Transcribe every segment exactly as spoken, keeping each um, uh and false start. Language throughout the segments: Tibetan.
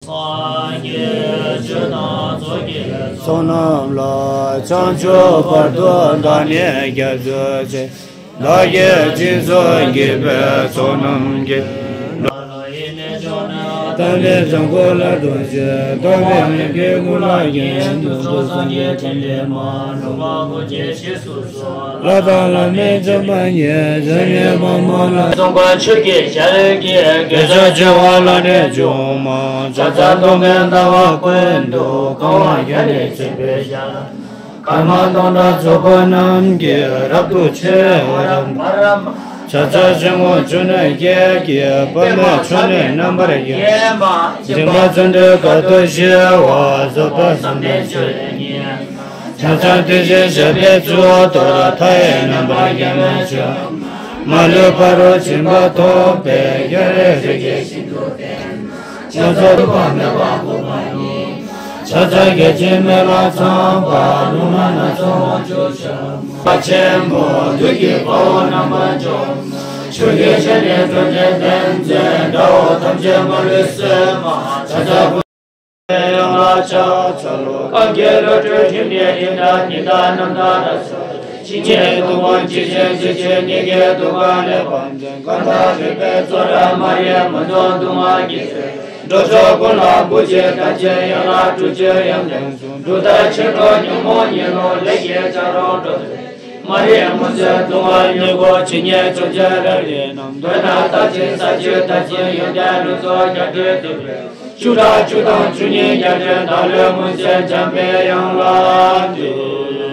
སངས་རྒྱས་ཆོས་དང་ཚོགས་ཀྱི་ཚོགས་རྣམས་ལ། བྱང་ཆུབ་བར་དུ་བདག་ནི་སྐྱབས་སུ་མཆི། བདག་གིས་སྦྱིན་སོགས་བགྱིས་པའི་ཚོགས་རྣམས་ཀྱིས། ད་ནི་བཟང་པོ་ལ་ལྟོས་ཤིག། ཐོབ་པའི་མི་དགེ་དགུ་ལ་ཡིན། དུད་འགྲོ་སངས་རྒྱས་ཐེག་པའི་མ། འགྲོ་བ་དགུ་བཅུ་གཞིས་སུ་སོང་། ལྷ་དང་ལྷ་མིན་འཇིགས་པ་མེད། བྱ་ཉེས་པ་མང་ལ་སོགས་པ་ཆོས་ཀྱི་བྱ་རོག་གི། དགེ་བ་ཆེ་བ་ལ་ནི་བཅུ་མ། ཕྱག་འཚལ་སྟོང་གི་ཟླ་བ་ཀུན་ཏུ། གང་བ་བརྒྱ་ནི་བྱེད་པའི་ཞལ། སྐར་མ་སྟོང་ཕྲག་ཚོགས་པ་རྣམས་ཀྱིས། རབ་ཏུ་ཕྱེ་བར་བྱ། ཕྱག་འཚལ་ཤིང་མོ་ཆུ་ནི་སྐྱེས་ཀྱི། པདྨ་འབྱུང་གནས་རྣམ་པར་རྒྱལ། འཇིགས་པ་བཅོམ་འདྲེ་དཀའ་ཐུབ་ཞི་བ། བཟོད་པ་བསམ་གཏན་ཆོས་ཉིད། ཕྱག་འཚལ་དེ་བཞིན་གཤེགས་པའི་གཙུག་ཏོར། མཐའ་ཡས་རྣམ་པར་རྒྱལ་བའི་ཕྱོགས། མ་ལུས་ཕ་རོལ་ཕྱིན་པ་ཐོབ་པའི། རྒྱལ་བའི་རིགས་ཀྱི་ཞིང་དུ་སྐྱེས། སྣ་ཚོགས་ཐོགས་པ་མེད་པར་བཀོད་པ་ཡི། ཕྱག་འཚལ་བརྒྱ་བྱིན་མེ་ལྷ་ཚངས་པ། རླུང་ལྷ་སྣ་ཚོགས་དབང་ཕྱུག་ཤ། པ་ཆེན་པོ་བདུད་ཀྱི་དཔའ་བོ་རྣམ་པར་འཇོམས། ཆོས་ཀྱི་ཞལ་ནི་སྒྲོན་མེ་བསྟན་མཛད། དགྲ་བོ་ཐམས་ཅད་མ་ལུས་གསོད་པ། ཕྱག་འཚལ་ཡང་ལ་ཕྱག་འཚལ་ལོ། གང་གི་བློ་གྲོས་སྒྲིབ་གཉིས་ཡི་དྭགས་ཉི་ཟླ་རྣམ་ཐར་སོགས། ཇི་སྙེད་སྡུག་ཀུན་ཇི་བཞིན་གཟིགས་ཕྱིར། སྙིང་གའི་གདུང་བ་ལས་བབས་མཛད། མཁའ་མཐའ་སྲིད་པའི་མཚོ་རབ་མ་རིག་མུན་འཐོམས་གདུང་བ་གྱིས་བསལ། འགྲོ་ཕྱོགས་ཀུན་ལ་བུ་གཅིག་ལྟ་ཅི་ཡང་ལ་གྲུ་ཆུ་ཡང་ལྡན་གསུམ། འབྲུག་ལྟར་ཆེར་འགྲོ་ཉོན་མོངས་གཉིད་ལོག་ལས་ཀྱི་བྱ་རོག་འགྲོ། མ་རིག་མུན་སེལ་གདུང་བ་མྱུ་གུ་ཇི་སྙེད་བཅོམ་ཕྱིར་རབ་རིབ་རྣམས། མདོར་ན་རྟག་ཅིང་ཟབ་ཅིང་དག་ཅིང་ཡོན་ཏན་ལུས་སྲོག་རྒྱ་གྲོལ་ཐུབ་པའི། བཅུ་ཕྲག་བཅུ་དང་བཅུ་གཉིས་རྒྱ་གྲོལ་བདག་བློའི་མུན་སེལ་འཇམ་པའི་དབྱངས་ལ་འདུད།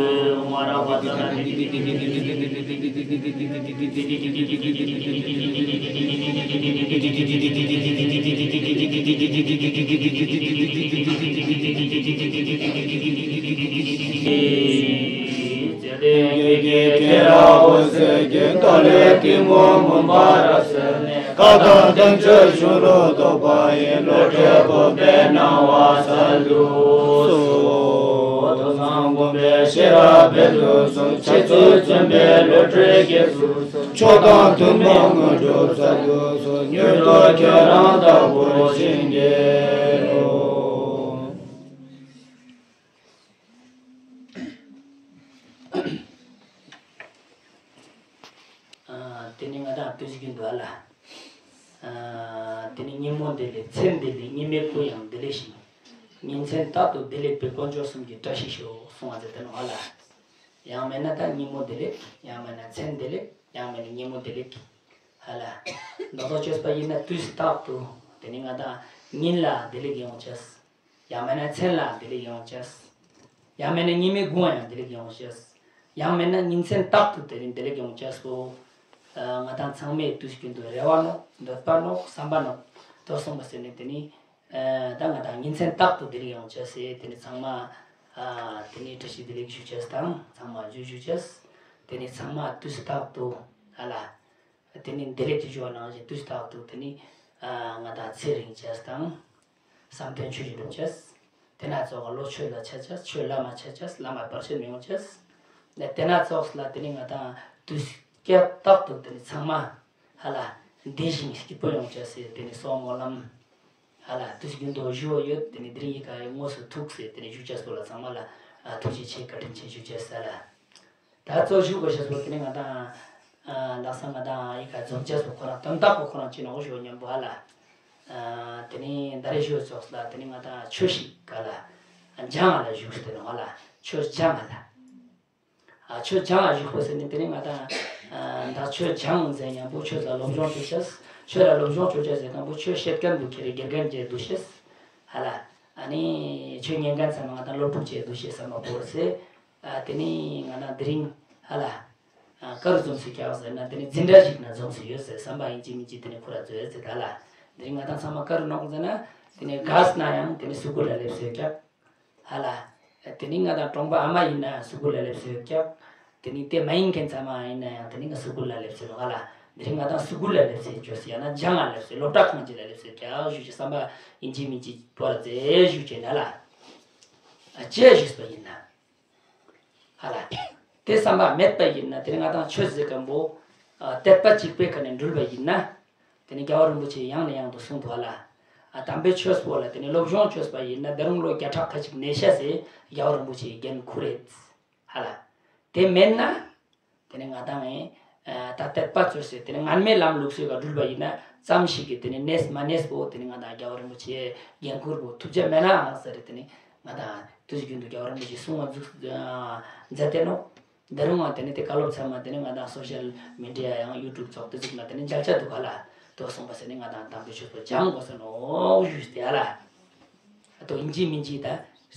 ལྡན་གྱི་ཁྱེད་རང་འོད་ཟེར་གྱི་ཏཱ་ལའི་གཏི་མུག་མུན་པ་རབ་བསལ་ནས། བཀའ་དང་བསྟན་བཅོས་གཞུང་ལུགས་རྟོགས་པ་ཡི། བློ་གྲོས་སྤོབས་པའི་སྣང་བ་གསལ་དུ་གསོལ། ཐོས་བསམ་སྒོམ་པའི་ཤེས་རབ་འཕེལ་དུ་གསོལ། འཆད་ཚུལ་བཙུན་པའི་བློ་གྲོས་རྒྱས་སུ་གསོལ། མཆོག་དང་ཐུན་མོང་དངོས་གྲུབ་སྩལ་དུ་གསོལ། མྱུར་དུ་ཁྱེད་རང་ལྟ་བུར་བྱིན་གྱིས་རློབས། ཨ། དེ་ནས་ང་དང་དུས་ཀྱི་འདུག་ཨ་ལ། ཨ། དེ་ནས་ཉིན་མོ་བདེ་ལེགས། མཚན་བདེ་ལེགས། ཉི་མའི་གུང་ཡང་བདེ་ལེགས་ཤིང་། ཉིན་མཚན་རྟག་ཏུ་བདེ་ལེགས་པའི། དཀོན་མཆོག་གསུམ་གྱི་བཀྲ་ཤིས་ཤོག་གསུང་བ་མཛད་དེ་ནོ་ཨ་ལ། ཡང་མིན་ན་ད་ཉིན་མོ་བདེ་ལེགས། ཡང་མིན་ན་མཚན་བདེ་ལེགས། ཡང་མིན་ན་ཉིན་མོ་བདེ་ལེགས་ཨ་ལ། མདོར་བསྡུས་བཅོས་པ་ཡིན་ན་དུས་རྟག་ཏུ་དེ་ནས་ང་དང་ཉིན་ལ་བདེ་ལེགས་ཡོང་ཅེས། ཡང་མིན་ན་མཚན་ལ་བདེ་ལེགས་ཡོང་ཅེས། ཡང་མིན་ན་ཉི་མའི་གུང་ཡང་བདེ་ལེགས་ཡོང་ཅེས། ཡང་མིན་ན་ཉིན་མཚན་རྟག་ཏུ་དེ་རིང་བདེ་ལེགས་ཡོང་ཅེས་སོ། ཨ། ང་དང་ཚང་མས་དུས་རྒྱུན་དུ་རེ་བ་ནོ། འདོད་པ་ནོ། བསམ་པ་ནོ། དོ་གསུངས་པ་ཟེར་ནས་དེ་ནི། ཨ། ད་ང་དང་ཉིན་མཚན་རྟག་ཏུ་བདེ་ལེགས་ཡོང་ཅེས་ཟེར་དེ་ནི་ཚང་མ། ཨ། དེ་ནི་བཀྲ་ཤིས་བདེ་ལེགས་ཞུ་ཅེས་དང་ཚང་མ་རྒྱུ་ཞུ་ཅེས། དེ་ནི་ཚང་མ་དུས་རྟག་ཏུ་ཨ་ལ། དེ་ནི་བདེ་ལེགས་ཀྱི་ཞུ་བ་ནང་བཞིན་དུས་རྟག་ཏུ་དེ་ནི། ཨ། ང་དང་ཚེ་རིང་ཅེས་དང་། བསམ་དོན་ཆོས་བཞིན་འགྲུབ་ཅེས། དེ་སྣ་ཚོགས་བློ་ཆོས་ལ་འཆད་ཅེས། ཆོས་ལམ་མ་འཆད་ཅེས། ལམ་མ་བར་ཆད་མི་ཡོང་ཅེས། དེ་སྣ་ཚོགས་ལ་དེ་ནི་ང་དང་དུས་བསྐལ་རྟག་ཏུ་དེ་ནི་ཚང་མ་ཧ་ལ་བདེ་ཞིང་སྐྱིད་པོ་ཡོང་ཅེས་ཟེར་དེ་ནི་སོགས་སྨོན་ལམ་ཧ་ལ་དུས་རྒྱུན་དུ་ཞུ་བ་ཡོད། དེ་ནི་དེ་རིང་ཡི་ག་ཡི་དངོས་སུ་ཐུག་ཟེར་དེ་ནི་ཞུ་ཅེས་སོགས་ལ་ཚང་མ་ལ་ཐུགས་རྗེ་ཆེ་བཀའ་དྲིན་ཆེ་ཞུ་ཅེས་ཟེར་ལ། ད་གཙོ་ཞུ་དགོས་ཤེས་པོ་དེ་ནི་ང་དང་། ཨ། ལགས་སོ། ང་དང་ཡི་ག་འཛོམས་ཅེས་པོ་ཁོ་རང་དོན་དག་པོ་ཁོ་རང་ཅི་ནོག་ཞུ་སྙམ་པོ་ཨ་ལ། ཨ། དེ་ནི་ད་རེས་ཞུ་ཙོགས་ལ་དེ་ནི་ང་དང་ཆོས་ཤིག་ག་ལ། སྦྱང་ང་ལ་བཞུགས་ཏེ་ནོ་ཨ་ལ། ཆོས་སྦྱང་ང་ལ། ཨ། ཆོས་སྦྱང་ང་བཞུགས་པོ་ཟེར་ནི་དེ་ནི་ང་དང་། ཨ། ད་ཆོས་སྦྱང་ཟེར་སྙམ་པོ་ཆོས་ལ་སློབ་སྦྱོང་བྱེད་ཤེས། ཆོས་ལ་སློབ་སྦྱོང་བྱེད་ཤེས་ཟེར་སྙམ་པོ་ཆོས་བཤད་མཁན་འདུག་ཁྱེད་རེ་དགེ་རྒན་བྱས་འདུག་ཤེས། ཧ་ལ། ཨ་ནི་ཆོས་ཉན་མཁན་ཚང་མ་ང་དང་སློབ་ཕྲུག་བྱས་འདུག་ཤེས་བསམ་པ་བོར་ཟེར། ཨ། དེ་ནི་ང་དང་དེ་རིང་ཧ་ལ། ཨ། ག་རུ་འཛོམས་སུ་བཀྱག་ཟེར་ན་དེ་ནི་འཛིན་གྲྭ་ཞིག་ན་འཛོམས་སུ་ཡོད་ཟེར་བསམ་པ་ཡིན་གཅིག་མིན་གཅིག་དེ་ནི་ཁོ་ར་འཛོལ་ཟེར་ད་ལ། དེ་ནི་ང་དང་ཚང་མ་ག་རུ་ནོག་ཟེར་ན་དེ་ནི་ག་ས་ན་ཡང་དེ་ནི་སུ་གུ་ལ་སླེབས་སུ་བཀྱག་ཧ་ལ། དེ་ནི་ང་དང་གྲོང་པ་ཨ་མ་ཡིན་ན་ཡང་སུ་གུ་ལ་སླེབས་སུ་བཀྱག་དེ་ནི་དེ་མ་ཡིན་མཁན་ཚང་མ་ཡིན་ན་ཡང་དེ་ནི་ང་སུ་གུ་ལ་སླེབས་སུ་ཧ་ལ། དེ་རིང་ང་དང་སུ་གུ་ལ་སླེབས་སུ་བཀྱག་ཟེར་ཡང་ན་སྦྱང་ང་སླེབས་སུ་སློབ་གྲྭ་ཁང་གཅིག་ལ་སླེབས་སུ་བཀྱག་ཞུ་ཅེས་བསམ་པ་ཡིན་གཅིག་མིན་གཅིག་བོར་ཟེར་ཞུ་ཅེས་ན་ལ། ཨ། ཅེས་ཞུས་པ་ཡིན་ན། ཧ་ལ། དེ་བསམ་པ་མེད་པ་ཡིན་ན་དེ་ནི་ང་དང་ཆོས་ཟེར་མཁན་པོ། ཨ། དད་པ་གཅིག་པའི་ཁ་ནས་འགྲུལ་བ་ཡིན་ན། དེ་ནི་རྒྱལ་བ་རིན་པོ་ཆེས་ཡང་ནས་ཡང་དུ་གསུངས་འདུག་ཧ་ལ། ཨ་དམ་པའི་ཆོས་པོ་ལ་དེ་ནི་སློབ་སྦྱོང་བྱོས་པ་ཡིན་ན་ད་རུང་ལོ་བརྒྱ་ཕྲག་ཁ་ཅིག་གནས་ཤ་ཟེར་རྒྱལ་བ་རིན་པོ་ཆེའི་འགན་ཁུར་རེད། ཧ་ལ། དེ་མེད་ན། དེ་ནི་ང་དང་ངས་ད་དད་པ་ཚོས་ཟེར་དེ་ནི་ངན་མེད་ལམ་ལུགས་སྲོལ་ག་འགྲུལ་པ་ཡིན་ན་ཙམ་ཞིག་གིས་དེ་ནི་གནས་མ་གནས་པོ་དེ་ནི་ང་དང་རྒྱལ་བ་རིན་པོ་ཆེའི་འགན་ཁུར་པོ་ཐུབ་ཆ་མེད་ནའང་ཟེར་དེ་ནི་ང་དང་དུས་རྒྱུན་དུ་རྒྱལ་བ་རིན་པོ་ཆེས་གསུང་བ་འཛུགས་མཛད་དེ་ནོ། ད་རུང་ང་དེ་ནི་དེ་བཀའ་སློབ་ཚང་མ་དེ་ནི་ང་དང་སོ་ཤལ་མི་ཌི་ཡ་ཡང་ཡུ་ཊུབ་ཚོགས་དེ་ཚོ་ན་དེ་ནི་མཇལ་ཆ་འདུག་ག་ལ། དོ་གསུངས་པ་ཟེར་ནི་ང་དང་དམ་པའི་ཆོས་པོ་སྦྱང་དགོས་ཟེར་ནོ་ཞུས་ཏེ་ཨ་ལ། དོ་ཡིན་གཅིག་མིན་གཅིག་ད་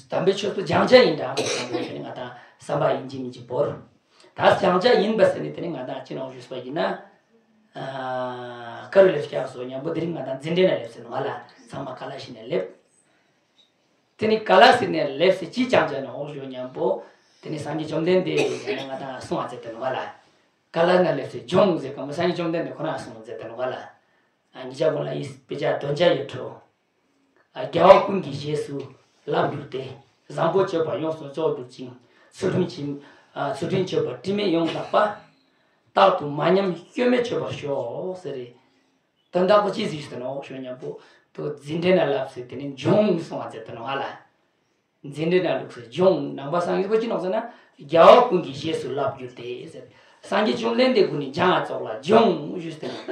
དམ་པའི་ཆོས་པོ་སྦྱང་བྱ་ཡིན་འདྲ་དེ་ནི་ང་དང་བསམ་པ་ཡིན་གཅིག་མིན་གཅིག་བོར། ད་སྦྱང་བྱ་ཡིན་པ་ཟེར་ནི་དེ་ནི་ང་དང་ཅི་ནོ་ཞུས་པ་ཡིན་ན། ཨ་ཀ་རུ་ལེབ་སྐྱག་སོ་མཉམ་པོ་དེ་རིང་ང་དང་འཛིན་གྲྭ་ན་ལེབ་ཟེར་ནོ་ཨ་ལ། ཚང་མ་ཀ་ལ་ཤི་ནས་ལེབ། དེ་ནི་ག་ལ་སྲིད་ནས་ལེབ་སེ་ཅི་ཅང་ཅང་ནས་འོག་ཞོ་མཉམ་པོ། དེ་ནི་སངས་རྒྱས་བཅོམ་ལྡན་འདས་ཡང་ང་དང་གསུང་བ་མཛད་དེ་ནོ་ག་ལ། ག་ལ་ན་ལེབ་སེ་སྦྱོང་ཟེར་ག་མོ་སངས་རྒྱས་བཅོམ་ལྡན་འདས་ཁོ་རང་གསུང་བ་མཛད་དེ་ནོ་ག་ལ། ཨ་ཉིད་ཅག་གོང་ལ་ཡིས་དཔེ་ཆ་དོན་ཆ་ཡོད་འཕྲོ། ཨ་རྒྱལ་བ་ཀུན་གྱི་རྗེས་སུ་བསླབ་གྱུར་ཏེ། བཟང་པོ་སྤྱོད་པ་ཡོངས་སུ་རྫོགས་གྱུར་ཅིང་། ཚུལ་ཁྲིམས་ཀྱི་ཨ་ཚུལ་ཁྲིམས་སྤྱོད་པ་དྲི་མེད་ཡོངས་དག་པ། རྟག་ཏུ་མ་ཉམས་སྐྱོན་མེད་སྤྱོད་པར་ཤོག་ཟེར་རེ། དོན་དག་པོ་ཅི་ཟིག་ཟེར་ནོ་ཞུ་མཉམ་པོ་དུ་འཛིན་གྲྭ་ན་ལབ་ཟེར་དེ་ནི་སྦྱོང་གསུང་བ་མཛད་དེ་ནོ་ཧ་ལ། འཛིན་གྲྭ་ན་ལུགས་སུ་སྦྱོང་ནང་པ་སངས་རྒྱས་པོ་ཅི་ནོག་ཟེར་ན། རྒྱལ་བ་ཀུན་གྱི་རྗེས་སུ་བསླབ་གྱུར་ཏེ་ཟེར། སངས་རྒྱས་བཅོམ་ལྡན་འདས་ཀུན་ནི་སྦྱང་བ་ཙོགས་ལ་སྦྱོང་ཞུས་ཏེ་ནོ་ད།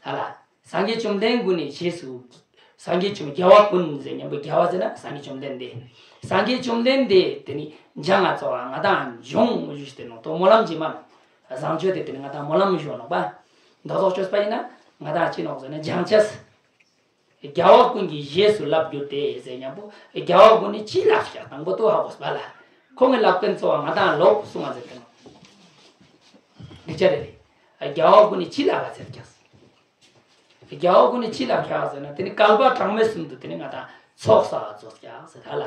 ཧ་ལ། སངས་རྒྱས་བཅོམ་ལྡན་ཀུན་ནི་རྗེས་སུ། སངས་རྒྱས་བཅོམ་རྒྱལ་བ་ཀུན་ཟེར་མཉམ་པོ་རྒྱལ་བ་ཟེར་ན་སངས་རྒྱས་བཅོམ་ལྡན་འདས། སངས་རྒྱས་བཅོམ་ལྡན་འདས་དེ་ནི་སྦྱང་བ་ཙོགས་ལ་ང་དང་སྦྱོང་ཞུས་ཏེ་ནོ་དོ་སྨོན་ལམ་ཅི་མ་ནོ། བཟང་སྤྱོད་དེ་དེ་ནི་ང་དང་སྨོན་ལམ་ཞུ་ནོག་པ། མདོ་ཚོགས་ཆོས་པ་ཡིན་ན་ང་དང་ཅི་ནོག་ཟེར་ན་སྦྱང་ཆས། རྒྱལ་བ་ཀུན་གྱི་རྗེས་སུ་བསླབ་གྱུར་ཏེ་ཟེར་མཉམ་པོ་རྒྱལ་བ་ཀུན་ནི་ཅི་བསླབ་ཀྱང་དང་པོ་ཏོ་ཧ་གོ་སྤ་ལ། ཁོང་གི་བསླབ་མཁན་གཙོ་བ་ང་དང་ལོག་གསུང་བ་ཟེར་ཏེ་ནོ། འདི་ཅ་རེ་རེ། རྒྱལ་བ་ཀུན་ནི་ཅི་བསླབ་པ་ཟེར་ཀྱང་། རྒྱལ་བ་ཀུན་ནི་ཅི་བསླབ་ཀྱང་ཟེར་ན་དེ་ནི་བསྐལ་པ་གྲངས་མེད་གསུམ་དུ་དེ་ནི་ང་དང་ཚོགས་བསགས་རྫོགས་ཀྱང་ཟེར་ད་ལ།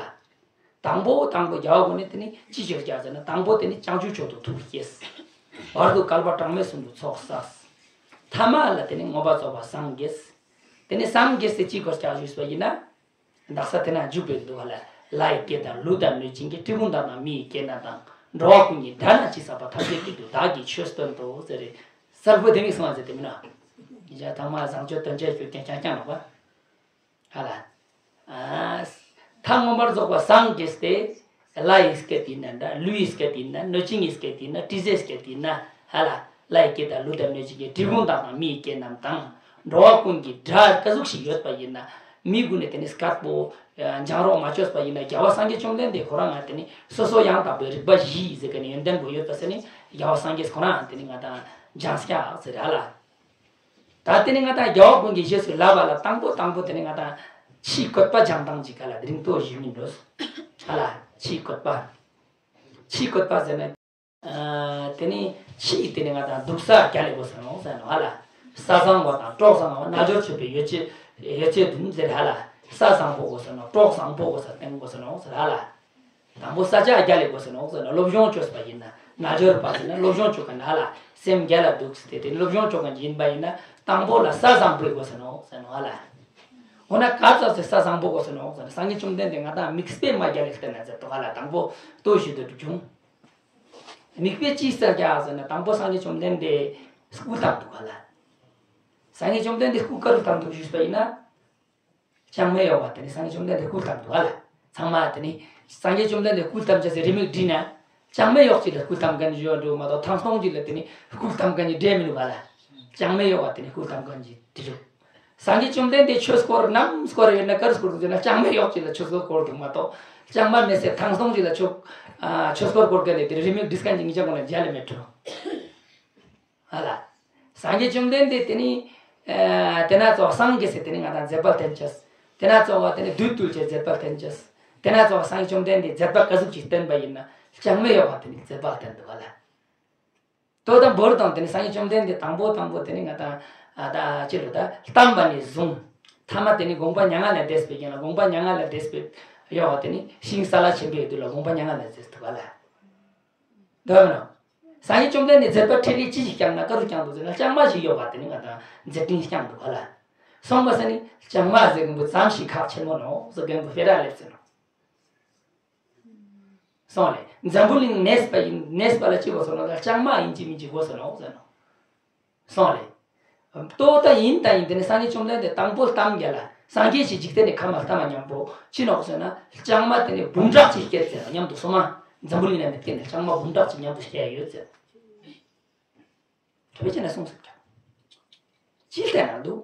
དང་པོ་དང་པོ་རྒྱལ་བ་ཀུན་ནི་དེ་ནི་ཅི་བྱེད་ཀྱང་ཟེར་ན་དང་པོ་དེ་ནི་བྱང་ཆུབ་མཆོག་ཏུ་ཐུགས་བསྐྱེད། བར་དུ་བསྐལ་པ་གྲངས་མེད་གསུམ་དུ་ཚོགས་བསགས། ཐ་མ་ལ་དེ་ནི་མངོན་པར་རྫོགས་པར་སངས་རྒྱས། དེ་ནི་སངས་རྒྱས་སེ་ཅི་གོ་ཀྱང་ཞུས་པ་ཡིན་ན། འདག་ས་དེ་ན་འཇུག་པའི་འདུག་ལ། ལྷ་ཡི་སྐད་དང་ཀླུ་དང་གནོད་སྦྱིན་གྱི་ཏྲི་བུང་དག་དང་མི་ཡི་སྐད་རྣམས་དང་། འགྲོ་བ་ཀུན་གྱི་སྒྲ་རྣམས་ཇི་སྲིད་པ། ཐམས་ཅད་སྐད་དུ་བདག་གིས་ཆོས་བསྟན་ཏོ་ཟེར་རེ། གསལ་པོ་དེ་མིག་སོང་བ་ཟེར་དེ་མིན་ན། ཡ་ཐང་མ་བཟང་སྤྱོད་དོན་ཆ་ཞུ་ཀྱང་ཀྱང་ཀྱང་ལོག་པ། ཧ་ལ། ཨ། ཐ་མངོན་པར་རྫོགས་པ་སངས་རྒྱས་ཏེ། ལྷ་ཡི་སྐད་ཡིན་ན་འདྲ། ཀླུ་ཡི་སྐད་ཡིན་ན། གནོད་སྦྱིན་གྱི་སྐད་ཡིན་ན། དྲི་ཟའི་སྐད་ཡིན་ན། ཧ་ལ། ལྷ་ཡི་སྐད་དང་ཀླུ་དང་གནོད་སྦྱིན་གྱི་ཏྲི་བུང་དག་དང་མི་ཡི་སྐད་རྣམས་དང་། འགྲོ་བ་ཀུན་གྱི་སྒྲ་ག་ཟུག་ཞིག་ཡོད་པ་ཡིན་ན། མི་ཀུན་ནས་དེ་ནི་སྐད་པོ་སྦྱང་རོགས་མ་བཅོས་པ་ཡིན་ན་རྒྱལ་བ་སངས་རྒྱས་བཅོམ་ལྡན་འདས་ཁོ་རང་ང་དེ་ནི་སོ་སོ་ཡང་དག་པའི་རིག་པ་བཞི་ཟེར་ག་ནི་ཡོན་ཏན་པོ་ཡོད་པ་ཟེར་ནི་རྒྱལ་བ་སངས་རྒྱས་ཁོ་རང་དེ་ནི་ང་དང་སྦྱང་སྐྱག་ཟེར་ཧ་ལ། ད་དེ་ནི་ང་དང་རྒྱལ་བ་ཀུན་གྱི་རྗེས་སུ་བསླབ་པ་ལ་དང་པོ་དང་པོ་དེ་ནི་ང་དང་ཕྱིའི་བཀོད་པ་སྦྱང་སྟངས་ཅིག་ག་ལ་དེ་རིང་ཏོ་ཞུ་མིན་འགྲོ། ཧ་ལ་ཕྱིའི་བཀོད་པ། ཕྱིའི་བཀོད་པ་ཟེར་ན། ཨ་དེ་ནི་ཕྱིའི་དེ་ནི་ང་དང་འདུག་ས་རྒྱ་ལས་དགོས་ས་ནོ་ཟེར་ནོ་ཧ་ལ། ས་བཟང་བ་དང་གྲོགས་བཟང་བ་རྣལ་འབྱོར་སྤྱོད་པའི་ཡོ་བྱད་ཡོ་བྱད་བདུན་ཟེར་ཧ་ལ། ས་བཟང་པོ་དགོས་ས་ནོ་གྲོགས་བཟང་པོ་དགོས་ས་སྟེང་དགོས་ས་ནོ་ཟེར་ཧ་ལ། དང་པོ་ས་ཆ་རྒྱ་ལས་དགོས་ས་ནོ་ཟེར་ན་སློབ་སྦྱོང་བཅོས་པ་ཡིན་ན་རྣལ་འབྱོར་པ་ཟེར་ན་སློབ་སྦྱོང་བཅོ་མཁན་ཧ་ལ་སེམས་རྒྱ་ལ་འདུག་ཟེར་ཏེ་དེ་སློབ་སྦྱོང་བཅོ་མཁན་ཡིན་པ་ཡིན་ན་དང་པོ་ལ་ས་བཟང་པོ་དགོས་ས་ནོ་ཟེར་ནོ་ཧ་ལ། འོ་ན་ག་ཚོད་ཟེར་ས་བཟང་པོ་དགོས་ས་ནོ་ཟེར་ན་སངས་རྒྱས་བཅོམ་ལྡན་འདས་ང་དང་མིག་དཔེ་མ་རྒྱ་ལས་བལྟས་ན་ཟེར་ཏོ་ཧ་ལ་དང་པོ་ལྟོས་ཞུ་དུ་འགྲུབ་བྱུང་། མིག་དཔེ་ཅི་ཟེར་རྒྱ་ཟེར་ན་དང་པོ་སངས་རྒྱས་བཅོམ་ལྡན་འདས་སྐུ་བལྟམས་འདུག་ཧ་ལ། སངས་རྒྱས་བཅོམ་ལྡན་འདས་སྐུ་ག་རུ་བལྟམས་འདུག་ཞུས་པ་ཡིན་ན། ལྕང་མའི་འོག་ལ་དེ་ནི་སངས་རྒྱས་བཅོམ་ལྡན་འདས་སྐུ་བལྟམས་འདུག་ཨ་ལ། ཚང་མ་དེ་ནི་སངས་རྒྱས་བཅོམ་ལྡན་འདས་སྐུ་བལྟམས་བྱས་ཟེར་རི་མིག་བསྒྲིལ་ན། ལྕང་མའི་འོག་ཅིག་ལ་སྐུ་བལྟམས་མཁན་ཞིག་ཡོད་འགྲོ་མ་གཏོགས་ཐང་སྟོང་ཅིག་ལ་དེ་ནི་སྐུ་བལྟམས་མཁན་གྱི་འབྲས་མི་འདུག་ཨ་ལ། ལྕང་མའི་འོག་ལ་དེ་ནི་སྐུ་བལྟམས་མཁན་གྱི་དེ་རུ། སངས་རྒྱས་བཅོམ་ལྡན་འདས་ཆོས་སྐོར་ནམ་སྐོར་ཡོད་ན་ག་རུ་སྐོར་འདུག་ཟེར་ན་ལྕང་མའི་འོག་ཅིག་ལ་ཆོས་སྐོར་སྐོར་འདུག་མ་གཏོགས། ལྕང་མ་མེད་སའི་ཐང་སྟོང་ཅིག་ལ་ཆོས་ཨ་ཆོས་སྐོར་སྐོར་མཁན་དེ་དེ་རི་མིག་བསྒྲིལ་མཁན་གྱི་ངེད་ཅག་ཁོ་ན་མཇལ་ལ་མེད་འགྲོ། ཧ་ལ། སངས་རྒྱས་བཅོམ་ལྡན་འདས་དེ་ནི། ཨ་དེ་ན་ཙོགས་སངས་རྒྱས་སེ་དེ་ནི་ང་དང་མཛད་པ་བསྟན་ཅེས། དེ་ན་ཙོགས་བ་དེ་ནི་བདུད་བཏུལ་ཅེས་མཛད་པ་བསྟན་ཅེས། དེ་ན་ཙོགས་སངས་རྒྱས་བཅོམ་ལྡན་འདས་མཛད་པ་ག་ཟུག་ཅིག་བསྟན་པ་ཡིན་ན་ལྕང་མའི་འོག་བ་དེ་ནི་མཛད་པ་བསྟན་འདུག་ཧ་ལ། དོ་དང་བོར་དང་དེ་ནི་སངས་རྒྱས་བཅོམ་ལྡན་འདས་དང་པོ་དང་པོ་དེ་ནི་ང་དང་ཨ་ད་ཅི་རུ་ད་བལྟམས་པ་ནས་བཟུང་། ཐ་མ་དེ་ནི་དགོངས་པ་མྱ་ངན་ལས་འདས་པའི་རྐྱེན་ལ་དགོངས་པ་མྱ་ངན་ལས་འདས་པའི་འོག་བ་དེ་ནི་ཤིང་སཱ་ལ་ཆེན་པོའི་དུས་ལ་དགོངས་པ་མྱ་ངན་ལས་འདས་འདུག་ཧ་ལ། འདོད་མི་ནོ། སངས་རྒྱས་བཅོམ་ལྡན་འདས་མཛད་པ་འཕྲིན་ལས་ཅི་ཞིག་བསྐྱངས་ན་ག་རུ་བསྐྱངས་འདུག་ཟེར་ན་ལྕང་མ་ཞིག་ཡོད་པ་དེ་ནི་ང་དང་མཛད་འཕྲིན་བསྐྱངས་འདུག་ག་ལ། སོང་བ་ཟེར་ནི་ལྕང་མ་ཟེར་མཁན་པོ་ཙམ་ཞིག་ཁག་ཆེན་མོ་ནོ་ཟེར་མཁན་པོ་ཕེ་ར་ལེབ་ཟེར་ནོ། སོང་ལེ། འཛམ་བུ་གླིང་གནས་པ་ཡིན་གནས་པ་ལ་ཅི་དགོས་སོ་ནོ་ལ་ལྕང་མ་ཡིན་གཅིག་མིན་གཅིག་དགོས་སོ་ནོ་ཟེར་ནོ། སོང་ལེ། ལྟོ་ད་ཡིན་ད་ཡིན་དེ་ནི་སངས་རྒྱས་བཅོམ་ལྡན་འདས་དང་པོ་གཏམ་རྒྱ་ལ། སངས་རྒྱས་ཀྱི་འཇིག་རྟེན་ནས་ཁ་མ་ལྟ་མ་མཉམ་པོ་ཅི་ནོག་ཟེར་ན། ལྕང་མ་དེ་ནས་འབུམ་ཕྲག་གཅིག་སྐྱེས་ཟེར་མཉམ་དུ་སོ་མ། འཛམ་བུ་གླིང་ན་མི་སྐྱེས་ནས་ལྕང་མ་འབུམ་ཕྲག་གཅིག་མཉམ་དུ་སྐྱེས་ཡོད་ཟེར། དེ་བས་ཅི་ན་གསུངས་ཟེར་ཀྱང་། ཅི་ལྟར་ན་འདུག་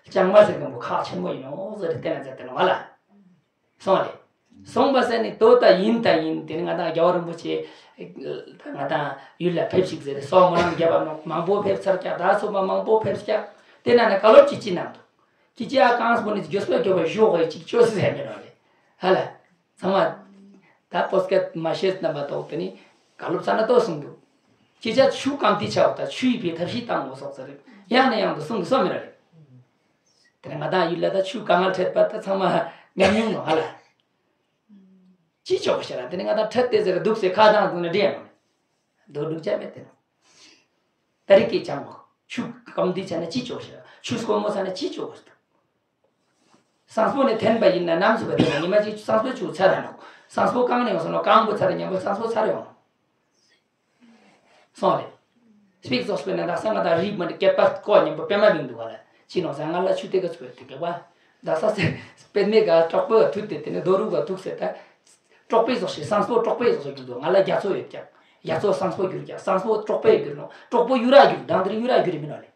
ལྕང་མ་ཟེར་མཁན་པོ་ཁག་ཆེན་པོ་ཡིན་ནོ་ཟེར་ཏེ་བསྟན་ན་མཛད་དེ་ནོ་ཧ་ལ། སོང་ལེ། སོང་བ་ཟེར་ནི་ལྟོས་ད་ཡིན་ད་ཡིན། དེ་ནི་ང་དང་རྒྱལ་བ་རིན་པོ་ཆེ་ང་དང་ཡུལ་ལ་ཕེབས་ཤིག་ཟེར་སོགས་སྨོན་ལམ་བརྒྱབ་པ་ནོ་མང་པོ་ཕེབས་ཚར་ཀྱག་ད་སོགས་པ་མང་པོ་ཕེབས་ཀྱག་དེ་ན་ནི་བཀའ་སློབ་ཅི་ཅི་གནང་འདུག་ཁྱེད་ཅག་ཨ་གང་སྤོ་ནི་རྒྱུ་སྤོ་རྒྱུ་བ་ཞོག་གི་ཅིག་ཅོ་སི་ཟེར་མི་ནོ་ལེ། ཧ་ལ། ཚང་མ། ད་པོ་སྐད་མ་ཤེས་རྣམ་པ་ཐོག་དེ་ནི་བཀའ་སློབ་ས་ན་ཏོ་གསུངས་འདུག་ཁྱེད་ཅག་ཆུ་གམ་དུས་ཆའོ་ད་ཆུ་ཡི་བའི་ཐབས་ཤེས་བཏང་ངོ་སོགས་ཟེར། ཡང་ནས་ཡང་དུ་གསུངས་གི་སོ་མི་ར་རེད། དེ་ནི་ང་དང་ཡུལ་ལ་ད་ཆུ་གང་ང་འཕྲད་པ་ད་ཚང་མ་ཉམས་མྱོང་ནོ་ཧ་ལ། ཅི་ཆོག་ཤེས་ར་དེ་ནི་ང་དང་འཕྲད་དེ་ཟེར་སྡུག་སེ་ཁ་དང་དུ་ནི་འདྲེ་ཡང་མ་རེད། དོ་སྡུག་ཅག་མེད་དེ་ནོ། ད་རིག་གི་ཅང་མོ། ཆུ་གམ་དུས་ཆ་ན་ཅི་ཆོག་ཤེས་ར་ཆུ་སྐོར་མོ་ས་ན་ཅི་ཆོག་ཤེས་ར། སང་སྤོ་ནས་འཐེན་པ་ཡིན་ན་ནམ་སུ་བ་འཐེན་ན་ཉི་མ་གཅིག་སང་སྤོ་ཆུ་ཚར་ར་ནོ། སང་སྤོ་གང་ནས་ཡོང་སོང་ནོ་གང་བུ་ཚར་ར་ཉམ་པོ་སང་སྤོ་ཚར་ཡོང་ནོ། སོང་རེད། སྤེག་རྫོགས་སྤེ་ན་དག་ས་ང་དང་རིག་མ་ནི་སྐད་པ་ཀོ་ཉམ་པོ་པད་མ་མིང་འདུག་བ་ལ་ཅི་ནོ་ཟ་ང་ལ་ཆུ་དེ་ག་ཚུ་བ་དེ་ག་བ། དག་ས་སེ་པད་མེ་ག་གྲོགས་པོ་ཐུད་དེ་དེ་ནས་རྡོ་རུ་ག་ཐུག་སེ་ད། གྲོགས་པོའི་རྫོགས་ཤིག་སང་སྤོ་གྲོགས་པོའི་རྫོགས་ཤིག་གྱུར་འདུག་ང་ལ་རྒྱ་མཚོ་ཡོད་ཀྱང་རྒྱ་མཚོ་སང་སྤོ་གྱུར་ཀྱང་སང་སྤོ་གྲོགས་པོའི་གྱུར་ནོ་གྲོགས་པོ་ཡུ་ར་གྱུར་དང་དེར་ཡུ་ར་གྱུར་མིན་ནོ་ལེ།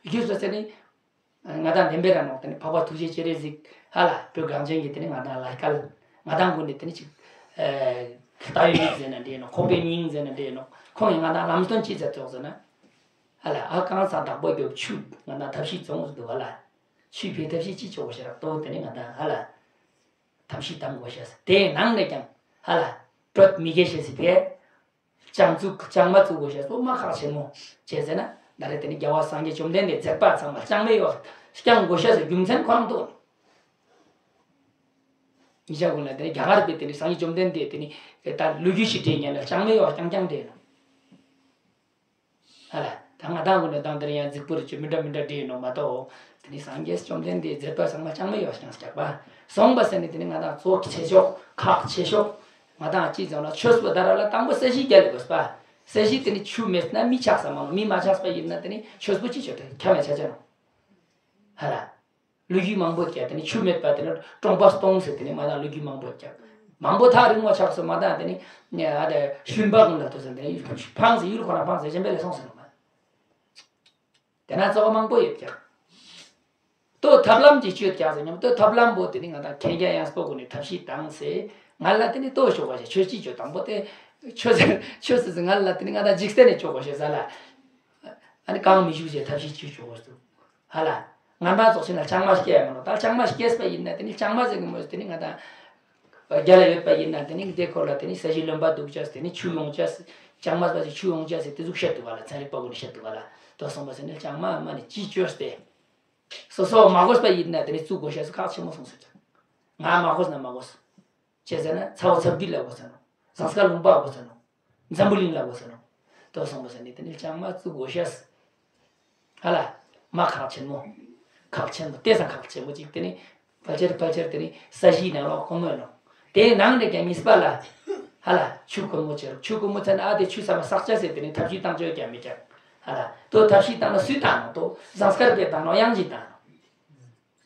རྒྱུ་ཟེར་ཟེར་ནི། ང་དང་བདེན་པའི་ར་ནོག་དེ་ནི་འཕགས་པ་ཐུགས་རྗེ་ཅེ་རེ་གཟིགས་ཧ་ལ་བོད་གངས་ཅན་གྱི་དེ་ནི་ང་དང་ལ་སྐལ། ང་དང་ཀུན་ནི་དེ་ནི་ཅིག་ལྟ་བའི་མིག་ཟེར་ན་འདྲེ་ནོག་ཁོག་པའི་སྙིང་ཟེར་ན་འདྲེ་ནོག་ཁོང་གིས་ང་དང་ལམ་སྟོན་ཅི་ཟེར་ཐོག་ཟེར་ན། ཧ་ལ་ཨ་གང་ས་བདག་པོ་རྒྱོབ་ཆུ་ང་དང་ཐབས་ཤེས་བཙོང་འདུག་ཧ་ལ། ཆུའི་བའི་ཐབས་ཤེས་ཅི་ཆོག་ཤེས་ར་ཏོ་དེ་ནི་ང་དང་ཧ་ལ། ཐབས་ཤེས་གཏང་དགོས་ཤེས་དེའི་ནང་ནས་ཀྱང་ཧ་ལ། གྲོད་མི་དགེ་ཤེས་སི་བས། ལྕང་བཙུགས་ལྕང་མ་བཙུགས་དགོས་ཤེས་སོ་མ་ཁག་ཆེན་མོ། བྱས་ཟེར་ན་ད་རེས་དེ་ནི་རྒྱལ་བ་སངས་རྒྱས་བཅོམ་ལྡན་འདས་མཛད་པ་ཚང་མ་ལྕང་མའི་འོག་བསྐྱང་དགོས་ཤེས་སི་རྒྱུ་མཚན་ཁོ་རང་འདུག་ཉིན་ཞག་ཀུན་ལ་དེ་ནི་རྒྱ་གར་པའི་དེ་ནི་སངས་རྒྱས་བཅོམ་ལྡན་འདས་དེ་ནི་ད་ལོ་རྒྱུས་ཤིག་བྲིས་ཉན་ལ་ལྕང་མའི་འོག་རྐྱང་རྐྱང་བྲིས་ནོ། ཧ་ལ། ད་ང་དང་ཀུན་ནས་དང་དེར་ཡང་རྫིག་པོ་རེ་ཅོ་མི་འདྲ་མི་འདྲ་འདྲེས་ནོ་མ་གཏོགས། དེ་ནི་སངས་རྒྱས་བཅོམ་ལྡན་འདས་མཛད་པ་ཚང་མ་ལྕང་མའི་འོག་བསྐྱངས་རྒྱག་པ། སོང་པ་ཟེར་ནི་དེ་ནི་ང་དང་གཙོ་ཆེ་ཤོས་ཁག་ཆེ་ཤོས། ང་དང་ཅི་ཙམ་ན་ཆོས་པོ་ད་ར་ལ་དང་པོ་ས་གཞི་རྒྱལ་ལ་དགོས་པ། ས་གཞི་དེ་ནི་ཆུ་མེད་ན་མི་ཆགས་ས་མ་ནོ་མི་མ་ཆགས་པ་ཡིན་ན་དེ་ནི་ཆོས་པོ་ཅི་ཆོ་དེ་ཁྱ་མེད་ཆ་ཆ་ནོ། ཧ་ལ། ལོ་རྒྱུས་མང་པོ་བརྒྱབ་དེ་ནི་ཆུ་མེད་པ་དེ་ནི་གྲོང་པ་སྟོང་ཟེར་དེ་ནི་མ་དང་ལོ་རྒྱུས་མང་པོ་བརྒྱབ། མང་པོ་ཐག་རིང་བ་ཆགས་སོ་མ་དང་དེ་ནི་ཨ་དེ་ཤུན་པ་ཀུན་ལ་ཐོ་ཟེར་དེ་ནི་ཕངས་ཟེར་ཡུལ་ཁོ་ན་ཕངས་ཟེར་གཞན་པ་ལས་སོང་ཟེར་ནོ་མ། དེ་ན་ཚོགས་མང་པོ་ཡོད་ཀྱང་། ཏོ་ཐབས་ལམ་གྱི་སྤྱོད་ཀྱང་ཟེར་ཉམ་ཏོ་ཐབས་ལམ་པོ་དེ་ནི་ང་དང་མཁན་རྒྱ་ཡངས་པོ་ཀུན་ནས་ཐབས་ཤེས་བཏང་ཟེར། ང་ལ་དེ་ནི་ཏོ་ཤོག་པ་ཞེས་ཆོས་ཅི་ཆོས་དང་པོ་དེ་ཆོས་ཟེར་ཆོས་ཟེར་ང་ལ་དེ་ནི་ང་དང་འཇིག་རྟེན་ནས་ཆོག་པ་ཞེས་ཟ་ལ། ཨ་ནི་གང་མི་བཞུགས་ཞེས་ཐབས་ཤེས་ཅི་ཆོག་པ་ཞེས། ཧ་ལ། ངན་པ་ཚོགས་ཕྱིན་ལ་ལྕང་མ་སྐྱེ་ཡ་མ་ནོ་ད་ལྕང་མ་སྐྱེས་པ་ཡིན་ན་དེ་ནི་ལྕང་མ་ཟེར་གི་མོ་དེ་ནི་ང་དང་། རྒྱ་ལ་ཡོད་པ་ཡིན་ན་དེ་ནི་དེ་ཁོ་ལ་དེ་ནི་ས་གཞི་རློན་པ་འདུག་ཅས་དེ་ནི་ཆུ་ཡོང་ཅས། ལྕང་མ་ཟ་ཞིག་ཆུ་ཡོང་ཅས་དེ་ཟུག་བཤད་འདུག་ག་ལ་ཚན་རིག་པ་ཀུན་ནས་བཤད་འདུག་ག་ལ། དོ་སོང་པ་ཟེར་ནི་ལྕང་མ་མ་ནི་ཅི་བཅོས་ཏེ། སོ་སོ་མ་གོས་པ་ཡིན་ན་དེ་ནི་བཙུགས་དགོས་ཤེས་སུ་ཁག་ཆེན་མོ་སོང་ཟེར་ཀྱང་། ང་མ་གོས་ན་མ་གོས། བྱས་ཟེར་ན་ཚ་བོ་ཚ་བརྒྱུད་ལ་གོས་ཟེར་ནོ། ཟངས་དཀར་ལུང་པ་གོས་ཟེར་ནོ། འཛམ་བུ་གླིང་ལ་གོས་ཟེར་ནོ། དོ་སོང་པ་ཟེར་ནི་དེ་ནི་ལྕང་མ་བཙུགས་དགོས་ཤེས། ཧ་ལ། མ་ཁག་ཆེན་མོ། ཁག་ཆེན་མོ་དེ་སང་ཁག་ཆེན་མོ་ཅིག་དེ་ནི། ཕལ་ཆེར་ཕལ་ཆེར་དེ་ནི་ས་གཞིའི་ནང་ལོགས་ཁོ་མོ་ཡིན་ནོ། དེའི་ནང་ནས་ཀྱང་གཉིས་པ་ལ། ཧ་ལ་ཆུ་ཁོལ་མོ་ཆེ་རུ་ཆུ་ཁོལ་མོ་ཚ་ན་ཨ་དེ་ཆུ་ས་མ་བསགས་ཆ་ཟེར་དེ་ནི་ཐབས་ཤེས་བཏང་ཆོག་ཀྱང་མི་ཀྱང་། ཧ་ལ་དོ་ཐབས་ཤེས་བཏང་ན་སུས་བཏང་ནོ་དོ་ཟངས་དཀར་པས་བཏང་ནོ་གཡང་གིས་བཏང་ནོ།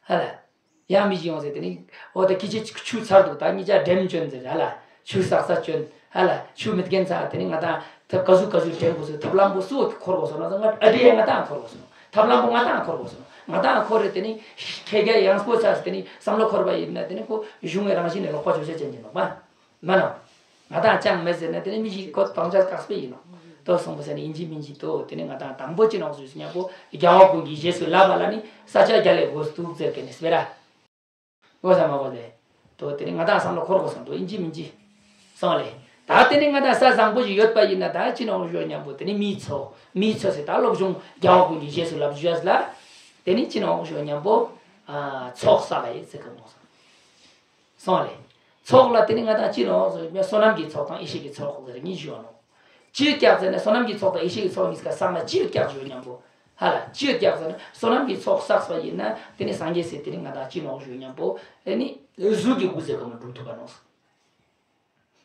ཧ་ལ། ཡང་མི་ཞིག་ཡོང་ཟེར་དེ་ནི། འོ་ད་ཁྱི་ཆེ་ཆུ་ཚར་འདུག་ད་གཉིས་ཆ་འགྲེམ་བཅོན་ཟེར་ཧ་ལ། ཆུ་བསགས་ས་བཅོན་ཧ་ལ་ཆུ་མི་རྒན་ཚ་དེ་ནི་ང་དང་ཐབས་ག་ཟུག་ག་ཟུག་འགྲེམ་དགོས་ཟེར་ཐབས་ལམ་པོ་སུ་འཁོར་དགོས་སོ་ན་ང་ཨ་དེ་ང་དང་འཁོར་དགོས་སོ་ན་ཐབས་ལམ་པོ་ང་དང་འཁོར་དགོས་སོ་ན་ང་དང་འཁོར་རེ་དེ་ནི་ཁྱེད་རྒྱ་ཡངས་པོ་ཚ་དེ་ནི་བསམ་བློ་འཁོར་བ་ཡིན་ན་དེ་ནི་ཁོ་གཞུང་བའི་རང་བཞིན་ནས་ལོག་པ་བྱོས་བྱས་ཅན་གྱི་ནོག་པ། མ་ནོ། ང་དང་ཅང་མེད་ཟེར་ན་དེ་ནི་མི་ཞིག་ཁོ་དང་ཆ་དཀག་སྤེལ་ཡིན་ནོ། དོ་སོང་པ་ཟེར་ནི་ཡིན་གཅིག་མིན་གཅིག་དོ་དེ་ནི་ང་དང་དང་པོ་ཅི་ནོག་ཟེར་སྙམ་པོ་རྒྱལ་བ་ཀུན་གྱི་རྗེས་སུ་བསླབ་པ་ལ་ནི་ས་ཆ་རྒྱ་ལས་དགོས་འདུག་ཟེར་གི་ནི་སྤེ་ར། དགོས་ས་མ་དགོས་ཟེར། དོ་དེ་ནི་ང་དང་བསམ་བློ་འཁོར་དགོས་སོང་དོ་ཡིན་གཅིག་མིན་གཅིག་སོང་ལེ། ད་དེ་ནི་ང་དང་ས་བཟང་པོ་ཞིག་ཡོད་པ་ཡིན་ན་ད་ཅི་ནོག་ཞོ་སྙམ་པོ་དེ་ནི་མིའི་ཚོགས་མིའི་ཚོགས་ཟེར་ད་སློབ་སྦྱོང་རྒྱལ་བ་ཀུན་གྱི་རྗེས་སུ་བསླབ་རྒྱུ་ལ། དེ་ནི་ཅི་ནོག་ཞོ་སྙམ་པོ། ཚོགས་བསགས་ཡིན་ཟེར་གི་མོ་སོང་། སོང་ལེ། ཚོགས་ལ་དེ་ནི་ང་དང་ཅི་ནོག་ཟེར་ན་བསོད་ནམས་ཀྱི་ཚོགས་དང་ཡེ་ཤེས་ཀྱི་ཚོགས་ཟེར་གཉིས་ཞུ་ནོག་ཅི་ཡོད་ཀྱག་ཟེར་ན་བསོད་ནམས་ཀྱི་ཚོགས་དང་ཡེ་ཤེས་ཀྱི་ཚོགས་གཉིས་ཀ་བསགས་ན་ཅི་ཡོད་ཀྱག་ཞུ་སྙམ་པོ། ཧ་ལ་ཅི་ཡོད་ཀྱག་ཟེར་ན་བསོད་ནམས་ཀྱི་ཚོགས་བསགས་པ་ཡིན་ན་དེ་ནི་སངས་རྒྱས་ཟེར་དེ་ནི་ང་དང་ཅི་ནོག་ཞུ་སྙམ་པོ། ཨེ་ནི་གཟུགས་ཀྱི་སྐུ་ཟེར་གོ་མ་འགྲུབ་ཐུབ་པ་ནོག་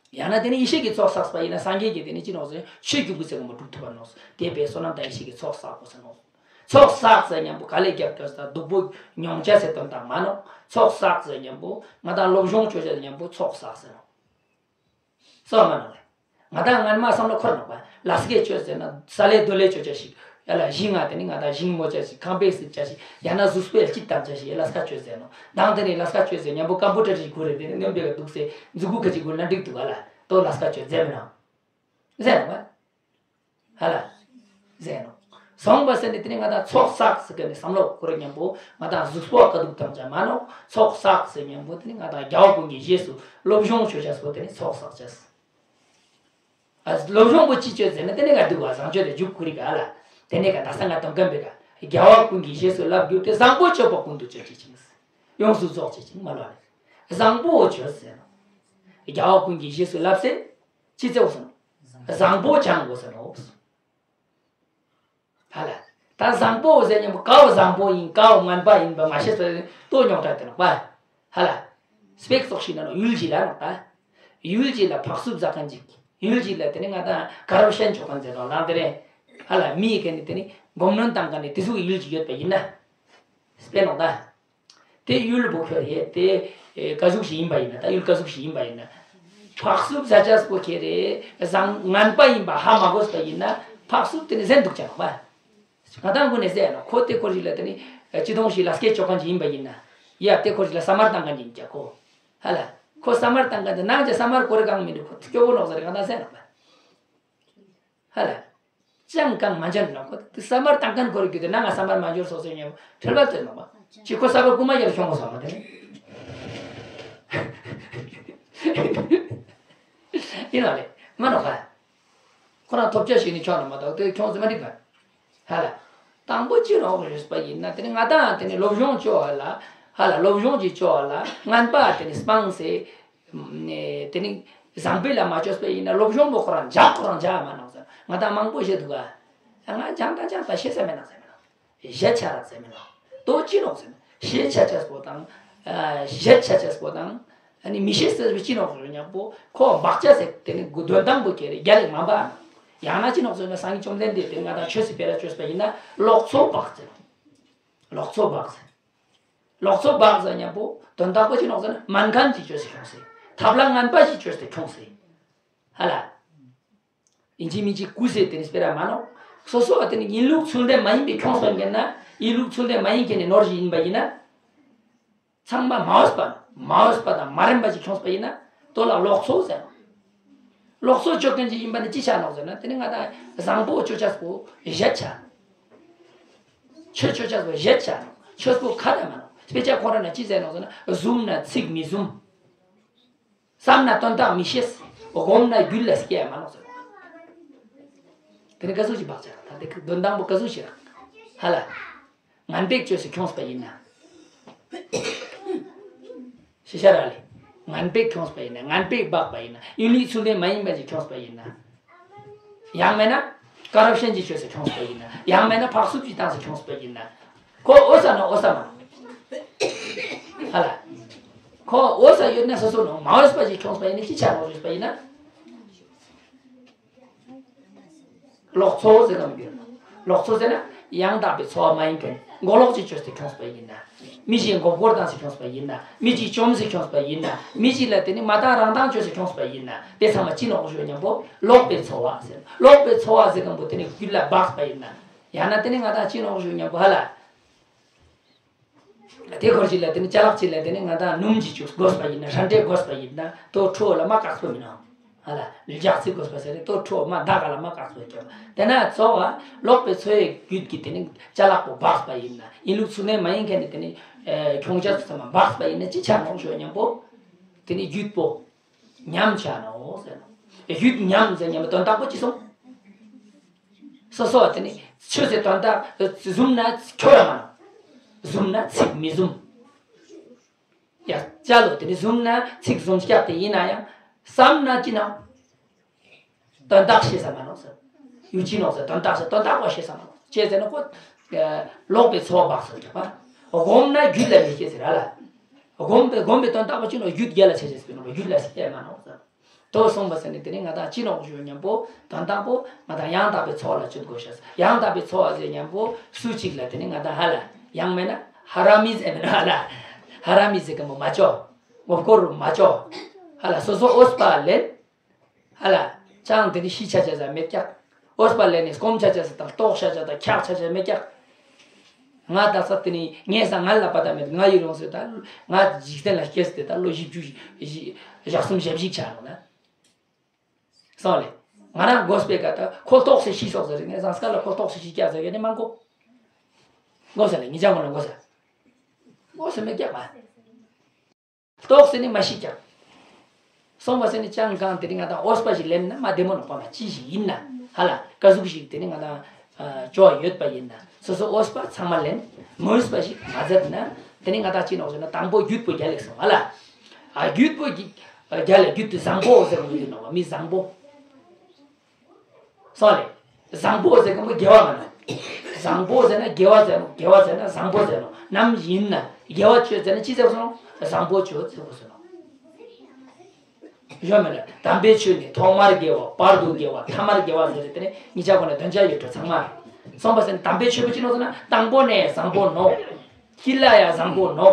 ཡང་ན་དེ་ནི་ཡེ་ཤེས་ཀྱི་ཚོགས་བསགས་པ་ཡིན་ན་སངས་རྒྱས་ཀྱི་དེ་ནི་ཅི་ནོག་ཟེར་ན་ཆོས་ཀྱི་སྐུ་ཟེར་གོ་མ་འགྲུབ་ཐུབ་པ་ནོག་དེ་བས་བསོད་ནམས་དང་ཡེ་ཤེས་ཀྱི་ཚོགས་བསགས་དགོས་ས་ནོག་ཚོགས་བསགས་ཟེར་མཉམ་པོ་དཀའ་ལས་རྒྱབ་སྐྱོར་ས་སྡུག་པོ་མྱོང་བྱ་ཟེར་དོན་དག་མ་ནོག་ཚོགས་བསགས་ཟེར་མཉམ་པོ་ང་དང་སློབ་སྦྱོང་བྱོས་བྱ་ཟེར་མཉམ་པོ་ཚོགས་བསགས་ཟེར་ནོག་སོ་མ་ནོག་ལེ། ང་དང་སྔན་མ་བསམ་བློ་འཁོར་ནོག་པ། ལས་ཀ་བྱོས་ཟེར་ན་ས་ལས་རྡོ་ལས་བྱོས་བྱ་ཞིག་ཡ་ལ་ཞིང་ང་དེ་ནི་ང་དང་ཞིང་རྨོ་བྱ་ཞིག་ཁང་པའི་བསྲེག་བྱ་ཞིག་ཡང་ན་གཟུགས་པོའི་སྐྱིད་བཏང་བྱ་ཞིག་ལས་ཀ་བྱོས་ཟེར་ནོག་དང་དེ་ནི་ལས་ཀ་བྱོས་ཟེར་མཉམ་པོ་ཀམ་པུ་ཊར་ཞིག་དགོས་རེད། དེ་ནི་སྣོན་པའི་འདུག་སེ་མཛུ་གུ་ཁ་ཅིག་དགོས་ན་འགྲིག་འདུག་ག་ལ། དོ་ལས་ཀ་བྱོས་ཟེར་མི་ནོག་ཟེར་ནོག་པ། ཧ་ལ། ཟེར་ནོག་བཟང་པོ་ཟེར་ནས་དེ་ནི་ང་དང་ཚོགས་བསགས་ཟེར་གི་ནི་བསམ་བློ་འཁོར་མཉམ་པོ་ང་དང་གཟུགས་པོ་དཀའ་སྡུག་བཏང་བྱ་མ་ནོག་ཚོགས་བསགས་ཟེར་མཉམ་པོ་དེ་ནི་ང་དང་རྒྱལ་བ་ཀུན་གྱི་རྗེས་སུ་སློབ་སྦྱོང་བྱོས་བྱ་སོགས་དེ་ནི་ཚོགས་བསགས་བྱ། ཨ། སློབ་སྦྱོང་པོ་ཅི་བྱོས་ཟེར་ན་དེ་ནི་ང་སྡུག་པ་བཟང་སྤྱོད་དེ་འཇུག་ཁུ་རི་ག་ལ། དེ་ནི་ག་ད་ས་ང་དོན་ཀམ་པའི་ག་རྒྱལ་བ་ཀུན་གྱི་རྗེས་སུ་བསླབ་གྱུར་ཏེ། བཟང་པོ་སྤྱོད་པ་ཀུན་ཏུ་སྤྱོད་བྱེད་ཅིང་། ཡོངས་སུ་རྫོགས་བྱེད་ཅིང་མ་ལོག་ལས། བཟང་པོ་བྱོས་ཟེར་ནོག་རྒྱལ་བ་ཀུན་གྱི་རྗེས་སུ་བསླབ་ཟེར། ཅི་བྱེད་དགོས་ཟེར་ནོག་བཟང་པོ་སྦྱང་དགོས་ཟེར་ནོག་ཧ་ལ། ད་བཟང་པོ་ཟེར་མཉམ་པོ་ག་བ་བཟང་པོ་ཡིན་ག་བ་ངན་པ་ཡིན་པ་མ་ཤེས་པ་ལྟོ་ཉོག་དྲགས་དེ་ནོག་པ། ཧ་ལ། སྤེག་ཙོགས་ཤིག་ན་ནོག་ཡུལ་གྱི་ལ་ནོག་ད། ཡུལ་གྱི་ལ་ཕག་སུབ་ཟ་མཁན་ཅིག་ཡུལ་གྱི་ལ་དེ་ནི་ང་དང་ཀ་རབ་ཤན་ཆོག་མཁན་ཟེར་ནོག་ལང་དེ་རེད། ཧ་ལ་མི་ཡི་ག་ནི་དེ་ནི་སྒོམ་གནོན་བཏང་མཁན་ནི་དེ་ཚོ་གི་ཡུལ་གྱི་ཡོད་པ་ཡིན་ན། སྤེ་ནོག་ད། དེ་ཡུལ་བོ་ཁྱོད་རེད་དེ། ཨེ་ག་ཟུག་ཞིག་ཡིན་པ་ཡིན་ན་ད་ཡུལ་ག་ཟུག་ཞིག་ཡིན་པ་ཡིན་ན། ཕག་སུབ་ཟ་ཅེས་པོ་ཁྱེད་རེད་བཟང་ངན་པ་ཡིན་པ་ཧ་མ་གོ་ས་ཡིན་ན་ཕག་སུབ་དེ་ནི་ཟན་འདུག་ཅེས་ནོག་པ། ང་དང་ཀུན་ནས་ཟེར་ནོག་ཁོ་དེ་ཁོར་ཞིག་ལ་དེ་ནི་ཅི་དོང་ཞིག་ལ་སྐད་ཅོག་གང་ཅིག་ཡིན་པ་ཡིན་ན། ཡ་དེ་ཁོར་ཞིག་ལ་ས་མར་བཏང་མཁན་ཅིག་ཡིན་ཀྱ་ཁོ། ཧ་ལ། ཁོ་ས་མར་བཏང་མཁན་དེ་ནང་ཅི་ས་མར་གོ་རེ་གང་མི་འདུག་ཁོ་སྐྱོ་བོ་ནོག་ཟེར་ང་དང་ཟེར་ནོག་པ། ཧ་ལ། ཅང་གང་མ་འཇོན་ནོག་ཁོ་དེ་ས་མར་བཏང་མཁན་ཁོ་རེ་རྒྱུ་དེ་ནང་ང་ས་མར་མ་འཇོར་སོགས་ཟེར་ཉེ་བོ་ཁྲེལ་བ་ལྟོས་ནོག་པ། ཅི་ཁོ་ས་བར་རྐུ་མ་ཡར་ཤོང་གོ་ས་མ་དེ་ནི། ཡིན་ནོག་ལེ། མ་ནོག་པ། ཁོ་རང་ཐོབ་ཆ་ཞིག་ནི་ཆོག་ན་མ་གཏོགས་དེ་ཁྱོངས་ཟེར་མ་འགྲིག་པ། ཧ་ལ། དང་པོ་ཅི་རོགས་ཡོད་པ་ཡིན་ན་དེ་ནི་ང་དང་དེ་ནི་སློབ་སྦྱོང་བྱོས་ལ། ཧ་ལ་སློབ་སྦྱོང་ཅིག་བྱོས་ལ་ངན་པ་དེ་ནི་སྤངས་སེ། དེ་ནི་བཟང་པོའི་ལ་མ་བྱོས་པ་ཡིན་ན་སློབ་སྦྱོང་པོ་ཁོ་རང་འཇག་ཁོ་རང་འཇག་མ་གནང་ཟེར་ང་དང་མང་པོ་བཤད་འདུག་ག་ང་འཇག་དང་འཇག་ད་ཤེས་ས་མེད་ན་ཟེར་མེད་ན། གཞལ་བྱ་ར་ཟེར་མེད་ན། དོ་ཅི་ནོག་ཟེར་ན་གཞལ་བྱ་བྱས་པོ་དང་། གཞལ་བྱ་བྱས་པོ་དང་། ཨ་ནི་མི་ཤེས་ཟེར་བའི་ཅི་ནོག་ཟེར་ཉམ་པོ་ཁོ་བག་ཆགས་ཟེར་དེ་ནི་དགུ་དོན་དང་པོ་ཁྱེར་རྒྱ་ལས་མ་འབའ། ཡང་ན་ཅི་ནོག་ཟེར་ན་སངས་རྒྱས་བཅོམ་ལྡན་འདས་དེ་ང་དང་ཆོས་སི་སྤེ་ར་བཅོས་པ་ཡིན་ན་ལོག་འཚོ་བག་ཟེར། ལོག་འཚོ་བག་ཟེར། ལོག་འཚོ་བག་ཟེར་ཉམ་པོ་དོན་དག་པོ་ཅི་ནོག་ཟེར་ན་སྨན་ཁང་ཅིག་བཅོས་སེ་ཁྱོངས་སེ། ཐབས་ལམ་ངན་པ་ཞིག་བཅོས་སེ་ཁྱོངས་སེ། ཧ་ལ། ཡིན་གཅིག་མིན་གཅིག་ཀུ་སེ་དེ་ནི་སྤེ་ར་མ་ནོག་སོ་སོ་བ་དེ་ནི་ཡིན་ལུགས་ཚུལ་ལྡན་མ་ཡིན་པའི་ཁྱོངས་སོང་མཁན་ན་ཡིན་ལུགས་ཚུལ་ལྡན་མ་ཡིན་མཁན་ནི་ནོར་ཞིག་ཡིན་པ་ཡིན་ན། ཚང་མ་མ་འོས་པ་མ་འོས་པ་དང་མ་རན་པ་ཞིག་ཁྱོངས་པ་ཡིན་ན་དོ་ལ་ལོག་འཚོ་ཟེར་ནོག་ལོག་འཚོ་བཅོ་མཁན་ཅིག་ཡིན་པ་ནི་ཅི་ཆ་ནོག་ཟེར་ན་དེ་ནི་ང་དང་བཟང་པོ་བཅོ་ཆ་པོ་གཞལ་ཆ། ཆོས་བཅོ་ཆ་པོ་གཞལ་ཆ་ནོག་ཆོས་པོ་ཁ་ད་མ་ནོག་དཔེ་ཆ་ཁོ་ར་ན་ཅི་ཟེར་ནོག་ཟེར་ན་བཟུམ་ན་ཚིག་མི་བཟུམ། བསམ་ན་དོན་དག་མི་ཤེས། སྒོམ་ན་རྒྱུད་ལ་སྐྱེ་ཡ་མ་ནོག་ཟེར། དེ་ནི་ག་ཟུག་ཅིག་བག་ཆགས་ར་ད་དེ་དོན་དང་པོ་ག་ཟུག་ཅིག་ར། ཧ་ལ། ངན་པས་བཅོས་སུ་ཁྱོངས་པ་ཡིན་ན། ཤེས་བྱ་ར་ལས། ངན་པས་ཁྱོངས་པ་ཡིན་ན་ངན་པས་སྦགས་པ་ཡིན་ན་ཡིན་ལུགས་ཚུལ་ལྡན་མ་ཡིན་པ་ཅིག་ཁྱོངས་པ་ཡིན་ན། ཡང་མེད་ན། ཀ་རབ་ཤན་གྱིས་བཅོས་སུ་ཁྱོངས་པ་ཡིན་ན་ཡང་མེད་ན་ཕག་སུབ་ཀྱིས་བཏང་སུ་ཁྱོངས་པ་ཡིན་ན། ཁོ་འོས་ས་ན་འོས་ས་མ། ཧ་ལ། ཁོ་འོས་ས་ཡོད་ན་སོ་སོ་ནང་མ་འོས་པ་ཞིག་ཁྱོངས་པ་ཡིན་ན་ཅི་ཆ་འོས་པ་ཡིན་ན། ལོག་འཚོ་ཟེར་གམ་ཡོད། ལོག་འཚོ་ཟེར་ན་ཡང་དག་པའི་འཚོ་བ་མ་ཡིན་མཁན་མགོ་ལོག་ཅིག་བཅོས་ཏེ་ཁྱོངས་པ་ཡིན་ན། མི་ཞིག་མགོ་སྐོར་བཏང་སྟེ་ཁྱོངས་པ་ཡིན་ན། མི་ཅིག་བཅོམ་སྟེ་ཁྱོངས་པ་ཡིན་ན། མི་ཅིག་ལ་དེ་ནི་མ་དང་རང་དང་བཅོས་སུ་ཁྱོངས་པ་ཡིན་ན། དེ་ཚང་མ་ཅི་ནོག་ཞུ་སྙམ་པོ་ལོག་པའི་འཚོ་བ་ཟེར། ལོག་པའི་འཚོ་བ་ཟེར་གམ་པོ་དེ་ནི་རྒྱུད་ལ་སྦགས་པ་ཡིན་ན། ཡང་ན་དེ་ནི་ང་དང་ཅི་ནོག་ཞུ་སྙམ་པོ་ཧ་ལ། དེ་ཁོར་ཅིག་ལ་དེ་ནི་ཅ་ལག་ཅིག་ལ་དེ་ནི་ང་དང་སྣུམ་གྱིས་བཅུག་དགོས་པ་ཡིན་ན་ར་འདྲེ་དགོས་པ་ཡིན་ན་དོ་ཁྲོ་ལ་མ་བཀག་པོ་མིན་ནོ། ཧ་ལ་ལུས་ལྗགས་ཚིག་དགོས་པ་ཟེར་ནས་དོ་ཁྲོ་མ་ད་ག་ལ་མ་བཀག་པོ་ཀྱང་དེ་ན་ཚོ་བ་ལོག་པའི་འཚོ་བའི་རྒྱུད་ཀྱི་དེ་ནི་ཅ་ལག་པོ་སྦགས་པ་ཡིན་ན་ཡིན་ལུགས་ཚུལ་ལྡན་མ་ཡིན་མཁན་ནི་དེ་ནི་ཁྱོང་ཆ་ཚོ་ཚང་མ་སྦགས་པ་ཡིན་ན་ཅི་ཆ་ནོག་ཞུ་སྙམ་པོ། དེ་ནི་རྒྱུད་པོ། ཉམས་ཆག་ནོ་ཟེར་ནོ། རྒྱུད་ཉམས་ཟེར་ཉམས་དོན་དག་པོ་ཅི་སོང་། སོ་སོ་དེ་ནི་ཆོས་ཟེར་དོན་དག་བཟུམ་ན་ཁྱོད་ར་མ་ནོ། བཟུམ་ན་ཚིག་མི་བཟུམ། ཡ་ཅ་ལོ་དེ་ནི་བཟུམ་ན་ཚིག་བཟུམ་སྐྱབས་དེ་ཡིན་ན་ཡང་བསམ་ན་ཅི་ནོ། དོན་དག་ཤེས་ས་མ་ནོ་ཟེར། ཡུལ་ཅི་ནོ་ཟེར་དོན་དག་ཟེར་དོན་དག་པོ་ཤེས་ས་མ་ནོ་ཅེས་ཟེར་ན་ཁོ། ལོག་པའི་འཚོ་བ་སྦགས་ཟེར་བ། སྒོམ་ན་རྒྱུད་ལ་མི་སྐྱེ་ཟེར་ར་ལ། སྒོམ་པའི་སྒོམ་པའི་དོན་དག་པོ་ཅི་ནོ་རྒྱུད་རྒྱལ་ལ་ཆེ་ཆེ་ཟེར་ནོ་རྒྱུད་ལ་སྐྱེ་མ་ནོ་ཟེར། དོ་གསུངས་པ་ཟེར་ནས་དེ་ནི་ང་དང་ཅི་ནོག་ཞུ་མཉམ་པོ་དོན་དག་པོ་ང་དང་ཡང་དག་པའི་འཚོ་བ་ལ་སྤྱོད་དགོས་ཤག་ཡང་དག་པའི་འཚོ་བ་ཟེར་མཉམ་པོ་སུ་གཅིག་ལ་དེ་ནི་ང་དང་ཧ་ལ་ཡང་མེད་ན་ཧ་ར་མི་ཟེར་མེད་ན་ཧ་ལ་ཧ་ར་མི་ཟེར་གི་མོ་མ་ཅོ། ངོ་སྐོར་མ་ཅོ། ཧ་ལ་སོ་སོ་འོས་པ་ལེན། ཧ་ལ། ཅང་དེ་ནི་ཤི་ཆ་ཆ་ས་མེད་ཀྱག་འོས་པ་ལེན་ནས་སྐོམ་ཆ་ཆ་ས་དང་ལྟོགས་ཆ་ཆ་དང་འཁྱག་ཆ་ཆ་མེད་ཀྱག་ང་ད་ས་དེ་ནི་ངས་ས་ང་ལ་པ་ད་མེད་ང་ཡི་རང་སོས་ད་ང་འཇིག་རྟེན་ལ་སྐྱེས་ཏེ་ད་ལོ་བཞི་བཅུ་ཞག་གསུམ་ཞག་བཞི་ཆགས་རོགས་ན། སོང་ལེ། ང་རང་དགོས་པའི་ཀ་ད་ཁོ་ལྟོགས་སེ་ཤི་སོགས་ཟེར་ངས་སང་སྐལ་ལ་ཁོ་ལྟོགས་སེ་ཤི་ཀྱག་ཟེར་གི་ནི་མང་གོ་དགོས་ས་ལེ་ངི་ཅག་ངོ་ལ་དགོས་ས་དགོས་ས་མེད་ཀྱག་མ། ལྟོགས་ཟེར་ནི་མ་ཤི་ཀྱང་། སོང་བ་ཟེར་ནི་ཅང་གང་དེ་རིང་ང་དང་འོས་པ་ཞིག་ལེན་ན་མ་བདེ་མོ་ནོག་པ་མ་ཅི་ཞིག་ཡིན་ན་ཧ་ལ་ཀ་ཟུག་ཞིག་དེ་ནི་ང་དང་ཅོ་ཡོད་པ་ཡིན་ན་སོ་སོ་འོས་པ་ཚང་མ་ལེན་མ་འོས་པ་ཞིག་མ་མཛད་ན་དེ་ནི་ང་དང་ཅི་ནོག་ཟེར་ན་དང་པོ་རྒྱུད་པོ་རྒྱལ་ལེགས་སོང་ཧ་ལ། ཨ་རྒྱུད་པོ་རྒྱལ་ལེགས་རྒྱུད་དུ་བཟང་པོ་ཟེར་བ་ཡིན་ནོག་པ་མི་བཟང་པོ། སོང་ལེ། བཟང་པོ་ཟེར་གི་མོ་དགེ་བ་མ་ན། བཟང་པོ་ཟེར་ན་དགེ་བ་ཟེར་ནོ། དགེ་བ་ཟེར་ན་བཟང་པོ་ཟེར་ནོ། ནམ་ཡིན་ན་དགེ་བ་ཆོས་ཟེར་ན་ཅི་ཟེར་སོང་། བཟང་པོ་ཆོས་ཟེར་སོང་། ཡོད་མེད་ལ་དམ་པའི་ཆོས་ནི་ཐོག་མར་དགེ་བ། བར་དུ་དགེ་བ། ཐ་མར་དགེ་བ་ཟེར་ཏེ་ནི་ཉིས་ཆ་གོ་ནས་དོན་ཆ་ཡོད་འགྲོ་ཚང་མ། སོང་པ་ཟེར་ན་དམ་པའི་ཆོས་པོ་ཅི་ནོ་ཟེར་ན་དང་པོ་ནས་བཟང་པོ་ནོ། སྐྱིད་ལ་ཡང་བཟང་པོ་ནོ།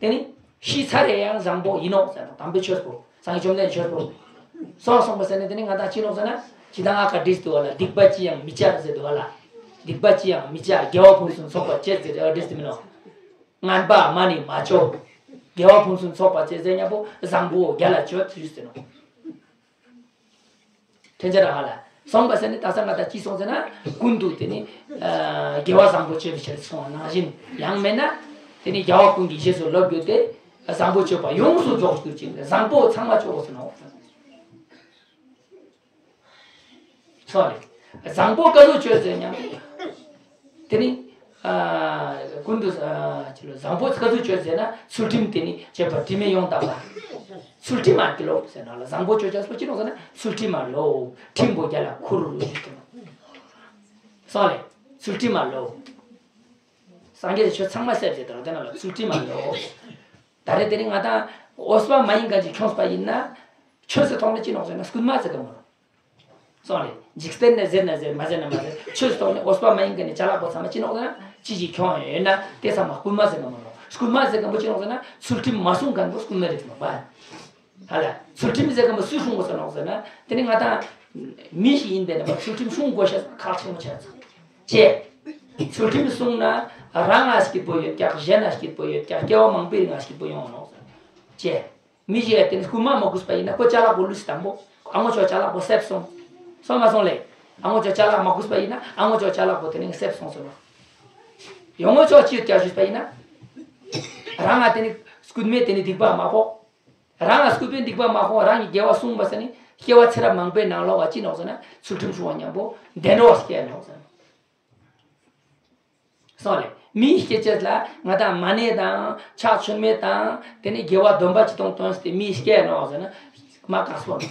དེ་ནི་ཤི་ཚར་རེ་ཡང་བཟང་པོ་ཡིན་ནོ་ཟེར་ན་དམ་པའི་ཆོས་པོ། སངས་རྒྱས་བཅོམ་ལྡན་ཆོས་པོ། སོང་སོང་པ་ཟེར་ནས་དེ་ནི་ང་དང་ཅི་ནོག་ཟེར་ན། ཇི་ལྟར་ཨ་ཁ་བྲིས་འདུག་བ་ལ་སྡིག་པ་ཅི་ཡང་མི་བྱ་ཟེར་འདུག་བ་ལ། སྡིག་པ་ཅི་ཡང་མི་བྱ་དགེ་བ་ཕུན་སུམ་ཚོགས་པར་སྤྱད་ཟེར་བྲིས་འདུག་མིན་ནོ། ངན་པ་མ་ནི་མ་བྱོ། དགེ་བ་ཕུན་སུམ་ཚོགས་པར་སྤྱད་ཟེར་མཉམ་པོ་བཟང་པོ་རྒྱལ་ལ་བྱོ་ཟེར་ནོ། ཐན་ཅ་ར་ཧ་ལ། སོང་པ་ཟེར་ནི་ད་ས་ང་ད་ཅི་སོང་ཟེར་ན། ཀུན་ཏུ་དེ་ནི། དགེ་བ་བཟང་པོ་སྤྱོད་པའི་ཕྱིར་སོང་བ་ནང་བཞིན། ཡང་མེད་ན། དེ་ནི་རྒྱལ་བ་ཀུན་གྱི་རྗེས་སུ་སློབ་གྱུར་ཏེ། བཟང་པོ་སྤྱོད་པ་ཡོངས་སུ་རྫོགས་གྱུར་ཅིང་བཟང་པོ་ཚང་མ་སྤྱོད་དགོས་ཟེར་ནོ། སོང་རེད། བཟང་པོ་ཀ་ཟུག་སྤྱོད་ཟེར་ཉམས། དེ་ནི། ཀུན་ཏུ། བཟང་པོ་ཀ་ཟུག་སྤྱོད་ཟེར་ན་ཚུལ་ཁྲིམས་དེ་ནི་བྱེད་པ་དྲི་མེད་ཡོངས་དག་པ། ཚུལ་ཁྲིམས་མ་ཀི་ལོ་ཟེར་ན་ལ་བཟང་པོ་སྤྱོད་ཅག་སོ་ཅི་ནོ་ཟེར་ན་ཚུལ་ཁྲིམས་མ་ལོ། ཁྲིམས་པོ་རྒྱ་ལ་ཁུར་རུ་ཡོད་དེ་ནོ། སོང་ལེ། ཚུལ་ཁྲིམས་མ་ལོ། སངས་རྒྱས་ཀྱི་ཆོས་ཚང་མ་བསད་ཟེར་དང་དེ་ན་ལ་ཚུལ་ཁྲིམས་མ་ལོ། ད་རེས་དེ་ནི་ང་དང་འོས་པ་མ་ཡིན་ག་ཅིག་ཁྱོངས་པ་ཡིན་ན། ཆོས་སུ་ཐོག་ནས་ཅི་ནོག་ཟེར་ན་རྐུན་མ་ཟེར་གི་མོ། སོང་ལེ། འཇིག་རྟེན་ནས་ཟེར་ན་ཟེར་མ་ཟེར་ན་མ་ཟེར་ཆོས་སུ་ཐོག་ནས་འོས་པ་མ་ཡིན་ག་ནས་ཅ་ལག་པོ་ཚང་མ་ཅི་ནོག་ཟེར་ན་ཅི་ཅིག་ཁྱོང་ཡོད་ན་དེ་ཚང་མ་རྐུན་མ་ཟེར་གི་མོ་ནོ། རྐུན་མ་ཟེར་གི་མོ་ཅི་ནོག་ཟེར་ན་ཚུལ་ཁྲིམས་མ་སྲུང་མཁན་པོ་རྐུན་མ་རེད་ནོ་པ། ཧ་ལ། ཚུལ་ཁྲིམས་ཟེར་གི་མོ་སུས་སྲུང་དགོས་ཟེར་ནོག་ཟེར་ན་དེ་ནི་ང་དང་མི་ཞིག་ཡིན་པས་ན་ཚུལ་ཁྲིམས་སྲུང་དགོས་ཤ་ཁག་ཆེན་པོ་ཆགས་ཚར། ཅེ། ཚུལ་ཁྲིམས་སྲུང་ན་རང་ང་སྐྱིད་པོ་ཡོད་ཀྱག་གཞན་ན་སྐྱིད་པོ་ཡོད་ཀྱག་སྐྱེ་བ་མང་པོའི་རིང་ང་སྐྱིད་པོ་ཡོང་ནོག་ཟེར། ཅེ། མི་ཞིག་ཡ་དེ་ནི་རྐུན་མ་མ་རྐུས་པ་ཡིན་ན་ཁོ་ཅ་ལག་པོ་ལུས་སུ་དང་པོ་ཨ་ངོ་ཅོག་ཅ་ལག་པོ་སེབ་སོང་། སོང་མ་སོང་ལེ། ཨ་ངོ་ཅོག་ཅ་ལག་མ་རྐུས་པ་ཡིན་ན་ཨ་ངོ་ཅོག་ཅ་ལག་པོ་དེ་ནི་སེབ་སོང་ཟེར་ནོ། ཡོང་ངོ་ཅོག་ཅི་ཡོད་ཀྱག་ཞུས་པ་ཡིན་ན། རང་ང་དེ་ནི་རྐུན་མས་དེ་ནི་སྡིག་པ་མ་ཕོག་རང་ང་རྐུན་པས་སྡིག་པ་མ་ཕོག་རང་གི་དགེ་བ་བསྲུངས་པ་ཟེར་ནི་སྐྱེ་བ་ཚེ་རབས་མང་པོའི་ནང་ལོག་ག་ཅི་ནོག་ཟེར་ན་ཚུལ་ཁྲིམས་སྲུང་བ་མཉམ་པོ་བདེ་འགྲོ་བ་སྐྱེ་ནོག་ཟེར་ནོ། སོང་ལེ། མིའི་སྐྱེ་ཅེས་ལ་ང་དང་མ་ཎི་དང་ཕྱག་མཆོད་མེ་དང་དེ་ནི་དགེ་བ་སྡོམ་པ་ཅི་གཏོང་གཏོང་སྟེ་མིའི་སྐྱེ་ནོག་ཟེར་ན་མ་དཀགས་པོ་ནོ།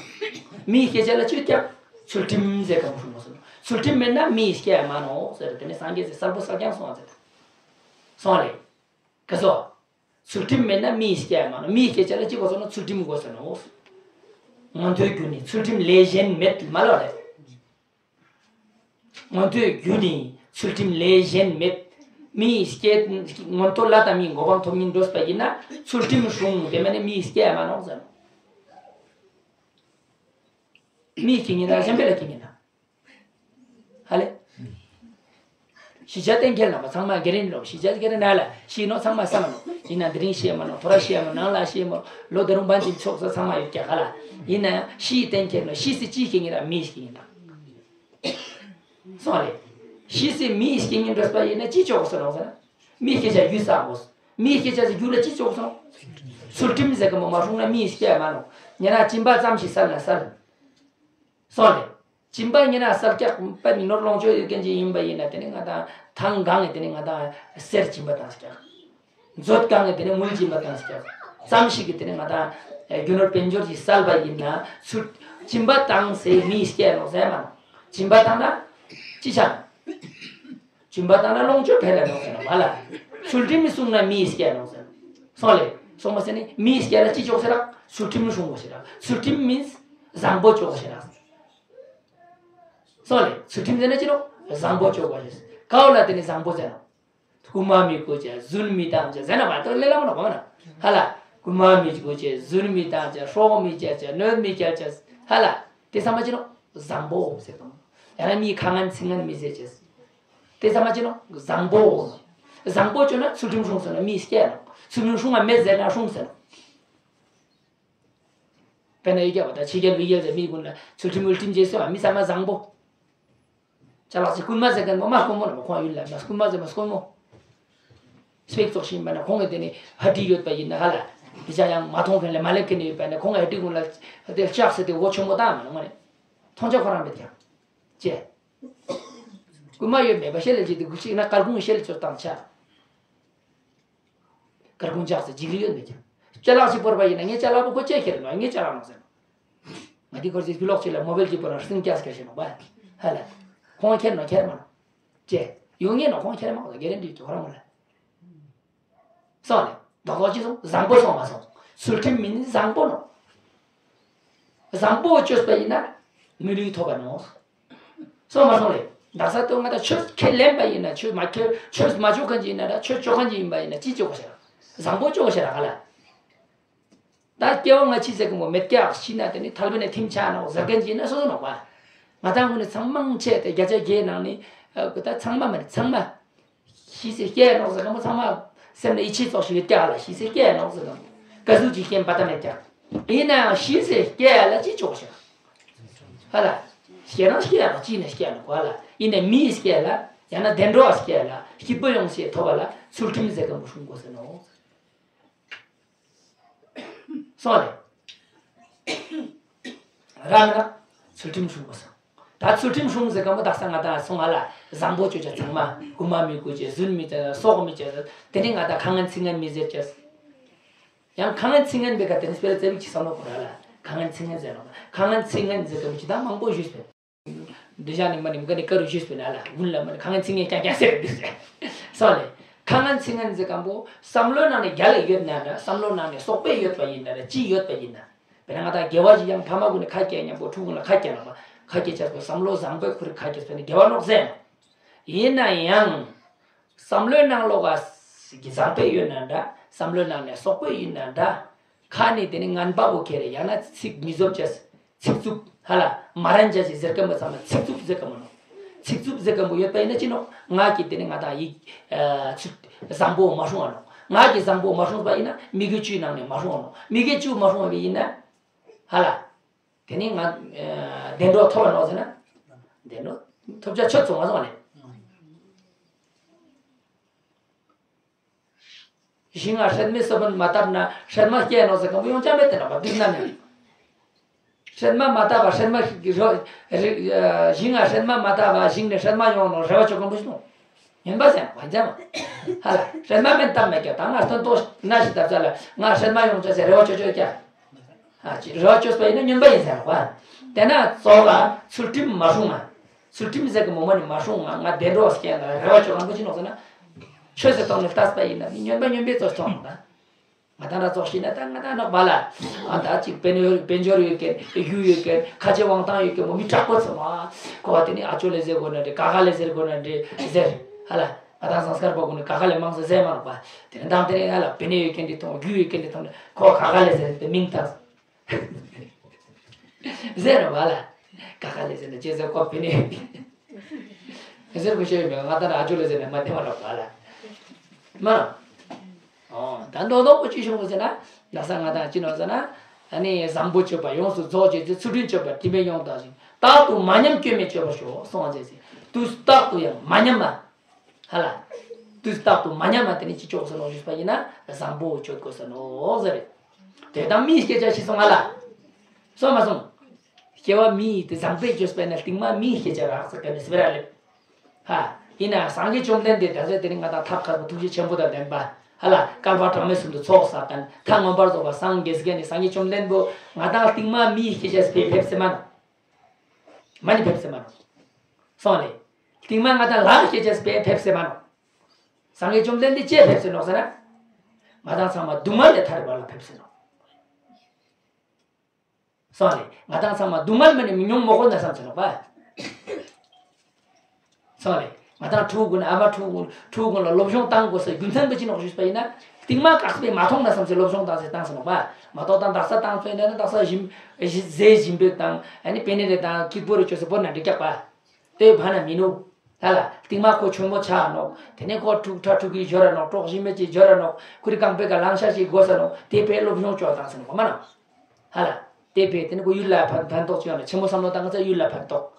མིའི་སྐྱེ་ཅེས་ལ་ཅི་ཀྱང་ཚུལ་ཁྲིམས་ཟེར་ག་མོ་ཧྲུང་མོ་ཟེར་ནོ། ཚུལ་ཁྲིམས་མེད་ན་མིའི་སྐྱེ་མ་ནོག་ཟེར་དེ་ནི་སངས་རྒྱས་ཟེར་གསལ་པོ་གསལ་རྐྱང་སོང་ཟེར། སོང་ལེ། ག་སོ། ཚུལ་ཁྲིམས་མེད་ན་མིའི་སྐྱེ་མ་ནོག་མིའི་སྐྱེ་ཅེས་ལ་ཅི་དགོས་ཟེར་ན་ཚུལ་ཁྲིམས་དགོས་ཟེར་ནོ། མངོན་མཐོའི་རྒྱུ་ནི་ཚུལ་ཁྲིམས་ལས་གཞན་མེད་མ་ལོ་རེད། མངོན་མཐོའི་རྒྱུ་ནི་ཚུལ་ཁྲིམས་ལས་གཞན་མེད། མིའི་སྐྱེ་མངོན་མཐོ་ལྷ་དང་མིའི་གོ་འཕང་ཐོབ་སྙིང་འདོད་པ་ཡིན་ན་ཚུལ་ཁྲིམས་སྲུང་དེ་མེད་ན་མིའི་སྐྱེ་མ་ནོག་ཟེར། མིའི་སྐྱེ་ཉིན་དང་གཞན་པའི་ལ་སྐྱེ་ཉིན་དང་། ཧ་ལེ། ཤི་ཆ་གཏན་འཁེལ་ན་མ་ཚང་མ་སྐྱེ་རིན་ལོ། ཤི་ཆ་སྐྱེ་རིན་ན་ལ་ཤི་ནོ་ཚང་མ་བསམ་ལོ། ཡིན་ན་དེ་རིང་ཤི་མ་ནོ་ཐོ་ར་ཤི་མ་ནང་ལ་ཤི་མ་ལོ་ད་རུང་བན་ཅིག་ཚོགས་ས་ཚང་མ་ཡོད་ཀྱག་ཧ་ལ། ཡིན་ན་ཤི་གཏན་འཁེལ་ལོ་ཤི་སི་ཅི་སྐྱེ་ཉིན་ར་མིའི་སྐྱེ་ཉིན་དང་། སོང་རེད། ཤི་སི་མིའི་སྐྱེ་ཉིན་འགྲོ་པ་ཡིན་ན་ཅི་ཆོག་སོང་ལོ་ཟེར་ན། མིའི་སྐད་ཆ་རྒྱུ་ས་མོ། མིའི་སྐད་ཆ་ཟེར་རྒྱུ་ལ་ཅི་ཆོག་སོང་། ཚུལ་ཁྲིམས་ཟེར་གི་མོ་མ་སྲུང་ན་མིའི་སྐྱེ་མ་ནོག་ཉེ་རང་སྦྱིན་པ་ཙམ་ཞིག་སལ་ན་སལ། སོང་རེད། སྦྱིན་པ་ཉེ་རང་སལ་ཀྱག་པ་ནི་ནོར་ལོངས་སྤྱོད་ཡོད་མཁན་ཅིག་ཡིན་པ་ཡིན་ན་དེ་ནི་ང་དང་ཐང་གང་ངས་དེ་ནི་ང་དང་གསེར་སྦྱིན་པ་བཏང་ཀྱག་མཛོད་གང་ངས་དེ་ནི་དངུལ་སྦྱིན་པ་བཏང་ཀྱག་ཙམ་ཞིག་གིས་དེ་ནི་ང་དང་རྒྱུ་ནོར་དཔལ་འབྱོར་ཞིག་སལ་བ་ཡིན་ན་ཚུལ་སྦྱིན་པ་བཏང་ཟེར་མིའི་སྐྱེ་ནོག་ཟེར་མ་ནོག་སྦྱིན་པ་བཏང་ན་ཅི་ཆགས། སྦྱིན་པ་བཏང་ན་ལོངས་སྤྱོད་འཕེལ་ལ་ནོག་ཟེར་ན་མ་ལ། ཚུལ་ཁྲིམས་སྲུང་ན་མིའི་སྐྱེ་ནོག་ཟེར། སོང་ལེ། སོང་མ་ཟེར་ནི་མིའི་སྐྱེ་ལ་ཅི་ཆོག་ཟེར་ར། ཚུལ་ཁྲིམས་སྲུང་དགོས་ཟེར་ར། ཚུལ་ཁྲིམས་མིན། བཟང་པོ་ཅོག་ཞེ་རག་སོང་ལེ། ཚུལ་ཁྲིམས་ཟེར་ན་ཅི་ནོ། བཟང་པོ་ཅོག་པ་ཞེས། ཀའོ་ལ་དེ་ནི་བཟང་པོ་ཟེར་ནོ། རྐུན་མ་མི་རྐུ་ཅེས། རྫུན་མི་བཏང་ཅེས་ཟེར་ན་མ་གཏོགས་ལེ་ལ་མ་ནོ་གོ་ན། ཧ་ལ། རྐུན་མ་མི་རྐུ་ཅེས། རྫུན་མི་བཏང་ཅེས། སྲོག་མི་བཅད་ཅེས། གནོད་མི་སྐྱེལ་ཅེས། ཧ་ལ། དེ་ཚང་མ་ཅི་ནོ། བཟང་པོ་ཟེར་དང་། ཡང་ན་མིའི་ཁ་ངན་ཚིག་ངན་མི་ཟེར་ཅེས། དེ་ཚང་མ་ཅི་ནོ། བཟང་པོ། བཟང་པོ་ཅོ་ན་ཚུལ་ཁྲིམས་སྲུང་ཟེར་ན་མི་སྐྱེ་ནོ། ཚུལ་ཁྲིམས་སྲུང་བ་མེད་ཟེར་ན་སྲུང་ཟེར་ནོ། དཔེར་ན་ཡི་གེ་བ་དང་ཕྱི་རྒྱལ་མི་རྒྱལ་ཟེར་མི་ཀུན་ལ་ཚུལ་ཁྲིམས་དབུལ་ཁྲིམས་བྱེད་སྲོལ་བ་མི་ཚང་མ་བཟང་པོ། ཅ་ལག་ཅིག་རྐུན་མ་ཟེར་མཁན་པོ་མ་དཀོན་མོ་ལ་མ་ཁོང་ཡུལ་ལ་མ་རྐུན་མ་ཟེར་མ་དཀོན་མོ། སྤེག་ཙོག་ཤིང་པ་ན་ཁོང་གི་དེ་ནི་ཧ་ཏི་ཡོད་པ་ཡིན་ན་ཧ་ལ། དེ་ཅག་ཡང་མ་མཐོང་མཁན་ལས་མ་སླེབས་མཁན་ཡོད་པ་ན་ཁོང་གི་ཧ་ཏི་ཀུན་ལ་དེ་ལྕགས་ཟེར་ཏེ་འོ་ཆོ་མོ་བཏང་མ་ནོ་ང་ནི། མཐོང་ཆ་ཁོ་རང་མེད་ཀྱང་། ཅེ། རྐུན་མ་ཡོད་མེད་པ་ཤེས་ལ་ཅི་དེ་གུ་ཅིག་ན་དཀར་ཁུང་ཤེས་ལ་ཅོ་བཏང་ཆ། དཀར་ཁུང་ལྕགས་ཟེར་འཇིགས་ལི་ཡོད་མེད་ཀྱང་། ཅ་ལག་ཅིག་བོར་བ་ཡིན་ན་ངའི་ཅ་ལག་པོ་ཁོ་ཅེ་ཁྱེར་ནོ་ངའི་ཅ་ལག་ནོ་ཟེར་ནོ། ང་དེ་ཁོར་ཅིག་ཕི་ལོག་ཅིག་ལ་མོ་བེལ་ཅིག་བོར་ན་སྲིང་སྐྱ་སྐྱ་ཞེ་ནོ་བ། ཧ་ལ། ཁོང་ཁྱེར་ནོ་ཁྱེར་མ་ནོ། ཅེ། ཡོང་ངེས་ནོ་ཁོང་ཁྱེར་མ་ནོ་གེ་རེ་འདྲི་ཅོ་ཁོ་རང་མོ་ལ། སོང་ལེ། རྡོག་རྡོག་ཅི་སོང་བཟང་པོ་སོང་མ་སོང་། ཚུལ་ཁྲིམས་མིན་བཟང་པོ་ནོ། བཟང་པོ་བཅོས་པ་ཡིན་ན་མི་ལུས་ཐོབ་པ་ནོ། སོང་མ་སོང་ལེ། དག་ས་ཏོ་ང་ད་ཆོས་ཁས་ལེན་པ་ཡིན་ན་ཆོས་མ་ཁས་ཆོས་མ་བཅོ་མཁན་ཅིག་ཡིན་ན་ད་ཆོས་བཅོ་མཁན་ཅིག་ཡིན་པ་ཡིན་ན་ཅི་བཅོ་གོ་ཤེས་ར། བཟང་པོ་བཅོ་གོ་ཤེས་ར་ག་ལ། ད་སྐྱེ་བ་སྔ་ཕྱི་ཟེར་གི་མོ་མེད་ཀྱག་ཤི་ན་དེ་ནི་ཐལ་བ་ནས་ཐིམ་ཆ་ནོ་ཟེར་མཁན་ཅིག་ཡིན་ན་སོ་སོ་ནོ་བ། ང་ད་ངོ་ནས་ཚང་མང་ཆེ་དེ་བརྒྱ་ཆ་བརྒྱའི་ནང་ནས་ད་ཚང་མ་མ་ནི་ཚང་མ། ཤི་ཟེར་སྐྱེ་ནོག་ཟེར་མཁན་པོ་ཚང་མ་སེམས་ལ་ཡིད་ཆེས་ཙོགས་ཤིག་ཡོད་ཀྱག་ལ། ཤི་ཟེར་སྐྱེ་ནོག་ཟེར་མཁན་པོ་ཀ་ཟུག་ཅིག་སྐྱེ་པ་ད་མེད་ཀྱག། ཡིན་ནའང་ཤི་ཟེར་སྐྱེ་ལ་ཅི་ཆོག་ཤག་ཧ་ལ། སྐྱེ་རང་སྐྱེ་ཡང་ཅི་ནས་སྐྱེ་ནོག་གོ་ལ། ཡིན་ནའི་མིའི་སྐྱེ་ལ་ཡང་ན་བདེ་འགྲོ་བ་སྐྱེ་ལ་སྐྱིད་པོ་ཡོང་ཤེས་ཐོབ་པ་ལ་ཚུལ་ཁྲིམས་ཟེར་མཁན་པོ་སྲུང་དགོས་ཟེར་ནོ། སོང་ལེ། རང་ལ་ཚུལ་ཁྲིམས་སྲུང་དགོས་སོང་། ད་ཚུལ་ཁྲིམས་སྲུང་ཟེར་མཁན་པོ་དག་ས་ང་དང་སོང་ང་ལ་བཟང་པོ་བཅོ་བྱ་ཚང་མ་རྐུན་མ་མི་རྐུ་བྱེད། རྫུན་མི་བྱེད། སྲོག་མི་བཅད། དེ་ནས་ང་དང་ཁ་ངན་ཚིག་ངན་མི་ཟེར་བྱེད། ཡང་ཁ་ངན་ཚིག་ངན་པའི་ཁ་དེ་ནི་སྤེ་ར་རྩེ་བིག་ཅིག་བསམ་བློ་འཁོར་ར་ལ། ཁ་ངན་ཚིག་ངན་ཟེར་ནོ། ཁ་ངན་ཚིག་ངན་ཟེར་མཁན་པོ་ཅི་དང་མང་པོ་ཞུས་པས། འདི་ཞག་ནི་མ་ནི་མ་ག་ནི་ཀ་རུ་ཞུས་པས་ན་ལ་དགུན་ལ་མ་ནི་ཁ་ངན་ཚིག་ངན་རྐྱང་རྐྱང་ཟེར་འདུག་ཟེར། སོང་ལེ། ཁ་ངན་ཚིག་ངན་ཟེར་མཁན་པོ་བསམ་བློའི་ནང་ནས་རྒྱལ་ལ་ཡོད་ན་འདྲ། བསམ་བློའི་ནང་ནས་སོག་པོས་ཡོད་པ་ཡིན་ན་འདྲ། ཅི་ཡོད་པ་ཡིན་ན། དཔེར་ན་ང་དང་དགེ་བ་ཞིག་ཡང་ཕ་མ་ཀུན་ནས་ཁ་སྐྱེལ་མཉམ་པོ་ཕྲུ་གུ་ལ་ཁ་སྐྱེལ་ལ་ཁ་སྐྱེལ་ཆགས་པའི་བསམ་བློ་བཟང་པོས་ཁུར་ཁ་སྐྱེལ་ཟེར་ནས་དགེ་བ་ནོག་ཟེར། ཡིན་ན་ཡང་། བསམ་བློའི་ནང་ལོགས་ཀ་གི་བཟང་པོས་ཡོད་ན་འདྲ། བསམ་བློའི་ནང་ནས་སོག་པོས་ཡིན་ན་འདྲ། ཁ་ནས་དེ་ནི་ངན་པ་བོ་ཁྱེར་ཡང་ན་ཚིག་མི་བཟོ་བྱས། ཚིག་རྩུབ་ཧ་ལ་མ་རན་ཅ་ཞིག་ཟེར་མཁན་པོ་ཚང་མ་ཚིག་རྩུབ་ཟེར་མཁན་པོ་ནོ། ཚིག་རྩུབ་ཟེར་མཁན་པོ་ཡོད་པ་ཡིན་ན་ཅི་ནོ། ངག་གི་དེ་ནི་ང་དང་ཡིག་ཚིག་བཟང་པོ་མ་སྲུང་བ་ནོ། ངག་གི་བཟང་པོ་མ་སྲུང་བ་ཡིན་ན་མི་དགེ་བཅུའི་ནང་ནས་མ་སྲུང་བ་ནོ། མི་དགེ་བཅུ་མ་སྲུང་བ་ཡིན་ན་ཧ་ལ། དེ་ནི་ང་བདེ་འགྲོ་ཐོབ་པ་ནོ་ཟེར་ན། བདེ་འགྲོ་ཐོབ་ཆ་ཆོད་སོང་མ་སོང་ལེ། ཞིང་ང་སྲན་མའི་སོ་ཕན་མ་བཏབ་ན་སྲན་མ་སྐྱེ་ནོ་ཟེར་མཁན་པོ་ཡོང་ཆ་མེད་དེ་ན་བ་འདུག་ན་ནི། སྲན་མ་མ་བཏབ་པ་སྲན་མ་ཞིག་གི་རོ་རི་ཞིང་ང་སྲན་མ་མ་བཏབ་པ་ཞིང་ནས་སྲན་མ་ཡོང་ནོ་རེ་བ་ཆོད་མཁན་པོ་ཞིག་ནོ། ངན་པ་ཟེར་ན་བ་འཇམ་མ། ཧ་ལ་སྲན་མ་མེད་བཏབ་མེད་ཀྱང་ད་ང་སྟོན་ཏོ་ན་ཞིག་བཏབ་ཚ་ལ་ང་སྲན་མ་ཡོང་ཆ་ཟེར་རེ་བ་ཆོད་ཆོད་ཀྱང་། ཨ་ཅི་རེ་བ་བཅོས་པ་ཡིན་ན་སྨྱོན་པ་ཡིན་ཟེར་བ། དེ་ན་གཙོ་བོ་ལ་ཚུལ་ཁྲིམས་མ་སྲུང་ང་། ཚུལ་ཁྲིམས་ཟེར་གི་མོ་མ་ནི་མ་སྲུང་ང་། ང་བདེ་འགྲོ་བ་སྐྱེ་ན་རེ་བ་བཅོ་གང་པོ་ཅི་ནོག་ཟེར་ན། ཆོས་ཟེར་སྟོང་ནས་ལྟས་པ་ཡིན་ན་མི་སྨྱོན་པ་སྨྱོན་པའི་ཚོ་མཐོང་ད། ང་དང་ར་ཙོགས་ཤིག་ན་ད་ང་དང་ནག་པ་ལ། ཨ་ད་ཅིག་དཔལ་འབྱོར་དཔལ་འབྱོར་ཡོད་མཁན་རྒྱུ་ཡོད་མཁན་ཁ་ཆེ་དབང་ཐང་ཡོད་མཁན་མོ་མི་དྲག་པོ་ཚོ་མ། ཁོ་བ་དེ་ནི་ཨ་ཅོ་ལེ་ཟེར་དགོས་ན་འདྲི་ཀ་ཁ་ལེ་ཟེར་དགོས་ན་འདྲི་ཟེར། ཧ་ལ་ང་དང་སངས་སྐར་པ་ཀུན་ནི་ཀ་ཁ་ལེ་མང་ས་ཟེར་མ་རོགས་པ། དེ་ནི་མདང་དེ་ནི་ཧ་ལ་དཔལ་ཡོད་མཁན་འདི་མཐོང་རྒྱུ་ཡོད་མཁན་འདི་མཐོང་ནས་ཁོ་ཀ་ཁ་ལེ་ཟེར་དེ་མིང་བཏགས། ཟེར་བ་ལ། ཀ་ཁ་ལེ་ཟེར་ན་ཅེ་ཟེར་ཁོ་བི་ནི། ཟེར་གོ་ཤེས་མེད་ང་ད་ན་ཨ་ཅོ་ལེ་ཟེར་ན་མ་དེ་མ་ལོག་བ་ལ། མ། ཨོ་ད་མདོ་མདོ་པོ་ཅི་བྱུང་ཟེར་ན། ན་ས་ང་དང་ཅི་ནོ་ཟེར་ན། ཨ་ནི་བཟང་པོ་སྤྱོད་པ་ཡོངས་སུ་རྫོགས་བྱེད་ཅིང་ཚུལ་ཁྲིམས་སྤྱོད་པ་དྲི་མེད་ཡོངས་དག་ཅིང་རྟག་ཏུ་མ་ཉམས་སྐྱོན་མེད་སྤྱོད་པར་ཤོག་གསུངས་པ་མཛད་ཟེར། དུས་རྟག་ཏུ་ཡང་མ་ཉམས་པ། ཧ་ལ། དུས་རྟག་ཏུ་མ་ཉམས་པ་དེ་ནི་ཅི་ལྕོགས་ཟེར་ནོ་ཞུས་པ་ཡིན་ན་བཟང་པོ་སྤྱོད་དགོས་ཟེར་ནོ་ཟེར། དེ་དང་མིའི་སྐད་ཆ་ཤི་སོང་ང་ལ། སོང་མ་སོང་། སྐྱེ་བ་མིའི་དེ་བཟང་པོས་བཅོས་པས་ན་རྟིང་མ་མིའི་སྐད་ཆ་རག་ཟེར་ག་ནི་སྤེ་ར་ལེབ། ཧ། ཡིན་ན་སངས་རྒྱས་བཅོམ་ལྡན་འདས་ད་ཟེར་དེ་ནི་ང་དང་ཐབས་མཁས་པ་ཐུགས་རྗེ་ཆེན་པོ་དང་ལྡན་པ། ཧ་ལ་བསྐལ་པ་གྲངས་མེད་གསུམ་དུ་ཚོགས་བསགས་མཁན་ཐ་མངོན་པར་རྫོགས་པ་སངས་རྒྱས་ཟེར་ག་ནི་སངས་རྒྱས་བཅོམ་ལྡན་པོ་ང་དང་རྟིང་མ་མིའི་སྐད་ཆ་སྤེ་ཕེབས་སེ་མ་ནོ། མ་ནི་ཕེབས་སེ་མ་ནོ། སོང་ལེ། རྟིང་མ་ང་དང་ལག་སྐྱེ་ཅེས་པས་ཕེབས་སེ་མ་ནོ། སངས་རྒྱས་བཅོམ་ལྡན་འདས་ཅེས་ཕེབས་སེ་ནོ་ཟེར་ན། ང་དང་ཚང་མ་སྡུག་བསྔལ་ལས་ཐར་བ་ལ་ཕེབས་སེ་ནོ། སོང་ལེ། ང་དང་ཚང་མ་སྡུག་བསྔལ་མ་ནི་མི་མྱོང་མོ་གོ་ན་བསམ་ཚེ་ནོག་པ། སོང་ལེ། ང་དང་ཕྲུ་གུ་ཀུན་ཨ་མ་ཕྲུ་གུ་ཀུན་ཕྲུ་གུ་ཀུན་ལ་སློབ་སྦྱོང་བཏང་དགོས་ཟེར་རྒྱུ་མཚན་པོ་ཅི་ནོག་ཞུས་པ་ཡིན་ན། རྟིང་མ་དཀག་སྤེ་མ་མཐོང་ན་བསམ་ཚེ་སློབ་སྦྱོང་བཏང་ཟེར་བཏང་ཟེར་ནོག་པ། མ་གཏོགས་དང་དག་ས་བཏང་ཚོད་ན་དག་ས་ཞིམ་ཟས་ཞིམ་པོ་དང་ཨ་ནི་པེ་ནེ་རེ་དང་ཀིག་པོ་རེ་བཅོས་ཟེར་པོ་ན་འགྲིག་ཀྱག་པ། དེ་བ་ན་མི་ནུ། ཧ་ལ། རྟིང་མ་ཁོ་ཆུང་མོ་ཆགས་ནོག་དེ་ནས་ཁོ་ཕྲུག་ཕྲ་ཕྲུག་གི་སྦྱོར་ར་ནོག་གྲོགས་ཞིམ་མེད་ཀྱི་སྦྱོར་ར་ནོག་ཁུ་རི་རྐང་པའི་ཀ་ལང་ཤ་ཞིག་དགོས་ས་ནོག་དེ་བས་སློབ་སྦྱོང་བཅོ་བཏང་ཟེར་ནོག་མ་ན། ཧ་ལ། དེ་བས་དེ་ནི་ཁོ་ཡུལ་ལ་ཕན་ཕན་ཐོགས་ཅིག་ཡོང་ན་ཆེན་མོ་བསམ་བློ་བཏང་ཚེ་ཡུལ་ལ་ཕན་ཐོགས།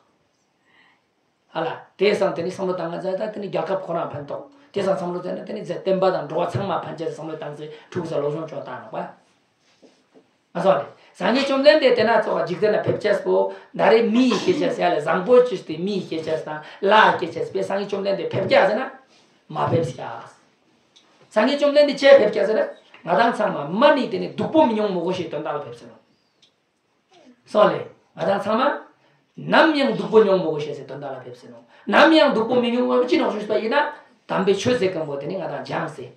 ཧ་ལ། དེ་སང་དེ་ནི་བསམ་བློ་བཏང་ཚེ་ད་དེ་ནི་རྒྱལ་ཁབ་ཁོ་རང་ཕན་ཐོགས། དེ་སང་བསམ་བློ་བཏང་ན་དེ་ནི་རྫས་བསྟན་པ་དང་འགྲོ་བ་ཚང་མ་ཕན་ཆེད་བསམ་བློ་བཏང་ཚེ་ཕྲུ་གུ་ཚོ་སློབ་སྦྱོང་བཅོ་བཏང་ནོག་པ། ང་ཚོ་ལས་སངས་རྒྱས་བཅོམ་ལྡན་འདས་དེ་ན་ཚོགས་འཇིག་རྟེན་ལ་ཕེབས་ཅེས་པོ་ད་རེས་མི་ཡི་སྐད་ཆ་ཟེར་ཡ་ལ་བཟང་པོ་ཅིག་སྟེ་མི་ཡི་སྐད་ཆ་དང་ལྷ་ཡི་སྐད་ཆ་ཟེར་བས་སངས་རྒྱས་བཅོམ་ལྡན་འདས་ཕེབས་ཀྱག་ཟེར་ན་མ་ཕེབས་ཀྱག་སངས་རྒྱས་བཅོམ་ལྡན་འདས་ཅི་ཕེབས་ཀྱག་ཟེར་ན་ང་དང་ཚང་མ་མ་ནི་དེ་ནི་སྡུག་པོ་མི་མྱོང་མོ་གོ་ཞེས་དོན་དག་ལ་ཕེབས་ཟེར་ནོག་སོང་ལེ། ང་དང་ཚང་མ་ནམ་ཡང་སྡུག་པོ་མྱོང་མོ་གོ་ཞེས་ཟེར་དོན་དག་ལ་ཕེབས་ཟེར་ནོག་ནམ་ཡང་སྡུག་པོ་མི་མྱོང་བ་ཅི་ནོག་ཞུས་པ་ཡིན་ན་དམ་པའི་ཆོས་ཟེར་མཁན་པོ་དེ་ནི་ང་དང་སྦྱངས་ཟེར།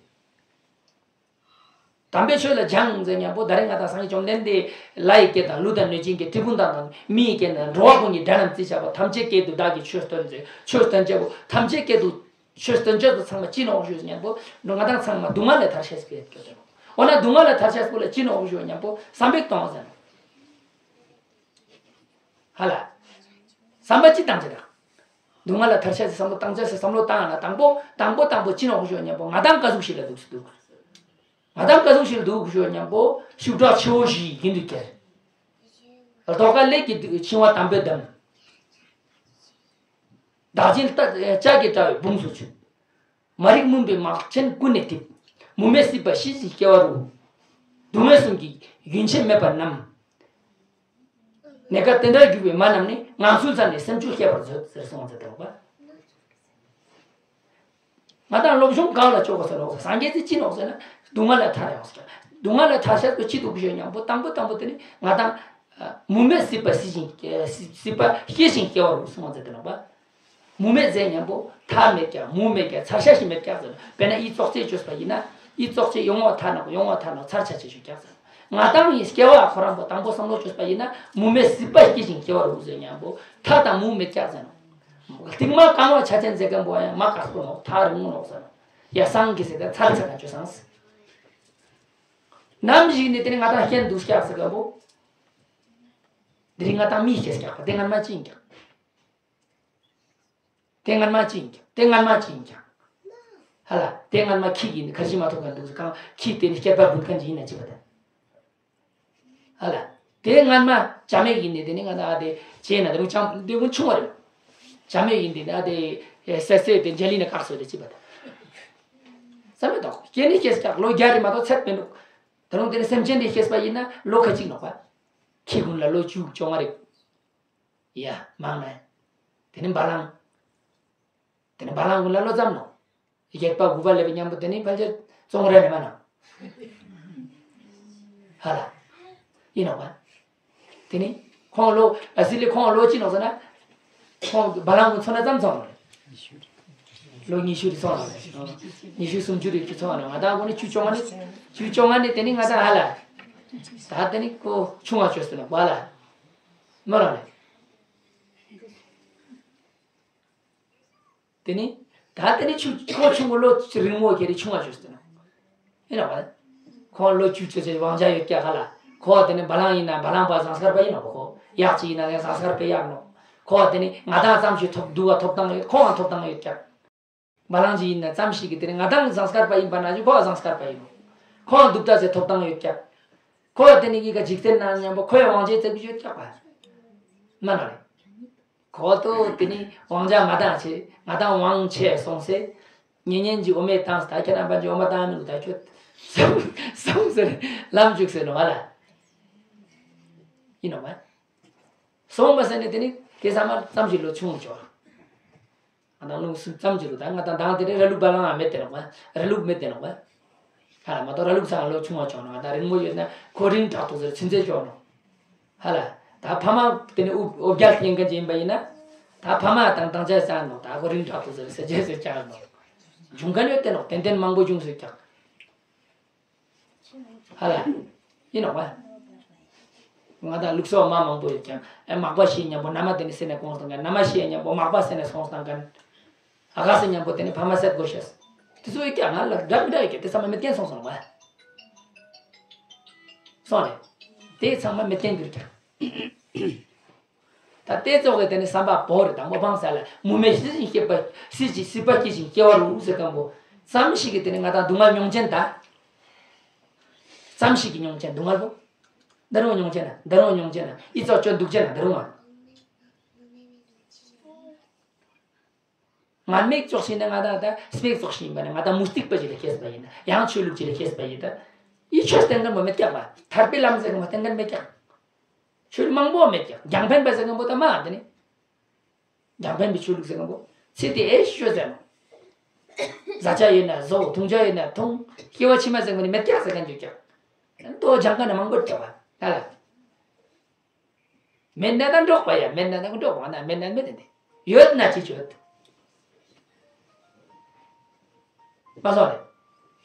དམ་པའི་ཆོས་ལ་སྦྱངས་ཟེར་མཉམ་པོ་ད་རེས་ང་དང་སངས་རྒྱས་བཅོམ་ལྡན་འདས་ལྷ་ཡི་སྐད་དང་ཀླུ་དང་གནོད་སྦྱིན་སྐད་ཏྲི་ཕུང་དང་དང་མི་ཡི་སྐད་དང་འགྲོ་བ་ཀུན་གྱི་སྒྲ་རྣམས་རྩིས་བྱ་བ་ཐམས་ཅད་སྐད་དུ་བདག་གིས་ཆོས་སྟོན་ཟེར་ཆོས་སྟོན་བྱ་བ་ཐམས་ཅད་སྐད་དུ་ཆོས་སྟོན་བྱ་བ་ཚང་མ་ཅི་ནོག་ཞུས་མཉམ་པོ་ང་དང་ཚང་མ་སྡུག་བསྔལ་ལས་ཐར་ཤེས་པའི་སྐད་དོ། འོ་ན་སྡུག་བསྔལ་ལས་ཐར་ཤེས་པོ་ལ་ཅི་ནོག་ཞུས་མཉམ་པོ་བསམ་པས་གཏོང་ཟེར་ནོག་ཧ་ལ། བསམ་པ་ཅི་བཏང་ཅི་དང་། སྡུག་བསྔལ་ལ་ཐར་ཤེས་སི་བསམ་བློ་བཏང་ཅེས་སི་བསམ་བློ་བཏང་ན་དང་པོ་དང་པོ་དང་པོ་ཅི་ནོག་ཞུ་མཉམ་པོ་ང་དང་ཀ་ཟུག་ཞིག་ལ་འདུག་སི་འདུག་ང་དང་ཀ་ཟུག་ཞིག་ལ་འདུག་ཞུ་མཉམ་པོ་ཤུགས་དྲག་ཆེ་བོ་ཞིག་ཡིན་འདུག་ཀྱེ། རྡོ་ཁ་ལེགས་ཀྱི་འཆིང་བ་དམ་པོས་བསྡམས། བདག་ཅན་ལྟ་ལྕགས་ཀྱི་དྲ་བའི་འབུངས་སུ་ཆུད། མ་རིག་མུན་པའི་མག་ཆེན་ཀུན་ནས་འཐིབས། མུ་མེད་སྲིད་པ་ཤེས་བཞིན་སྐྱེ་བ་རུ། སྡུག་བསྔལ་གསུམ་གྱི་རྒྱུན་ཆད་མེད་པར་རྣམས། ནད་མཁའ་དེ་འདྲར་གྱུར་པའི་མ་རྣམས་ནི་ངང་ཚུལ་མཚན་ནས་སེམས་མཆོག་བསྐྱེད་པར་མཛོད་ཟེར་གསུངས་ཟེར་དོགས་པ། ང་དང་སློབ་སྦྱོང་གང་ལ་ལྕོགས་པ་ཟེར་ནོག་ཟེར་སངས་རྒྱས་ཀྱིས་ཅི་ནོག་ཟེར་ན་སྡུག་བསྔལ་ལས་ཐར་ཡོང་ཟེར། སྡུག་བསྔལ་ལས་ཐར་ཤེས་པོ་ཅི་འདུག་ཞུ་མཉམ་པོ་དང་པོ་དང་པོ་དེ་ནི་ང་དང་མུ་མེད་སྲིད་པ་སྲིད་ཞིང་སྲིད་པ་ཤེས་ཤིང་སྐྱེ་བ་རུ་གསུངས་ཟེར་དོགས་པ། མུ་མེད་ཟེར་མཉམ་པོ་མཐའ་མེད་ཀྱང་མུ་མེད་ཀྱང་ཚར་ཤ་ཞིག་མེད་ཀྱང་ཟེར། དཔེར་ན་ཨི་ཙོག་ཙེ་བཅོས་པ་ཡིན་ན་ཨི་ཙོག་ཙེ་ཡོང་བ་ཐ་ནག་ཡོང་བ་ཐ་ནག་ཚར་ཆ་ཆེ་ཞིག་ཀྱང་ཟེར། ང་དང་ཡི་སྐྱེ་བ་ཁོ་རང་པོ་དང་པོ་བསམ་བློ་བཅོས་པ་ཡིན་ན་མུ་མེད་སྲིད་པ་སྐྱེ་ཞིང་སྐྱེ་བ་རུ་ཟེར་མཉམ་པོ་མཐའ་དང་མུ་མེད་ཀྱང་ཟེར་ནོག་རྟིང་མ་གང་བ་ཆ་ཅན་ཟེར་མཁན་པོ་ཡང་མ་དཀག་པོ་ནོག་མཐའ་རིང་མོ་ནོག་ཟེར་ནོག་ཡ་སང་གི་ཟེར་ཏེ་ཚར་ཚར་ན་བཅོས་སང་ཟེར། ནམ་ཞིག་ནས་དེ་ནི་ང་དང་ཤེས་འདུག་ཀྱང་ཟེར་མཁན་པོ། དེ་རིང་ང་དང་མི་ཤེས་ཀྱང་དེ་སྔན་མ་ཅི་ཡིན་ཀྱང་། དེ་སྔན་མ་ཅི་ཡིན་ཀྱང་། དེ་སྔན་མ་ཅི་ཡིན་ཀྱང་། ཧ་ལ། དེ་སྔན་མ་ཁྱི་ཡིན་ཁ་ཞིག་མ་ཐོབ་མཁན་འདུག་ཟེར་གང་ཁྱི་དེ་ནི་སྐྱེད་པ་འབུད་མཁན་ཅིག་ཡིན་ན་ཅི་བ་དང་། ཧ་ལ། དེ་སྔན་མ་ཅ་མེ་ཡིན་ནི་དེ་ནི་ང་དང་ཨ་དེ་བྱས་ན་དེ་རུ་ཅང་དེ་ཀུན་ཆུང་བ་རེད། ཅ་མེ་ཡིན་དེ་ནི་ཨ་དེ་སེ་སེ་དེ་འཇལ་ལི་ནི་བཀག་སོ་དེ་ཅི་བ་དང་། བསམ་མེད་དོགས་སྐྱེ་ནི་སྐྱེས་ཀྱང་ལོ་བརྒྱ་རེ་མ་གཏོགས་ཚད་མི་འདུག་ད་རུང་དེ་ནི་སེམས་ཅན་དེ་སྐྱེས་པ་ཡིན་ན་ལོ་ཁ་ཅིག་ནོག་པ། ཁྱི་ཀུན་ལ་ལོ་བཅུ་བཅོ་ལྔ་རེད། ཡ། མང་ན། དེ་ནི་བ་ལང་། དེ་ནི་བ་ལང་ཀུན་ལ་ལོ་ཙམ་ནོག་རྒྱག་པ་དགུ་པ་ལེབ་མཉམ་པོ་དེ་ནི་ཕལ་ཆེར་བཙོང་ར་ནི་མ་ན། ཧ་ལ། ཡིན་ནོག་པ། དེ་ནི་ཁོང་ལོ་ཨ་སི་ལི་ཁོང་ལོ་ཅི་ནོག་ཟེར་ན། ཁོང་བ་ལང་ཀུན་ཚོ་ན་ཙམ་ཚོང་ནོག་ལོ་ཉི་ཤུ་རེ་ཚོང་ནོག་ཉི་ཤུ་སུམ་ཅུ་རེ་ཅི་ཚོང་ནོག་ང་དང་ཀུན་ནི་བཅུ་བཅོ་ལྔ་ནི་བཅུ་བཅོ་ལྔ་ནི་དེ་ནི་ང་དང་ཧ་ལ། ད་དེ་ནི་ཁོ་ཆུང་བ་བཅོས་ཟེར་ནོག་བ་ལ། མ་རང་ལེ། དེ་ནི། ད་དེ་ནི་ཆུ་ཁོ་ཆུང་གི་ལོ་རིང་མོ་ཁྱེར་ཆུང་བ་བཅོས་ཟེར་ནོག་ཡིན་ནོག་པ། ཁོ་ལོ་བཅུ་བཅོ་ཆེ་དབང་ཆ་ཡོད་ཀྱག་ཧ་ལ། ཁོ་དེ་ནི་བ་ལང་ཡིན་ན་བ་ལང་པ་ཟངས་དཀར་པ་ཡིན་ནོག་པ་ཁོ། གཡག་ཅིག་ཡིན་ན་ཡང་ཟངས་དཀར་པའི་གཡག་ནོག་ཁོ་དེ་ནི་ང་དང་ཙམ་ཞིག་ཐོབ་འདུག་བ་ཐོབ་ཐང་ཡོད་ཁོ་འང་ཐོབ་ཐང་ཡོད་ཀྱག་བ་ལང་ཅིག་ཡིན་ན་ཙམ་ཞིག་གི་དེ་ནི་ང་དང་ཟངས་དཀར་པ་ཡིན་པ་ན་ཞིག་ཁོ་ཟངས་དཀར་པ་ཡིན་ནོག་ཁོ་འང་འདུག་ད་ཟེར་ཐོབ་ཐང་ཡོད་ཀྱག་ཁོ་དེ་ནི་གི་ག་འཇིག་རྟེན་ན་མཉམ་པོ་ཁོའི་དབང་ཆའི་ཙག་གི་ཡོད་ཀྱག་པ། མ་ན་རེ། ཁོ་ཏོ་དེ་ནི་དབང་ཆ་མ་བཏང་ཆེ་ང་དང་དབང་ཆེ་སོང་སེ། ཉེ་ཉེན་གྱི་འོ་མས་བཏང་ད་ཁྱེད་རྣམ་པ་གྱི་འོ་མ་བཏང་མི་འདུག་ད་ཁྱོད་སོང་སོང་ཟེར་ལམ་བཅུག་ཟེར་ནོག་ཧ་ལ། ཡིན་ནོག་པ། སོང་པ་ཟེར་ནས་དེ་ནི་དེ་ཚང་མ་ཙམ་ཞིག་ལོ་ཆུང་བྱོ། ང་དང་ལུང་སུ་ཙམ་ཅིག་རུ་ད་ང་དང་དང་དེ་རེ་ར་ལུག་བ་ལང་ཨ་མེད་དེ་ནོག་པ། ར་ལུག་མེད་དེ་ནོག་པ། ཧ་ལ་མ་གཏོགས་ར་ལུག་ཚང་ལོ་ཆུང་བ་ཆོག་ནོག་ད་རིང་མོ་ཡོད་ན་ཁོ་རིང་དྲག་ཏོ་ཟེར་ཚུན་ཚད་ཆོག་ནོག་ཧ་ལ། ད་ཕ་མ་དེ་ནི་འུ་འུ་བརྒྱལ་ཡིན་མཁན་ཅིག་ཡིན་པ་ཡིན་ན། ད་ཕ་མ་དང་དང་ཆ་ཙང་ནོག་ད་ཁོ་རིང་དྲག་ཏོ་ཟེར་ཟེར་ཅེས་ཟེར་ཀྱང་ནོག་འབྱུང་མཁན་ཡོད་དེ་ནོག་ཏན་ཏན་མང་པོ་འབྱུང་ཟེར་ཀྱང་། ཧ་ལ། ཡིན་ནོག་པ། ང་དང་ལུགས་སྲོལ་མ་མང་པོ་ཡོད་ཀྱང་ཨེ་མག་པ་ཤི་སྙམ་པོ་མནའ་མ་དེ་ནི་ཟེར་ནས་གོང་སྟོང་ག་མནའ་མ་ཤི་སྙམ་པོ་མག་པ་ཟེར་ནས་སོང་སྟང་ག་ཨ་ག་ཟེར་སྙམ་པོ་དེ་ནི་ཕ་མ་ཟེར་དགོས་ཤེས། དེ་ཚོ་ཡོད་ཀྱང་ང་ལ་འདྲ་མི་འདྲ་ཡོད་ཀྱང་དེ་ཚང་མ་མེད་མཁན་སོང་སོང་བ། སོང་རེད། དེ་ཚང་མ་མེད་མཁན་གྱུར་ཀྱང་། ད་ལྟའི་ཚོགས་ཀྱི་དེ་ནི་བསམ་པ་བོར་དང་མོ་ཕང་ས་ལ་མུ་མེད་སྲིད་ཞིང་སྐྱེ་བ་སྲིད་ཀྱི་སྲིད་པ་སྐྱེ་ཞིང་སྐྱེ་བ་རུ་ཟེར་གང་པོ། ཙམ་ཞིག་གི་དེ་ནི་ང་དང་སྡུག་བསྔལ་མྱོང་ཅན་ད། ཙམ་ཞིག་གི་མྱོང་ཅན་སྡུག་བསྔལ་པོ། འདི་རུང་མྱོང་ཅན་ན་འདི་རུང་མྱོང་ཅན་ན་ཨི་ཙོག་ཅོ་འདུག་ཅན་ན་འདི་རུང་ང་། ངར་མིག་ཙོག་ཤིང་ན་ང་དང་ད་སྤེག་ཙོག་ཤིང་པ་ནི་ང་དང་མུ་སྟེགས་པ་ཞིག་ལ་སྐྱེས་པ་ཡིན་ན་ཡང་ཆོས་ལུགས་ཅིག་ལ་སྐྱེས་པ་ཡིན་ད། ཨི་ཆོས་བསྟན་མཁན་པོ་མེད་ཀྱག་པ། ཐར་པའི་ལམ་ཟེར་མཁན་པོ་བསྟན་མཁན་མེད་ཀྱག་ཆོས་མང་པོ་མེད་ཀྱག་རྒྱང་འཕེན་པ་ཟེར་མཁན་པོ་ད་མ་དེ་ནི། རྒྱང་འཕེན་པའི་ཆོས་ལུགས་ཟེར་མཁན་པོ། ཚེ་འདི་ཨེ་ཤོད་ཟེར་ནོ། བཟའ་བཅའ་ཡོད་ན་བཟོ། འཐུང་བྱ་ཡོད་ན་འཐུང་། སྐྱེ་བ་ཕྱི་མ་ཟེར་མཁན་པོ་ནི་མེད་ཀྱག་ཟེར་མཁན་ཅིག་ཀྱག་ལྟོ་སྦྱང་མཁན་ནི་མང་པོ་ཀྱག་པ་ད་ལ། མེད་ན་ད་འགྲོགས་པ་ཡ། མེད་ན་ད་འགྲོགས་པ་ན་མེད་ན་མེད་དེ། ཡོད་ན་ཅི་ཆོད། མ་སོང་རེད།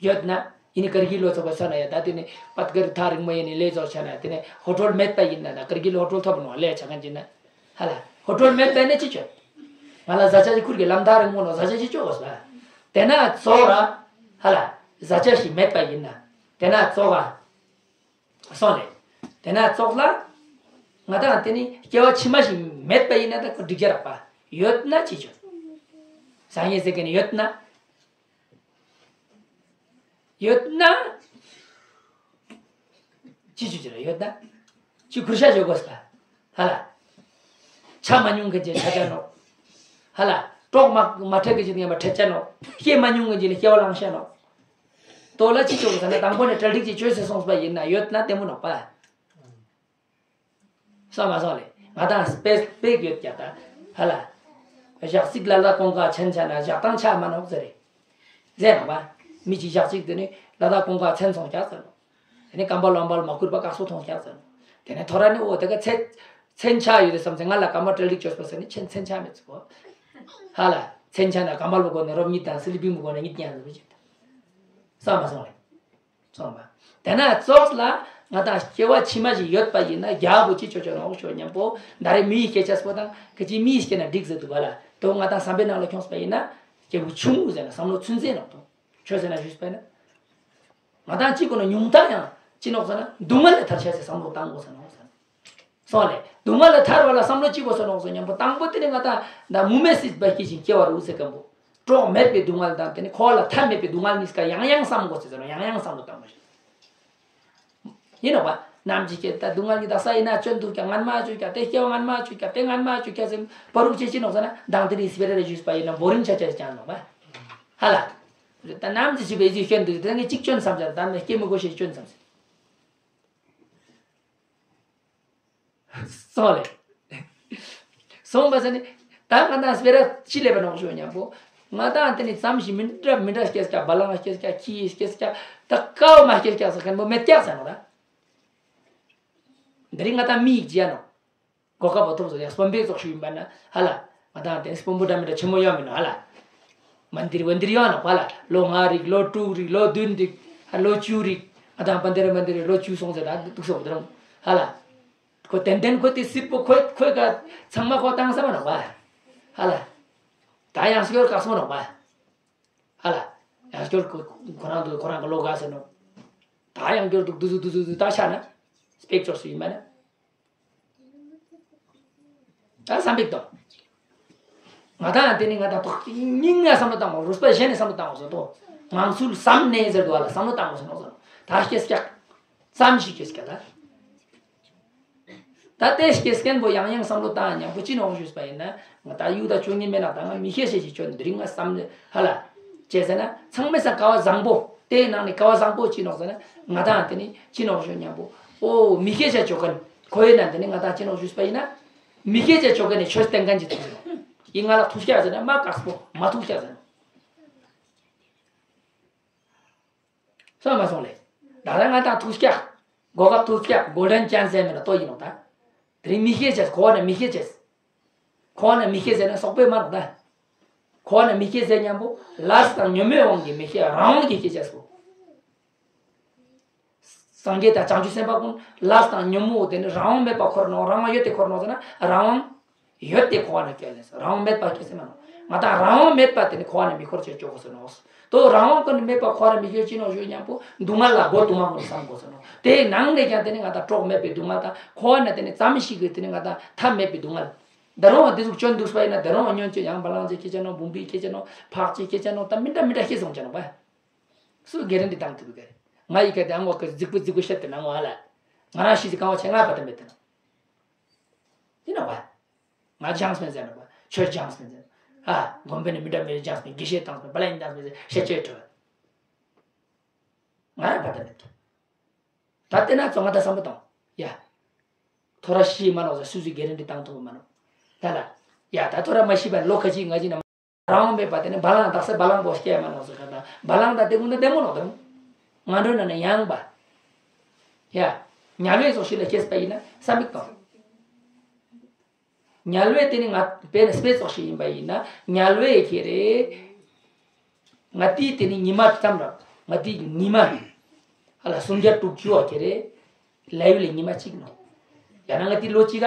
ཡོད་ན་ཡིན་ནི་ཀར་གི་ལོ་ཚོགས་པ་ས་ན་ཡ་ད་དེ་ནི་པད་ཀར་ཐག་རིང་མོ་ཡིན་ནི་ལས་ཚོགས་ཆ་ན་དེ་ནི་ཧོ་ཊོལ་མེད་པ་ཡིན་ན་ད་ཀར་གི་ལོ་ཧོ་ཊོལ་ཐོབ་ནོ་ལས་ཆ་མཁན་ཅི་ན། ཧ་ལ། ཧོ་ཊོལ་མེད་པ་ནི་ཅི་ཆོད། ང་ལ་བཟའ་བཅའ་ཅི་ཁུར་གི་ལམ་ཐག་རིང་མོ་ནོ་བཟའ་བཅའ་ཅི་ཆོད་གོ་ས། དེ་ན་ཚོགས་ར། ཧ་ལ། བཟའ་བཅའ་ཞིག་མེད་པ་ཡིན་ན། དེ་ན་ཚོགས་ར། སོང་ལེ། དེ་ན་ཙོགས་ལ། ང་དང་དེ་ནི་སྐྱེ་བ་ཕྱི་མ་ཞིག་མེད་པ་ཡིན་ན་ད་ཁོ་འགྲིག་རྒྱུ་རག་པ། ཡོད་ན་ཅི་ཆོད། བཟང་ངན་ཟེར་མཁན་ནི་ཡོད་ན། ཡོད་ན། ཅི་ཆོད་ཅི་ར་ཡོད་ན། ཅི་ཁུར་ཤ་ཞོག་གོ་ས། ཧ་ལ། ཆ་མ་མྱོང་མཁན་ཅི་ཆ་ཆ་ནོ། ཧ་ལ། གྲོགས་མ་མ་འཕྲད་མཁན་ཅི་ངན་པ་འཕྲད་ཆ་ནོ། སྐྱེ་མ་མྱོང་མཁན་ཅི་ལ་སྐྱེ་བ་བླངས་ཤ་ནོ། ལྟོ་ལ་ཅི་ཆོད་གོ་ས་ན་དང་པོ་ནས་གྲ་སྒྲིག་ཅིག་བྱོས་ཟེར་སོང་པ་ཡིན་ན་ཡོད་ན་ལྟད་མོ་ནོག་པ། སོང་མ་སོང་ལེ། ང་དང་སྤེ་སྤེག་ཡོད་ཀྱག་ད། ཧ་ལ། ཞག་ཚིག་ལ་ལ་ཀོང་ཀ་ཆན་ཆ་ན་ཞག་དང་ཆ་མ་ནོག་ཟེར་རེད། ཟེར་ནོག་པ། མི་གཅིག་ཞག་གཅིག་དེ་ནི་ལ་ལ་ཀོང་ཀ་ཆན་སོང་ཀྱག་ཟེར་ནོག་དེ་ནི་སྐམ་པ་ལོང་པ་ལ་མ་ཁུར་པ་བཀག་སོ་མཐོང་ཀྱག་ཟེར་ནོག་དེ་ནི་ཐོ་ར་ནི་འོ་དེ་ག་ཚེ་ཚན་ཆ་ཡོད་དེ་བསམ་ཚེ་ང་ལ་སྐམ་པ་གྲ་སྒྲིག་བྱོས་པ་ཟེར་ནི་ཆན་ཚན་ཆ་མེད་ཚུགས་གོ། ཧ་ལ། ཚན་ཆ་ན་སྐམ་པ་ལོ་གོ་ནི་རོབ་གཉིས་དང་སི་ལི་པིང་མི་གོ་ནི་གཉིས་ཀྱང་ཟེར་བ་ཅིག་ད། སོང་མ་སོང་ལེ། སོང་པ། དེ་ན་ཙོགས་ལ་ང་དང་སྐྱེ་བ་ཕྱི་མ་ཞིག་ཡོད་པ་ཡིན་ན་རྒྱ་བོ་ཅི་ཆོ་ཆོ་ནོག་ཤོ་སྙམ་པོ་ད་རེ་མི་ཡི་སྐད་ཆ་སྤོ་དང་ག་ཅི་མི་ཡི་སྐད་ན་འགྲིག་ཟེར་འདུག་ག་ལ་དོ་ང་དང་བསམ་པའི་ནང་ལ་ཁྱོངས་པ་ཡིན་ན་སྐྱེ་བོ་ཆུང་ངུ་ཟེར་ན་བསམ་བློ་ཚུན་ཆད་ནོག་དོ་ཆོས་ཟེར་ན་ཞུས་པ་ཡིན་ན། ང་དང་གཅིག་གོ་ན་ཉུང་མཐའ་ཡང་ཅི་ནོག་ཟེར་ན་སྡུག་བསྔལ་ལས་ཐར་ཆ་ཟེར་བསམ་བློ་བཏང་དགོས་ཟེར་ནོག་ཟེར། སོང་ལེ། སྡུག་བསྔལ་ལས་ཐར་བ་ལ་བསམ་བློ་གཅིག་པོ་སོང་ནོག་སོང་སྙམ་པོ་དང་པོ་དེ་ནི་ང་དང་ད་མུ་མེད་སྲིད་པ་སྐྱེ་ཞིང་སྐྱེ་བ་རུ་ཟེར་མཁན་པོ། གྲོགས་མེད་པའི་སྡུག་བསྔལ་དང་དེ་ནི་འཁོར་བ་ལ་མཐའ་མེད་པའི་སྡུག་བསྔལ་གཉིས་ཀ་ཡང་ཡང་བསམ་དགོས་ཟེར་ནོག་ཡང་ཡང་བསམ་བློ་བཏང་དགོས་ཤིང་། ཡིན་ནོག་པ། ནམ་ཅིག་སྐྱེ་ད་སྡུག་བསྔལ་གྱི་དག་ས་ཡིན་ན་སྐྱོན་འདུག་ཀྱང་ངན་མ་བཅོས་ཀྱང་དེ་སྐྱེ་བ་ངན་མ་བཅོས་ཀྱང་དེ་ངན་མ་བཅོས་ཀྱང་ཟེར་བ་རུ་ཅི་ཅི་ནོག་ཟེར་ན་མདང་དེ་རིང་སྤེ་ར་རེ་ཞུས་པ་ཡིན་ན་བོ་རིང་ཆ་ཆ་ཅང་ནོག་པ། ཧ་ལ། ད་ནམ་ཅིག་ཞིག་པའི་ཅིག་སྐྱོན་འདུག་དེ་ངས་གཅིག་སྐྱོན་བསམ་ཅང་ད་ནི་སྐྱེ་མི་དགོས་ཤེས་སྐྱོན་བསམ་ཟེར། སོང་ལེ། སོང་པ་ཟེར་ནི། ད་ང་དང་སྤེ་ར་ཅི་ལས་པ་ནོག་ཞུ་ཉམ་པོ། ང་དང་དེ་ནི་ཙམ་ཞིག་མི་འདྲ་མི་འདྲ་སྐྱེས་ཀྱག་བ་ལང་སྐྱེས་ཀྱག་ཁྱི་སྐྱེས་ཀྱག་ད་ཀའོ་མ་སྐྱེས་ཀྱག་ཟེར་མཁན་པོ་མེད་ཀྱག་ཟེར་ནོ་ད། འདི་རིང་ང་དང་མི་ཡིག་བརྗེ་ནོ། གོ་སྐབས་པ་ཐོབ་སོ་ཡང་སྤོམ་པའི་ཚོགས་ཞུ་ཡིན་པ་ན་ཧ་ལ། ང་དང་དེ་སྤོམ་པོ་འདྲ་མི་འདྲ་ཆེན་མོ་ཡོང་མི་ནོ་ཧ་ལ། མ་འདིར་བ་འདིར་ཡོང་ནོ་ཧ་ལ། ལོ་ལྔ་རིག་ལོ་དྲུག་རིག་ལོ་བདུན་རིག་ཧ་ལོ་བཅུ་རིག་ང་དང་པ་འདིར་མ་འདིར་ལོ་བཅུ་སོང་ཟེར་ད་འདུག་སོ་བ་དེ་རང་ཧ་ལ། ཁོ་ཏན་ཏན་ཁོ་དེ་སྲིད་པོ་ཁོས་ཁོས་ཀ་ཚང་མ་ཁོ་བཏང་ས་མ་ནོག་པ། ཧ་ལ། ད་ཡང་སྐྱོར་བཀག་སོང་ནོག་པ། ཧ་ལ། ཡང་སྐྱོར་ཁོ་ཁོ་རང་དུ་ཁོ་རང་གི་བློ་དགའ་ཟེར་ནོ། ད་ཡང་སྐྱོར་འདུག་འདུག་འདུག་འདུག་ད་ཆ་ན། སྤེག་ཅོག་སུ་ཡིན་པ་ན། ད་བསམ་པའི་དོ། ང་དང་དེ་ནི་ང་དང་ཐོག་སྙིང་ནས་བསམ་བློ་བཏང་བ་རུས་པ་གཞན་ནས་བསམ་བློ་བཏང་བ་བཟོ་དོ། ངང་ཚུལ་བསམ་ནས་ཟེར་དུ་བ་ལ་བསམ་བློ་བཏང་བ་ཟེར་ནོ་ཟེར་ནོ། ད་སྐྱེས་སྐྱག་ཙམ་ཞིག་སྐྱེས་སྐྱག་ད། ད་ལྟའི་སྐྱེས་སྐན་པོ་ཡང་ཡང་བསམ་བློ་བཏང་ཉམ་པོ་ཅི་ནོག་ཞུས་པ་ཡིན་ན་ང་ད་ཡུག་ད་བཅུ་གཉིས་མེད་ན་ད་ང་མི་ཤེས་ཤེས་ཤིག་ཅོ་འདི་རིང་ང་བསམ་ནས་ཧ་ལ། ཅེས་ཟེར་ན་ཚང་མས་ས་ཀ་བ་བཟང་པོ་དེའི་ནང་ནས་ཀ་བ་བཟང་པོ་ཅི་ནོག་ཟེར་ན་ང་དང་དེ་ནི་ཅི་ནོག་ཞུ་ཉམ་པོ་ཨོ་མི་ཤེས་ཤེས་ཅོ་གན་ཁོ་ཡིན་ན་དེ་ནི་ང་དང་ཅི་ནོག་ཞུས་པ་ཡིན་ན། མི་ཤེས་ཅེས་ཆོ་ག་ནས་ཆོས་བསྟན་མཁན་གྱི་ཐུགས་རེད། ཡིན་ང་ལ་ཐུགས་སྐྱག་ཟེར་ན་མ་དཀགས་པོ་མ་ཐུགས་སྐྱག་ཟེར་ན། སོང་མ་སོང་ལེ། ད་ལྟ་ང་དང་ཐུགས་སྐྱག་གོ་སྐབས་ཐུགས་སྐྱག་གོ་ལྡན་ཅན་ཟེར་མེད་ན་ལྟོ་ཡིན་ནོ་ད། དེ་རིང་མི་ཤེས་ཅེས་གོ་བ་ནས་མི་ཤེས་ཅེས། གོ་བ་ནས་མི་ཤེས་ཟེར་ན་སོག་པོས་མ་ནོ་ད། གོ་བ་ནས་མི་ཤེས་ཟེར་མཉམ་པོ་ལས་དང་ཉོན་མོངས་དབང་གིས་མི་ཤེས་རང་དབང་གིས་ཤེས་ཅེས་སོ། སངས་རྒྱས་དང་བྱང་ཆུབ་སེམས་དཔའ་ཀུན་ལས་དང་ཉོན་མོངས་དེ་ནི་རང་དབང་མེད་པར་འཁོར་ནོ། རང་དབང་ཡོད་དེ་འཁོར་ནོ་ཟེར་ན། རང་དབང་ཡོད་དེ་འཁོར་བ་ནི་སྐྱོན་ལས་སོ། རང་དབང་མེད་པ་སྐྱེ་སེམས་མ་ནོ། ང་དང་རང་དབང་མེད་པ་དེ་ནི་འཁོར་བ་ནི་མི་འཁོར་ཅེས་སྐྱོ་གོ་ཟེར་ནོ། དོ་རང་དབང་ཀུན་ནི་མེད་པར་འཁོར་བ་མི་སྐྱོ་ཅི་ནོ་ཞུ་ཉམ་པོ་སྡུག་བསྔལ་ལ་སྒོ་དུ་མ་ཀུན་བསམ་དགོས་ཟེར་ནོ། དེའི་ནང་ནས་ཀྱང་དེ་ནི་ང་དང་གྲོགས་མེད་པའི་སྡུག་བསྔལ་དང་འཁོར་བ་ན་དེ་ནི་ཙམ་ཞིག་གི་དེ་ནི་ང་དང་ཐབས་མེད་པའི་སྡུག་བསྔལ། ད་རུང་དེ་ཟུག་སྐྱོན་འདུག་པ་ཡིན་ན་ད་རུང་ཉོན་ཅེས་ཡང་བ་ལང་ཅེས་སྐྱེ་ཅེས་ནོ། བུམ་པའི་སྐྱེ་ཅེས་ནོ། འཕགས་ཅེས་སྐྱེ་ཅེས་ནོ། ད་མི་འདྲ་མི་འདྲ་སྐྱེ་སོང་ཅེས་ནོ་བ། སུ་སྒེར་རེ་འདི་བཏང་ཐུབ་གི། ང་ཡི་ག་དེ་ཨང་འོག་གི་རྫིག་པོ་རྫིག་པོ་བཤད་དེ་ན་ངོ་ཨ་ལ། ང་རང་ཤི་ཟི་གང་བ་ཆེ་ང་བ་དེ་མེད་དེ་ན། ཡིན་ན་བ། ང་ཇང་སྨན་ཟེར་ན་བ། ཆོས་ཇང་སྨན་ཟེར། ཨ། དགོན་པའི་ནི་མི་འདྲ་མི་འདྲ་ཇང་སྨན་དགེ་བཤེས་དང་སྨན་བླ་ཡིན་ཇང་སྨན་ཟེར་བཤད་ཆོས་གྲོལ། ང་རང་བ་དེ་མེད་དེ། ད་ལྟ་ན་ཚོ་ང་ད་བསམ་བློ་བཏང་། ཡ། ཐོ་ར་ཤི་མ་ནོག་ཟེར་སུ་སུའི་སྒེར་རེ་འདི་བཏང་ཐུབ་མ་ནོག་ད་ལ། ཡ་ད་ཐོ་ར་མ་ཤི་བ་ལོ་ཁ་ཅིག་ང་ཅི་ན། རང་དབང་མེད་པ་དེ་ནི་བ་ལང་དག་ས་བ་ལང་པོ་སྐྱེ་མ་ནོག་ཟེར་ག་ད་བ་ལང་ད་དེ་ཀུན་ད་བདེ་མོ་ནོག་དང་། ང་འགྲོ་ན་ནི་ཡང་པ། ཡ། ཉལ་བའི་ཚོགས་ཤིག་ལ་སྐྱེས་པ་ཡིན་ན་བསམ་མི་གཏོང་། ཉལ་བའི་དེ་ནི་ང་དཔེ་ནི་དཔེ་ཚོགས་ཤིག་ཡིན་པ་ཡིན་ན་ཉལ་བའི་ཁྱེད་རེ། ང་དེའི་དེ་ནི་ཉི་མ་ཙམ་ར། ང་དེའི་ཉི་མ། ཧ་ལ་སུམ་བརྒྱ་དྲུག་ཅུ་བ་ཁྱེད་རེ། ལས་ཡུལ་ལས་ཉི་མ་གཅིག་ནོ། ཡང་ན་ང་དེའི་ལོ་གཅིག་ག་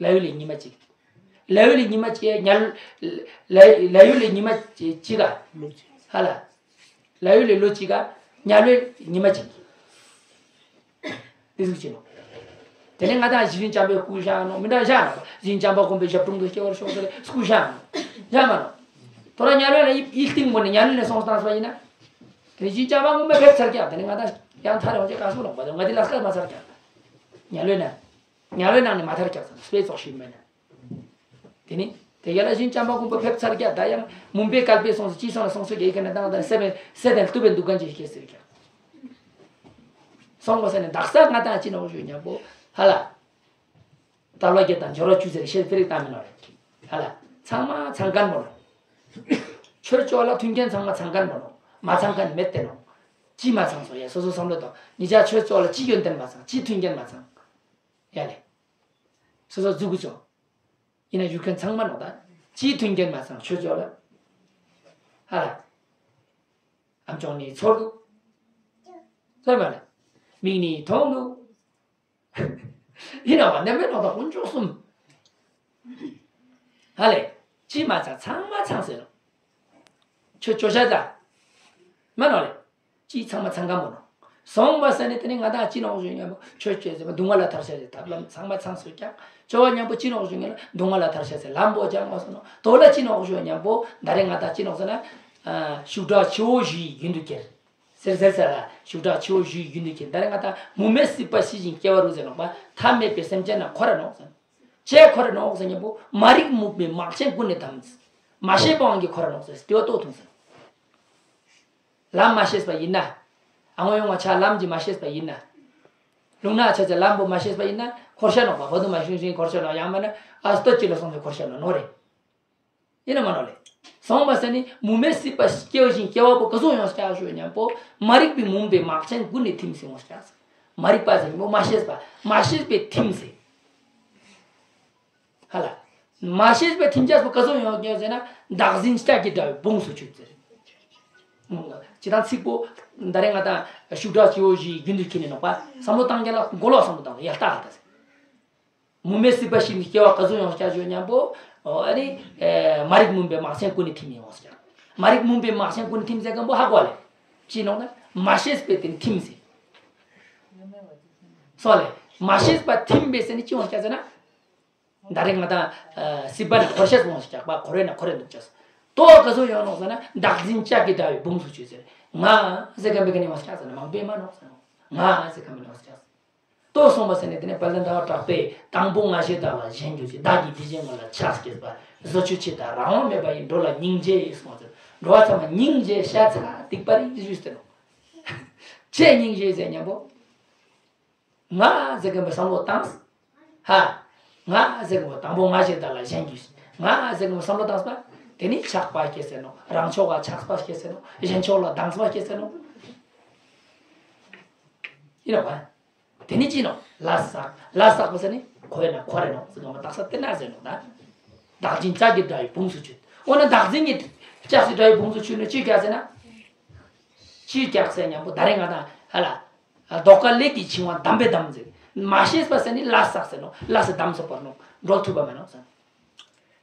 ལས་ཡུལ་ལས་ཉི་མ་གཅིག་ལས་ཡུལ་ལས་ཉི་མ་གཅིག་ཉལ། ལས་ལས་ཡུལ་ལས་ཉི་མ་གཅིག་ག་ཧ་ལ། ལས་ཡུལ་ལས་ལོ་གཅིག་ག་ཉལ་བའི་ཉི་མ་གཅིག་དེ་ཟུག་བྱེད་ནོ། དེ་ནས་ང་དང་ཞི་ལིན་ཅམ་པའི་སྐུ་བཞེངས་ནོ་མི་འདྲ་བཞེངས་ནོ། ཞི་ལིན་ཅམ་པ་དགོན་པའི་ཞབས་དྲུང་དུ་སྐྱེ་བར་ཤོག་ཟེར་སྐུ་བཞེངས་ནོ། བཞེངས་མ་ནོ། ཐོ་ར་ཉལ་བའི་ལ་ཡིབ་ཡིབ་སྟེང་མོ་ནས་ཉལ་ནས་སོང་སྟངས་པ་ཡིན་ན། དེ་ནས་ཞི་ལིན་ཅམ་པ་དགོན་པའི་ཕེབས་ཚར་ཀྱང་དེ་ནས་ང་དང་ཡང་ཐར་ཡོང་ཅེས་ག་སོ་ལོག་པ་དང་ང་དེ་ལ་སྐད་མ་ཚར་ཀྱང་། ཉལ་བའི་ན། ཉལ་བའི་ནང་ནས་མ་ཐར་ཀྱང་ཟེར་ནོ་དཔེ་ཚོགས་ཤིག་མེད་ན། དེ་ནི་དེ་ཡ་ལ་ཞི་ལིན་ཅམ་པ་དགོན་པ་ཕེབས་ཚར་ཀྱང་ད་ཡང་མུན་པའི་བསྐལ་པའི་སོང་ཟེར་ཅི་སོང་ལ་སོང་ཟེར་གྱི་ཡི་གེ་ན་དང་དང་སེ་བའི་སེ་དང་ལྟུ་བའི་འདུག་གན་ཅི་ཞིག་སྐྱེ་ཟེར་ཀྱང་། སོང་བ་ཟེར་ནས་དག་ས་ང་དང་ཅི་ནོག་ཞུ་ཉམ་པོ་ཧ་ལ། དལ་བ་བརྒྱད་དང་འབྱོར་བ་བཅུ་ཟེར་ཤེས་ཕེ་རིག་བཏང་མི་ནོ་རེད། ཧ་ལ། ཚང་མ་ཚང་མཁན་མོ་རེད། ཆོས་ཕྱོགས་ལ་མཐུན་རྐྱེན་ཚང་མ་ཚང་མཁན་མོ་ནོ། མ་ཚང་མཁན་མེད་དེ་ནོ། ཅི་མ་ཚང་སོ་ཡ་སོ་སོ་བསམ་བློ་དང་ཉིད་ཆ་ཆོས་ཕྱོགས་ལ་ཅི་ཡོན་ཏན་མ་ཚང་ཅི་མཐུན་རྐྱེན་མ་ཚང་། ཡ་ལེ། སོ་སོ་རྫུ་གུ་ཆོ། ཡིན་ན་ཡུལ་མཁན་ཚང་མ་ནོ་ད། ཅིའི་མཐུན་རྐྱེན་མ་ཚང་ཆོས་ཕྱོགས་ལ། ཧ་ལ། ཨམ་ཅོག་ནི་ཚོར་འདུག་ཚོར་མ་ལེ། མིག་ནི་མཐོང་འདུག་ཡིན་ན་བ་ནམ་མེད་ནོ་ད་དཀོན་མཆོག་གསུམ། ཧ་ལེ། ཅི་མ་ཚང་ཚང་མ་ཚང་ཟེར་ནོ། ཆོས་ཅོ་ཤ་ད། མ་ནོ་ལེ། ཅི་ཚང་མ་ཚང་ག་མོ་ནོ། སོང་བ་ས་ནི་དེ་ནི་ང་དང་ཅི་ནོག་ཞུ་ཉམ་པོ་ཆོས་ཅོས་ཟེར་བ་སྡུག་བསྔལ་ལ་ཐར་ཤ་ཟེར་ཐབས་ལམ་ཚང་མ་ཚང་སོ་ཀྱང་ཅོ་བ་ཉམ་པོ་ཅི་ནོག་ཞུ་ཉམ་པོ་སྡུག་བསྔལ་ལ་ཐར་ཤ་ཟེར་ལམ་པོ་ཀྱང་མ་སོ་ནོ། དོ་ལ་ཅི་ནོག་ཞུ་ཉམ་པོ་ད་རེ་ང་དང་ཅི་ནོག་ཟེར་ན། ཤུགས་དྲག་ཆེ་བོ་བཞི་ཡི་རྒྱུན་དུ་ཁྱེར། ཟེར་ཟེར་ཟེར་ལ་ཤུགས་དྲག་ཆེ་བོ་བཞི་ཡི་རྒྱུན་དུ་ཁྱེར། ད་རེ་ང་དང་མུ་མེད་སྲིད་པ་ཤི་ཞིང་སྐྱེ་བ་རུ་ཟེར་ནོག་པ་ཐབས་མེད་པའི་སེམས་ཅན་ན་འཁོར་ར་ནོག་ཟེར། ཅེས་འཁོར་ར་ནོག་ཟེར་ཉམ་པོ་མ་རིག་མུན་པའི་མག་ཆེན་ཀུན་ནས་དམ། མ་ཤེས་པའང་གིས་འཁོར་ར་ནོག་ཟེར་ལྟེ་བ་ལྟོ་ཐུང་ཟེར། ལམ་མ་ཤེས་པ་ཡིན་ན། ཨ་ངོ་ཡོང་བ་ཆ་ལམ་གྱིས་མ་ཤེས་པ་ཡིན་ན། ལུང་ནག་ཆ་ཆ་ལམ་པོ་མ་ཤེས་པ་ཡིན་ན་འཁོར་ཤ་ནོག་པ་བ་དུ་མ་ཤིང་ཤིང་འཁོར་ཤ་ནོག་ཡང་མ་ན་ཨ་སྟོད་ཅི་ལ་སོང་ཟེར་འཁོར་ཤ་ནོག་ནོ་རེད། ཡིན་ན་མ་ནོ་ལེ། སོང་བ་ས་ནི་མུ་མེད་སྲིད་པ་སྐྱེ་བ་བཞིན་སྐྱེ་བ་པོ་ག་ཚོད་ཡོང་སྐྱག་ཞུ་ཉམ་པོ་མ་རིག་པའི་མུན་པའི་མག་ཆེན་ཀུན་ནས་ཐིམ་སེ་ཡོང་སྐྱག་ཟེར། མ་རིག་པ་ཟེར་མོ་མ་ཤེས་པ་མ་ཤེས་པའི་ཐིམ་སེ། ཧ་ལ། མ་ཤེས་པའི་ཐིམ་སྐྱག་པོ་ག་ཚོད་ཡོང་སྐྱག་ཟེར་ན་བདག་འཛིན་ལྕགས་ཀྱི་དྲ་བའི་བོངས་སུ་ཆུད་ཟེར། ཅི་དང་ཚིག་པོ་ད་རེ་ང་དང་ཤུགས་དྲག་ཆེ་བོ་བཞིའི་རྒྱུན་དུ་ཁྱེར་ནས་ནོག་པ་བསམ་བློ་བཏང་རྒྱ་ལ་མགོ་ལོག་བསམ་བློ་བཏང་ཡ་ལྟ་ཧ་ལྟ་ཟེར། མུ་མེད་སྲིད་པ་ཞིག་ནི་སྐྱེ་བ་ག་ཚོད་ཡོང་སྐྱག་ཞུ་ཉམ་པོ། ཨ་ནི། མ་རིག་མུན་པའི་མག་ཆེན་ཀུན་ནས་ཐིམ་ཡོང་སྐྱག་མ་རིག་མུན་པའི་མག་ཆེན་ཀུན་ནས་ཐིམ་ཟེར་གམ་པོ་ཧ་གོ་ལེ། ཅི་ནོག་ན་མ་ཤེས་པའི་དེ་ཐིམ་ཟེར། སོ་ལེ། མ་ཤེས་པ་ཐིམ་པའི་ཟེར་ནི་ཅི་ཡོང་སྐྱག་ཟེར་ན། ད་རེས་ང་དང་། སྲིད་པ་ནི་འཁོར་ཤེས་ཡོང་སྐྱག་པ་འཁོར་བའི་ནང་འཁོར་རེ་འདུག་ཅག་ཏོ་ག་ཚོད་ཡོང་ནོག་ཟེར་ན་བདག་འཛིན་ལྕགས་ཀྱི་དྲ་བའི་བོངས་སུ་ཆུད་ཟེར། ང་ཟེར་གམ་པོ་ག་ནས་ཡོང་སྐྱག་ཟེར་ན་མང་པོས་མ་ནོག་ཟེར་ནོག་ང་ཟེར་གམ་པོ་ནས་ཡོང་སྐྱག་ཏོ་སོང་བ་ཟེར་ནས་དེ་ནས་དཔལ་ལྡན་ཟླ་བ་གྲགས་པས་དང་པོ་ང་ཞེས་བཏགས་ལ་ཞེན་གྱུར་ཅིག་བདག་གིས་དེ་བཞིན་ངོ་ལ་ཆགས་སྐྱེས་པ། བཟོ་ཆོས་ཆེ་དང་རང་དབང་མེད་པ་ཡིས། འགྲོ་ལ་སྙིང་རྗེ་ཡིས་སོང་ཟེར། འགྲོ་བ་ཚང་མ་སྙིང་རྗེ་ཤ་ཚ་སྡིག་པ་རིག་ཞུས་ཏེ་ནོ། ཆེ་སྙིང་རྗེ་ཟེར་ཉམ་པོ། ང་ཟེར་གམ་པོ་བསམ་བློ་བཏང་། ཧ། ང་ཟེར་གམ་པོ་དང་པོ་ང་ཞེས་བཏགས་ལ་ཞེན་གྱུར། ང་ཟེར་གམ་པོ་བསམ་བློ་བཏང་པ། དེ་ནི་ཆགས་པ་སྐྱེ་ཟེར་ནོ། རང་ཕྱོགས་ལ་ཆགས་པ་སྐྱེ་ཟེར་ནོ། གཞན་ཕྱོགས་ལ་སྡང་བ་སྐྱེ་ཟེར་ནོ། ཡིན་ནོ་བ། དེ་ནི་ཅི་ནོ། ལས་བསགས། ལས་བསགས་པ་ཟེར་ནི་འཁོར་བའི་ནང་འཁོར་རེ་ནོ་ཟེར་གམ་པོ་དག་ས་དེ་ན་ཟེར་ནོ་ད། བདག་འཛིན་ལྕགས་ཀྱི་དྲ་བའི་བོངས་སུ་ཆུད། འོ་ན་བདག་འཛིན་གྱི་ལྕགས་ཀྱི་དྲ་བའི་བོངས་སུ་ཆུད་ནས་ཅི་སྐྱག་ཟེར་ན། ཅི་སྐྱག་ཟེར་ཉམ་པོ་ད་རེས་ང་དང་ ཧ་ལ། ཨ་རྡོག་ཁ་ལས་ཀྱི་འཆིང་བ་འདམ་པས་བསྡམས་ཟེར། མ་ཤེས་པ་ཟེར་ནི་ལས་བསགས་ཟེར་ནོ། ལས་བསྡམས་སོ་བར་ནོ། འགྲོ་ཐུབ་པ་མེད་ནོ་ཟེར།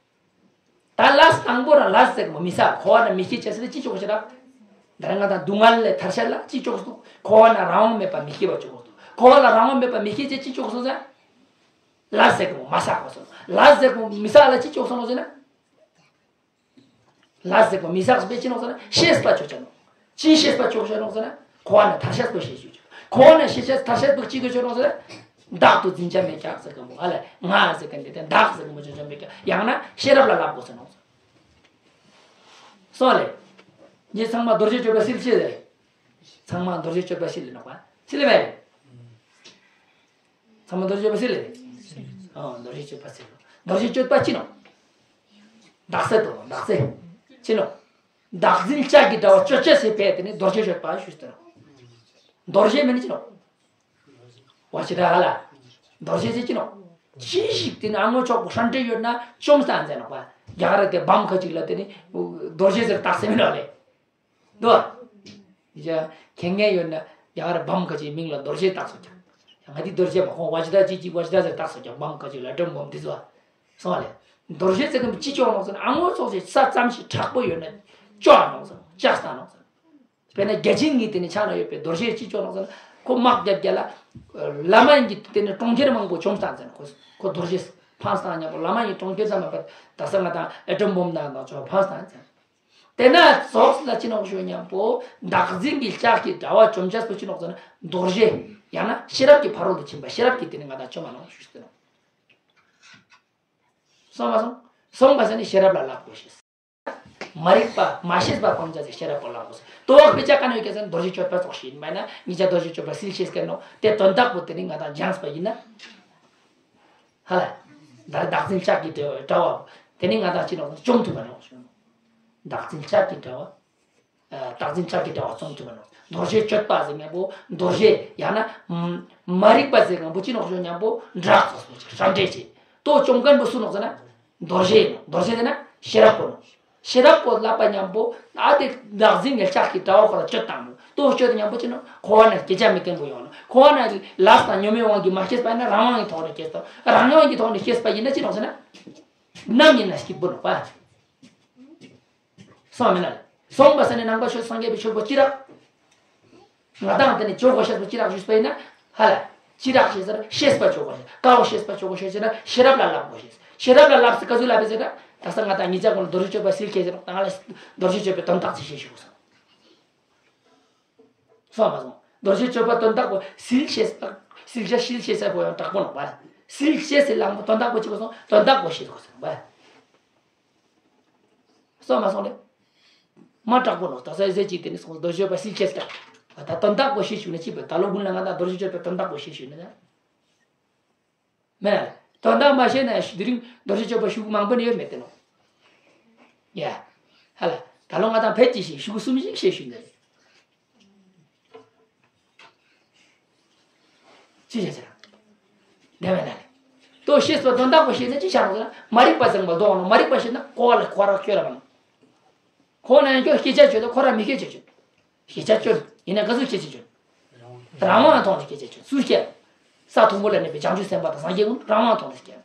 ད་ལས་དང་པོ་རང་ལས་ཟེར་གི་མོ་མི་བསགས། འཁོར་བ་ན་མི་སྐྱེ་ཅེས་ཟེར་ཅི་ཆོག་ཤེ་ར། ད་རང་ང་དང་སྡུག་བསྔལ་ལས་ཐར་ཤེས་ལ་ཅི་ཆོག་སོ། འཁོར་བ་ན་རང་དབང་མེད་པ་མི་སྐྱེ་བ་ཆོག་སོ། འཁོར་བ་ལ་རང་དབང་མེད་པ་མི་སྐྱེ་ཅེས་ཅི་ཆོག་སོ་ཟེར། ལས་ཟེར་གི་མོ་མ་བསགས་གོ་སོ། ལས་ཟེར་གི་མོ་མི་བསགས་ལ་ཅི་ཆོག་སོ་ནོ་ཟེར་ན། ལས་ཟེར་གོ་མི་བསགས་པས་ཅི་ནོག་ཟེར་ན་ཤེས་པ་ཆོག་ཆ་ནོག། ཅི་ཤེས་པ་ཆོག་ཆ་ནོག་ཟེར་ན་འཁོར་བ་ན་ཐར་ཤེས་པོ་ཤེས་ཆོག་ཆ། འཁོར་བ་ན་ཤེས་ཤེས་ཐར་ཤེས་པོ་ཅི་གི་ཆོག་ནོག་ཟེར་ན། བདག་ཏུ་འཛིན་བྱ་མེད་ཀྱང་ཟེར་གི་མོ། ཨ་ལས་ང་ཟེར་གི་འདི་དེ་བདག་ཟེར་གི་མོ་ཆོག་ཆ་མེད་ཀྱང་ཡང་ན་ཤེས་རབ་ལ་བསླབ་དགོས་ཟེར་ནོག་ཟེར། སོང་ལེ། ངས་ཚང་མ་རྡོ་རྗེ་གཅོད་པ་སིལ་ཤེས་ཟེར། ཚང་མ་རྡོ་རྗེ་གཅོད་པ་སིལ་ལེ་ནོག་པ། སིལ་ལེ་མེད། ཚང་མ་རྡོ་རྗེ་གཅོད་པ་སིལ་ལེ། ཨ་རྡོ་རྗེ་གཅོད་པ་སིལ། རྡོ་རྗེ་གཅོད་པ་ཅི་ནོག། བདག་སེ་དོ་བདག་སེ། ཅི་ནོག། བདག་འཛིན་ལྕགས་ཀྱི་དྲ་བ་གཅོད་བྱེད་ཟེར་བས་དེ་ནི་རྡོ་རྗེ་གཅོད་པ་ཞུས་ཏེ་ནོག། རྡོ་རྗེ་མེད་ནི་ཅི་ནོག། བ་ཅི་དྲ་ཧ་ལ། རྡོ་རྗེ་ཟེར་ཅི་ནོག། ཅི་ཞིག་དེ་ནི་ཨ་ངོ་ཆོག་པོ་ཧྲན་ཏེ་ཡོད་ན་བཅོམ་སྟངས་ཟེར་ནོག་པ། རྒྱ་གར་དེ་བམ་ཁ་ཅིག་ལ་དེ་ནི་རྡོ་རྗེ་ཟེར་བཏགས་ཟེར་མི་ནོག་ལེ། འདུག་ཨ། ཡ། མཁྱེན་མཁན་ཡོད་ན་རྒྱ་གར་བམ་ཁ་ཅིག་མིང་ལ་རྡོ་རྗེ་བཏགས་སོ་ཀྱང་། ཡ་ང་འདི་རྡོ་རྗེ་མ་ཁོང་བ་ཅི་དྲ་ཅི་ཅི་བ་ཅི་དྲ་ཟེར་བཏགས་སོ་ཀྱང་བམ་ཁ་ཅིག་ལ་སྒྲོམ་སྦོམ་འདི་ཚོ། སོང་ལེ། རྡོ་རྗེ་ཟེར་གི་ཅི་ལྕོགས་ནོག་ཟེར་ན་ཨ་ངོ་ཚོགས་ཞེས་ས་ཙམ་ཞིག་དྲག་པོ་ཡོད་ན་ལྕོགས་ནོག་ཟེར་ལྕགས་ས་ནོག་ཟེར། དཔེར་ན་བརྒྱ་བྱིན་གྱི་དེ་ནི་ཕྱག་ན་ཡོད་པའི་རྡོ་རྗེ་ཅི་ལྕོགས་ནོག་ཟེར་ན་ཁོ་དམག་རྒྱབ་རྒྱ་ལ། བླ་མ་གི་དེ་ནི་གྲོང་ཁྱེར་མང་པོ་བཅོམ་སྟངས་ཟེར་ན་ཁོ་ཁོ་རྡོ་རྗེ་འཕངས་སྟངས་མཉམ་པོ་བླ་མ་གི་གྲོང་ཁྱེར་ཙམ་མ་པ་ད་ས་ང་དང་ཨེ་ཊོམ་བོམ་ནང་དང་ཅོག་འཕངས་སྟངས་ཟེར། དེ་ན་ཚོགས་ལ་ཅི་ནོག་ཞུ་མཉམ་པོ་བདག་འཛིན་གྱི་ལྕགས་ཀྱི་དྲ་བ་བཅོམ་བྱ་སོ་ཅི་ནོག་ཟེར་ན་རྡོ་རྗེ། ཡང་ན་ཤེས་རབ་ཀྱི་ཕ་རོལ་ཏུ་ཕྱིན་པ་ཤེས་རབ་ཀྱི་དེ་ནི་ང་དང་བཅོམ་མ་ནོག་ཞུ་ཟེར་ནོག། སོང་མ་སོང་། སོང་བ་ཟེར་ནི་ཤེས་རབ་ལ་བསླབ་དགོས་ཤེས། མ་རིག་པ་མ་ཤེས་པ་སྤང་བྱ་ཟེར་ཤེས་རབ་པོ་བསླབ་དགོས་ཟེར། དོ་བ་དཔེ་ཆ་ག་ནས་ཡོད་ཀྱང་ཟེར་ན་རྡོ་རྗེ་གཅོད་པ་ཙོགས་ཤིག་ཡིན་པ་ན་ཉིད་ཀྱང་རྡོ་རྗེ་གཅོད་པ་སིལ་ཤེས་ཀྱི་ནོག། དེ་དོན་དག་པོ་དེ་ནི་ང་དང་སྦྱངས་པ་ཡིན་ན། ཧ་ལ། ད་བདག་འཛིན་ལྕགས་ཀྱི་དྲ་བ་དེ་ནི་ང་དང་ཅི་ནོག་བཅོམ་ཐུབ་པ་ནོག། བདག་འཛིན་ལྕགས་ཀྱི་དྲ་བ། ཨ། བདག་འཛིན་ལྕགས་ཀྱི་དྲ་བ་བཅོམ་ཐུབ་པ་ནོག། རྡོ་རྗེ་གཅོད་པ་ཟེར་མཁན་པོ་རྡོ་རྗེ་ཡང་ན་མ་རིག་པ་ཟེར་མཁན་པོ་ཅི་ནོག་ཞུ་མཉམ་པོ་འདྲག་ཙོགས་སོ་ཅིག་ཧྲ་འདྲེ་ཅིག་དོ་བཅོམ་མཁན་པོ་སུ་ནོག་ཟེར་ན་རྡོ་རྗེ་ནོག། རྡོ་རྗེ་ཟེར་ན་ཤེས་རབ་པོ་ནོག། ཤེས་རབ་པོ་བསླབ་པ་མཉམ་པོ་ཨ་དེ་བདག་འཛིན་གྱི་ལྕགས་ཀྱི་དྲ་བ་ཁོ་ལ་གཅོད་བཏང་ནོག། དོ་གཅོད་མཉམ་པོ་ཅི་ནོག་འཁོར་བ་ན་སྐྱེ་བྱ་མི་སྐྱེ་པོ་ཡོང་ནོག། འཁོར་བ་ན་ལས་དང་ཉོན་མོངས་དབང་གིས་མ་སྐྱེས་པ་ཡིན་ན་རང་དབང་གི་ཐོག་ནས་སྐྱེས་སོ། རང་དབང་གི་ཐོག་ནས་སྐྱེས་པ་ཡིན་ན་ཅི་ནོག་ཟེར་ན། ནམ་ཡིན་ན་སྐྱིད་པོ་ནོག་པ། སོང་མིན་ན། སོང་བ་ཟེར་ནས་ནང་པ་ཆོས་སངས་རྒྱས་པའི་ཆོས་པོ་ཅི་རག། ང་དང་དེ་ནི་ཆོས་གོ་ཤེས་པོ་ཅི་རག་ཞུས་པ་ཡིན་ན། ཧ་ལ། ཅི་རག་ཞེས་ཟེར་ཤེས་པ་ཆོས་གོ་ཤེས། ཀ་བོ་ཤེས་པ་ཆོས་གོ་ཤེས་ཟེར་ན་ཤེས་རབ་ལ་བསླབ་གོ་ཤེས། ཤེས་རབ་ལ་བསླབ་ཟེར་ག་ཚོད་བསླབ་པས་ཟེར་ན། ད་ས་ང་དང་ཉིད་ཅག་ཀུན་ལ་རྡོ་རྗེ་གཅོད་པ་སིལ་ཁྱེར་ཟེར་ནོག། ད་ང་ལ་རྡོ་རྗེ་གཅོད་པའི་དོན་དག་ཅིག་ཤེས་ཞུ་གོ་སོང་། སོང་མ་སོང་། རྡོ་རྗེ་གཅོད་པ་དོན་དག་པོ་སིལ་ཤེས་པ། སིལ་བྱ་སིལ་ཤེས་པོ་ཡང་དྲག་པོ་ནོག་པ། སིལ་ཤེས་སི་ལམ་པོ་དོན་དག་པོ་ཅི་གོ་སོང་དོན་དག་པོ་ཤེས་གོ་སོང་པ། སོང་མ་སོང་ལེ། མ་དྲག་པོ་ནོག། ད་ས་ཟེར་ཅིག་དེ་ནི་སོང་རྡོ་རྗེ་གཅོད་པ་སིལ་ཤེས་དྲག། ད་དོན་དག་པོ་ཤེས་ཞུ་ན་ཅི་པ་ད་ལོ་དགུན་ལ་ང་དང་རྡོ་རྗེ་གཅོད་པའི་དོན་དག་པོ་ཤེས་ཞུ་ན་ད། མེད་ལ། དོན་དག་མ་ཤེས་ན་དེ་རིང་རྡོ་རྗེ་གཅོད་པ་ཞུ་གི་མང་པོ་ནི་ཡོད་མེད་དེ་ནོག། ཡ། ཧ་ལ། ད་ལོ་ང་དང་ཕལ་ཅིག་ཤེས་ཞུ་གི་གསུམ་ཞིག་ཤེས་ཞུ་ན། ཅི་བྱ་ཟེར། བདེ་བའི་ལ་ལས། དོ་ཤེས་པ་དོན་དག་པོ་ཤེས་ན་ཅི་བྱ་རུང་ཟེར་ན་མ་རིག་པ་བཟང་པོ་ལྡོག་ནོ། མ་རིག་པ་ཤེས་ན་འཁོར་བ་ལས་འཁོར་བ་སྐྱོ་ར་བ་ནོ། འཁོར་ན་ཡང་སྐྱོ་སྐྱེ་བྱ་སྐྱོ་དང་འཁོར་བ་མི་སྐྱེ་བྱ་སྐྱོ། སྐྱེ་བྱ་སྐྱོ་ཡིན་ན་ག་ཚོད་སྐྱེ་བྱ་སྐྱོ། རང་དབང་ཐོག་ནས་སྐྱེ་བྱ་སྐྱོ་སུ་སྐྱེ། ས་མཐོན་པོ་ལ་གནས་པའི་བྱང་ཆུབ་སེམས་དཔའ་དང་སངས་རྒྱས་ཀུན་རང་དབང་ཐོག་ནས་སྐྱེ།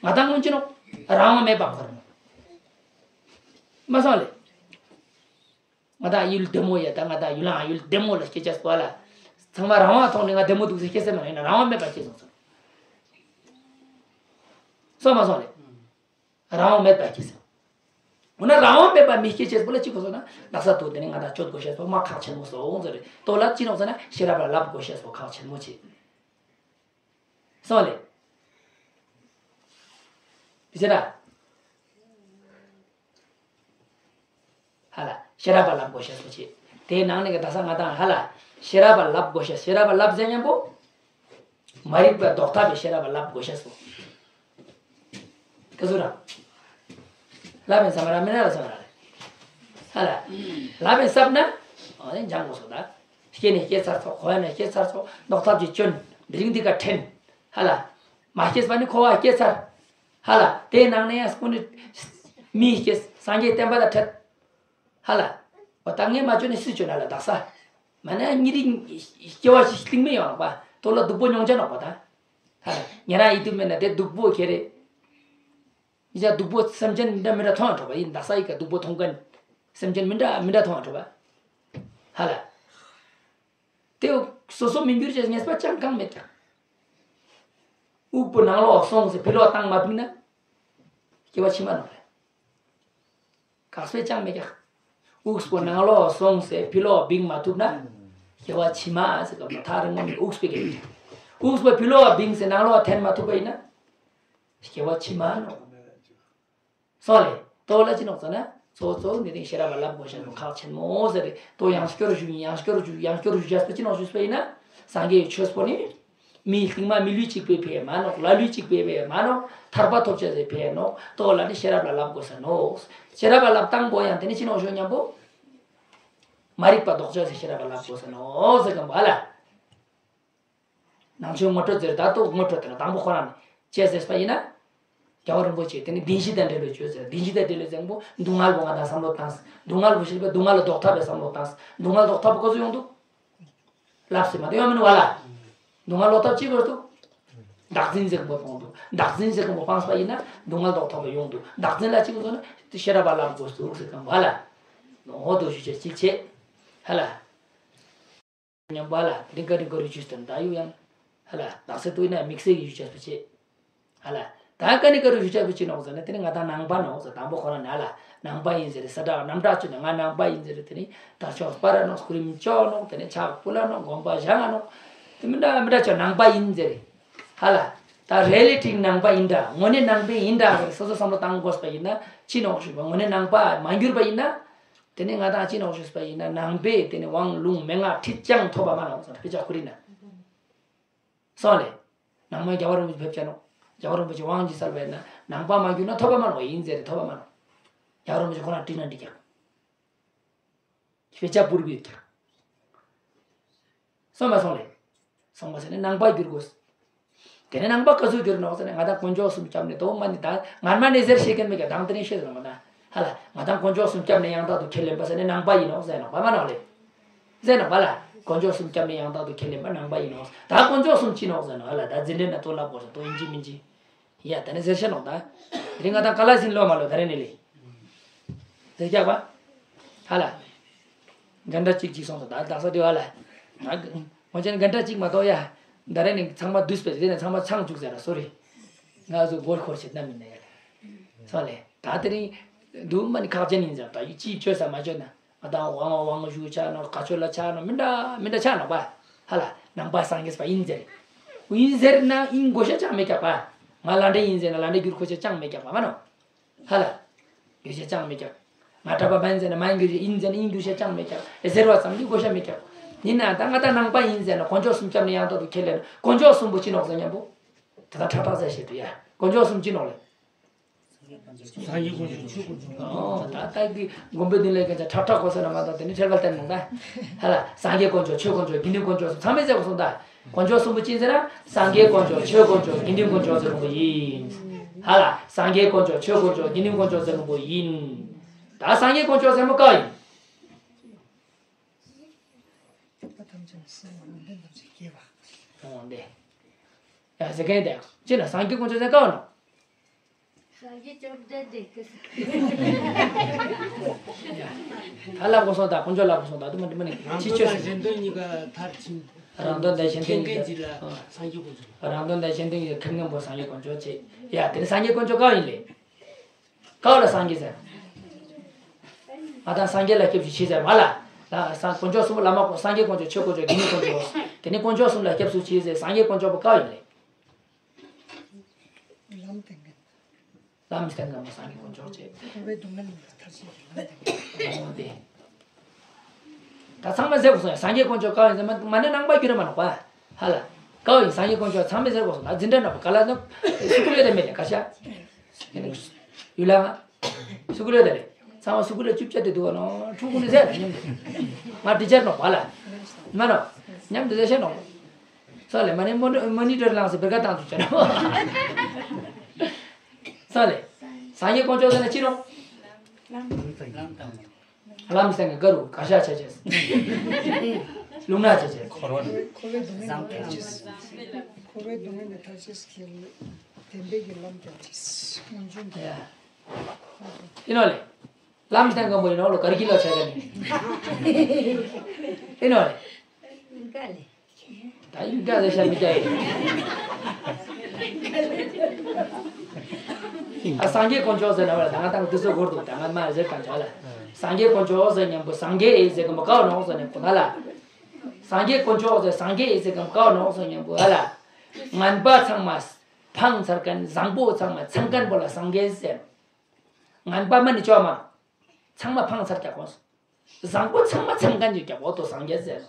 ང་དང་ཀུན་ཅི་ནོ། རང་དབང་མེད་པ་འཁོར་ནོ། མ་སོང་ལེ། ང་དང་ཡུལ་བདེ་མོ་ཡ་ད་ང་དང་ཡུལ་ལའང་ཡུལ་བདེ་མོ་ལ་སྐྱེ་ཆ་སོ་ལ། ཚང་མ་རང་དབང་ཐོག་ནས་ང་བདེ་མོ་འདུག་ཟེར་སྐྱེ་ས་མ་རེད་ན་རང་དབང་མེད་པ་སྐྱེ་སོང་ཟེར། སོང་མ་སོང་ལེ། རང་དབང་མེད་པ་སྐྱེ་སོང་། འོ་ན་རང་དབང་མེད་པ་མི་སྐྱེ་ཆེས་པོ་ལ་ཅི་གོ་སོང་ན་ལག་ས་དུ་དེ་ནས་ང་དང་སྤྱོད་དགོས་ཤེས་པོ་མ་ཁག་ཆེན་མོ་སོང་ཟེར་རེད། ཏོ་ལ་ཅི་ནོག་ཟེར་ན་ཤེས་རབ་ལ་བསླབ་དགོས་ཤེས་པོ་ཁག་ཆེན་མོ་ཆེ། སོང་ལེ། དེ་ཟེར་ན། ཧ་ལ། ཤེས་རབ་པ་བསླབ་དགོས་ཤེས་པོ་ཆེ། དེའི་ནང་ནས་ཀྱི་ད་ས་ང་དང་ཧ་ལ། ཤེས་རབ་པ་བསླབ་དགོས་ཤེས། ཤེས་རབ་པ་བསླབ་ཟེར་མཉམ་པོ། མ་རིག་པ་ཟློག་ཐབས་པའི་ཤེས་རབ་པ་བསླབ་དགོས་ཤེས་སོ། དེ་ཚོ་ར། བསླབ་པའི་ས་མ་ར་མི་ན་ར་ས་མ་ར་རེད། ཧ་ལ། བསླབ་པའི་ས་ན། འོ་ནི་སྦྱང་དགོས་སོ་ད། སྐྱེས་ནས་སྐྱེས་ཚར་ཚོ། གོ་ཡ་ནས་སྐྱེས་ཚར་ཚོ། ཟློག་ཐབས་ཀྱི་སྐྱོན། འདི་རིང་འདི་ག་དྲན། ཧ་ལ། མ་སྐྱེས་པ་ནི་འཁོར་བ་སྐྱེས་ཚར། ཧ་ལ། དེའི་ནང་ནས་ཡང་སྐུ་ནི། མིའི་སྐྱེས། སངས་རྒྱས་བསྟན་པ་དང་འཕྲད། ཧ་ལ། འོ་ད་ངས་མ་བཅོས་ནས་སུས་བཅོས་ན་ལ་དག་ས། མ་ན་ཉིད་རིག་སྐྱེ་བ་ཞིག་གླིང་མི་ཡོང་ནོག་པ། དོ་ལ་སྡུག་པོ་མྱོང་ཆ་ནོག་པ་ད། ཧ། ཉེ་རང་ཡིད་དུ་མེད་ན་དེ་སྡུག་པོ་ཁྱེར་རེ། ཡི་ཅག་སྡུག་པོ་སེམས་ཅན་མི་འདྲ་མི་འདྲ་མཐོང་ཡང་འགྲོ་བ་ཡིན། དག་ས་ཡི་ག་སྡུག་པོ་མཐོང་མཁན། སེམས་ཅན་མི་འདྲ་མི་འདྲ་མཐོང་ཡང་འགྲོ་བ། ཧ་ལ། དེ་སོ་སོ་མི་འགྱུར་ཅེས་ངེས་པ་ཅང་གང་མེད་ཀྱང་། དབུགས་པོ་ནང་ལོགས་སོང་ཟེར་ཕི་ལོགས་བཏང་མ་བིང་ན། སྐྱེ་བ་ཕྱི་མ་ནོག་རེད། གག་སྤེ་ཅང་མེད་ཀྱག། དབུགས་པོ་ནང་ལོགས་སོང་ཟེར་ཕི་ལོགས་བིང་མ་ཐུབ་ན། སྐྱེ་བ་ཕྱི་མ་ཟེར་ག་མ་ཐག་རིང་མོ་མེད་དབུགས་པོ་གི། དབུགས་པོ་ཕི་ལོགས་བིང་ཟེར་ནང་ལོགས་འཐེན་མ་ཐུབ་པ་ཡིན་ན། སྐྱེ་བ་ཕྱི་མ་ནོག། སོང་ལེ། དོ་ལ་ཅི་ནོག་ཟེར་ན། གཙོ་བོ་གཙོ་བོ་འདི་ནི་ཤེས་རབ་ལ་བསླབ་དགོས་ཤེས་པ་ཁག་ཆེན་མོ་ཟེར་རེད། དོ་ཡང་སྐྱོར་ཞུ་ཡིན། ཡང་སྐྱོར་ཞུ་ཡང་སྐྱོར་ཞུ་བྱས་པ་ཅི་ནོག་ཞུས་པ་ཡིན་ན། སངས་རྒྱས་ཀྱི་ཆོས་པོ་ནི། མིའི་རྟིང་མ་མི་ལུས་གཅིག་པུས་ཕན་མ་ནོག། ལ་ལུས་གཅིག་པུས་ཕན་མ་ནོག། ཐར་པ་ཐོབ་བྱ་ཟེར་ཕན་ནོག། དོ་ལ་ནི་ཤེས་རབ་ལ་བསླབ་དགོས་ས་ནོག། ཤེས་རབ་ལ་བསླབ་སྟངས་པོ་ཡང་དེ་ནི་ཅི་ནོག་ཞུ་སྙམ་པོ། མ་རིག་པ་ལྡོག་བྱ་ཟེར་ཤེས་རབ་ལ་བསླབ་དགོས་ས་ནོག་ཟེར་གམ་བ་ལ། ནང་ཆོས་ངོ་སྤྲོད་ཟེར་ད་རྟོག་ངོ་སྤྲོད་དེ་ན་དང་པོ་ཁོ་རང་ནས་བྱས་ཟེར་པ་ཡིན་ན། རྒྱལ་བ་རིན་པོ་ཆེ་དེ་ནི་བདེན་བཞི་དང་འབྲེལ་བའི་ཆོས་ཟེར། བདེན་བཞི་དང་འབྲེལ་བའི་ཟེར་པོ་སྡུག་བསྔལ་པོ་ང་དང་བསམ་བློ་བཏང་། སྡུག་བསྔལ་པོ་ཞིག་པའི་སྡུག་བསྔལ་ལ་ལྡོག་ཐབས་པའི་བསམ་བློ་བཏང་། སྡུག་བསྔལ་ལྡོག་ཐབས་པོ་ག་ཚོད་ཡོང་འདུག། ལབ་ཟེར་མ་དེ་ཡོང་མིན་བ་ལ། སྡུག་བསྔལ་ལྡོག་ཐབས་ཅི་དགོས་འདུག། བདག་འཛིན་ཟེར་གི་པོ་སྤོང་འདུག། བདག་འཛིན་ཟེར་གི་པོ་སྤངས་པ་ཡིན་ན་སྡུག་བསྔལ་ལྡོག་ཐབས་པ་ཡོང་འདུག། བདག་འཛིན་ལ་ཅི་དགོས་ཟེར་ན་དེ་ཤེས་རབ་པ་ལབ་དགོས་འདུག་ཟེར་གམ་བ་ལ། འོ་དོ་ཞུ་བྱ་ཅིག་བྱེད། ཧ་ལ། ཉམས་པ་ལ་རིང་ག་རིང་ག་རུ་ཞུས་ཏེ་ད་ཡུ་ཡང་། ཧ་ལ་དག་ས་ཏུ་ན་དམིགས་བསལ་གྱི་ཞུ་བྱ་སུ་བྱེད། ཧ་ལ་ད་ག་ནི་ག་རུ་ཞུ་བྱ་སུ་བྱེད་ནོག་ཟེར་ན་དེ་ནི་ང་དང་ནང་པ་ནོག་ཟེར། དང་པོ་ཁོ་རང་ནི་ཧ་ལ་ནང་པ་ཡིན་ཟེར་ས་དྲག་རྣམ་དག་ཅུ་ནི་ང་ནང་པ་ཡིན་ཟེར། དེ་ནི་དར་ལྕོག་སྤར་ནོག། སྐུ་རིམ་ལྕོག་ནོག། དེ་ནི་ཕྱག་ཕུལ་ནོག། དགོངས་པ་བཞེངས་ནོག། དེ་མི་འདྲ་མི་འདྲ་ཆོ་ནང་པ་ཡིན་ཟེར། ཧ་ལ་ད་རེ་ལི་ཊིབ་ནང་པ་ཡིན་འདྲ་དངོས་གནས་ནང་པ་ཡིན་འདྲ་ཟེར་སོ་སོ་བསམ་བློ་བཏང་དགོས་པ་ཡིན་ན་ཅི་ནོག་ཞུས་པ་དངོས་གནས་ནང་པ་མ་གྱུར་པ་ཡིན་ན། དེ་ནི་ང་དང་ཅི་ནོག་ཞུས་པ་ཡིན་ན་ནང་པའི་དེ་ནི་དབང་ལུང་མན་ངག་ཁྲིད་ཀྱང་ཐོབ་པ་མ་ནོག་ཟེར་དཔེ་ཆ་ཁུ་རི་ན། སོང་ལེ། ནང་མ་རྒྱལ་བ་རིན་པོ་ཆེ་ཕེབས་ཀྱང་ནོག། རྒྱལ་བ་རིན་པོ་ཆེ་དབང་ཅི་སལ་བས་ན་ནང་པ་མ་གྱུར་ན་ཐོབ་པ་མ་ནོག། ཡིན་ཟེར་རེ་ཐོབ་པ་མ་ནོག། རྒྱལ་བ་རིན་པོ་ཆེ་ཁོ་ན་བྲིས་ན་འགྲིག་ཀྱང་། དཔེ་ཆ་ཕུར་བུའི་ཐོག། སོང་མ་སོང་ལེ། སོང་མ་སོང་ནས་ནང་པ་གྱུར་དགོས། དེ་ནས་ནང་པ་ག་ཚོད་གྱུར་ནོག་ཟེར་ནས་ང་དང་དཀོན་མཆོག་གསུམ་སྐྱབས་ནས་དོ་མ་ནི་ད་ངར་མ་ནས་ཟེར་ཤེས་མཁན་མེད་ཀྱང་དང་དེ་རིང་ཤེས་ཟེར་མ་ན། ཧ་ལ་ང་དང་དཀོན་མཆོག་གསུམ་སྐྱབས་ནས་ཡང་དག་ཏུ་ཁས་ལེན་པ་ཟེར་ནས་ནང་པ་ཡིན་ནོག་ཟེར་ནོག་པ་མ་ནོག་ལེ། ཟེར་ནོག་པ་ལ། དཀོན་མཆོག་གསུམ་སྐྱབས་ནས་ཡང་དག་ཏུ་ཁས་ལེན་པ་ནང་པ་ཡིན་ནོག། ད་དཀོན་མཆོག་གསུམ་ཅི་ནོག་ཟེར་ནོག་ཧ་ལ་ད་འཛིན་གྲྭ་ན་ཏོ་ལབ་དགོས་ཟེར་ཏོ་ཡིན་གཅིག་མིན་གཅིག། ཡ་ད་ནི་ཟེར་ཤེས་ནོག་ད། དེ་རིང་ང་དང་ཀ་ལ་ཟིན་ལོ་མ་ལོ་ད་རེ་ནི་ལེ། ཟེར་རྒྱག་པ། ཧ་ལ། གན་ཌ་གཅིག་གཅིག་སོང་ཙང་ད་དག་ས་དེ་ཧ་ལ། ད་ང་ཅན་གན་ཌ་གཅིག་མ་གཏོགས་ཡ། ད་རེ་ནི་ཚང་མ་བསྡུས་པས་དེ་ནས་ཚང་མ་ཚང་བཅུག་ཟེར་ར་སོ་རི། ང་ཚོ་སྒོར་འཁོར་བྱེད་ན་མིན་ན་ཡ་ལ། སོང་ལེ། ད་དེ་རིང་། འདུག་མ་ནི་ཁག་ཅན་ཡིན་ཟེར་ད་ཡུ་ཅིའི་བཅོས་ས་མ་བཅོས་ན། ང་དང་དབང་དབང་ཞུ་ཆ་ནོ་ག་ཆོད་ལ་ཆ་ནོ་མི་འདྲ་མི་འདྲ་ཆ་ནོ་པ། ཧ་ལ་ནང་པ་སངས་རྒྱས་པ་ཡིན་ཟེར། ཡིན་ཟེར་ན་ཡིན་དགོས་ཤ་ཅང་མེད་ཀྱག་པ། ང་ལ་འདྲ་ཡིན་ཟེར་ན་ལ་འདྲ་འགྱུར་དགོས་ཤ་ཅང་མེད་ཀྱག་པ་མ་ནོ། ཧ་ལ། འགྱུར་ཤ་ཅང་མེད་ཀྱག། ང་གྲྭ་པ་མ་ཡིན་ཟེར་ན་མ་ཡིན་འགྱུར་ཤ་ཡིན་ཟེར་ན་ཡིན་འགྱུར་ཤ་ཅང་མེད་ཀྱག། ཟེར་བ་ཙམ་གྱིས་དགོས་ཤ་མེད་ཀྱག། ཡིན་ན་ད་ང་ད་ནང་པ་ཡིན་ཟེར་ན་དཀོན་མཆོག་གསུམ་སྐྱབས་ནས་ཡང་དག་ཏུ་ཁས་ལེན་དཀོན་མཆོག་གསུམ་པོ་ཅི་ནོག་ཟེར་མཉམ་པོ། ད་ད་ཁྲག་ཁྲག་ཟེར་ཤེས་དུ་ཡ། དཀོན་མཆོག་གསུམ་ཅི་ནོག་ལེ། སངས་རྒྱས་དཀོན་མཆོག་ཆོས་དཀོན་མཆོག་ཨོ། ད་ལྟ་གི་མགོན་པོའི་མདུན་ལས་ཀྱང་ཁྲག་ཁྲག་གོ་ས་ན་མ་གཏོགས་དེ་ནི་ཁྲེལ་བ་བསྟན་མོང་ད། ཧ་ལ་སངས་རྒྱས་དཀོན་མཆོག་ཆོས་དཀོན་མཆོག་དགེ་འདུན་དཀོན་མཆོག་ཚང་མས་ཟེར་གོ་སོང་ད། དཀོན་མཆོག་གསུམ་པོ་ཅི་ཟེར་ན་སངས་རྒྱས་དཀོན་མཆོག་ཆོས་དཀོན་མཆོག་དགེ་འདུན་དཀོན་མཆོག་ཟེར་གོ་ཡིན། ཧ་ལ་སངས་རྒྱས་དཀོན་མཆོག་ཆོས་དཀོན་མཆོག་དགེ་འདུན་དཀོན་མཆོག་ཟེར་གོ་ཡིན། ད་སངས་རྒྱས་དཀོན་མཆོག་ཟེར་མོ་ག་ཡིན། ཨོ་འདི། ཡ་ཟེར་མཁན་དེ་ཅི་ན་སངས་རྒྱས་དཀོན་མཆོག་ཟེར་ག་ནོ། སངས་རྒྱས་བཅོམ་ལྡན་འདས་ཀྱི། ད་ལབ་དགོས་སོང་ད་དཀོན་མཆོག་ལབ་དགོས་སོང་ད་དུ་མ་དུ་མ་ནི་ཕྱི་ཆོས་སུ། གཞན་དོན་གཉིས་ཀ་མཐར་ཕྱིན། རང་དོན་དང་གཞན་དོན་གཉིས་ཀ་མཁན་གཅིག་ལ་སངས་རྒྱས་དཀོན་མཆོག། རང་དོན་དང་གཞན་དོན་གཉིས་ཀ་མཁན་ངན་པོ་སངས་རྒྱས་དཀོན་མཆོག་ཅེས། ཡ་དེ་ནི་སངས་རྒྱས་དཀོན་མཆོག་གང་ཡིན་ལེ། གང་ལ་སངས་རྒྱས་ཟེར། ང་དང་སངས་རྒྱས་ལ་སྐྱབས་སུ་མཆི་ཟེར་མ་ལ། ལ་སངས་དཀོན་མཆོག་གསུམ་པོ་བླ་མ་དཀོན་སངས་རྒྱས་དཀོན་མཆོག་ཆོས་དཀོན་མཆོག་དགེ་འདུན་དཀོན་མཆོག། དེ་ནི་དཀོན་མཆོག་གསུམ་ལ་སྐྱབས་སུ་མཆི་ཟེར་སངས་རྒྱས་དཀོན་མཆོག་པོ་གང་ཡིན་ལེ། ལམ་སྟེང་གི། ལམ་སྟེང་གི་མ་སངས་རྒྱས་དཀོན་མཆོག་ཅེས། འཁོར་བའི་སྡུག་བསྔལ་མཐར་ཕྱིན་གྱི་ལམ་སྟེང་གི། འོ་དེ། ད་ཚང་མ་ཟེར་དགོས་སོང་ཡ་སངས་རྒྱས་དཀོན་མཆོག་གང་ཡིན་ཟེར་མ་མ་ནི་ནང་པ་གྱུར་མ་ནོག་པ། ཧ་ལ། གང་ཡིན་སངས་རྒྱས་དཀོན་མཆོག་ཚང་མས་ཟེར་དགོས་སོང་ད་འཛིན་གྲྭ་ནང་པ་ག་ལ་ནོ། སུ་ཀུ་ལེ་དེ་མེད་ལེ་ག་ཤ། ཡུལ་ལ་ང་། སུ་ཀུ་ལེ་དེ་ལེ། ཚང་མ་སུ་ཀུ་ལེ་བཅུ་བཅད་དེ་འདུག་བ་ནོ་ཕྲུ་གུ་ནི་ཟེར་མཉམ་དུ། ང་ཊི་ཆར་ནོག་པ་ལ། མ་ནོ། མཉམ་དུ་ཟེར་ཤེས་ནོག། སོ་ལེ་མ་ནི་མོ་མོ་ནི་ཊར་ལངས་སེ་བེར་ཀ་བཏང་དུ་བྱ་ནོ། སོ་ལེ། སངས་རྒྱས་དཀོན་མཆོག་ཟེར་ན་ཅི་ནོ། ལམ་སྟེང་གི་ཀ་རུ་ག་ཤ་ཆ་ཆེས། རླུང་ནག་བྱས་བྱས། འཁོར་བ། འཁོར་བའི་སྡུག་བསྔལ་ནས་ཐར་ཅེས། འཁོར་བའི་སྡུག་བསྔལ་ནས་ཐར་ཅེས་ཀྱི་བདེན་པའི་གི་ལམ་རྒྱག་ཅེས། སྔོན་བྱོན་གྱི། ཡ། ཡིན་ནོ་ལེ། ལམ་སྟོན་མཁན་པོ་ཡིན་ནོ་ལོ་གར་གྱི་ལོ་ཆ་ག་ནི། ཡིན་ནོ་ལེ། ད་ཡིན་འདྲ་ཟེར་ཤ་མི་བྱ་ཡིན། ཨ་སངས་རྒྱས་དཀོན་མཆོག་ཟེར་ན་བ་ལ་ད་ང་ཏང་དུས་ཚོད་འགོར་འདུག་ད་ང་མ་ཟེར་གང་བྱ་ལ། སངས་རྒྱས་དཀོན་མཆོག་ཟེར་མཉམ་པོ་སངས་རྒྱས་ཨེ་ཟེར་གི་མོ་ཀའོ་ནོ་ཟེར་ནས་གོ་ན་ལ། སངས་རྒྱས་དཀོན་མཆོག་ཟེར་སངས་རྒྱས་ཨེ་ཟེར་གི་མོ་ཀའོ་ནོ་ཟེར་མཉམ་པོ་ཨ་ལ། ངན་པ་ཚང་མ་སྤང་ཚར་མཁན་བཟང་པོ་ཚང་མ་ཚང་མཁན་པོ་ལ་སངས་རྒྱས་ཟེར། ངན་པ་མ་ནི་ཅོ་མ། ཚང་མ་ཕང་ཚར་རྒྱག་གོ། བཟང་པོ་ཚང་མ་ཚང་མཁན་གྱི་རྒྱག་གོ་ཏོ་སངས་རྒྱས་ཟེར།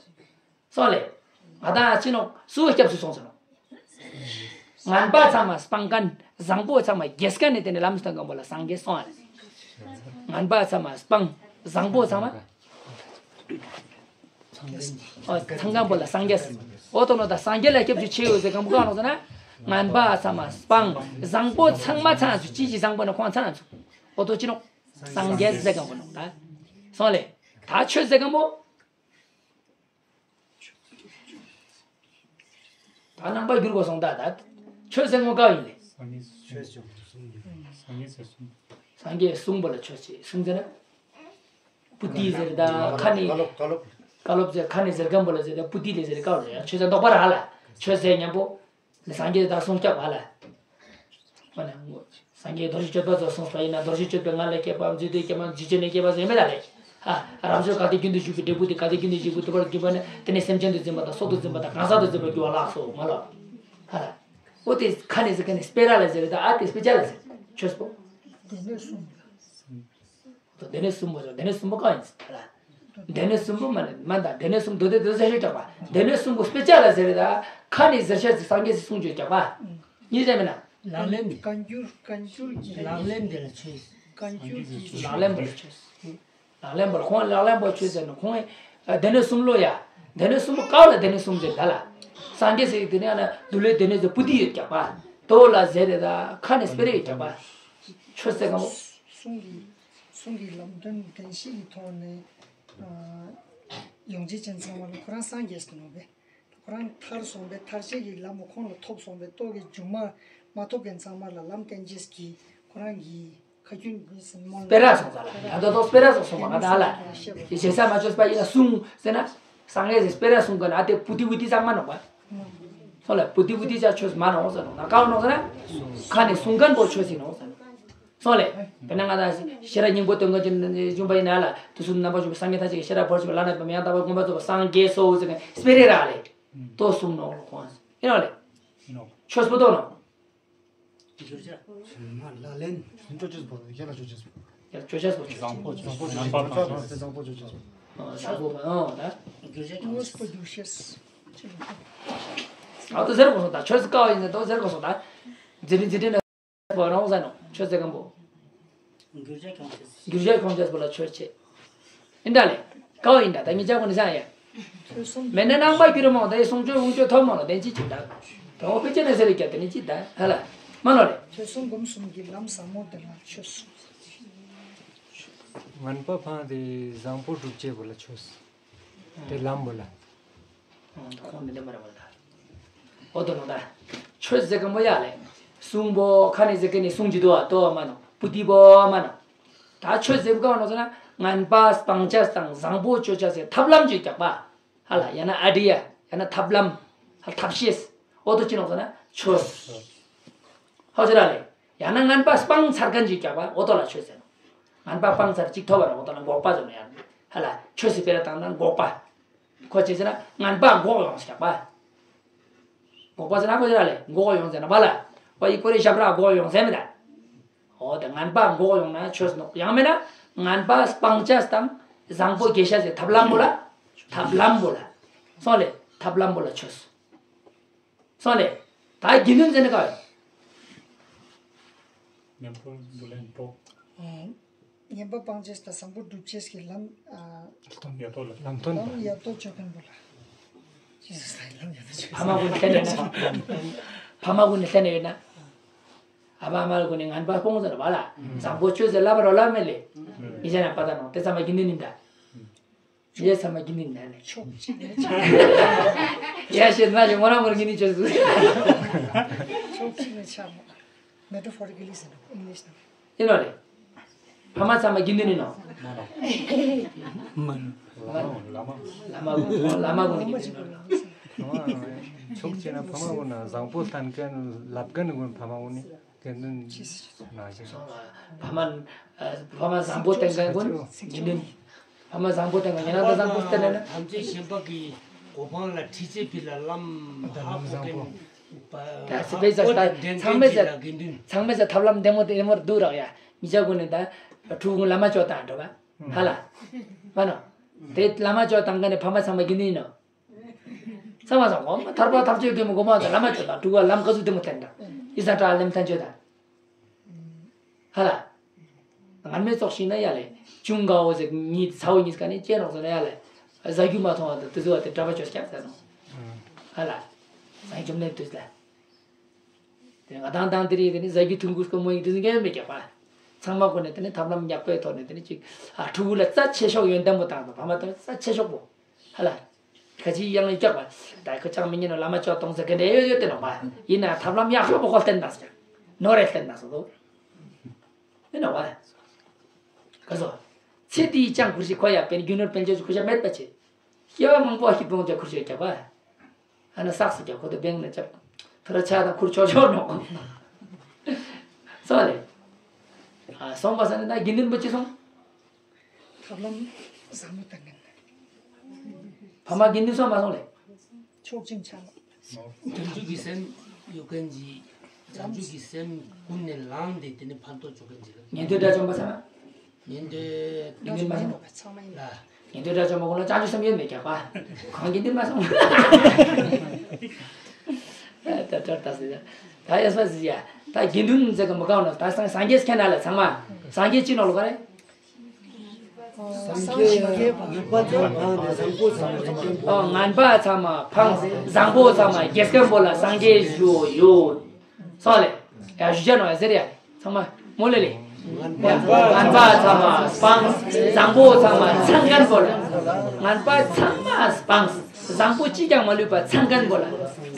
སོང་ལེ། ང་དང་ཅི་ནོ་སུ་སྐྱབས་སུ་སོང་ཟེར་ནོ། ངན་པ་ཚང་མ་སྤང་མཁན་བཟང་པོ་ཚང་མ་རྒྱས་མཁན་ནི་དེ་ནི་ལམ་སྟོན་མཁན་པོ་ལ་སངས་རྒྱས་སོང་ཨ་ལེ། ངན་པ་ཚང་མ་སྤང་བཟང་པོ་ཚང་མ། ཨོ་ཚང་མཁན་པོ་ལ་སངས་རྒྱས། ཨོ་ཏོ་ནོ་ད་སངས་རྒྱས་ལ་སྐྱབས་སུ་མཆི་ཡོད་ཟེར་གང་པོ་གང་ནོ་ཟེར་ན། ངན་པ་ཚང་མ་སྤང་བཟང་པོ་ཚང་མ་ཚང་སུ་ཅི་ཅི་བཟང་པོ་ནི་ཁོང་ཚང་སུ། ཨོ་ཏོ་ཅི་ནོ། སངས་རྒྱས་ཟེར་གང་པོ་ནོ་ད། སོང་ལེ། ད་ཆོས་ཟེར་གང་པོ། ད་ནང་པ་བསྒྱུར་དགོས་སོང་ད་ད། ཆོས་ཟེར་ངོ་ཀ་ཡིན་ལེ། སངས་རྒྱས་སངས་རྒྱས་ཟེར་གསུངས། སངས་རྒྱས་གསུངས་པ་ལ་ཆོས་ཟེར་གསུངས་ཟེར་ན། པུ་ཏི་ཟེར་ད་ཁ་ནི། བཀའ་སློབ་བཀའ་སློབ། བཀའ་སློབ་ཟེར་ཁ་ནི་ཟེར་གམ་པོ་ལ་ཟེར་ད་པུ་ཏི་ལ་ཟེར་ཀ་བ་ལ་ཡ་ཆོས་ཟེར་འདོགས་པ་ར་ཧ་ལ། ཆོས་ཟེར་མཉམ་པོ། ནི་སངས་རྒྱས་ད་གསུང་སྐྱབས་ཧ་ལ། ཨ་ནི། སངས་རྒྱས་རྡོ་རྗེ་གཅོད་པ་ཚོ་གསུངས་པ་ཡིན་ན་རྡོ་རྗེ་གཅོད་པའི་ངང་ལས་སྐྱེས་པའམ་རྫས་དུས་སྐྱེས་པའམ་རྫས་ཆོས་ནས་སྐྱེས་པ་ཟེར་མེད་ད་རེད། ཧ། རབ་འབྱོར་ག་དེ་རྒྱུན་དུ་ཞུགས་པའི་འབྲས་བུ་དེ་ག་དེ་རྒྱུན་དུ་ཞུགས་པའི་དུ་བར་གྱུར་པ་ནི་དེ་ནི་སེམས་ཅན་དུ་འཛིན་པ་དང་སྲོག་ཏུ་འཛིན་པ་དང་གང་ཟག་ཏུ་འཛིན་པར་འགྱུར་བ་ལགས་སོ་མ་ལོ། ཧ་ལ། འོ་དེ་ཁ་ནས་ཟེར་ཁ་ནས་སྤེ་ར་ལ་ཟེར་ད་ཨ་དེ་སྤེ་ཆ་ལ་ཟེར་ཆོས་པོ། དེ་ནས་གསུངས། སྡེ་སྣོད་གསུམ་པོ་སྡེ་སྣོད་གསུམ་པོ་གང་ཡིན་ཟེར་ལ། སྡེ་སྣོད་གསུམ་པོ་མ་ནི་མ་ད་སྡེ་སྣོད་གསུམ་མདོ་སྡེ་མདོ་སྡེ་ཆོས་རྒྱག་པ། སྡེ་སྣོད་གསུམ་པོ་དཔེ་ཆ་ལ་ཟེར་རེད་ད། ཁ་ནས་ཟེར་ཤ་ཟེར་སངས་རྒྱས་སེ་གསུང་ཆོས་རྒྱག་པ། གཉིས་རེད་མིན་ན། ལག་ལེན་འདི། བཀའ་འགྱུར་བཀའ་འགྱུར་གྱི། ལག་ལེན་འདི་ལ་ཆོས། བཀའ་འགྱུར་གྱི་ཆོས། ལག་ལེན་པོ་ལ་ཆོས། ལག་ལེན་པོ་ལ་ཁོང་ལག་ལེན་པོ་ཆོས་ཟེར་ནོ་ཁོང་ཨེ། སྡེ་སྣོད་གསུམ་ལོ་ཡ། སྡེ་སྣོད་གསུམ་པོ་ཀ་བ་ལ་སྡེ་སྣོད་གསུམ་ཟེར་ད་ལ། སངས་རྒྱས་ཟེར་གྱི་དེ་ནས་ཨ་ན་འདུལ་བའི་སྡེ་སྣོད་ཟེར་པོ་ཏི་ཡོད་རྒྱག་པ། དོ་ལ་ཟེར་རེད་ད་ཁ་ནས་སྤེ་ར་ཡོད་རྒྱག་པ། ཆོས་ཟེར་གང་པོ། གསུང་གི། གསུང་གི་ལམ་སྟོན་བདེན་བཞི་ཡི་ཐོག་ནས། ཨ། ཡོངས་རྗེ་ཅན་ཚང་མ་ལ་ཁོ་རང་སངས་རྒྱས་ཟེར་ནོ་བས། ཁོ་རང་ཐར་སོང་བས་ཐར་བྱེད་ཀྱི་ལམ་ཁོང་ལ་ཐོབ་སོང་བས་རྟོགས་ཀྱི་སྒྱུ་མ་མ་ཐོབ་མཁན་ཚང་མ་ལ་ལམ་བསྟན་རྗེས་ཀྱི་ཁོ་རང་གི་ཁ་རྒྱུན་གྱི་སེམས་མོ་ལ། སྤེ་ར་སོང་ས་ལ་ད་ལྟ་ཐོག་སྤེ་ར་སོང་སོང་བ་ང་ད་ལ། ཞེ་ས་མ་ཆོས་པ་ཡིན་ན་གསུང་ཟེར་ན། སངས་རྒྱས་ཀྱི་སྤེ་ར་གསུང་གི་ན་དེ་པུ་ཏི་བུ་ཏི་ཚང་མ་ནོག་པ། སོང་ལ་པུ་ཏི་བུ་ཏི་ཅག་ཆོས་མ་ནོག་ཟེར་ནོ་ན་ཀ་བ་ནོག་ཟེར་ན། ཁ་ནས་གསུང་མཁན་པོ་ཆོས་ཟེར་ནོག་ཟེར་ནོ། སོང་ལེ། དཔེར་ན་ང་དང་ཤེས་རབ་སྙིང་པོ་སྟོན་མཁན་གྱི་བྱུང་བ་ཡིན་ན་ལ་དུས་གསུམ་རྣམ་པར་འཇོམས་པའི་སངས་རྒྱས་ཐམས་ཅད་ཀྱི་ཤེས་རབ་ཕར་ཕྱིན་པ་བླ་ན་མེད་པ་མི་ཡང་དག་པར་མངོན་པར་རྫོགས་པ་སངས་རྒྱས་སོ་ཟེར་མཁན་སྤེ་ར་ར་ལེ། ཏོ་གསུང་ནོག་ལོ་ཁོང་ཡིན་ནོ་ལེ། ཆོས་པོ་ཏོ་ནོ། ལག་ལེན། ཅོ་ཅེས་པོ་ཡ་ལ་ཅོ་ཅེས་པོ། ཡ་ཅོ་ཅེས་པོ་ཅོ་ཅེས། བཟང་པོ་ཅོ་ཅེས། ངན་པ་སྤང་ཅེས། བཟང་པོ་ཅོ་ཅེས་པོ། བཟང་པོ་མ་ཨོ་ད། དངོས་པོ་འདུ་ཤེས། ཨ་ཏོ་ཟེར་གོ་སོང་ད་ཆོས་སུ་ཀ་བ་ཡིན་ཟེར་ཏོ་ཟེར་གོ་སོང་ད། འཛིན་རིན་འཛིན་རིན་ན། བ་རང་ཟ་ནོ་ཆོས་ཟེར་གང་པོ། འགྱུར་བྱ་སྐྱོང་ཅེས། འགྱུར་བྱ་སྐྱོང་ཅེས་པོ་ལ་ཆོས་ཆེ། ཨིན་ད་ལེ། ཀ་བ་ཡིན་ད་ད་ངི་ཅག་པོ་ནི་ས་ཡ། མེད་ན་ནང་པ་བསྒྱུར་མོ་ད་ཡི་གསུང་ཆོས་དབུང་ཆོས་ཐོབ་མོ་ལ་དེ་ཅི་ཅི་ད། ད་འོ་ཕི་ཅེ་ན་ཟེར་རེ་ཀྱ་དེ་ནི་ཅི་ད་ཧ་ལ། མ་ནོ་རེ། ཐོས་བསམ་སྒོམ་གསུམ་གྱི་ལམ་ཟབ་མོ་དེ་ལ་ཆོས་སོ། ངན་པ་སྤངས་ཏེ་བཟང་པོ་སྒྲུབ་བྱེད་པོ་ལ་ཆོས། དེ་ལམ་པོ་ལ། ཁོང་འདི་འདྲ་མ་རེད་པ་ད། འོ་དོ་ནོ་ད། ཆོས་ཟེར་གི་མོ་ཡ་ལེ། གསུང་པོ་ཁ་ནས་ཟེར་གི་ནི་གསུང་གི་དོ་ཨ་དོ་མ་ནོ་པུ་ཏི་པོ་མ་ནོ། ད་ཆོས་ཟེར་གི་ག་ནོ་ཟེར་ན་ངན་པ་སྤང་བྱ་དང་བཟང་པོ་སྤྱོད་བྱ་ཟེར་ཐབས་ལམ་གྱི་རྒྱག་པ། ཧ་ལ་ཡང་ན་ཨ་དྲི་ཡ་ཡང་ན་ཐབས་ལམ། ཧ་ཐབས་ཤེས། འོ་དོ་ཅི་ནོ་ཟེར་ན་ཆོས། ཧ་ཅི་ར་ལེ། ཡང་ན་ངན་པ་སྤང་ཚར་མཁན་གྱི་རྒྱག་པ་འོ་དོ་ལ་ཆོས་ཟེར་ནོ། ངན་པ་སྤང་ཚར་གཅིག་ཐོབ་པ་ར་འོ་དོ་ལ་འགོག་པ་ཟེར་ནོ་ཡང་། ཧ་ལ་ཆོས་སི་སྤེ་ར་བཏང་ན་འགོག་པ། ཁོ་ཅི་ཟེར་ན་ངན་པ་འགོག་ཡོང་ཞག་པ། འགོག་པ་ཟེར་ན་ཁོ་ཅི་ར་ལེ་འགོག་ཡོང་ཟེར་ན་བ་ལ། བ་ཡི་ཀོ་རེ་ཞབས་ར་འགོག་ཡོང་ཟེར་མི་ད། འོ་དེ་ངན་པ་འགོག་ཡོང་ན་ཆོས་ནོ་ཡང་མེད་ན་ངན་པ་སྤང་བྱ་དང་བཟང་པོ་དགེ་བྱ་ཟེར་ཐབས་ལམ་པོ་ལ། ཐབས་ལམ་པོ་ལ། སོང་ལེ་ཐབས་ལམ་པོ་ལ་ཆོས། སོང་ལེ། ད་དགེ་འདུན་ཟེར་ནི་ག་ཡོད། ངན་པ་འདུལ་ལེན་གྲོགས། ངན་པ་སྤང་བྱེད་དང་བཟང་པོ་སྒྲུབ་བྱེད་ཀྱི་ལམ། ལམ་སྟོན་ཡ་ཏོ་ལ། ལམ་སྟོན་པ། ལམ་ཡ་ཏོ་ཆོས་མཁན་པོ་ལ། ཕ་མ་ཀུན་ནི་ལྷན་ནས་ཡོད་ན། ཕ་མ་ཀུན་ནི་ལྷན་ནས་ཡོད་ན། ཨ་ཕ་ཨ་མ་ཀུན་ནི་ངན་པ་སྤོང་ཟེར་བ་ལ། བཟང་པོ་སྤྱོད་ཟེར་ལབ་པ་རོ་ལབ་མེད་ལེ། མི་ཆ་ན་པ་ད་ནོ་དེ་ཚང་མ་དགེ་འདུན་ནི་འདྲ། ཡས་ཚང་མ་དགེ་འདུན་ནས་ནས། ཕྱོགས་གཅིག་ནས་ཆགས། ཡས་ཤེས་མ་ཞིག་ངོ་རང་ངོར་དགེ་འདུན་ཆོས་སུ། ཕྱོགས་གཅིག་ནས་ཆགས་མོ། མེ་ཏ་ཕོ་རི་ཀི་ལི་ཟེར་ནོ་ཨིང་ལིཤ་ནང་། ཡིན་ནོ་རེད། ཕ་མ་ཚང་མ་དགེ་འདུན་ཡིན་ནོ། མ་རེད། བླ་མ། བླ་མ། བླ་མ་ཀུན་གྱི་དགེ་འདུན་ནོ། ཕ་མ་ཕྱོགས་གཅིག་ན་ཕ་མ་ཀུན་ན་བཟང་པོ་ལྟ་མཁན་ལབ་མཁན་ཀུན་ཕ་མ་ཀུན་ནི་དགེ་འདུན་ནང་བཞིན། ཕ་མ། ཕ་མ་བཟང་པོ་བསྟེན་མཁན་ཀུན་དགེ་འདུན། ཕ་མ་བཟང་པོ་བསྟེན་མཁན་ཡང་ན་བཟང་པོ་བསྟེན་ན། ཐམས་ཅད་གཞན་པ་གི་གོ་འཕང་ལ་ཁྲིད་བྱེད་པའི་ལ་ལམ་ད་ཧ་ལམ་གོ་བཟང་པོ། ད་སི་པེ་ས་ད་ཚང་མས་ཟེར། དགེ་འདུན། ཚང་མས་ཟེར་ཐབས་ལམ་བདེ་མོ་བདེ་མོར་འདུག་རག་ཡ། མི་ཆ་ཀུན་ནས་ད་ཕྲུ་གུ་བླ་མ་ཅོ་བཏང་འགྲོ་བ། ཧ་ལ། མ་ནོ། དེ་བླ་མ་ཅོ་བཏང་མཁན་ནི་ཕ་མ་ཚང་མ་དགེ་འདུན་ཡིན་ནོ། ཚང་མ་ཚང་མ་ཐར་པ་ཐག་ཆོད་དགོས་མི་དགོས་མ་ད་བླ་མ་ཅོ་དང་ཕྲུ་གུ་ལམ་ག་ཚོད་བདེ་མོ་བསྟན་དང་ཡི་ས་བྲག་ལེམ་ཐན་ཆོད་དང་། ཧ་ལ། ངར་མེད་ཙོག་ཤིག་ན་ཡ་ལེ། ཅུང་དགའ་བོ་ཟེར་ཉིད་ཚ་བོ་ཉིད་ཀ་ནི་ཅེ་རོགས་ཟེར་ན་ཡ་ལེ། ཟ་རྒྱུ་མ་མཐོང་བ་དང་དེ་ཚོ་བ་དེ་གྲྭ་པ་ཅོ་སྐྱག་ཟེར་ནོ། ཧ་ལ། ཟ་རྒྱུ་མེད་དུས་ལ། དེ་ང་དང་དང་དེ་རིགས་དེ་ནི་ཟ་རྒྱུ་ཐུང་ཀུ་སྐོར་མོ་ཡིན་དུས་འགན་མེད་ཀྱག་པ། ཚང་མ་ཀུན་ནས་དེ་ནི་ཐབས་ལམ་ཡག་པོའི་ཐོག་ནས་དེ་ནི་ཅིག་ཨ་ཕྲུ་གུ་ལ་རྩ་ཆེ་ཤོག་ཡོན་ཏན་པོ་བཏང་དང་ཕ་མ་དང་རྩ་ཆེ་ཤོག་པོ། ཧ་ལ། ཁ་ཅིག་ཡང་ཡོད་ཀྱག་པ། ད་ཁོ་ཅང་མི་ཉན་ནོ་བླ་མ་ཅོག་གཏོང་ཟེར་གི་འདྲ་ཡོད་ཡོད་དེ་ནོ་པ། ཡིན་ན་ཐབས་ལམ་ཡག་ཤོག་པོ་ཁོ་བསྟན་དང་ཟེར། ནོ་རེ་བསྟན་དང་ཟེར་དོ། ཡིན་ནོ་པ། ག་སོ། ཚེ་འདིའི་ཅང་གུར་ཞིག་ཁོ་ཡ་པེན་རྒྱུ་ནོར་དཔལ་འབྱོར་གྱི་ཁུར་ཆ་མེད་པ་ཆེ། སྐྱེ་བ་མང་པོ་ཞིག་སྤོང་བྱ་ཁུར་ཆ་རྒྱག་པ། ཨ་ན་བསགས་སུ་རྒྱག་ཁོ་དེ་བེང་ནས་རྒྱབ། ཐུ་ར་ཆ་དང་ཁུར་ཆོག་ཆོག་ནོ། སོ་ལེ། ཨ་སོང་པ་ས་ནི་ད་དགེ་འདུན་པོ་ཅི་སོང་། ཐབས་ལམ་བཟང་མོ་བསྟན་མཁན། ཕ་མ་དགེ་འདུན་སོང་མ་སོང་ལེ། ཕྱོགས་གཅིག་ཆགས། བྱང་ཆུབ་ཀྱི་སེམས་ཡོད་མཁན་གྱི་བྱང་ཆུབ་ཀྱི་སེམས་ཀུན་ནས་ལངས་ཏེ་དེ་ནི་ཕན་ཐོགས་འཇོག་མཁན་གྱི་ཉན་ཐོས་དགྲ་བཅོམ་པ་ཚང་མ། ཉན་ཐོས་དགྲ་བཅོམ་པ་ཚང་མ་ཡིན་ལ། ཉན་ཐོས་དགྲ་བཅོམ་པ་ཀུན་ལ་བྱང་ཆུབ་སེམས་ཡོད་མེད་ཀྱག་པ། གང་གི་འདི་མ་སོང་། ད་ད་ད་ད་ཟེར་ད་ཡ་ས་ཟེར་ཡ། ད་དགེ་འདུན་ཟེར་གི་མི་གང་ན་ད་སངས་སངས་རྒྱས་ཁྱེད་ན་ལ་ཚང་མ། སངས་རྒྱས་ཅི་ནོ་ལོ་ག་རེ། སངས་རྒྱས་ངན་པ་ཚང་མ་ཕངས་ཏེ་བཟང་པོ་ཚང་མ་ཨོ་ངན་པ་ཚང་མ་ཕངས་བཟང་པོ་ཚང་མ་རྒྱལ་སྐམ་པོ་ལ་སངས་རྒྱས་ཞུ་ཡོད། སོང་ལེ། ཡ་ཞུ་བྱ་ནོ་ཡ་ཟེར་ཡ་ཚང་མ་མོ་ལེ་ལེ། ངན་པ་ཚང་མ་ཕངས་བཟང་པོ་ཚང་མ་ཚང་མཁན་པོ་ལ། ངན་པ་ཚང་མ་ཕངས་བཟང་པོ་གཅིག་ཀྱང་མ་ལུས་པ་ཚང་མཁན་པོ་ལ་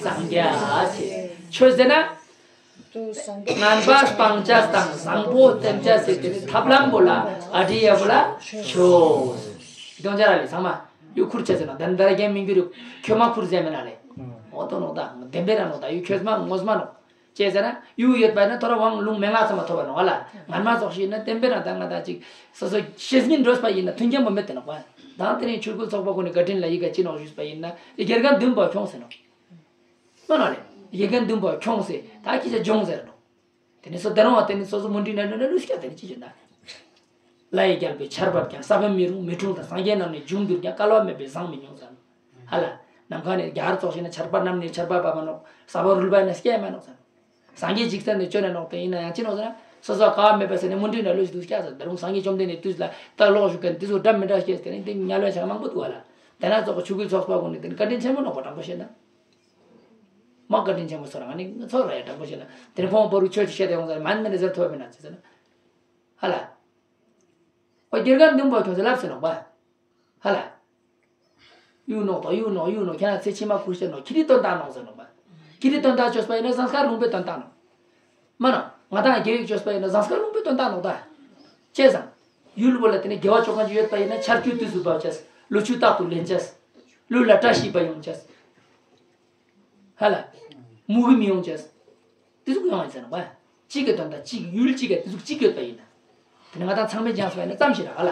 སངས་རྒྱས་ཆེ། ཆོས་ཟེར་ན། ངན་པ་སྤང་བྱ་དང་བཟང་པོ་བསྟེན་བྱ་ཟེར་དེ་ནི་ཐབས་ལམ་པོ་ལ་ཨ་ཏི་ཡ་པོ་ལ་ཆོས། གདོང་ཆ་ར་ལེ་ཚང་མ་ཡུ་ཁུར་ཆ་ཟེར་ན་དན་དར་རྒྱན་མི་འགྱུར་ཁྱོད་མ་ཁུར་ཟེར་མེད་ན་ལེ། འོ་དོ་ནོག་ད་བདེན་པའི་ར་ནོག་ད་ཡུ་ཁྱོད་མ་ངོས་མ་ནོག་ཅེས་ཟེར་ན་ཡུ་ཡོད་པ་ན་ཐོ་ར་དབང་ལུང་མན་ངག་ཚང་མ་ཐོབ་པ་ནོག་ལ། ངན་མ་ཙོགས་ཤིག་ན་བདེན་པའི་ར་ད་ང་ད་ཅིག་སོ་སོ་ཤེས་ཉིན་འགྲོས་པ་ཡིན་ན་མཐུན་རྐྱེན་པོ་མེད་དེ་ནོག་པ། ད་དེ་ནས་ཆོས་སྐུལ་ཚོགས་པ་ཀུན་ནས་བཀའ་དྲིན་ལ་ཡི་ག་ཅི་ནོག་ཞུས་པ་ཡིན་ན་དགེ་རྒན་བདུན་པ་ཁྱོངས་ཟེར་ནོག་མ་ན་ལེ། དགེ་རྒན་བདུན་པ་ཁྱོངས་སེ་ད་ཁྱི་ཆ་སྦྱོང་ཟེར་ནོ། དེ་ནི་སོ་དེ་རང་བ་དེ་ནི་སོ་སོ་མུན་དྲི་ན་ན་ན་ལུས་ཀྱང་དེ་ནི་ཅི་བྱེད་ན། ལྷ་ཡི་རྒྱལ་པོའི་ཆར་འབབ་ཀྱང་ས་བོན་མི་རུང་མི་འཁྲུངས་དང་སངས་རྒྱས་རྣམས་ནི་འབྱུང་འགྱུར་ཀྱང་བསྐལ་པ་མེད་པའི་བཟང་མི་མྱོང་ཟེར་ནོ། ཧ་ལ། ནམ་མཁའ་ནས་རྒྱ་གར་ཙོགས་ཤིག་ན་ཆར་པ་གནམ་ནས་ཆར་པ་བབས་མ་ནོག་ས་བོན་རུལ་བ་ན་སྐྱེས་མ་ནོག་ཟེར་ནོ། སངས་རྒྱས་འཇིག་རྟེན་ནས་བྱོན་ནས་ནོག་དེ་ཡིན་ན་ཡང་ཅི་ནོག་ཟེར་ན་སོ་སོ་བསྐལ་པ་མེད་པ་ཟེར་ནས་མུན་དྲི་ན་ལུས་ཤིག་འདུག་སྐྱ་ཟེར་ད་རུང་སངས་རྒྱས་བཅོམ་ལྡན་འདས་དུས་ལ་ད་ལོག་བཞུགས་མཁན་དེ་ཚོ་འདྲ་མི་འདྲ་སྐྱེས་དེ་ནི་དེ་དམྱལ་བའི་ཆ་མང་པོ་འདུག་བ་ལ། དེ་ན་ཙོགས་ཆོས་སྐུལ་ཚོགས་པ་ཀུན་ནས་དེ་ནི་བཀའ་དྲིན་ཆེན་པོ་ནོག་པ་དྲང་པོ་བཤད་ན། མ་བཀའ་དྲིན་ཆེན་པོ་ཚོ་རང་ནི་ཚོ་ར་ཡ་དྲང་པོ་བཤད་ན་དེ་ནི་ཁོང་བོ་རུ་ཆོས་ཅིག་བཤད་དེ་ཡོང་ཟེར་མན་མན་ནི་ཟེར་ཐོབ་མི་ན་ཅི་ཟེར་ན། ཧ་ལ། ཨོ་དགེ་རྒན་བདུན་པོ་ཁྱོད་ཚོ་ལབ་ཟེར་ནོག་པ། ཧ་ལ། གཡུག་ནོག་དང་གཡུག་ནོག་གཡུག་ནོག་ཁྱེད་རང་ཚེ་ཕྱི་མ་ཁུར་ཤེས་ནོག་ཁྱི་རི་དོན་དག་ནོག་ཟེར་ནོག་པ། ཁྱི་རི་དོན་དག་བཅོས་པ་ཡིན་ན་ཟངས་དཀར་ལུང་པའི་དོན་དག་ནོག་མ་ན་ང་དང་དགེ་བའི་བཅོས་པ་ཡིན་ན་ཟངས་དཀར་ལུང་པའི་དོན་དག་ནོག་ད། ཅེས་སང་། ཡུལ་བོ་ལ་དེ་ནི་དགེ་བ་བཅོ་མཁན་ཅིག་ཡོད་པ་ཡིན་ན་ཆར་ཆུ་དུས་སུ་འབབ་ཅེས། ལོ་ཕྱུགས་རྟག་ཏུ་ལེན་ཅེས། ལུས་ལ་བཀྲ་ཤིས་པ་ཡོང་ཅེས། ཧ་ལ། མུ་གེ་མི་ཡོང་ཅེས། དེ་ཟུག་ཡོང་ཡིན་ཟེར་ནོག་པ། གཅིག་གི་དོན་དག་གཅིག་ཡུལ་གཅིག་གི་དེ་ཟུག་གཅིག་ཡོད་པ་ཡིན་ན། དེ་ནི་ང་དང་ཚང་མས་སྦྱངས་པ་ཡིན་ན་ཙམ་ཞིག་རག་ལ།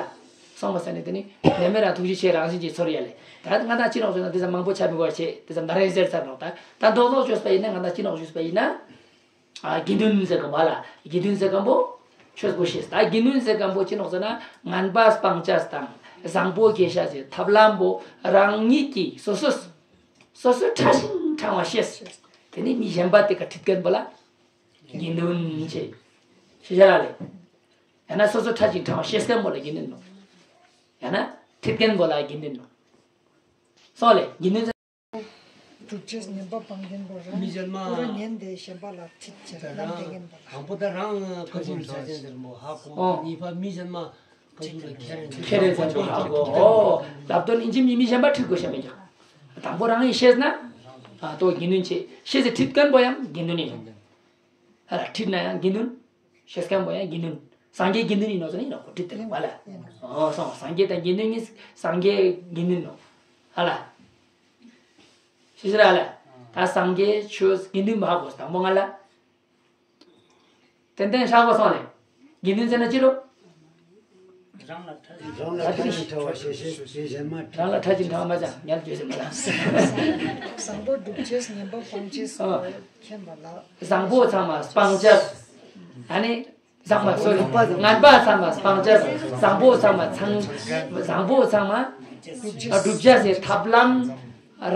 སོང་བ་ས་ནས་དེ་ནི་ནད་མེད་རང་ཐུགས་རྗེ་ཆེ་རང་བཞིན་གྱིས་ཚོར་ཡ་ལེ། ད་ང་དང་ཅི་ནོག་ཟེར་ན་དེ་ཙམ་མང་པོ་ཆ་མི་དགོས་ཆེ་དེ་ཙམ་ན་རེ་ཟེར་ཚར་ནོག་ད། ད་མདོག་མདོག་བཅོས་པ་ཡིན་ན་ང་དང་ཅི་ནོག་ཞུས་པ་ཡིན་ན། ཨ་དགེ་འདུན་ཟེར་གམ་བ་ལ་དགེ་འདུན་ཟེར་གམ་པོ། ཆོས་པོ་ཤེས་ད་དགེ་འདུན་ཟེར་གམ་པོ་ཅི་ནོག་ཟེར་ན་ངན་པ་སྤང་བྱ་དང་བཟང་པོ་དགེ་བྱ་ཟེར་ཐབས་ལམ་པོ་རང་ཉིད་ཀྱིས་སོ་སོ། སོ་སོ་ཕྲ་ཞིང་ཕྲ་བ་ཤེས། དེ་ནི་མི་གཞན་པ་དེ་ག་ཁྲིད་མཁན་པོ་ལ། དགེ་འདུན་ཆེ། ཤེས་བྱ་ར་ལེ། ཡང་ན་སོ་སོ་ཕྲ་ཞིང་ཕྲ་བ་ཤེས་མཁན་པོ་ལ་དགེ་འདུན་ནོ། ཡང་ན་ཁྲིད་མཁན་པོ་ལ་དགེ་འདུན་ནོ། སོང་ལེ་དགེ་འདུན་ཟེར། སྒྲུབ་བྱེད་ངན་པ་སྤང་མཁན་པོ་རང་མི་གཞན་མ་ཁོ་རང་ཉན་ཏེ་གཞན་པ་ལ་ཁྲིད་བྱེད་ལམ་སྟོན་མཁན་པོ་ལ། དང་པོ་ད་རང་ཁ་ཅིག་བྱ་ཅན་ཟེར་མོ་ཧ་གོ་ཨོ། གཉིས་པ་མི་གཞན་མ་ ཁྱེད་རེ་ཚོ་ཧ་གོ། ཨོ། ལབ་དོན་ཨིན་ཇི་མི་མི་གཞན་པ་ཁྲིད་དགོས་ཤེས་མེད་ཀྱང་། དང་པོ་རང་ཡིན་ཤེས་ན། ཨ་ཏོ་དགེ་འདུན་ཆེ་ཤེས་ཟེར་ཁྲིད་མཁན་པོ་ཡང་དགེ་འདུན་ཡིན། ཧ་ལ་ཁྲིད་ན་ཡང་དགེ་འདུན། ཤེས་མཁན་པོ་ཡང་དགེ་འདུན། སངས་རྒྱས་དགེ་འདུན་ཡིན་ནོ་ཟེར་ན་ཡིན་ནོ་ཁོ་ཁྲིད་དེ་ལ་བ་ལ། ཨོ་སོང་སངས་རྒྱས་དང་དགེ་འདུན་གཉིས་སངས་རྒྱས་དགེ་འདུན་ནོ། ཧ་ལ། ཤེས་ཟེར་ཧ་ལ། ད་སངས་རྒྱས་ཆོས་དགེ་འདུན་མ་ཧ་གོ་དང་པོ་ང་ལ། ཏན་ཏན་ཧྲག་པ་སོང་ལེ། དགེ་འདུན་ཟེར་ན་ཅི་རོ། རང་ལ་ཕྲ་ཞིང་ཕྲ་བ་ཞེས་བྱ་ཞེས་བྱ་མ་རང་ལ་ཕྲ་ཞིང་ཕྲ་བ་མ་ཅང་ཉལ་བཅོས་ཟེར་མ་ལ། བཟང་པོ་སྒྲུབ་ཅེས་ངན་པ་སྤང་ཅེས་སོགས་མཁྱེན་པ་ལ། བཟང་པོ་ཚང་མ་སྤང་བྱ། ཨ་ནི། བཟང་མ་སོ་རེ་ངན་པ་ཚང་མ་སྤང་བྱ། བཟང་པོ་ཚང་མ་ཚང་། བཟང་པོ་ཚང་མ་སྒྲུབ་བྱ་ཟེར་ཐབས་ལམ་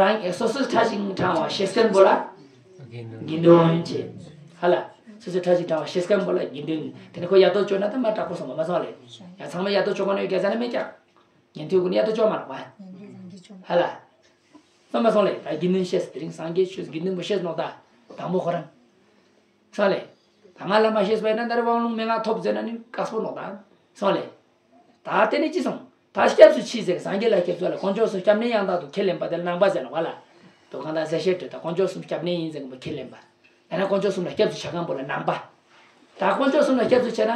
རང་སོ་སོ་ཕྲ་ཞིང་ཕྲ་བ་ཤེས་མཁན་པོ་ལ། དགེ་འདུན་བྱེད། ཧ་ལ། སོ་སོ་ཕྲ་ཞིང་ཕྲ་བ་ཤེས་མཁན་པོ་ལ་དགེ་འདུན། དེ་ནས་ཁོ་ཡ་ཏོ་བཅོ་ན་ད་མ་དྲག་པོ་སོང་བ་མ་སོང་ལེ། ཡ་ཚང་མ་ཡ་ཏོ་བཅོ་མ་ནོ་ཡོད་ག་ཟ་ན་མེད་ཀྱང་། ཉན་ཐོས་ཀུན་ཡ་ཏོ་བཅོ་མ་རག་པ། ཧ་ལ། སོང་མ་སོང་ལེ་ད་དགེ་འདུན་ཤེས་དེ་རིང་སངས་རྒྱས་ཆོས་དགེ་འདུན་པོ་ཤེས་ནོ་ད། དང་པོ་ཁོ་རང་། སོང་ལེ། ད་ང་ལ་མ་ཤེས་པ་ཡིན་ན་ད་རེ་དབང་ལུང་མན་ངག་ཐོབ་ཟེར་ན་ནི་དཀའ་སྤོ་ནོ་ད། སོང་ལེ། ད་དེ་ནི་ཅི་སོང་། ད་སྐྱབས་སུ་མཆི་ཟེར་སངས་རྒྱས་ལ་སྐྱབས་སུ་ལ་དཀོན་མཆོག་གསུམ་སྐྱབས་གནས་ཡང་དག་ཏུ་ཁས་ལེན་པ་དེ་ལ་ནང་པ་ཟེར་ནོ་བ་ལ། དོ་གང་ད་ཟེར་ཤེས་དྲོད་ད་དཀོན་མཆོག་གསུམ་སྐྱབས་གནས་ཡིན་ཟེར་གི་མོ་ཁས་ལེན་པ། ད་ནི་དཀོན་མཆོག་གསུམ་ལ་སྐྱབས་སུ་ཆ་གང་པོ་ལ་ནང་པ། ད་དཀོན་མཆོག་གསུམ་ལ་སྐྱབས་སུ་ཆ་ན།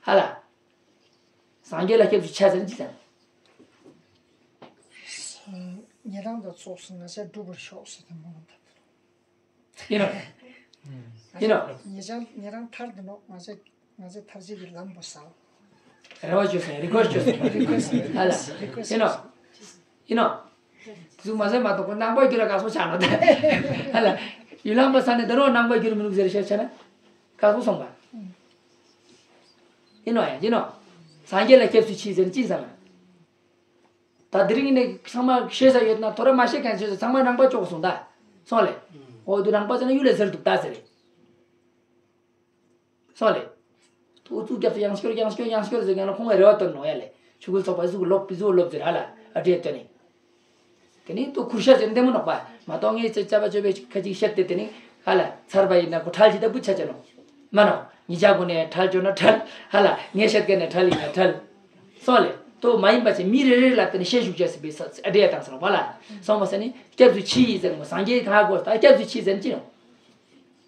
ཧ་ལ། སངས་རྒྱས་ལ་སྐྱབས་སུ་ཆ་ཟེར་ན་ཅི་ཟེར། ཉེ་རང་དང་ཚོགས་སུ་ང་ཚས་སྒྲུབ་པར་ཤོག་ཟེར་ཏེ་མོ་ལ་འདེབས། ཡིན་ནོ། ཡིན་ནོ། ཉེ་ཆར་ཉེ་རང་ཐར་འདི་ནོ་ང་ཚས་ང་ཚས་ཐར་རྗེས་ཀྱི་ལམ་པོ་ཟ། རེ་བ་བཅོལ་སོང་རི་ཁོ་སི་བཅོལ་སོང་། རི་ཁོ་སི་ཧ་ལ། རི་ཁོ་སི་ཡིན་ནོ། ཡིན་ནོ། དེ་ཚོ་མ་ཟད་མ་གཏོགས་ཁོ་ནང་པ་རྒྱུད་ལ་དཀའ་སོ་ཆགས་ནོ་ད། ཧ་ལ། ཡུལ་ལམ་པ་ས་ནས་འདི་རོ་ནང་པ་རྒྱུད་མི་ནུག་ཟེར་ཤེས་ཆ་ན། དཀའ་སོ་སོང་པ། ཡིན་ནོ་ཡ་ཡིན་ནོ། སངས་རྒྱས་ལ་སྐྱབས་སུ་མཆི་ཟེར་ན་ཅི་ཟེར་ན། ད་དེ་རིང་ནས་ཚང་མ་ཤེས་ས་ཡོད་ན་ཐོ་ར་མ་ཤེས་མཁན་ཤེས་ས་ཚང་མ་ནང་པ་ཅོག་སོང་ད། སོང་ལེ། འོ་དུ་ནང་པ་ཟེར་ན་ཡུལ་ལ་ཟེར་འདུག་ད་ཟེར་རེད། སོང་ལེ། ཐུག་ཚུགས་རྒྱབ་སུ་ཡང་སྐྱོར་ཡང་སྐྱོར་ཡང་སྐྱོར་ཟེར་མཁན་ལ་ཁོང་གི་རེ་བ་བཏོན་ནོ་ཡ་ལེ། ཆུ་ཁུལ་ཚོགས་པ་གཟུགས་ལོབ་གཟུགས་ལོབ་ཟེར་ཧ་ལ་ཨ་འདྲེ་བཏོན་ནས། དེ་ནས་ཏོ་ཁུར་ཤ་ཅན་བདེ་མོ་ནོག་པ། མ་གཏོགས་ངས་ཅེ་ཅ་བ་ཅོ་བའི་ཁ་ཅིག་བཤད་དེ་དེ་ནས་ཧ་ལ་ཚར་བ་ཡིན་ན་ཁོ་ཁྲལ་ཅི་ལྟ་བུ་ཆ་ཅན་ནོ། མ་ནོ། ཉི་ཅག་གུ་ནས་ཁྲལ་ཅོ་ན་ཁྲལ། ཧ་ལ་ངས་བཤད་མཁན་ནས་ཁྲལ་ཡིན་ན་ཁྲལ། སོང་ལེ། ཏོ་མ་ཡིན་པ་ཅིག་མི་རེ་རེ་ལ་དེ་ནས་བཤད་བཞུགས་བྱ་སྲིད་པའི་ས་ཨ་འདྲེ་ཡ་དང་སོང་བ་ལ། སོང་བ་ས་ནི་སྐྱབས་སུ་མཆི་ཡིན་ཟེར་མོ་སངས་རྒྱས་གང་དགོས་ད་སྐྱབས་སུ་མཆི་ཟེར་ཅི་ནོ།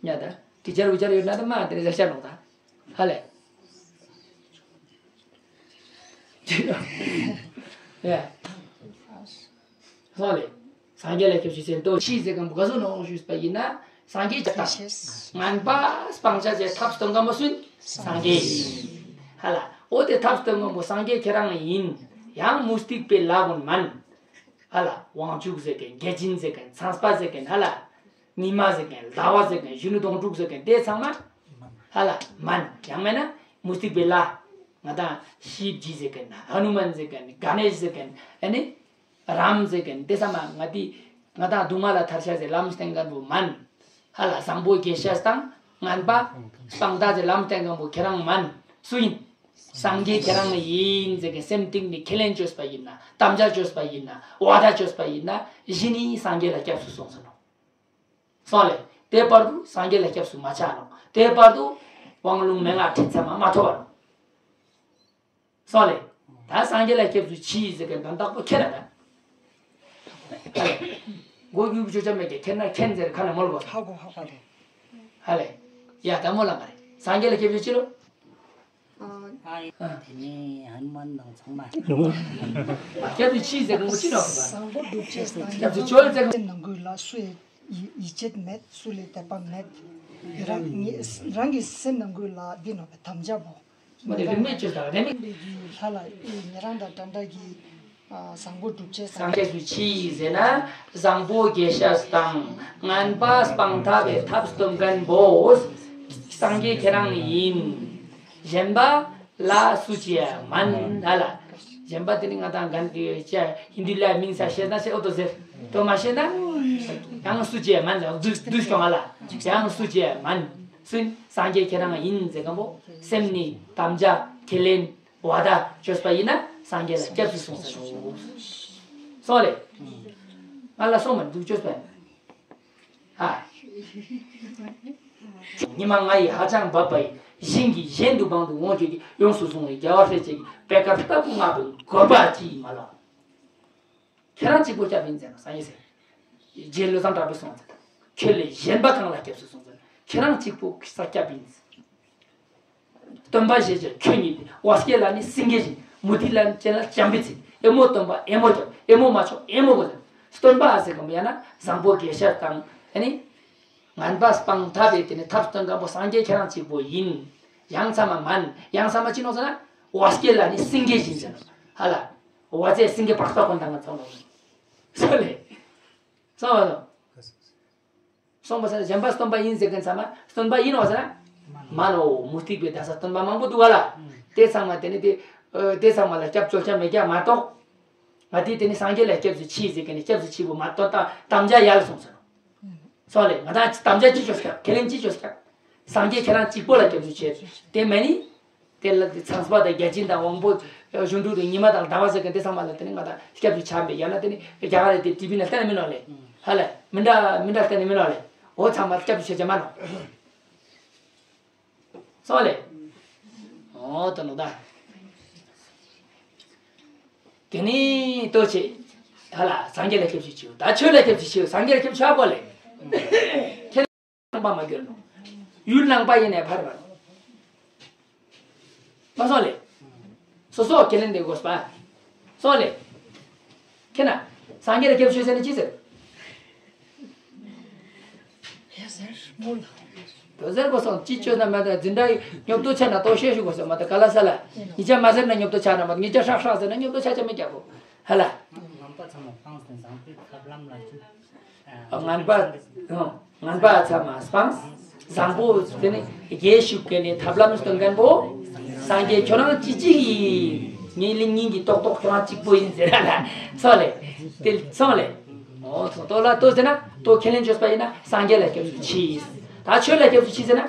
ཉ་ད། དྲི་ཆར་བུ་ཆར་ཡོད་ན་ད་མ་དེ་ནས་ཟེར་ཤ་ནོ་ད། ཧ་ལེ། ཡ། སོང་ལེ། སངས་རྒྱས་ལ་སྐྱབས་སུ་མཆི་ཟེར་ཏོ་མཆི་ཟེར་མཁན་པོ་ག་ཟུག་ནོ་ཞུས་པ་ཡིན་ན། སངས་རྒྱས་ཀྱི་ཐབས། ངན་པ་སྤང་བྱ་ཟེར་ཐབས་སྟོན་མཁན་པོ་སུ་ཡིན། སངས་རྒྱས་ཡིན། ཧ་ལ། འོ་དེ་ཐབས་སྟོན་མཁན་པོ་སངས་རྒྱས་ཁྱེད་རང་ཡིན། ཡང་མུ་སྟེགས་པའི་ལྷ་གུན་མན། ཧ་ལ། དབང་ཕྱུག་ཟེར་མཁན་བརྒྱ་བྱིན་ཟེར་མཁན་ཚངས་པ་ཟེར་མཁན་ཧ་ལ། ཉི་མ་ཟེར་མཁན་ཟླ་བ་ཟེར་མཁན་གཞོན་ནུ་དོང་སྤྲུགས་ཟེར་མཁན་དེ་ཚང་མ། ཧ་ལ་མན། ཡང་མེད་ན་མུ་སྟེགས་པའི་ལྷ། ང་དང་ཤིབ་ཇི་ཟེར་མཁན་ཧ་ནུ་མན་ཟེར་མཁན་ག་ནེཤ་ཟེར་མཁན་ཨ་ནི། རམ་ཟེར་མཁན་དེ་ཚང་མ་ང་དེ་ང་དང་སྡུག་བསྔལ་ལ་ཐར་བྱ་ཟེར་ལམ་སྟོན་མཁན་པོ་མན། ཧ་ལ་བཟང་པོ་རྒྱལ་བྱ་དང་ངན་པ་སྤང་བྱ་ཟེར་ལམ་སྟོན་མཁན་པོ་ཁྱེད་རང་མན། སུ་ཡིན། སངས་རྒྱས་ཁྱེད་རང་ཡིན་ཟེར་མཁན་སེམས་གཏིང་ནས་ཁས་ལེན་བཅོས་པ་ཡིན་ན་དམ་བཅའ་བཅོས་པ་ཡིན་ན་བ་དག་བཅོས་པ་ཡིན་ན་གཞི་ནས་སངས་རྒྱས་ལ་སྐྱབས་སུ་སོང་ཟེར་ནོ། སོང་ལེ། དེ་བར་དུ་སངས་རྒྱས་ལ་སྐྱབས་སུ་མ་ཆགས་ནོ། དེ་བར་དུ་དབང་ལུང་མན་ངག་ཁྲིད་ཚད་མ་མ་ཐོབ་པ་ནོ། སོང་ལེ། ད་སངས་རྒྱས་ལ་སྐྱབས་སུ་མཆི་ཟེར་མཁན་དོན་དག་པོ་ཁྱེད་རང་ད། ཧ་ལེ། མགོ་རྒྱུག་བཅོ་ཆ་མེད་ཀྱི་ཁྱེད་ན་མཁྱེན་ཟེར་ཁ་ནས་མོལ་དགོས། ཧ་གོ་ཧ་གོ། ཧ་ལེ། ཡ་ད་མོ་ལ་མ་རེད། སངས་རྒྱས་ལ་སྐྱབས་སུ་མཆི་ལོ། ཨ། དེ་ནས་ཧ་ནུ་མན་དང་ཚང་མ། སྐྱབས་སུ་མཆི་ཟེར་གོ་ཅི་ལོ། བཟང་པོ་སྒྲུབ་བྱེད་དང་། སྐྱབས་སུ་མཆི་ཟེར་གོ། ནང་ཁུལ་ལ་སུ་ཡི་ཡིད་ཆེས་མེད། སུ་ལས་དད་པ་མེད། རང་ཉིད་རང་གི་སེམས་ནང་ཁུལ་ལ་འདི་ནོ་བའི་དམ་བཅའ་བོ། མ་ནི་རིག་མེད་བཅོས་དང་རིག་མེད། ལྷ་ལ་ཉེ་རང་དང་འདྲ་འདྲ་གི་བཟང་པོ་སྒྲུབ་བྱེད་སངས་རྒྱས་སུ་མཆི་ཟེར་ན་བཟང་པོ་རྒྱལ་བྱ་དང་ངན་པ་སྤང་ཐབས་པའི་ཐབས་སྟོན་མཁན་པོ་སངས་རྒྱས་ཁྱེད་རང་ཡིན། གཞན་པ་ལ་སུ་ཅི་ཡང་མན་ཧ་ལ། གཞན་པ་དེ་ནི་ང་དང་གན་གྱི་ཅ་ཧིན་དུ་ལ་མིང་ས་ཤེས་ན་ཤེས་ཨོ་ཏོ་ཟེར་ཏོ་མ་ཤེས་ན་ཡང་སུ་ཅི་ཡང་མན་ཟེར་དུས་དུས་སྐྱོང་ཧ་ལ་ཡང་སུ་ཅི་ཡང་མན་སུ་ཡིན་སངས་རྒྱས་ཁྱེད་རང་ཡིན་ཟེར་མཁན་པོ་སེམས་ནི་དམ་བཅའ་ཁས་ལེན། བ་དག་བཅོས་པ་ཡིན་ན་སངས་རྒྱས་ལ་སྐྱབས་སུ་སོང་ཟེར་རོ། སོང་ལེ། ང་ལ་སོང་མ་འདུག་བཅོས་པ་ཡིན། ཧ། ཉི་མ་ང་ཡི་ཧ་ཅང་འབབ་པ་ཡིན། ཞིང་གི་གཞན་དུ་འབངས་དུ་འོང་ཁྱོད་ཀྱིས་ཡོངས་སུ་བཟུང་བའི་རྒྱལ་བ་སྲས་བཅས་ཀྱི་པད་དཀར་ལྟ་བུ་བསྔགས་པའི་དགོན་པ་ཅིག་མ་ལགས། ཁྱེད་རང་གཅིག་པོ་སྐྱབས་ཡིན་ཟེར་ན་སངས་རྒྱས་ཟེར། རྗེ་བློ་བཟང་གྲགས་པས་གསུངས་ཟེར། ཁྱོད་ལས་གཞན་པ་གང་ལ་སྐྱབས་སུ་སོང་ཟེར་ན་ཁྱེད་རང་གཅིག་པོ་ས་སྐྱབས་ཡིན་ཟེར། སྟོན་པ་ཞེས་བྱ་ཁྱོད་ཉིད་དེ། ཝ་སྐྱེས་ལ་ནི་སེང་གེ་བཞིན། མུ་སྟེགས་ལ་ནི་སྤྱན་ལ་བྱམས་པའི་ཚིག་ཨེ་མོ་སྟོན་པ་ཨེ་མོ་སྐྱབས། ཨེ་མོ་མ་ཆོག་ཨེ་མོ་དགོས་ཟེར། སྟོན་པ་ཟེར་གམ་ཡང་ན་བཟང་པོ་དགེ་བཤེས་དང་ཨ་ནི། ངན་པ་སྤངས་ཐབས་དེ་ནི་ཐབས་སྟོན་མཁན་པོ་སངས་རྒྱས་ཁྱེད་རང་གཅིག་པོ་ཡིན། ཡང་ཚང་མ་མན། ཡང་ཚང་མ་ཅི་ནོག་ཟེར་ན། ཝ་སྐྱེས་ལ་ནི་སེང་གེ་བཞིན་ཟེར་ན། ཧ་ལ། ཝ་ཚེ་སེང་གེ་པགས་པ་གོན་དང་ང་ཚང་ནོག་ཟེར། སོ་ལེ། ཚང་མ་ནོ། སོང་པ་ཟེར་ན་གཞན་པ་སྟོན་པ་ཡིན་ཟེར་མཁན་ཚང་མ་སྟོན་པ་ཡིན་ནོག་ཟེར་ན། མ་ནོ། མུ་སྟེགས་པའི་དག་ས་སྟོན་པ་མང་པོ་འདུག་ག་ལ། དེ་ཚང་མ་དེ་ནི་དེ། དེ་ཚང་མ་ལ་སྐྱབས་བཅོལ་ཆ་མེད་ཀྱག་མ་གཏོགས། ང་དེ་དེ་ནི་སངས་རྒྱས་ལ་སྐྱབས་སུ་མཆི་ཟེར་མཁན་ནི་སྐྱབས་སུ་མཆི་བོ་མ་གཏོགས་ད་དམ་བཅའ་ཡལ་སོང་ཟེར། སོང་ལེ། ང་དང་དམ་བཅའ་ཅི་བཅོས་ཀྱང་ཁས་ལེན་ཅི་བཅོས་ཀྱང་། སངས་རྒྱས་ཁྱེད་རང་གཅིག་པོ་ལ་སྐྱབས་སུ་མཆི། དེ་མེད་ནི། དེ་ལ་དེ་ཚངས་པ་དང་བརྒྱ་བྱིན་དང་དབང་པོ་གཞོན་དྲུག་དང་ཉི་མ་དང་ཟླ་བ་ཟེར་མཁན་དེ་ཚང་མ་ལ་དེ་ནི་ང་དང་སྐྱབས་སུ་ཆ་མེད། ཡང་ན་དེ་ནི་རྒྱ་གར་དེ་ཊི་བི་ན་གཏན་ནས་མིན་ནོག་ལེ། ཧ་ལེ། མི་འདྲ་མི་འདྲ་གཏན་ནས་མིན་ནོག་ལེ། འོ་ཚང་མ་སྐྱབས་སུ་མཆི་ཆ་མ་ནོག་སོང་ལེ། འོ་ད་ནོ་ད། དེ་ནི་ལྟོས་ཆེ། ད་ལ་སངས་རྒྱས་ལ་སྐྱབས་སུ་མཆིའོ། ད་ཆོས་ལ་སྐྱབས་སུ་མཆིའོ། སངས་རྒྱས་ལ་སྐྱབས་སུ་མཆི་དགོས་ལེ། ཁྱེད་ནང་པ་མ་གྱུར་ནོ། ཡུལ་ནང་པ་ཡིན་ནའི་ཕར་བར། མ་སོང་ལེ། སོ་སོ་ཁས་ལེན་དེ་དགོས་པ། སོང་ལེ། ཁྱེད་ན། སངས་རྒྱས་ལ་སྐྱབས་སུ་མཆི་ཟེར་ན་ཅི་ཟེར། དོ་ཟེར་དགོས་སོང་། ཅི་བཅོས་ན་མ་ད་འཛིན་གྲྭ་ཡི་ཉོབ་ཏོ་ཆ་ན་ཏོ་ཤེས་ཞུ་དགོས་སོང་མ་ད་ག་ལ་ས་ལ། ཉི་ཆ་མ་ཟེར་ན་ཉོབ་ཏོ་ཆ་ན་མ་ད་ཉི་ཆ་ཧྲག་ཧྲག་ཟེར་ན་ཉོབ་ཏོ་ཆ་ཆ་མི་རྒྱག་གོ། ཧ་ལ། ངན་པ་ཚང་མ་སྤངས་ཏེ་བཟང་པོའི་ཐབས་ལམ་ལ་འཇུག་ཨ། ངན་པ། ཨ། ངན་པ་ཚང་མ་སྤངས། བཟང་པོ་དེ་ནི་རྒྱས་ཤུགས་ཀྱི་ནི་ཐབས་ལམ་སྟོན་མཁན་པོ། སངས་རྒྱས་ཁྱོད་རང་གཅིག་གཅིག་ཡིན། ངའི་ལིང་ཉིན་གྱི་ཏོག་ཏོག་ཁྱོད་རང་གཅིག་པོ་ཡིན་ཟེར་ར་ལ། སོང་ལེ། དེ་སོང་ལེ། འོ་སོང་ཏོ་ལ་ལྟོས་ཟེར་ན་ལྟོ་ཁས་ལེན་བཅོས་པ་ཡིན་ན་སངས་རྒྱས་ལ་སྐྱབས་སུ་མཆི། ད་ཆོས་ལ་སྐྱབས་སུ་མཆི་ཟེར་ན།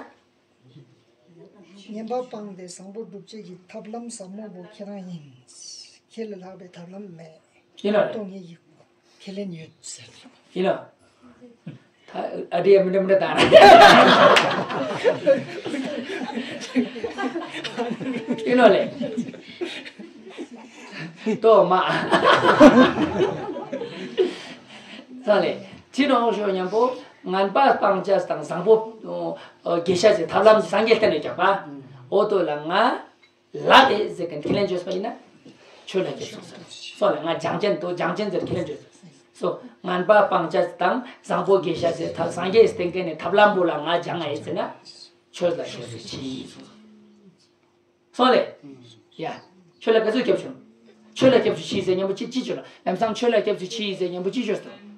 ངན་པ་སྤངས་ཏེ་བཟང་པོ་སྒྲུབ་བྱེད་ཀྱི་ཐབས་ལམ་ཟབ་མོ་བོ་ཁྱེད་རང་ཡིན། ཁྱེད་ལས་ལྷག་པའི་ཐབས་ལམ་མེད། ཡིན་ནོ། ལྟོ་ངེད་ཀྱིས་ཁས་ལེན་ཡོད་ཟེར། ཡིན་ནོ། ད་ཨ་འདྲེ་མི་འདྲ་མི་འདྲ་དང་། ཡིན་ནོ་ལེ། ལྟོ་མ། ས་ལེ། ཅི་ནོ་ཤོ་མཉམ་པོ་ངན་པ་སྤང་བྱ་དང་བཟང་པོ་དགེ་བཤེས་ཀྱི་ཐབས་ལམ་སངས་རྒྱས་བསྟན་ནས་ཀྱང་པ། འོ་ཏོ་ལ་ང་ལ་དེ་ཟེར་གི་ཁས་ལེན་བཅོས་པ་ཡིན་ན། ཆོས་ལ་སྐྱབས་སུ་སོང་། སོང་ལ་ང་སྦྱང་ཆེན་དུ་སྦྱང་ཆེན་ཟེར་ཁས་ལེན་བཅོས་སོང་། ངན་པ་སྤང་བྱ་དང་བཟང་པོ་དགེ་བཤེས་ཟེར་ཐབས་སངས་རྒྱས་བསྟན་མཁན་ནི་ཐབས་ལམ་པོ་ལ་ང་སྦྱང་ཨེ་ཟེར་ན། ཆོས་ལ་སྐྱབས་སུ་མཆི་སོང་། སོང་ལེ། ཡ། ཆོས་ལ་ག་ཚོད་སྐྱབས་བྱུང་། ཆོས་ལ་སྐྱབས་སུ་མཆི་ཟེར་མཉམ་པོ་ཅི་ཅི་བྱུང་ལ་ལམ་སང་ཆོས་ལ་སྐྱབས་སུ་མཆི་ཟེར་མཉམ་པོ་ཅི་བྱུང་སོང་།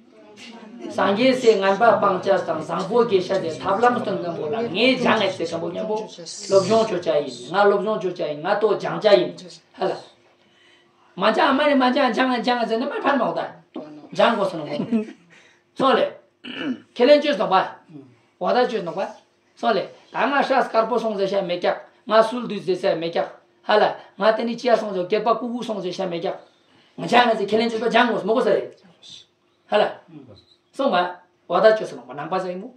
སངས་རྒྱས་སྲས་ངན་པ་སྤང་བྱ་དང་བཟང་པོ་དགེ་བཤེས་ཟེར་ཐབས་ལམ་སྟོན་མཁན་པོ་ལ་ངས་སྦྱང་ངས་ཟེར་མཁན་པོ་མཉམ་པོ་སློབ་སྦྱོང་བཅོ་བྱ་ཡིན། ང་སློབ་སྦྱོང་བཅོ་བྱ་ཡིན། ང་ལྟོ་སྦྱང་བྱ་ཡིན། ཧ་ལ། མ་སྦྱང་མ་རེད་མ་སྦྱང་སྦྱང་ངས་སྦྱང་ངས་ཟེར་ན་མ་ཕན་མ་འོ་ད། སྦྱང་དགོས་སོང་ནོ། སོང་ལེ། ཁས་ལེན་བཅོས་སོང་པ། འོ་ད་བཅོས་སོང་པ། སོང་ལེ། ད་ང་ཧྲ་དཀར་པོ་སོང་ཟེར་བཤད་མེད་ཀྱག་ང་སུལ་དུས་ཟེར་བཤད་མེད་ཀྱག་ཧ་ལ། ང་དེ་ནི་ཅི་ཡ་སོང་ཟེར་སྐྱེས་པ་ཀུ་ཀུ་སོང་ཟེར་བཤད་མེད་ཀྱག་ང་ཅག་ང་ཚོས་ཁས་ལེན་བཅོས་པ་སྦྱང་དགོས་མོ་གོ་ས་རེད། ཧ་ལ། སོང་པ། འོ་ད་བཅོས་སོང་པ་ནང་པ་ཟེར་ཡིན་མོ།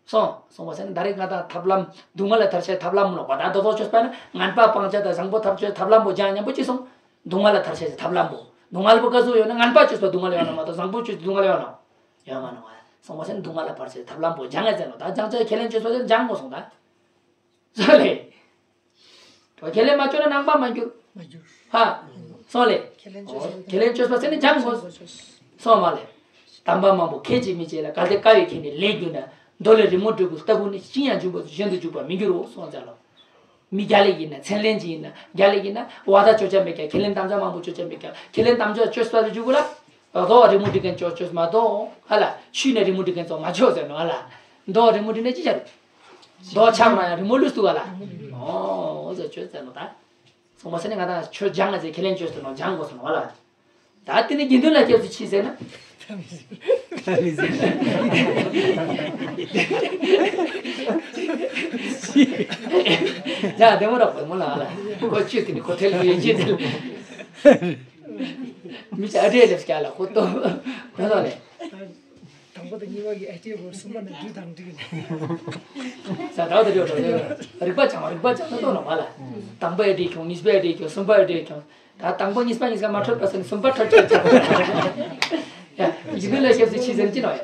སོང་། སོང་བ་ཟེར་ན་ད་རེས་ང་དང་ཐབས་ལམ་སྡུག་བསྔལ་ལ་ཐར་བྱའི་ཐབས་ལམ་མོ་ནོག་པ་ད་རྡོ་རྡོ་བཅོས་པ་ན་ངན་པ་སྤང་བྱ་དང་བཟང་པོ་ཐར་བྱའི་ཐབས་ལམ་པོ་སྦྱང་མཉམ་པོ་ཅི་སོང་། སྡུག་བསྔལ་ལ་ཐར་བྱ་ཞེས་ཐབས་ལམ་པོ། སྡུག་བསྔལ་པོ་ག་ཚོད་ཡོད་ན་ངན་པ་བཅོས་པ་སྡུག་བསྔལ་ཡོད་ན་མ་གཏོགས་བཟང་པོ་བཅོས་སྡུག་བསྔལ་ཡོད་ན། ཡོད་མ་ནོག་ཨ། སོང་བ་ཟེར་ན་སྡུག་བསྔལ་ལ་ཕར་ཆེར་ཐབས་ལམ་པོ་སྦྱང་ངེས་ཟེར་ནོ་ད་སྦྱང་ཚེ་ཁས་ལེན་བཅོས་པ་ཟེར་ན་སྦྱང་དགོས་སོང་ད། སོང་ལེ། ཁས་ལེན་མ་བཅོས་ན་ནང་པ་མ་འགྱུར། མ་འགྱུར། ཧ། སོང་ལེ། ཁས་ལེན་བཅོས་པ་ཟེར་ན་སྦྱང་དགོས། སོང་མ་ལེ། དམ་པ་མང་པོ་ཁས་ཀྱིས་མི་བྱེད་ལ་གལ་ཏེ་དཀའ་བས་ཁྱེད་ནི་ལས་གྱུར་ན། མདོ་ལས་རི་མོ་འབྲི་དགོས་ལྟ་བུ་ནི་ཅི་ཡང་འཇུག་པ་གཞན་དུ་འཇུག་པར་མི་འགྱུར་རོ་སོང་ཙང་ལོ། མི་རྒྱ་ལས་ཡིན་ན་མཚན་ལེན་གྱི་ཡིན་ན་རྒྱ་ལས་ཡིན་ན་བ་ད་ཅོ་ཅ་མེད་ཀྱང་ཁས་ལེན་དམ་བཅའ་མང་པོ་ཅོ་ཅ་མེད་ཀྱང་ཁས་ལེན་དམ་བཅའ་ཅོས་པ་རེ་འཇུག་གོ་ལ། རྡོ་རི་མོ་འབྲི་མཁན་ཅོ་ཅོས་མ་གཏོགས་ཧ་ལ་ཆུས་ནས་རི་མོ་འབྲི་མཁན་ཚོ་མ་ཅོ་ཟེར་ནོ་ཧ་ལ། རྡོ་རི་མོ་འབྲི་ནས་ཅི་བྱ་རེད། རྡོ་ཆག་ན་ཡང་རི་མོ་ལུས་སུ་ཧ་ལ། ཨོ་ཟེར་ཅོས་ཟེར་ནོ་ད། སོང་བ་ཟེར་ནས་ང་དང་ཆོས་སྦྱང་ང་ཟེར་ཁས་ལེན་བཅོས་སོང་ནོ་སྦྱང་དགོས་སོང་ནོ་ཧ་ལ། ད་དེ་ནི་དགེ་འདུན་ལ་སྐྱབས་སུ་མཆི་ཟེར་ན། ད་བདེ་མོ་ར་བདེ་མོ་ལ་ཨ་ལ། ཁོ་ཆོས་དེ་ནི་ཁོ་ཐལ་གོ་ཡོད་ཅེས་ཟེར། མི་ཚེ་ཨ་འདྲེ་ལེབ་སྐྱ་ལ་ཁོ་ཏོ། ཁོ་ལ་ལས། པོ་དང་གཉིས་པ་གི་ཨེ་ཊི་བོ་གསུམ་པ་ནས་བསྡུས་དང་འགྲིག་གི་ས་ད་བ་དེ་འགྲོ་འགྲོ་རིག་པ་སྦྱང་བ་རིག་པ་སྦྱང་ན་ལྟོས་ནོ་མ་ལ། དང་པོ་ཨེ་ཊི་ཁྱོང་། གཉིས་པ་ཨེ་ཊི་ཁྱོང་། གསུམ་པ་ཨེ་ཊི་ཁྱོང་། ད་དང་པོ་གཉིས་པ་གཉིས་ཀ་མ་འཕྲོད་པ་ཟེར་ནས་གསུམ་པ་འཕྲོད་འཕྲོད་ཅེས། ཡ་ཡི་གེ་ལ་སྐྱབས་སུ་མཆི་ཟེར་ཅི་ནོ་ཡ།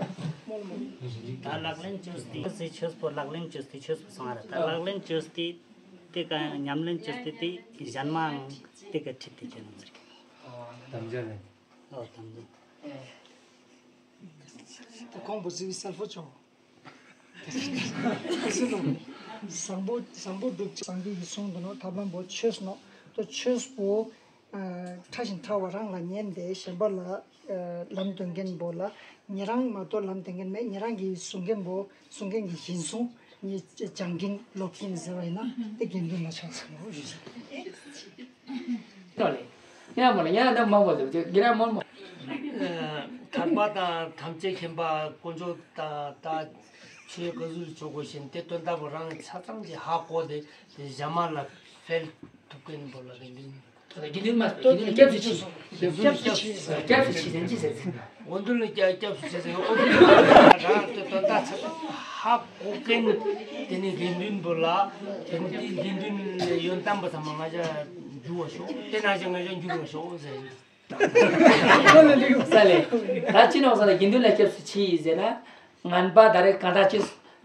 ད་ལག་ལེན་ཅོས་ཏེ་ཅོས་ཏེ་ཆོས་པོ་ལག་ལེན་ཅོས་ཏེ་ཆོས་པོ་སོང་བ་རེད། ད་ལག་ལེན་ཅོས་ཏེ་དེ་ག་ཉམས་ལེན་ཅོས་ཏེ་དེ་གཞན་མའང་དེ་ག་ཁྲིད་དེ་ཅོས་ནོ་ཟེར་གི། དམ་བཅའ་ལེན། ཨོ་དམ་བཅའ། ད་ཁོང་བུ་ཟི་བི་སལ་ཕོ་ཅོ། བཟང་པོ་བཟང་པོ་སྒྲུབ་ཅིང་སངས་རྒྱས་ཀྱི་གསུང་དུ་ནོ་ཐབས་ལམ་པོ་ཆོས་ནོ། ཏོ་ཆོས་པོ་ཕྲ་ཞིང་ཕྲ་བ་རང་ལ་ཉན་ཏེ་གཞན་པ་ལ་ལམ་སྟོན་མཁན་པོ་ལ་ཉེ་རང་མ་གཏོགས་ལམ་སྟོན་མཁན་མེད། ཉེ་རང་གིས་གསུང་མཁན་པོ་གསུང་མཁན་གྱི་བཞིན་གསུང་ཉིད་སྦྱང་གིན་སློབ་གིན་ཟེར་བ་ཡིན་ན་དེ་དགེ་འདུན་ལ་ཆགས་སོང་ལོ། ཡ་མོ་ལ་ཡ་ད་མང་པོ་ཟེར་གྱི་ར་མོ་མོ། ཐར་པ་དང་ཐམས་ཅད་མཁྱེན་པ་དཀོན་མཆོག་དང་ད་ཆོས་ག་ཟུར་ཆོག་གོ་ཞིན་དེ་དོན་དག་པོ་རང་ཆ་ཚང་གི་ཧ་གོ་དེ་དེ་གཞན་མ་ལ་སྤེལ་ཐུབ་མཁན་པོ་ལ་དགེ་འདུན། དགེ་འདུན་མ་སྤེལ་དགེ་འདུན་སྐྱབས་སུ་མཆི། སྐྱབས་སུ་མཆི་ཟེར་ཅི་ཟེར། དགེ་འདུན་ལ་སྐྱབས་སྐྱབས་སུ་མཆི་ཟེར། འོ་འདུན་ལ་སྐྱབས་སྐྱབས་སུ་མཆི་ཟེར། འོ་འདུན་ལ་རང་དེ་དོན་དག་ཆ་ཚང་ཧ་གོ་མཁན་དེ་ནི་དགེ་འདུན་པོ་ལ་དེ་ནི་དེ་དགེ་འདུན་ཡོན་ཏན་པོ་ཚང་མ་ང་ཅག་འགྱུར་བ་ཤོག་དེ་ན་ཅག་ང་ཅག་འགྱུར་བ་ཤོག་ཟེར། ས་ལེ། ད་ཅི་ནོག་ཟེར་ན་དགེ་འདུན་ལ་སྐྱབས་སུ་མཆི་ཟེར་ན། ངན་པ་ད་རེས་གང་དག་ཅི་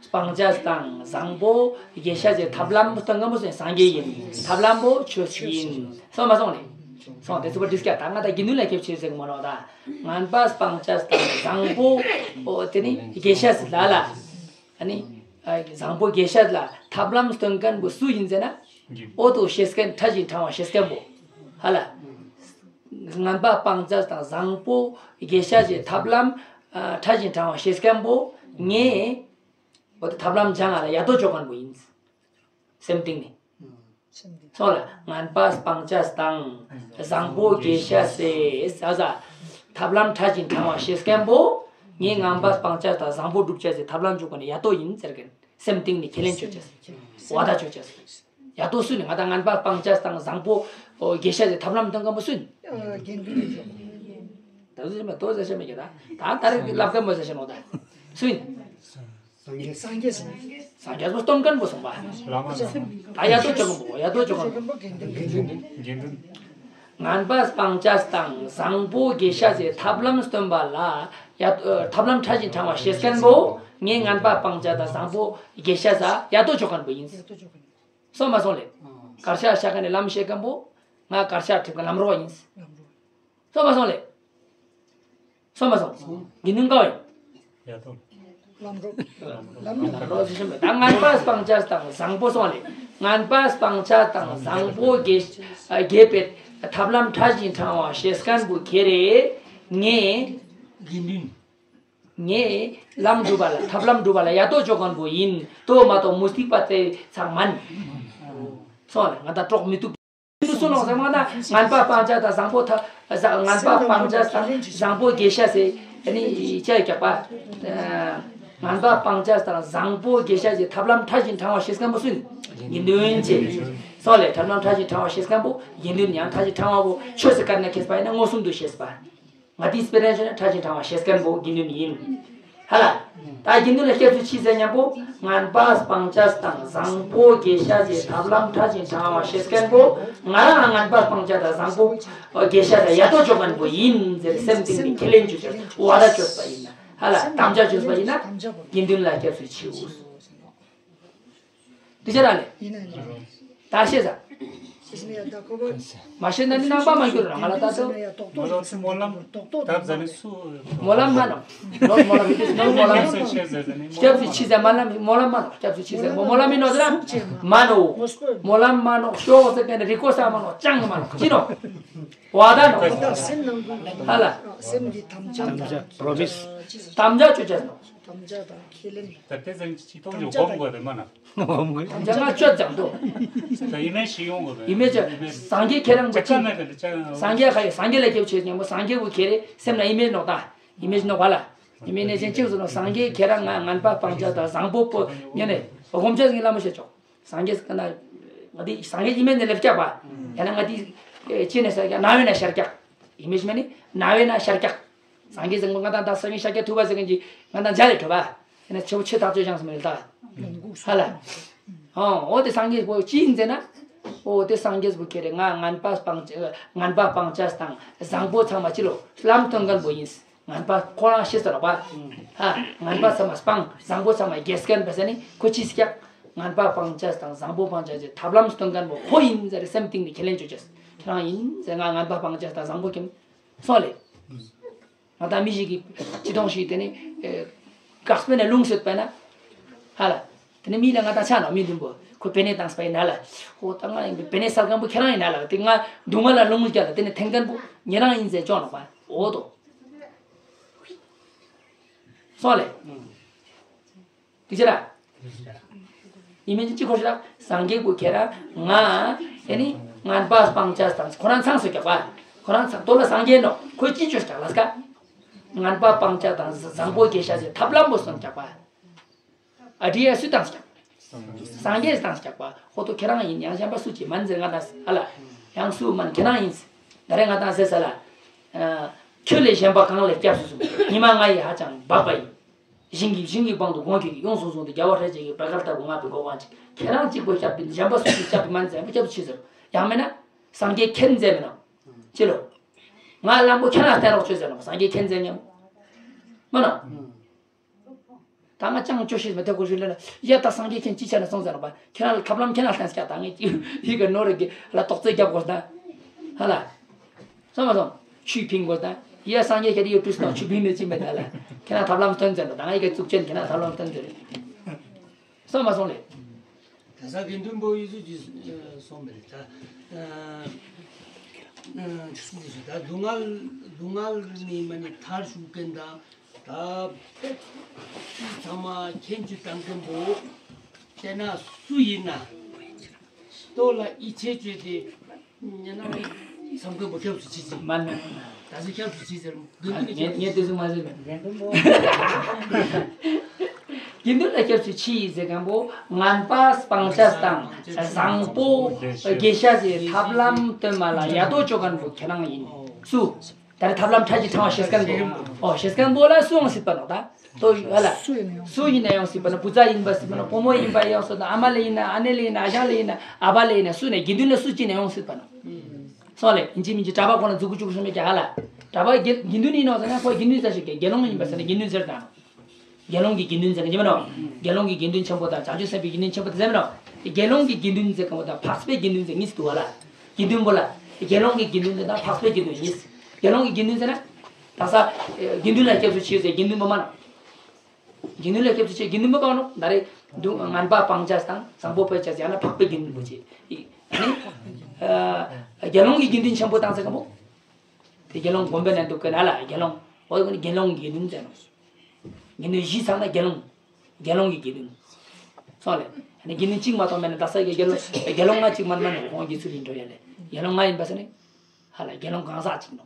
སྤང་བྱ་དང་བཟང་པོ་དགེ་བཤགས་ཀྱི་ཐབས་ལམ་སྟོན་མཁན་པོ་སངས་རྒྱས་ཡིན། ཐབས་ལམ་པོ་ཆོས་ཡིན། སོང་མ་སོང་ལེ། སོང་དེ་ཚོ་པ་འདྲི་སྐྱ་ད་ང་ད་དགེ་འདུན་ལ་སྐྱབས་སུ་མཆི་ཟེར་གི་མ་ནོག་ད་ངན་པ་སྤང་བྱ་དང་བཟང་པོ་དེ་ནི་དགེ་བཤགས་ལ་ལ། ཨ་ནི། བཟང་པོ་དགེ་བཤགས་ལ་ཐབས་ལམ་སྟོན་མཁན་པོ་སུ་ཡིན་ཟེར་ན། འོ་དོ་ཤེས་མཁན་ཕྲ་ཞིང་ཕྲ་བ་ཤེས་མཁན་པོ། ཧ་ལ། ངན་པ་སྤང་བྱ་དང་བཟང་པོ་དགེ་བཤགས་ཀྱི་ཐབས་ལམ་ཕྲ་ཞིང་ཕྲ་བ་ཤེས་མཁན་པོ་ངས་འོ་དོ་ཐབས་ལམ་སྦྱང་ང་ལ་ཡ་ཏོ་ཅོ་མཁན་པོ་ཡིན། སེམས་གཏིང་ནས། སོང་ལ་ངན་པ་སྤང་བྱ་དང་བཟང་པོ་དགེ་བཤགས་སེ་ཟ་ཟ། ཐབས་ལམ་ཕྲ་ཞིང་ཕྲ་བ་ཤེས་མཁན་པོ་ངས་ངན་པ་སྤང་བྱ་དང་བཟང་པོ་སྒྲུབ་བྱ་སེ་ཐབས་ལམ་འཇུག་གོ་ནས་ཡ་ཏོ་ཡིན་ཟེར་མཁན། སེམས་གཏིང་ནས་ཁས་ལེན་བཅོ་བྱ་སེ། བ་ད་བཅོ་བྱ་སེ། ཡ་ཏོ་སུ་ནི་ང་དང་ངན་པ་སྤང་བྱ་དང་བཟང་པོ་དགེ་བཤགས་སེ་ཐབས་ལམ་སྟོན་མཁན་པོ་སུ་ནི། དགེ་འདུན་ད་སུ་ཞེ་མ་ཏོ་ཟེར་ཞེ་མ་གྱ་ད་ད་ད་རེ་ལབ་མཁན་པོ་ཟེར་ཞེ་མ་ད་སུ་ཡིན། སངས་རྒྱས་སངས་རྒྱས་སངས་རྒྱས་པོ་སྟོན་མཁན་པོ་སོང་པ། ད་ཡ་ཏོ་ཅོ་མཁན་པོ་ཡ་ཏོ་ཅོ་མཁན་པོ། དགེ་འདུན། ངན་པ་སྤང་བྱ་དང་བཟང་པོ་དགེ་བཤགས་སེ་ཐབས་ལམ་སྟོན་པ་ལ་ཡ་ཐབས་ལམ་ཕྲ་ཞིང་ཕྲ་བ་ཤེས་མཁན་པོ་ངས་ངན་པ་སྤང་བྱ་དང་བཟང་པོ་དགེ་བཤགས་ས་ཡ་ཏོ་ཅོ་མཁན་པོ་ཡིན། སོང་མ་སོང་ལེ། གར་ཤག་ཤག་མཁན་ནི་ལམ་ཤེས་མཁན་པོ་ང་གར་ཤག་ཁྲིད་མཁན་ལམ་རོགས་ཡིན། སོང་མ་སོང་ལེ། སོང་མ་སོང་། དགེ་འདུན་དཀའ་བ་ཡིན། ཡ་ཏོ། ལམ་རོགས། ལམ་རོགས་ཟེར་ཞིག་མེད། ད་ངན་པ་སྤང་བྱ་དང་བཟང་པོ་སོང་ལེ། ངན་པ་སྤང་བྱ་དང་བཟང་པོ་དགེ་དགེ་བའི་ཐབས་ལམ་ཕྲ་ཞིང་ཕྲ་བ་ཤེས་མཁན་པོ་ཁྱེད་རེད། ངས། དགེ་འདུན། ངས་ལམ་སྒྲུབ་པ་ལ་ཐབས་ལམ་སྒྲུབ་པ་ལ་ཡ་ཏོ་ཅོ་མཁན་པོ་ཡིན། ཏོ་མ་གཏོགས་མུ་སྟེགས་པ་དེ་ཚང་མན། སོང་ལེ་ང་ད་གྲོགས་མི་ཐུབ། སུ་ནོག་ཟེར་མ་ན་ངན་པ་སྤང་བྱ་དང་བཟང་པོ་ཐ་ངན་པ་སྤང་བྱ་དང་བཟང་པོ་དགེ་བཤགས་སེ་ནི་ཅ་རྒྱག་པ། ངན་པ་སྤང་བྱ་དང་བཟང་པོ་དགེ་བཤགས་སེ་ཐབས་ལམ་ཕྲ་ཞིང་ཕྲ་བ་ཤེས་མཁན་པོ་སུ་ཡིན། དགེ་འདུན་ཅེས། སོང་ལེ་ཐབས་ལམ་ཕྲ་ཞིང་ཕྲ་བ་ཤེས་མཁན་པོ་དགེ་འདུན་ཡང་ཕྲ་ཞིང་ཕྲ་བ་པོ་ཆོས་སུ་བཀར་ན་མཁས་པ་ཡིན་ན་མངོན་སུམ་དུ་ཤེས་པ། ང་དེའི་སྤེ་ར་ཞུ་ན་ཕྲ་ཞིང་ཕྲ་བ་ཤེས་མཁན་པོ་དགེ་འདུན་ཡིན། ཧ་ལ། ད་དགེ་འདུན་ལ་སྐྱབས་སུ་མཆི་ཟེར་མཉམ་པོ་ངན་པ་སྤང་བྱ་དང་བཟང་པོ་དགེ་བཤགས་སེ་ཐབས་ལམ་ཕྲ་ཞིང་ཕྲ་བ་ཤེས་མཁན་པོ་ང་རང་ངན་པ་སྤང་བྱ་དང་བཟང་པོ་དགེ་བཤགས་དང་ཡ་ཏོ་ཅོ་མཁན་པོ་ཡིན་ཟེར་སེམས་གཏིང་ནས་ཁས་ལེན་བཅོ་བྱ་བ་ད་བཅོས་པ་ཡིན་ན་ཧ་ལ་དམ་བཅའ་བཅོས་པ་ཡིན་ན་དགེ་འདུན་ལ་སྐྱབས་སུ་མཆིའོ། དེ་ཆ་ར་ལེ། ཡིན་ན་ཡིན། ད་ཤེས་ས། མ་ཤེས་ན་ནི་རྣམ་པ་མ་གྱུར་རང་ལ་ད་དོ། སྨོན་ལམ་སྨོན་ལམ་མ་ནོ། ནོ་སྨོན་ལམ་ནོ་སྨོན་ལམ། སྐྱབས་སུ་མཆི་ཟེར་སྨོན་ལམ་སྨོན་ལམ་མ་ནོ། སྐྱབས་སུ་མཆི་ཟེར་སྨོན་ལམ་མི་ནོ་ཟེར་མ་ནོ། སྨོན་ལམ་མ་ནོ་ཤོག་ཟེར་གན་རི་ཀོ་ས་མ་ནོ་ཅང་མ་ནོ་ཅི་ནོ། བ་ད་ནོ། ཧ་ལ། སེམས་ཀྱི་དམ་བཅའ་དམ་བཅའ་པྲོ་མིས། དམ་བཅའ་བཅོ་བྱ་ནོ། དམ་བཅའ་དང་ཁས་ལེན། ད་དེ་ཚང་གི་ཅི་ཐོག་ཅིག་སྒོམ་དགོས་རེད་མ་ན། སྒོམ་དགོས། དམ་བཅའ་ང་བཅོ་ཙམ་དུ། ད་ཡིན་ན་ཞིག་ཡོང་དགོས་རེད། ཡིན་མེད་ཅེ། སངས་རྒྱས་ཁྱེད་རང་གི་ཅི། སངས་རྒྱས་ཁ་ཡི་སངས་རྒྱས་ལ་སྐྱབས་ཆེ་ཉམ་པོ་སངས་རྒྱས་བུ་ཁྱེད་རེ་སེམས་ན་ཡིན་མེད་ནོག་ད། ཡིན་མེད་ནོག་བ་ལ། ཡིན་མེད་ནས་ཅན་གཅིག་བཟོ་ནོ་སངས་རྒྱས་ཁྱེད་རང་ང་ངན་པ་སྤང་བྱ་དང་བཟང་པོ་པོ་ཉན་ནས་སྒོམ་བྱ་ངི་ལ་མོ་བྱེད་ཆོག་སངས་རྒྱས་ཀ་ན། ང་དེ་སངས་རྒྱས་ཡིན་མེད་ནས་ལེབ་རྒྱག་པ། ཡང་ན་ང་དེ། ཅི་ནས་ཤར་རྒྱག་ན་བས་ན་ཤར་རྒྱག་ཡིན་མེད་ཞིག་མེད་ནི་ན་བས་ན་ཤར་རྒྱག་སངས་རྒྱས་ཟེར་མཁན་ང་དང་ད་སངས་རྒྱས་ཤཱཀྱ་ཐུབ་པ་ཟེར་མཁན་གྱི་ང་དང་མཇལ་ལས་གྲུབ་པ། ཡིན་ན་ཆེ་བོ་ཆེ་ཐག་ཆོད་ཅང་སུ་མི་ལ་ད། ཧ་ལ། ཨོ་དེ་སངས་རྒྱས་པོ་ཅི་ཡིན་ཟེར་ན། ཨོ་དེ་སངས་རྒྱས་པོ་ཁྱེད་རེ་ང་ངན་པ་སྤང་ངན་པ་སྤང་བྱ་དང་བཟང་པོ་ཚང་མ་ཅི་ལོ་ལམ་སྟོན་མཁན་པོ་ཡིན། ངན་པ་ཁོ་རང་ཤེས་ས་རོགས་པ། ཧ་ངན་པ་ཚང་མ་སྤང་བཟང་པོ་ཚང་མ་རྒྱས་མཁན་པ་ཟེར་ནི་ཁོ་ཅི་སྐྱག་ངན་པ་སྤང་བྱ་དང་བཟང་པོ་སྤང་བྱ་ཅེས་ཐབས་ལམ་སྟོན་མཁན་པོ་ཁོ་ཡིན་ཟེར་སེམས་གཏིང་ནས་ཁས་ལེན་བཅོས་ཅེས་ཁྱེད་རང་ཡིན་ཟེར་ང་ངན་པ་སྤང་བྱ་དང་བཟང་པོ་ཁྱེད། སོང་ལེ། ང་དང་མི་ཞིག་གིས་ཅི་གཏོང་ཞིག་དེ་ནི་དཀར་སྤེལ་ནས་ལུང་སོད་པས་ན། ཧ་ལ། དེ་ནི་མི་ལ་ང་དང་ཆ་ནོ་མི་ལུང་པོ་ཁོ་པེ་ནེ་བཏང་སྤེལ་ན་ལ། ཧོ་ད་ང་ཡིན་པེ་ནེ་སལ་གང་པོ་ཁྱེད་རང་ཡིན་ན་ལ་དེ་ང་སྡུག་བསྔལ་ལ་ལུང་རྒྱ་ལ་དེ་ནི་ཐེང་གང་པོ་ཉེ་རང་ཡིན་ཟེར་ཅོག་ནོ་པ་འོ་དོ། སོང་ལེ། དེ་ཅི་ར། ཡིན་མིན་ཅི་ཁོ་ཤ་སངས་རྒྱས་ཀུ་ཁྱེད་ར་ང་ཨེ་ནི་ངན་པ་སྤང་བྱ་དང་ཁོ་རང་ཚང་སུ་རྒྱག་པ། ཁོ་རང་ཚང་ཏོ་ལ་སངས་རྒྱས་ནོ་ཁོ་ཅི་ཅོ་རྒྱག་ལ་སྐ། ངན་པ་སྤང་བྱ་དང་བཟང་པོ་རྒྱས་བྱ་ཟེར་ཐབས་ལམ་པོ་སོན་རྒྱག་པ། ཨ་དྲི་ཡ་སུ་དང་སྐྱག་སངས་རྒྱས་དང་སྐྱག་པ་ཧོ་ཏོ་ཁྱེད་རང་ཡིན་ཡང་གཞན་པ་སུ་ཅི་མན་ཟེར་ང་དང་ཨ་ལ། ཡང་སུ་མན་ཁྱེད་རང་ཡིན། ད་རེས་ང་དང་ཟེར་ས་ལ། ཁྱོད་ལས་གཞན་པ་གང་ལས་སྐྱབས་སུ་སོང་ཉི་མ་ང་ཡི་ཧ་ཅང་འབག་པ་ཡིན། ཞིང་གི་ཞིང་གི་དཔང་དུ་དགོངས་ཁྱོད་ཀྱིས་ཡོངས་སུ་བཟུང་སྟེ་རྒྱལ་བ་སྲས་བཅས་ཀྱི་བར་བཀར་ལྟ་བུ་ང་བའི་གོ་འཕང་ཅིག་ཁྱེད་རང་གཅིག་པོ་སྐྱབས་པའི་གཞན་པ་སུ་ཅིག་སྐྱབས་པའི་མ་འཛེམ་པོ་སྐྱབས་སུ་མཆི་ཟེར། ཡང་མིན་ན། སངས་རྒྱས་ཁྱེད་འཛེམ་མིན་ནོ། ཅི་ལོ། ང་གླང་པོ་ཁྱེད་རང་བསྟན་རོགས་བྱོས་ཟེར་ནོ་སངས་རྒྱས་ཁྱེད་འཛེམ་སྙམ། མིན་ནོ། ད་ང་ཅང་བཅོ་ཤེས་མི་ཐེབས་ཁོ་ཞུ་ལེ་ལ་ཡ་ད་སངས་རྒྱས་ཁྱེད་ཅི་ཆ་ནས་སོང་ཟེར་ནོ་པ་ཁྱེད་རང་ལ་ཐབས་ལམ་ཁྱེད་རང་བསྟན་སྐྱག་ད་ངས་ཅི་ཡི་གི་ནོ་རེ་གི་ལ་དོགས་རྩོད་རྒྱབ་དགོས་ད། ཧ་ལ། སོང་མ་སོང་། ཆུས་ཕིང་དགོས་ད། ཡ་སངས་རྒྱས་ཁྱེད་ཡོད་དུས་སོང་ཆུ་ཕིང་ནས་ཅི་མེད་ད་ལ། ཁྱེད་རང་ཐབས་ལམ་སྟོན་ཟེར་ནོ་ད་ང་ཡི་གི་གཙུག་ཅན་ཁྱེད་རང་ཐབས་ལམ་སྟོན་ཟེར། སོང་མ་སོང་ལེ། ད་ས་དགེ་འདུན་པོ་ཡི་ཚུལ་གྱིས་སོང་མེད་ད། ད་སྡུག་བསྔལ་སྡུག་བསྔལ་ནི་མ་ནི་མཐར་ཞུགས་མཁན་དང་ད་ཚང་མ་མཁྱེན་ཅི་དང་མཁན་པོ་དེ་ན་སུ་ཡིན་ན་ལྟོ་ལ་ཡིད་ཆེས་བྱས་ཏེ། ཉེ་ན་བསམ་མཁན་པོ་སྐྱབས་སུ་མཆི་ཅི། མ་ན། ད་ཚེ་སྐྱབས་སུ་མཆི་ཟེར་དགེ་འདུན་ལ་ངས་ངས་དེ་ཚོ་མ་ཟེར་མེད། དགེ་འདུན་ལ་སྐྱབས་སུ་མཆི་ཡི་ཟེར་མཁན་པོ་ངན་པ་སྤང་བྱ་དང་བཟང་པོ་དགེ་བྱ་ཟེར་ཐབས་ལམ་སྟོན་མ་ལ་ཡ་དོ་ཅོ་མཁན་པོ་ཁྱེད་རང་ཡིན་སུ། ད་རེས་ཐབས་ལམ་ཕྲ་ཅིག་ཕྲེང་བ་ཤེས་མཁན་པོ། ཨོ་ཤེས་མཁན་པོ་ལ་སུའང་སྲིད་པ་ནོ་ད། ལྟོ་ཡོད་ལ། སུ་ཡིན་ན་ཡང་སྲིད་པ་ན་བུ་ཚ་ཡིན་པ་སྲིད་པ་ན་བུ་མོ་ཡིན་པ་ཡང་སྲིད་ན་ཨ་མ་ལ་ཡིན་ན་ཨ་ནེ་ལ་ཡིན་ན་ཨ་ཞང་ལ་ཡིན་ན་ཨ་ཕ་ལ་ཡིན་ན་སུ་ནས་དགེ་འདུན་ལ་སུ་ཅི་ན་ཡང་སྲིད་པ་ན། སོང་ལེ་ཡིན་གཅིག་མིན་གཅིག་གྲྭ་པ་ཁོ་ན་འཛུགས་ཀྱི་བཅུག་སོང་མེད་ཀྱི་ཧ་ལ། གྲྭ་པ་དགེ་དགེ་འདུན་ཡིན་ནོ་ཟེར་ན་ཁོ་དགེ་འདུན་ཟེར་ཞིག་གི་དགེ་སློང་ཡིན་པ་ཟེར་ན་དགེ་འདུན་ཟེར་དང་། དགེ་སློང་གི་དགེ་འདུན་ཟེར་གྱི་མིན་ནོ། དགེ་སློང་གི་དགེ་འདུན་ཆེན་པོ་དང་བྱང་ཆུབ་སེམས་དཔའི་དགེ་འདུན་ཆེན་པོ་དེ་ཟེར་མིན་ནོ། དགེ་སློང་གི་དགེ་འདུན་ཟེར་གང་པོ་དང་འཕགས་པའི་དགེ་འདུན་ཟེར་གཉིས་སུ་འདུག་བ་ལ། དགེ་འདུན་པོ་ལ། དགེ་སློང་གི་དགེ་འདུན་ཟེར་དང་འཕགས་པའི་དགེ་འདུན་གཉིས། དགེ་སློང་གི་དགེ་འདུན་ཟེར་ན། ད་ས། དགེ་འདུན་ལ་སྐྱབས་སུ་མཆིའོ་ཟེར་དགེ་འདུན་པོ་མ་ན། དགེ་འདུན་ལ་སྐྱབས་སུ་མཆི་དགེ་འདུན་པོ་གང་ནོ་ད་རེས། སྡུག་ངན་པ་སྤང་བྱ་དང་བཟང་པོ་སྤེལ་བྱ་ཟེར་ཡང་ན་འཕགས་པའི་དགེ་འདུན་པོ་ཆེ། ཨ་ནི། དགེ་སློང་གི་དགེ་འདུན་ཆེན་པོ་དང་ཟེར་གང་པོ། དེ་དགེ་སློང་དགོན་པའི་ནང་འདུག་གི་ན་ལ་དགེ་སློང་། འོ་དེ་ཀུན་ནི་དགེ་སློང་གི་དགེ་འདུན་ཟེར་ནོ། དགེ་འདུན་བཞི་ཚང་ན་དགེ་སློང་། དགེ་སློང་གི་དགེ་འདུན། སོང་ལེ། ཨ་ནི་དགེ་འདུན་གཅིག་མ་གཏོགས་མེད་ན་ད་ས་ཡི་དགེ་སློང་དགེ་སློང་ལྔ་གཅིག་མ་མ་ནི་ཁོང་གི་ཚུལ་ལ་འགྲོ་ཡ་ལེ། དགེ་སློང་ལྔ་ཡིན་པ་ས་ནི། ཧ་ལ་དགེ་སློང་གང་ཟག་གཅིག་ནོ།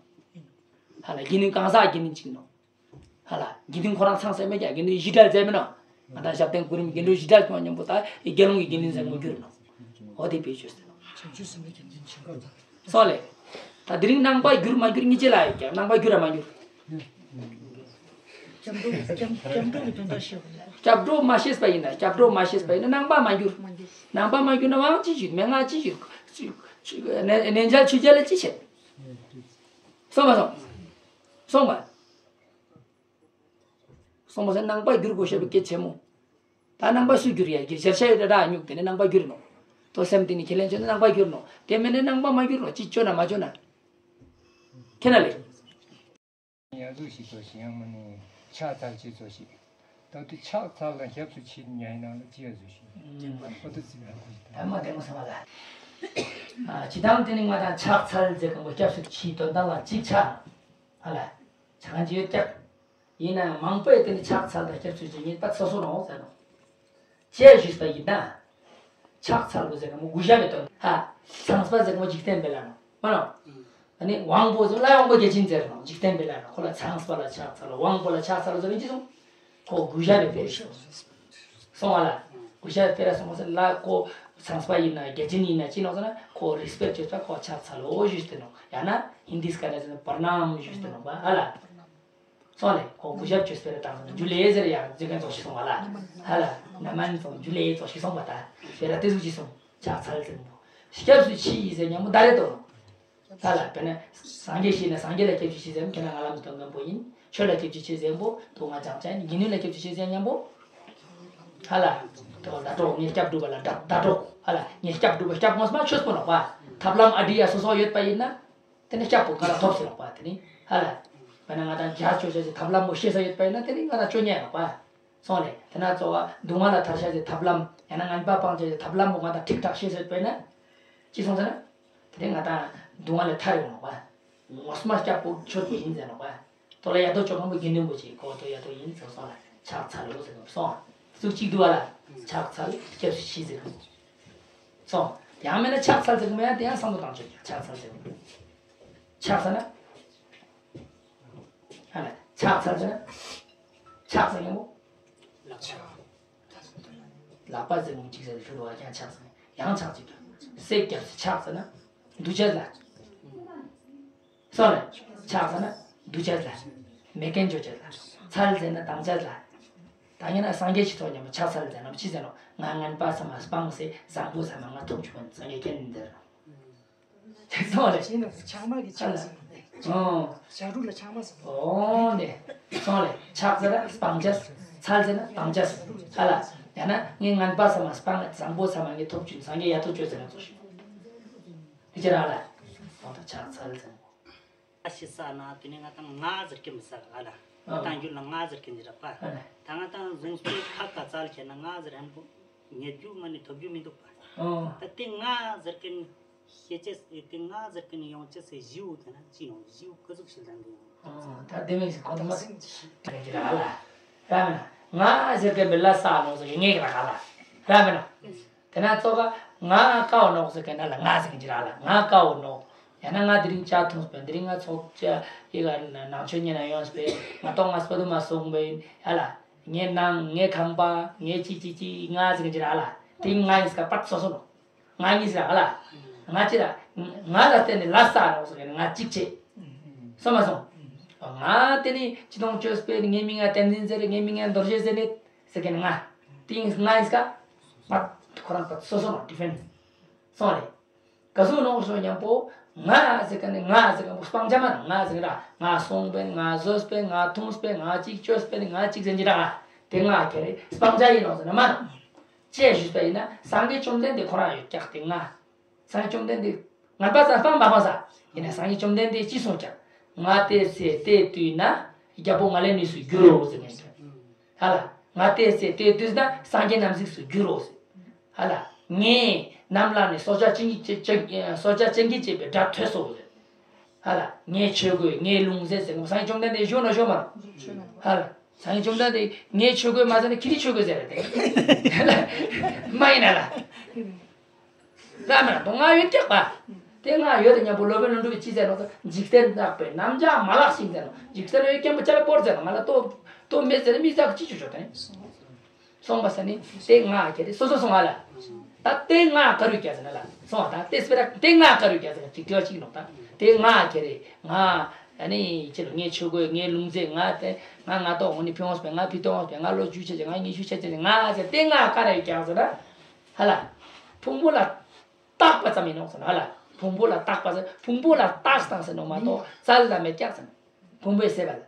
ཧ་ལ་དགེ་འདུན་གང་ཟག་དགེ་འདུན་གཅིག་ནོ། ཧ་ལ་དགེ་འདུན་ཁོ་རང་ཚང་ས་མེད་ཀྱང་དགེ་འདུན་བཞི་གྲལ་མཛད་མེད་ནོ། ང་དང་ཞབས་བརྟན་གོ་རིམ་དགེ་འདུན་བཞི་གྲལ་སྐྱོང་མཉམ་པོ་ད་དགེ་སློང་གི་དགེ་འདུན་ཟེར་མོ་གྱུར་ནོ། འོ་དེ་བེད་སྤྱོད་ཟེར་ནོ། བྱང་ཆུབ་སེམས་དཔའི་དགེ་འདུན་ཆེན་པོ་དང་། སོང་ལེ། ད་དེ་རིང་ནང་པ་གྱུར་མ་གྱུར་གཉིས་ཀྱི་ལ་ཡོད་ཀྱང་ནང་པ་གྱུར་ར་མ་གྱུར། སྐྱབས་འགྲོ་སྐྱབས་སྐྱབས་འགྲོ་གི་དོན་དག་བཤད་པ་ཡིན། སྐྱབས་འགྲོ་མ་ཤེས་པ་ཡིན་ན་སྐྱབས་འགྲོ་མ་ཤེས་པ་ཡིན་ན་ནང་པ་མ་གྱུར། མ་གྱུར། ནང་པ་མ་གྱུར་ན་དབང་ཅི་ཞུ་མན་ངག་ཅི་ཞུ། གནས་མཇལ་ཆོས་མཇལ་ལ་ཅི་བྱེད། སོང་མ་སོང་། སོང་བ། སོང་བ་ཟེར་ནང་པ་བསྒྱུར་དགོས་ཞེས་པའི་སྐད་ཆེན་མོ། ད་ནང་པ་སུ་བསྒྱུར་ཡ་གི་ཞེར་ཤ་ཡོད་ད་ར་སྨྱུག་དེ་ནི་ནང་པ་བསྒྱུར་ནོ། ཐོ་སེམས་དེ་ནི་ཁས་ལེན་བྱས་ན་ནང་པ་བསྒྱུར་ནོ། དེ་མིན་ནི་ནང་པ་མ་བསྒྱུར་ནོ་ཅི་བཅོས་ན་མ་བཅོས་ན། ཁྱེད་ན་ལེ། ཡ་ཟུག་ཞིག་ཚོ་ཞིག་ཡང་མ་ནི་ཕྱག་འཚལ་ཅིག་ཚོ་ཞིག་ད་དུ་ཕྱག་འཚལ་ལ་སྐྱབས་སུ་མཆི་ཉ་ཡིན་ནང་ལ་ཅི་ཡ་ཟུག་ཞིག་ཨོ་ཏོ་ཙི་ཡ་ཁོ་ཞིག་ད་མ་དེ་མོ་ས་མ་ལ། ཅི་དང་དེ་ནི་ང་དང་ཕྱག་འཚལ་ཟེར་གང་པོ་སྐྱབས་སུ་མཆི་དོན་དག་ལ་ཅིག་ཆ། ཨ་ལ། ཆ་གང་ཅི་ཡོད་ཀྱང་། ཡིན་ནའང་མང་པོས་དེ་ནི་ཕྱག་འཚལ་དང་སྐྱབས་སུ་མཆི་ཉིད་པ་ཚོ་སོ་ནོ་ཟེར་ནོ། ཅེས་ཞུས་པ་ཡིན་ན། ཕྱག་འཚལ་བོ་ཟེར་ག་མོ་གུ་ཞབས་པའི་དོན་ཧ། ཚངས་པ་ཟེར་ག་མོ་འཇིག་རྟེན་པའི་ལ་ནོ་མ་ནོ། ཨ་ནི་དབང་པོ་ཟེར་ལ་དབང་པོ་བརྒྱ་བྱིན་ཟེར་ནོ་འཇིག་རྟེན་པའི་ལ་ནོ་ཁོ་ལ་ཚངས་པ་ལ་ཕྱག་འཚལ་ལ་དབང་པོ་ལ་ཕྱག་འཚལ་ལ་ཟེར་བའི་ཅི་སོང་། ཁོ་གུ་ཞབས་པའི་དཔེ་སོང་བ་ལ། གུ་ཞབས་པའི་དཔེ་ལ་སོང་བ་ཟེར་ལ་ཁོ་ཚངས་པ་ཡིན་ན་བརྒྱ་བྱིན་ཡིན་ན་ཅི་ནོ་ཟེར་ན་ཁོ་རིས་པེག་བྱེད་ས་ཁོ་ཕྱག་འཚལ་ལོ་ཞུས་ཏེ་ནོ་ཡང་ན་ཧིན་དིས་ཀ་ནས་ཟེར་ན་པར་ནམ་ཞུས་ཏེ་ནོ་བ་ཨ་ལ། སོང་ལེ། ཁོ་གུས་ཞབས་བྱོས་སྤེ་ར་བཏང་སོང་། ཇུ་ལེ་ཟེར་ཡང་ཟེར་མཁན་ཙོགས་ཤིག་སོང་བ་ལ། ཧ་ལ། ན་མན་སོང་། ཇུ་ལེ་ཙོགས་ཤིག་སོང་བ་ད། སྤེ་ར་དེ་ཟུག་ཅིག་སོང་། ཕྱག་འཚལ་ཟེར་མཁན་པོ། སྐྱབས་སུ་མཆི་ཟེར་མཁན་པོ་ད་རེད་དོ། ཧ་ལ། དཔེར་ན་སངས་རྒྱས་ཤི་ན་སངས་རྒྱས་ལ་སྐྱབས་སུ་མཆི་ཟེར་མཁན་ཁྱེད་རང་ང་ལ་མི་གཏོང་མཁན་པོ་ཡིན། ཆོས་ལ་སྐྱབས་སུ་མཆི་ཟེར་མཁན་པོ་དོ་ང་བྱང་ཆ་ཡིན། དགེ་འདུན་ལ་སྐྱབས་སུ་མཆི་ཟེར་མཁན་པོ། ཧ་ལ། དོ་ཟླ་གྲོགས་ངའི་སྐྱབས་སྒྲུབ་པ་ལ་ཟླ་ཟླ་གྲོགས། ཧ་ལ། ངའི་སྐྱབས་སྒྲུབ་པ། སྐྱབས་དངོས་སུ་མ་ཆོས་པོ་ནོག་པ། ཐབས་ལམ་ཨ་འདྲི་ཡ་སོ་སོ་ཡོད་པ་ཡིན་ན། དེ་ནི་སྐྱབས་པོ་ག་ལ་ཐོབ་ཟེར་ནོག་པ། དེ་ནི་ཧ་ལ། དཔེར་ན་ང་དང་རྒྱ་ཆོས་བྱ་ཞིག་ཐབས་ལམ་པོ་ཤེས་ས་ཡོད་པ་ཡིན་ན་དེ་ནི་ང་དང་ཆོས་ཉན་ནོག་པ། སོང་ལེ། དེ་ན་གཙོ་བ་སྡུག་བསྔལ་ལ་ཐར་བྱ་ཞིག་ཐབས་ལམ། ཡང་ན་ངན་པ་སྤང་བྱ་ཞིག་ཐབས་ལམ་པོ་ང་དང་ཁྲིག་ཁྲག་ཤེས་ས་ཡོད་པ་ཡིན་ན། ཅི་སོང་ཟེར་ན། དེ་ནི་ང་དང་སྡུག་བསྔལ་ལ་ཐར་ཡོང་ནོག་པ། ངོ་སོ་མ་སྐྱབས་པོ་ཆོས་པོ་ཡིན་ཟེར་ནོག་པ། དོ་ལ་ཡ་དོ་ཅོ་ཁང་པོ་དགེ་འདུན་པོ་ཅིག་ཁོ་དོ་ཡ་དོ་ཡིན་ཟེར་སོང་ལ། ཕྱག་འཚལ་ལོ་ཟེར་ནོག་སོང་། ཚུགས་གཅིག་འདུག་བ་ལ། ཕྱག་འཚལ་སྐྱབས་སུ་མཆི་ཟེར་ནོག་སོང་། ཡང་མིན་ན་ཕྱག་འཚལ་ཟེར་གི་མེད་ཡ། དེ་ཡང་བསམ་བློ་བཏང་ཆོག་ཕྱག་འཚལ་ཟེར་གི་མེད། ཕྱག་ཟེར་ན། ཧ་ལ། ཕྱག་འཚལ་ཟེར་ན། ཕྱག་ཟེར་ཡོང་གོ། ལག་པ་ཟེར་མི་གཅིག་ཟེར་ཞུ་རུ་བ་ཀྱང་ཕྱག་ཟེར། ཡང་ཕྱག་གཅིག་ཟེར་རྒྱབ་ཟེར། ཕྱག་ཟེར་ན། འདུ་བྱེད་ལ། སོང་ལེ། ཕྱག་ཟེར་ན་འདུ་བྱེད་ལ། མེད་མཁན་བཅོ་བྱེད་ལ། འཚལ་ཟེར་ན་དམ་བཅའ་ལ། ད་ཡིན་ན་སངས་རྒྱས་ཀྱི་ཐོག་ཉམས་པོ་ཕྱག་འཚལ་ཟེར་ན་ཅི་ཟེར་ནོག་ང་ངན་པ་ཚང་མ་སྤངས་ཟེར། བཟང་པོ་ཚང་མ་ང་ཐོབ་བཅུག་པ་ནི་སངས་རྒྱས་སྐྱོན་མིན་ཟེར། དེ་སོང་ལེ། ཆེན་དང་ཕྱག་མ་གི་ཕྱག་ཟེར་ནོག་ལེ། ཨོ། ཞབས་དྲུང་ལ་ཕྱག་མ་ཟེར་ནོག་ཨོ་ནེ། སོང་ལེ། ཕྱག་ཟེར་ན་སྤང་བྱ། འཚལ་ཟེར་ན་དམ་བཅའ། ཧ་ལ། ཡང་ན་ངའི་ངན་པ་ཚང་མ་སྤངས། བཟང་པོ་ཚང་མ་ངའི་ཐོབ་བཅུག་སངས་རྒྱས་ཡ་ཐོབ་བཅོས་ཟེར་ན་ཙོགས་ཤིག་དེ་ཅི་ར་ལ། ཨོ་ད་ཕྱག་འཚལ་ཟེར་ན། ཨ་ཤི་ས་ན་དེ་ནས་ང་དང་ང་ཟེར་གི་མི་ས་ག་ལ། ང་དང་རྒྱུད་ལ་ང་ཟེར་གི་འཇི་ར་པ། ད་ང་དང་གཟུངས་པོའི་ཁ་ཀ་ཙལ་ཁྱེར་ན་ང་ཟེར་ཧན་པོ། ཉེ་རྒྱུ་ང་ནི་ཐོབ་རྒྱུ་མི་འདུག་པ། ད་དེ་ང་ཟེར་གི་ནི། ཤེས་ཅེས་དེ་ང་ཟེར་གི་ནི་ཡོང་ཅེས་སི་གཞིའུ་དེ་ན་ཅི་ཡོང་གཞིའུ་ཀི་ཟུག་ཤིག་ལྡན་གི་ཡོང་། ད་དེ་མིན་ཞིག་གོ་ཐུབ་མ་ཟིན་ཅི་ཞིག་དྲན་གྱི་ར་ལ། ར་མིན་ན། ང་ཟེར་གི་མི་ལ་ས་ནོག་ཟེར་གི་ངེས་གི་ར་ག་ལ། ར་མིན་ན། དེ་ན་ཙོག་ག་ང་ཀའོ་ནོག་ཟེར་གི་ན་ལ་ང་ཟེར་གི་འཇི་ར་ལ། ང་ཀའོ་ནོག་ཡང་ན་ང་དེ་རིང་ཇ་འཐུངས་པས། དེ་རིང་ང་ཚོགས་ཇ་ཡི་ག་ནང་ཆོས་ཉན་ན་ཡོངས་པས། ང་ཏོག་ང་སྤ་དུ་མ་སོང་པས། ཡ་ལ། ངའི་ནང་ངའི་ཁང་པ་ངའི་ཅི་ཅི་ཅི་ང་ཟེར་གི་འཇི་ར་ལ། དེ་ང་ཡིན་ས་ག་པར་སོ་སོ་ནོག་ང་གཉིས་ཟེར་ག་ལ། ང་གཅིག་ལ། ང་ལ་བརྟེན་ནས་ལ་ས་རོགས་ཟེར་གི་ང་གཅིག་བྱེད། སོང་མ་སོང་། ང་དེ་ནི་ཅི་དོང་བཅོས་པས། ངའི་མིང་ང་བསྟན་འཛིན་ཟེར། ངའི་མིང་ང་རྡོ་རྗེ་ཟེར་ནས་ཟེར་གི་ང་། དེ་ང་ཡིན་ས་ག་ང་ཁོ་རང་པ་སོ་སོ་ནང་ཌི་ཕེན་སོང་རེད། ག་ཟུག་ནོག་ཞོ་མཉམ་པོ། ང་ཟེར་གི་ནི་ང་ཟེར་གི་སྤང་བྱ་མ་ང་ཟེར་གི་ར། ང་སོང་པས། ང་ཟོས་པས། ང་འཐུངས་པས། ང་གཅིག་བཅོས་པས། ང་གཅིག་ཟེར་གི་ར། དེ་ང་ཁྱེར་སྤང་བྱ་ཡིན་ནོག་ཟེར་ན་མ་ནོག་ཅེས་ཞུས་པ་ཡིན་ན་སངས་རྒྱས་བཅོམ་ལྡན་འདས་ཁོ་རང་ཡོད་ཀྱག་དེ་ང་། སངས་རྒྱས་བཅོམ་ལྡན་འདས་ངན་པ་ས་སྤང་མ་སྤང་ས། ཡིན་ན་སངས་རྒྱས་བཅོམ་ལྡན་འདས་ཅི་གསུངས་ཀྱག་ང་དེ་ཚེ་དེ་དུས་ན་རྒྱལ་པོ་ང་ལས་ནུས་སུ་འགྱུར་རོ་ཟེར་ངེས་ཀྱག་ཧ་ལ། ང་དེ་ཚེ་དེ་དུས་ན་སངས་རྒྱས་རྣམ་གཟིགས་སུ་འགྱུར་རོ་ཟེར། ཧ་ལ། ངས་ནམ་ལངས་ནས་སྲོག་ཆགས་ཅན་གྱི་ཅན་སྲོག་ཆགས་ཅན་གྱི་བཅས་པའི་སྒྲ་ཐོས་སོ་ཟེར། ཧ་ལ། ངའི་ཆོས་གོས་ངའི་ལུང་ཟེར་ཟེར་སངས་རྒྱས་བཅོམ་ལྡན་འདས་ཞུ་ནོ་ཞུ་མ་རོ། ཧ་ལ། སངས་རྒྱས་བཅོམ་ལྡན་འདས་ངའི་ཆོས་གོས་མ་ཟེར་ན་ཁྱེད་ཀྱི་ཆོས་གོས་ཟེར་རེད་དེ། མ་ཡིན་ན་ལ། ར་མ་ན་དོ་ང་ཡོད་ཀྱག་པ། དེ་ང་ཡོད་དེ་མཉམ་པོ་སློབ་དཔོན་ཀླུ་སྒྲུབ་ཀྱིས་ཅི་ཟེར་ནོ། འཇིག་རྟེན་བརྟག་པས་རྣམ་གཞག་མ་ལགས་ཤིང་ཟེར་ནོ། འཇིག་རྟེན་ཡོད་མཁན་པོ་ཅག་པོར་ཟེར་ནོ། ང་ལ་ལྟོ་ལྟོ་མེད་ཟེར་ན་མི་ཟག་ཅི་ཆོ་ཆོ་དེ་ནི། སོང་པ་ས་ནི་དེ་ང་ཁྱེར་སོ་སོ་སོང་ང་ལ། ད་དེ་ང་ཀ་རུ་རྒྱ་ཟེར་ན་ལ་སོང་བ། ད་དེ་སྤེ་ར་དེ་ང་ཀ་རུ་རྒྱ་ཟེར་ན་ཅིག་དྲི་བ་ཅིག་ནོག་ད་དེ་ང་ཁྱེར་ང་ཨ་ནི་ཅི་ལ་ངའི་ཆོས་གོས་ངའི་ལུང་ཚན་ང་དེ་ང་ང་ཏོག་འོ་ནི་ཕི་འོང་སྤེ་ང་ཕི་ཏོག་འོང་སྤེ་ང་ལོ་རྒྱུས་ཆེ་ཆེ་ང་ཉི་ཤུ་ཆེ་ཆེ་ང་ཟེར་དེ་ང་ཀ་རུ་རྒྱ་ཟེར་ན་ཧ་ལ། ཕུང་པོ་ལ་བཏགས་པ་ཙམ་ཡིན་ནོག་ཟེར་ན་ཧ་ལ། ཕུང་པོ་ལ་བཏགས་པ་ཟེར་ཕུང་པོ་ལ་བཏགས་སྟངས་ཟེར་ནོག་མ་གཏོགས་རྩལ་ལ་མེད་ཀྱག་ཟེར་ན་ཕུང་པོའི་སྲེད་པ་ལ།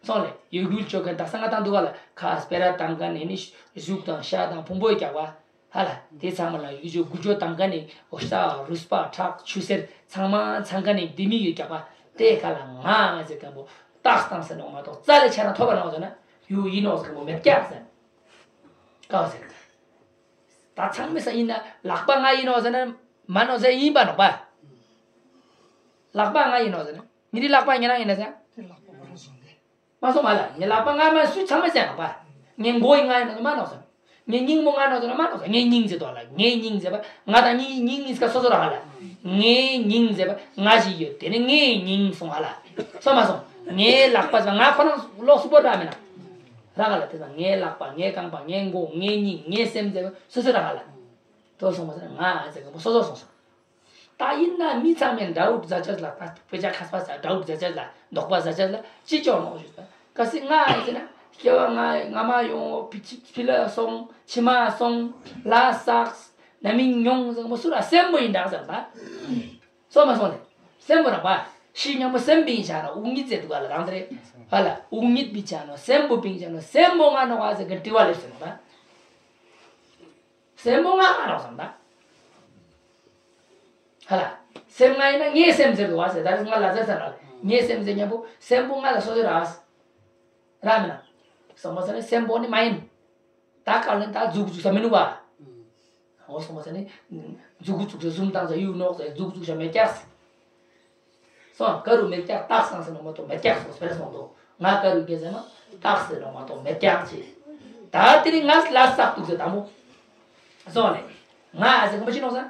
སོང་ལེ། ཡོད་རྒུལ་བཅོ་མཁན་དག་ས་ང་དང་འདུག་ག་ལ་ཁ་སྤེ་ར་བཏང་མཁན་ནི་ནི་གཟུགས་དང་ཤ་དང་ཕུང་པོའི་རྒྱག་པ་ཧ་ལ། དེ་ཚང་མ་ལ་ཡུལ་ཅོ་རྒུལ་བཅོ་བཏང་མཁན་ནི་འོ་ཤ་རུས་པ་ཁྲག་ཆུ་སེར་ཚང་མ་ཚང་མཁན་ནི་ལྡེ་མིག་ཡོད་རྒྱག་པ་དེ་ཁ་ལ་ང་ང་ཟེར་མཁན་པོ་བཏགས་སྟངས་ཟེར་ནོག་མ་གཏོགས་རྩ་ལས་ཆ་ན་ཐོབ་པ་ནོག་ཟེར་ན་ཡུལ་ཡིན་ནོག་ཟེར་མཁན་པོ་མེད་རྒྱག་ཟེར། ཀའོ་ཟེར། ད་ཚང་མི་ས་ཡིན་ན་ལག་པ་ང་ཡིན་ནོག་ཟེར་ན་མ་ནོག་ཟེར་ཡིན་པ་ནོག་པ། ལག་པ་ང་ཡིན་ནོག་ཟེར་ན། ཉི་རི་ལག་པ་ཉེ་རང་ཡིན་ན་ཟེར། དེ་ལག་པ་ཁོ་རང་བཟུང་སྟེ། མ་སོང་མ་ལ། ངའི་ལག་པ་ང་མ་སུས་ཚང་མས་ཟེར་ནོག་པ། ངའི་མགོ་ཡི་ང་ཡིན་ནོག་ཟེར་མ་ནོག་ཟེར། ངའི་སྙིང་མོ་ང་ནོག་ཟེར་ན་མ་ནོག་ཟེར། ངའི་སྙིང་ཟེར་དོ་ལ། ངའི་སྙིང་ཟེར་བ། ང་དང་སྙིང་སྙིང་ཟེར་ག་སོ་སོ་ར་ཧ་ལ། ངའི་སྙིང་ཟེར་བ་ང་ཞིག་ཡོད། དེ་ནི་ངའི་སྙིང་སོང་ཧ་ལ། སོང་མ་སོང་། ངའི་ལག་པ་ཟེར་བ་ང་ཁོ་རང་ལོག་སུ་པོ་ར་མེད་ན། ར་ཧ་ལ་དེ་ཟེར་ངའི་ལག་པ་ངའི་རྐང་པ་ངའི་མགོ་ངའི་སྙིང་ངའི་སེམས་ཟེར་བ་སོ་སོ་ར་ཧ་ལ། དོ་སོང་མ་ཟེར་ང་ཟེར་ག་སོ་སོ་སོང་སོང་། ད་ཡིན་ན་མི་ཚང་མས་འདྲ་བོ་ཟ་ཆས་ལ། ད་དཔེ་ཆ་མཁས་པ་ཟ་འདྲ་བོ་ཟ་ཆས་ལ། འདོགས་པ་ཟ་ཆས་ལ་ཅི་ཅོག་ནོག་ཞུ་ད། གལ་སྲིད་ང་ཡིན་ཟེར་ན། སྐྱེ་བ་སྔ་སྔ་མ་ཡོང་བ་ཕི་ཕི་ལ་སོང་། ཕྱི་མ་སོང་། ལ་བསགས། ན་མིན་མྱོང་ཟེར་མོ་སུ་ལ་སེམས་པོ་ཡིན་འདྲ་ཟེར་ད། སོ་མ་སོང་ལེ། སེམས་པོ་རང་པ། ཤི་སྙམ་པོ་སེམས་པིན་བྱ་ན་དབུགས་ཉིད་ཟེར་འདུག་ག་ལ་རང་དེ་རེད། ཧ་ལ་དབུགས་ཉིད་པིན་བྱ་ན་སེམས་པོ་པིན་བྱ་ན་སེམས་པོ་ང་ནོག་ག་ཟེར་གི་དྲི་བ་ལེབ་ཟེར་ནོག་ད། སེམས་པོ་ང་ང་ནོག་བསམ་ད། ཧ་ལ། སེམས་ང་ཡིན་ན་ངའི་སེམས་ཟེར་འདུག་བ་ཟེར། ད་རེས་ང་ལ་ཟེར་ས་ར་ལེ། ངའི་སེམས་ཟེར་སྙམ་པོ་སེམས་པོ་ང་ལ་སོ་ཟེར་ར། ར་མིན་ན། སོ་མ་ཟེར་ན་སེམས་པོ་ནི་མ་ཡིན། ད་ག་ལེན་ད་མཛུག་མཛུག་ས་མི་ནུག་བ། འོ་སོང་བ་ཟེར་ནི། མཛུག་གུ་བཙུགས་ས་ཟུམ་བཏང་ས་གཡུག་ནོག་ཟེར་མཛུག་གུ་བཙུགས་ས་མེད་ཀྱག་ཟེར། སོང་ཀ་རུ་མེད་ཀྱག་སྟག་སང་ཟེར་ནོ་མ་གཏོགས་མེད་ཀྱག་སོང་སྤེ་ར་སོང་དོ། ང་ཀ་རུ་སྐད་ཟེར་ན་སྟག་ཟེར་ནོ་མ་གཏོགས་མེད་ཀྱག་ཅེས། ད་དེ་ནི་ང་ལ་བསགས་འདུག་ཟེར་དང་པོ། སོང་ནས། ང་ཨ་ཟེར་གོ་མ་ཤི་ནོག་ཟེར།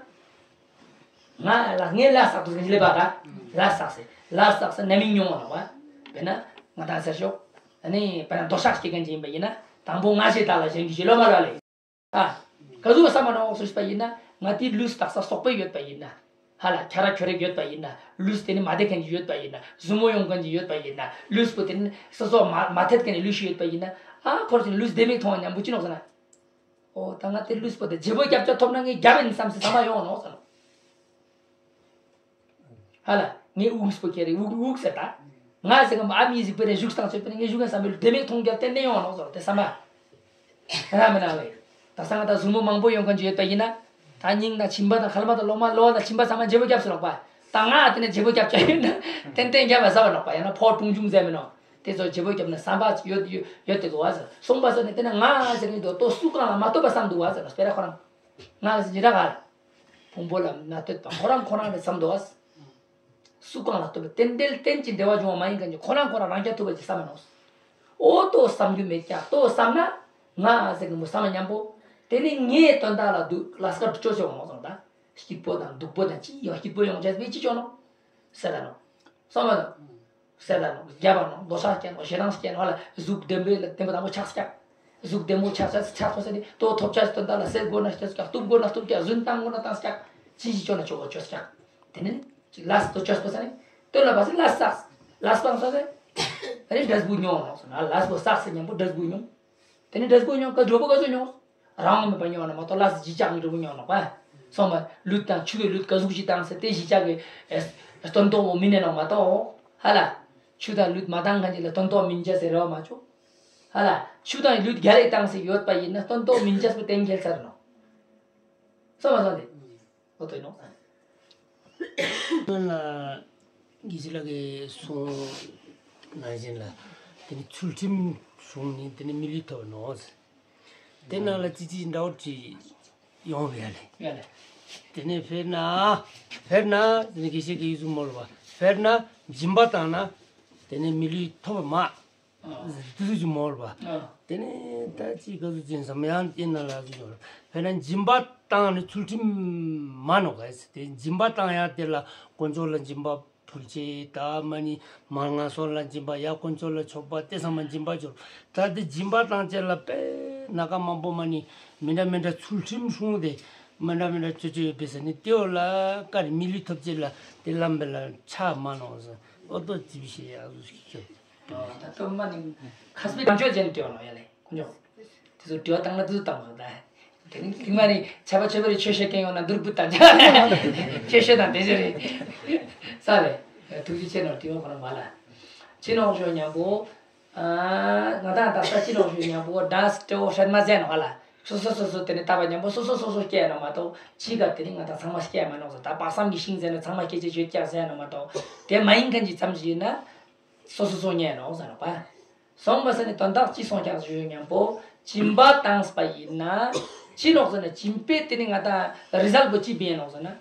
ང་ལ་ངས་ལ་བསགས་འདུག་ཟེར་ལེ་བ་ད། ལ་བསགས་ཟེར། ལ་བསགས་ཟེར་ན་མིན་མྱོང་བ་ནོག་བ། དཔེར་ན་ང་དང་ཟེར་ཤོག་ཨ་ནི་དཔེར་ན་འདོད་ཆགས་སྐྱེ་མཁན་ཅིག་ཡིན་པ་ཡིན་ན། དང་པོ་ང་ཞེས་བཏགས་ལ་གཞན་གྱི་ཞེས་ལོ་མ་ལོ་ལེ། ཨ། ག་ཟུག་བསམ་པ་ནོག་སུ་ཞིག་པ་ཡིན་ན། ང་དེའི་ལུས་དག་ས་སོག་པོ་ཡོད་པ་ཡིན་ན། ཧ་ལ་ཁྱ་ར་ཁྱོ་རེ་ཡོད་པ་ཡིན་ན། ལུས་དེ་ནི་མ་བདེ་མཁན་གྱི་ཡོད་པ་ཡིན་ན། ཟུར་མོ་ཡོང་མཁན་གྱི་ཡོད་པ་ཡིན་ན། ལུས་པོ་དེ་ནི་སོ་སོ་མ་མ་ཐད་མཁན་གྱི་ལུས་ཤིག་ཡོད་པ་ཡིན་ན། ཨ་ཁོར་ཅིག་ལུས་བདེ་མེད་མཐོང་བ་ཉམས་པོ་ཅི་ནོག་ཟེར་ན། ཨོ་ད་ང་དེ་ལུས་པོ་དེ་བརྗེ་པོ་རྒྱབ་ཆ་ཐོབ་ན་ངས་རྒྱབ་ཡིན་བསམ་སེ་བསམ་པ་ཡོང་ནོག་ཟེར་ནོ། ཧ་ལ། ངས་དབུགས་པོ་ཁྱེར་རེ་དབུགས་དབུགས་ཟེར་ད། ང་ཟེར་གི་ཨ་མའི་གཟིགས་པ་རེ་བཞུགས་སྟངས་ཆོད་པ་ནི་ངས་བཞུགས་ཀྱང་བསམ་པའི་ལུས་བདེ་མེད་མཐོང་རྒྱབ་ཏན་ཏན་ཡོང་ནོག་ཟེར་དེ་བསམ་པ། ར་མི་ན་ལེ། ད་སང་ད་ཟུར་མོ་མང་པོ་ཡོང་མཁན་ཅིག་ཡོད་པ་ཡིན་ན། ད་སྙིང་ན་མཆིན་པ་དང་མཁལ་མ་དང་གློ་མ་གློ་བ་དང་མཆིན་པ་ཚང་མ་བརྗེ་པོ་རྒྱབ་སུ་ལོག་པ། ད་ང་དེ་ནས་བརྗེ་པོ་རྒྱབ་ཆ་ཡོད་ན། ཏན་ཏན་རྒྱབ་པ་ཟ་བ་ལོག་པ་ཡང་ན་ཕོ་ཀྲུང་ཅུང་ཟེར་མི་ནོ། དེ་ཚོ་བརྗེ་པོ་རྒྱབ་ན་བསམ་པ་ཡོད་ཡོད་ཡོད་དེ་འདུག་བ་ཟེར་སོང་པ་ཟེར་ནས་དེ་ནས་ང་ཟེར་གི་འདུག་ཏོ་སུ་གང་ལ་མ་ལྟོས་པ་བསམ་འདུག་བ་ཟེར་ན་སྤེ་ར་ཁོ་རང་། ང་ཟེར་ཉི་ར་ག་ལ། ཕུང་པོ་ལ་མ་ལྟོས་པ་ཁོ་རང་ཁོ་རང་རེད་བསམ་འདུག་བ། སུ་གང་ལ་ལྟོས་པའི་རྟེན་འབྲེལ་རྟེན་གྱི་འབྲེལ་བ་བྱུང་བ་མ་ཡིན་མཁན་གྱི་ཁོ་རང་ཁོ་རང་རང་རྐྱ་ཐུབ་པ་ཅིག་བསམ་མ་ནོག་ཨོ་ཏོ་བསམ་རྒྱུ་མེད་ཀྱང་ཏོ་བསམ་ན། ང་ཟེར་གི་མོ་བསམ་མ་མཉམ་པོ། དེ་ནི་ངའི་དོན་དག་ལ་འདུག་ལ་སྐབས་སྤྲོ་ཆོག་མོ་སོང་ད། སྐྱིད་པོ་དང་སྡུག་པོ་དང་ཅི་ཡང་སྐྱིད་པོ་ཡོང་བྱས་པའི་ཅི་ཆོག་ནོ། ཟེར་ད་ནོ། བསམ་མ་ནོ། ཟེར་ད་ནོ། རྒྱབ་པ་ནོ། འདོད་ཆགས་སྐྱེ་ནོ། ཞེ་སྡང་སྐྱེ་ནོ། ཧ་ལ་གཟུགས་བདེན་པའི་ལ་བདེན་པ་དང་པོ་ཆགས་སྐྱག་གཟུགས་བདེ་མོ་ཆགས་ཆགས་ཆགས་ཐོ་ཟེར་ནི་ཏོ་ཐོབ་ཆགས་དོན་དག་ལ་ཟེར་དགོས་ན་ཟེར་སྐྱག་གཏུབ་དགོས་ན་གཏུབ་སྐྱག་རྫུན་བཏང་དགོས་ན་བཏང་སྐྱག་ཅི་ཞིག་ཆོག་ན་ཆོག་གོ་ཆོག་སྐྱག་དེ་ནི་ཅིག་ལས་དོ་ཆོག་པ་ཟེར་ནི་དོན་ལ་བ་ཟེར་ལས་བསགས་ལས་བསགས་ཟེར་ཨ་ནི་འབྲས་བུ་མྱོང་ནོ་ཟེར་ན་ལས་པོ་བསགས་ཟེར་མཉམ་པོ་འབྲས་བུ་མྱོང་། དེ་ནི་འབྲས་བུ་མྱོང་ག་གྲོད་པོ་ག་ཚོད་མྱོང་། རང་མེད་པ་མྱོང་ན་མ་གཏོགས་ལས་ཞི་ཆགས་ཀྱི་འབྲས་བུ་མྱོང་ནོ་པ། སོང་མ་ལུད་དང་ཆུ་གི་ལུད་ག་ཟུག་ཞིག་བཏང་ཟེར་དེ་ཞི་ཆགས་ཀྱི་སྟོན་ཐོག་མོ་མི་ནས་ནོ་མ་གཏོགས་ཧ་ལ། ཆུ་དང་ལུད་མ་བཏང་མཁན་ཅིག་ལ་སྟོན་ཐོག་མིན་ཅེས་ཟེར་རེ་བ་མ་བྱུང་། ཧ་ལ། ཆུ་དང་ལུད་རྒྱ་ལེགས་བཏང་ཟེར་ཡོད་པ་ཡིན་ན་སྟོན་ཐོག་མིན་ཅེས་པོ་གཏན་འཁེལ་ཚར་ནོ། སོང་མ་སོང་དེ། ཨོ་ཏོ་ཡིན་ནོ། སྔོན་ལ་དགེ་བཤེས་ལགས་ཀྱིས་གསུངས་ནང་བཞིན་ལ་དེ་ནི་ཚུལ་ཁྲིམས་བྱུང་ནས་དེ་ནི་མི་ལུས་ཐོབ་ནོ། དེ་ནང་ལ་ཅི་ཅི་འདྲ་བོ་ཅིག་ཡོང་བ་ཡ་ལེ། ཡ་ལེ། དེ་ནས་དཔེར་ན། དཔེར་ན་དེ་ནི་དགེ་བཤེས་ཀྱིས་ཡིག་གཟུགས་མོལ་བ་དཔེར་ན་སྦྱིན་པ་བཏང་ན་དེ་ནི་མི་ལུས་ཐོབ་མ། དེ་ཚོ་ཅིག་མོལ་བ། ཨ། དེ་ནས་ད་ཅི་ག་ཚོད་ཅན་བསམ་ཡང་དེ་ན་ལ་ཚོད་ཡོད། དཔེར་ན་སྦྱིན་པ་བཏང་ནས་ཚུལ་ཁྲིམས་མ་ནོག་ག་ཟེར་དེ་སྦྱིན་པ་བཏང་ཡ་དེ་ལ་དཀོན་མཆོག་ལ་སྦྱིན་པ་ཕུལ་ཆེད་ད་མ་ནི་མར་ངན་སོང་ལ་སྦྱིན་པ་ཡ་དཀོན་མཆོག་ལ་མཆོད་པ་དེ་ཚང་མ་སྦྱིན་པ་སྦྱོར། ད་དེ་སྦྱིན་པ་བཏང་ཆེད་ལ་དཔེ་ན་ཁ་མང་པོ་མ་ནི་མི་འདྲ་མི་འདྲ་ཚུལ་ཁྲིམས་སྲུང་སྟེ་མི་འདྲ་མི་འདྲ་ཅོ་ཅོ་ཡོད་པས་ཟེར་ནས་དེ་འོ་ལ་ཀ་རེ་མི་ལུས་ཐོབ་ཆེད་ལ་དེ་ལམ་པའི་ལ་ཆ་མ་ནོག་ཟེར་ཨོ་ཏོ་ཅི་བྱེད་ཡ་ཟུ་ཞིག་ཁྱོད། ད་སྟོད་མ་ནི་ཁ་སྤེ་དམ་ཆོས་ཅན་དེ་ཡོང་ནོ་ཡ་ལེ་ཁོ་ཉོ། དེ་ཚོ་དྲི་བ་བཏང་ན་དེ་ཚོ་བཏང་དགོས་ད། དེ་ནི་ཐེངས་མ་ནི་ཆ་པ་ཆོས་པ་རེ་ཆོས་བཤད་མཁན་ཡོང་ན་འདུར་བུ་དང་ཆོས་བཤད་དང་དེ་ཚོ་རེད། ས་རེད། ཐུགས་རྗེ་ཆེ་ནོ་དྲི་བ་ཁོ་ན་མ་ལ། ཅི་ནོ་ཞོ་མཉམ་པོ། ང་དང་ད་ས་ཅི་ནོ་ཞོ་མཉམ་པོ་འདྲ་སྤྲེའུ་ཧྲན་མ་ཟན་ནོ་ཧ་ལ། སོ་སོ་སོ་སོ་དེ་ནི་ལྟ་བ་མཉམ་པོ་སོ་སོ་སོ་སོ་སྐྱེ་ནོ་མ་གཏོགས་ཅི་ག་དེ་ནི་ང་དང་ཚང་མ་སྐྱེ་མ་ནོ་ཟེར་ད་དཔག་བསམ་གྱི་ཤིང་ཟེར་ན་ཚང་མ་སྐྱེ་ཅེས་ཡོད་ཀྱག་ཟེར་ནོ་མ་གཏོགས་དེ་མ་ཡིན་མཁན་གྱི་ཙམ་ཞིག་ཡིན་ན། སོ་སོ་སོ་ཉན་ནོག་ཟེར་ནོག་པ། སོང་བ་ཟེར་ནས་དོན་དག་ཅི་སོང་ཀྱག་ཞུ་ཡོད་སྙམ་པོ། སྦྱིན་པ་བཏང་པ་ཡིན་ན། ཅི་ནོག་ཟེར་ན་སྦྱིན་པས་དེ་ནི་ང་དང་རི་ཛལ་པོ་ཅི་བིན་ནོག་ཟེར་ན།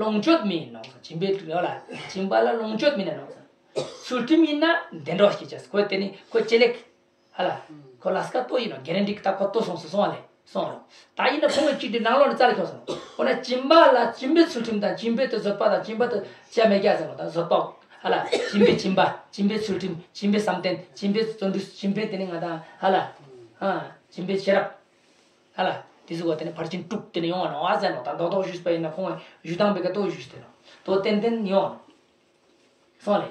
ལོངས་སྤྱོད་མིན་ནོག་ཟེར། སྦྱིན་པའི་ལོ་ལ་སྦྱིན་པ་ལ་ལོངས་སྤྱོད་མིན་ནོག་ཟེར། ཚུལ་ཁྲིམས་ཡིན་ན་བདེ་འགྲོ་སྐྱེ་ཅེས་ཁོ་དེ་ནི་ཁོ་ཅེ་ལེགས། ཧ་ལ། ཁོ་ལ་སྐད་ཏོ་ཡིན་ནོག་གེ་རན་ཊི་ཀི་ད་ཁོ་ཏོ་སོང་སོང་སོང་བ་ལེ། སོང་རོགས། ད་ཡིན་ན་ཁོང་གི་གཅིག་དེ་ནང་ལོགས་ནས་རྩ་ལ་ཁྱོགས་སོང་། འོ་ན་སྦྱིན་པ་ལ་སྦྱིན་པའི་ཚུལ་ཁྲིམས་དང་སྦྱིན་པའི་དེ་བཟོད་པ་དང་སྦྱིན་པ་དེ་བྱ་མེད་རྒྱ་ཟེར་ནོག་ད་བཟོད་པ། ཧ་ལ། སྦྱིན་པའི་སྦྱིན་པ། སྦྱིན་པའི་ཚུལ་ཁྲིམས། སྦྱིན་པའི་བསམ་གཏན། སྦྱིན་པའི་བརྩོན་འགྲུས། སྦྱིན་པའི་དེ་ནི་ང་དང་ཧ་ལ། ཨ། སྦྱིན་པའི་ཤེས་རབ། ཧ་ལ། དེ་ཟུག་ག་དེ་ནི་ཕར་ཕྱིན་དྲུག་དེ་ནི་ཡོང་བ་ནོ་ཨ་ཟེར་ནོ། ད་རྡོག་རྡོག་ཞུས་པ་ཡིན་ན་ཁོང་ཞུ་སྟངས་པའི་ཀ་ཏོ་ཞུས་ཏེ་ནོ། དོ་ཏན་ཏན་ཡོང་བ་ནོ། སོང་ལེ།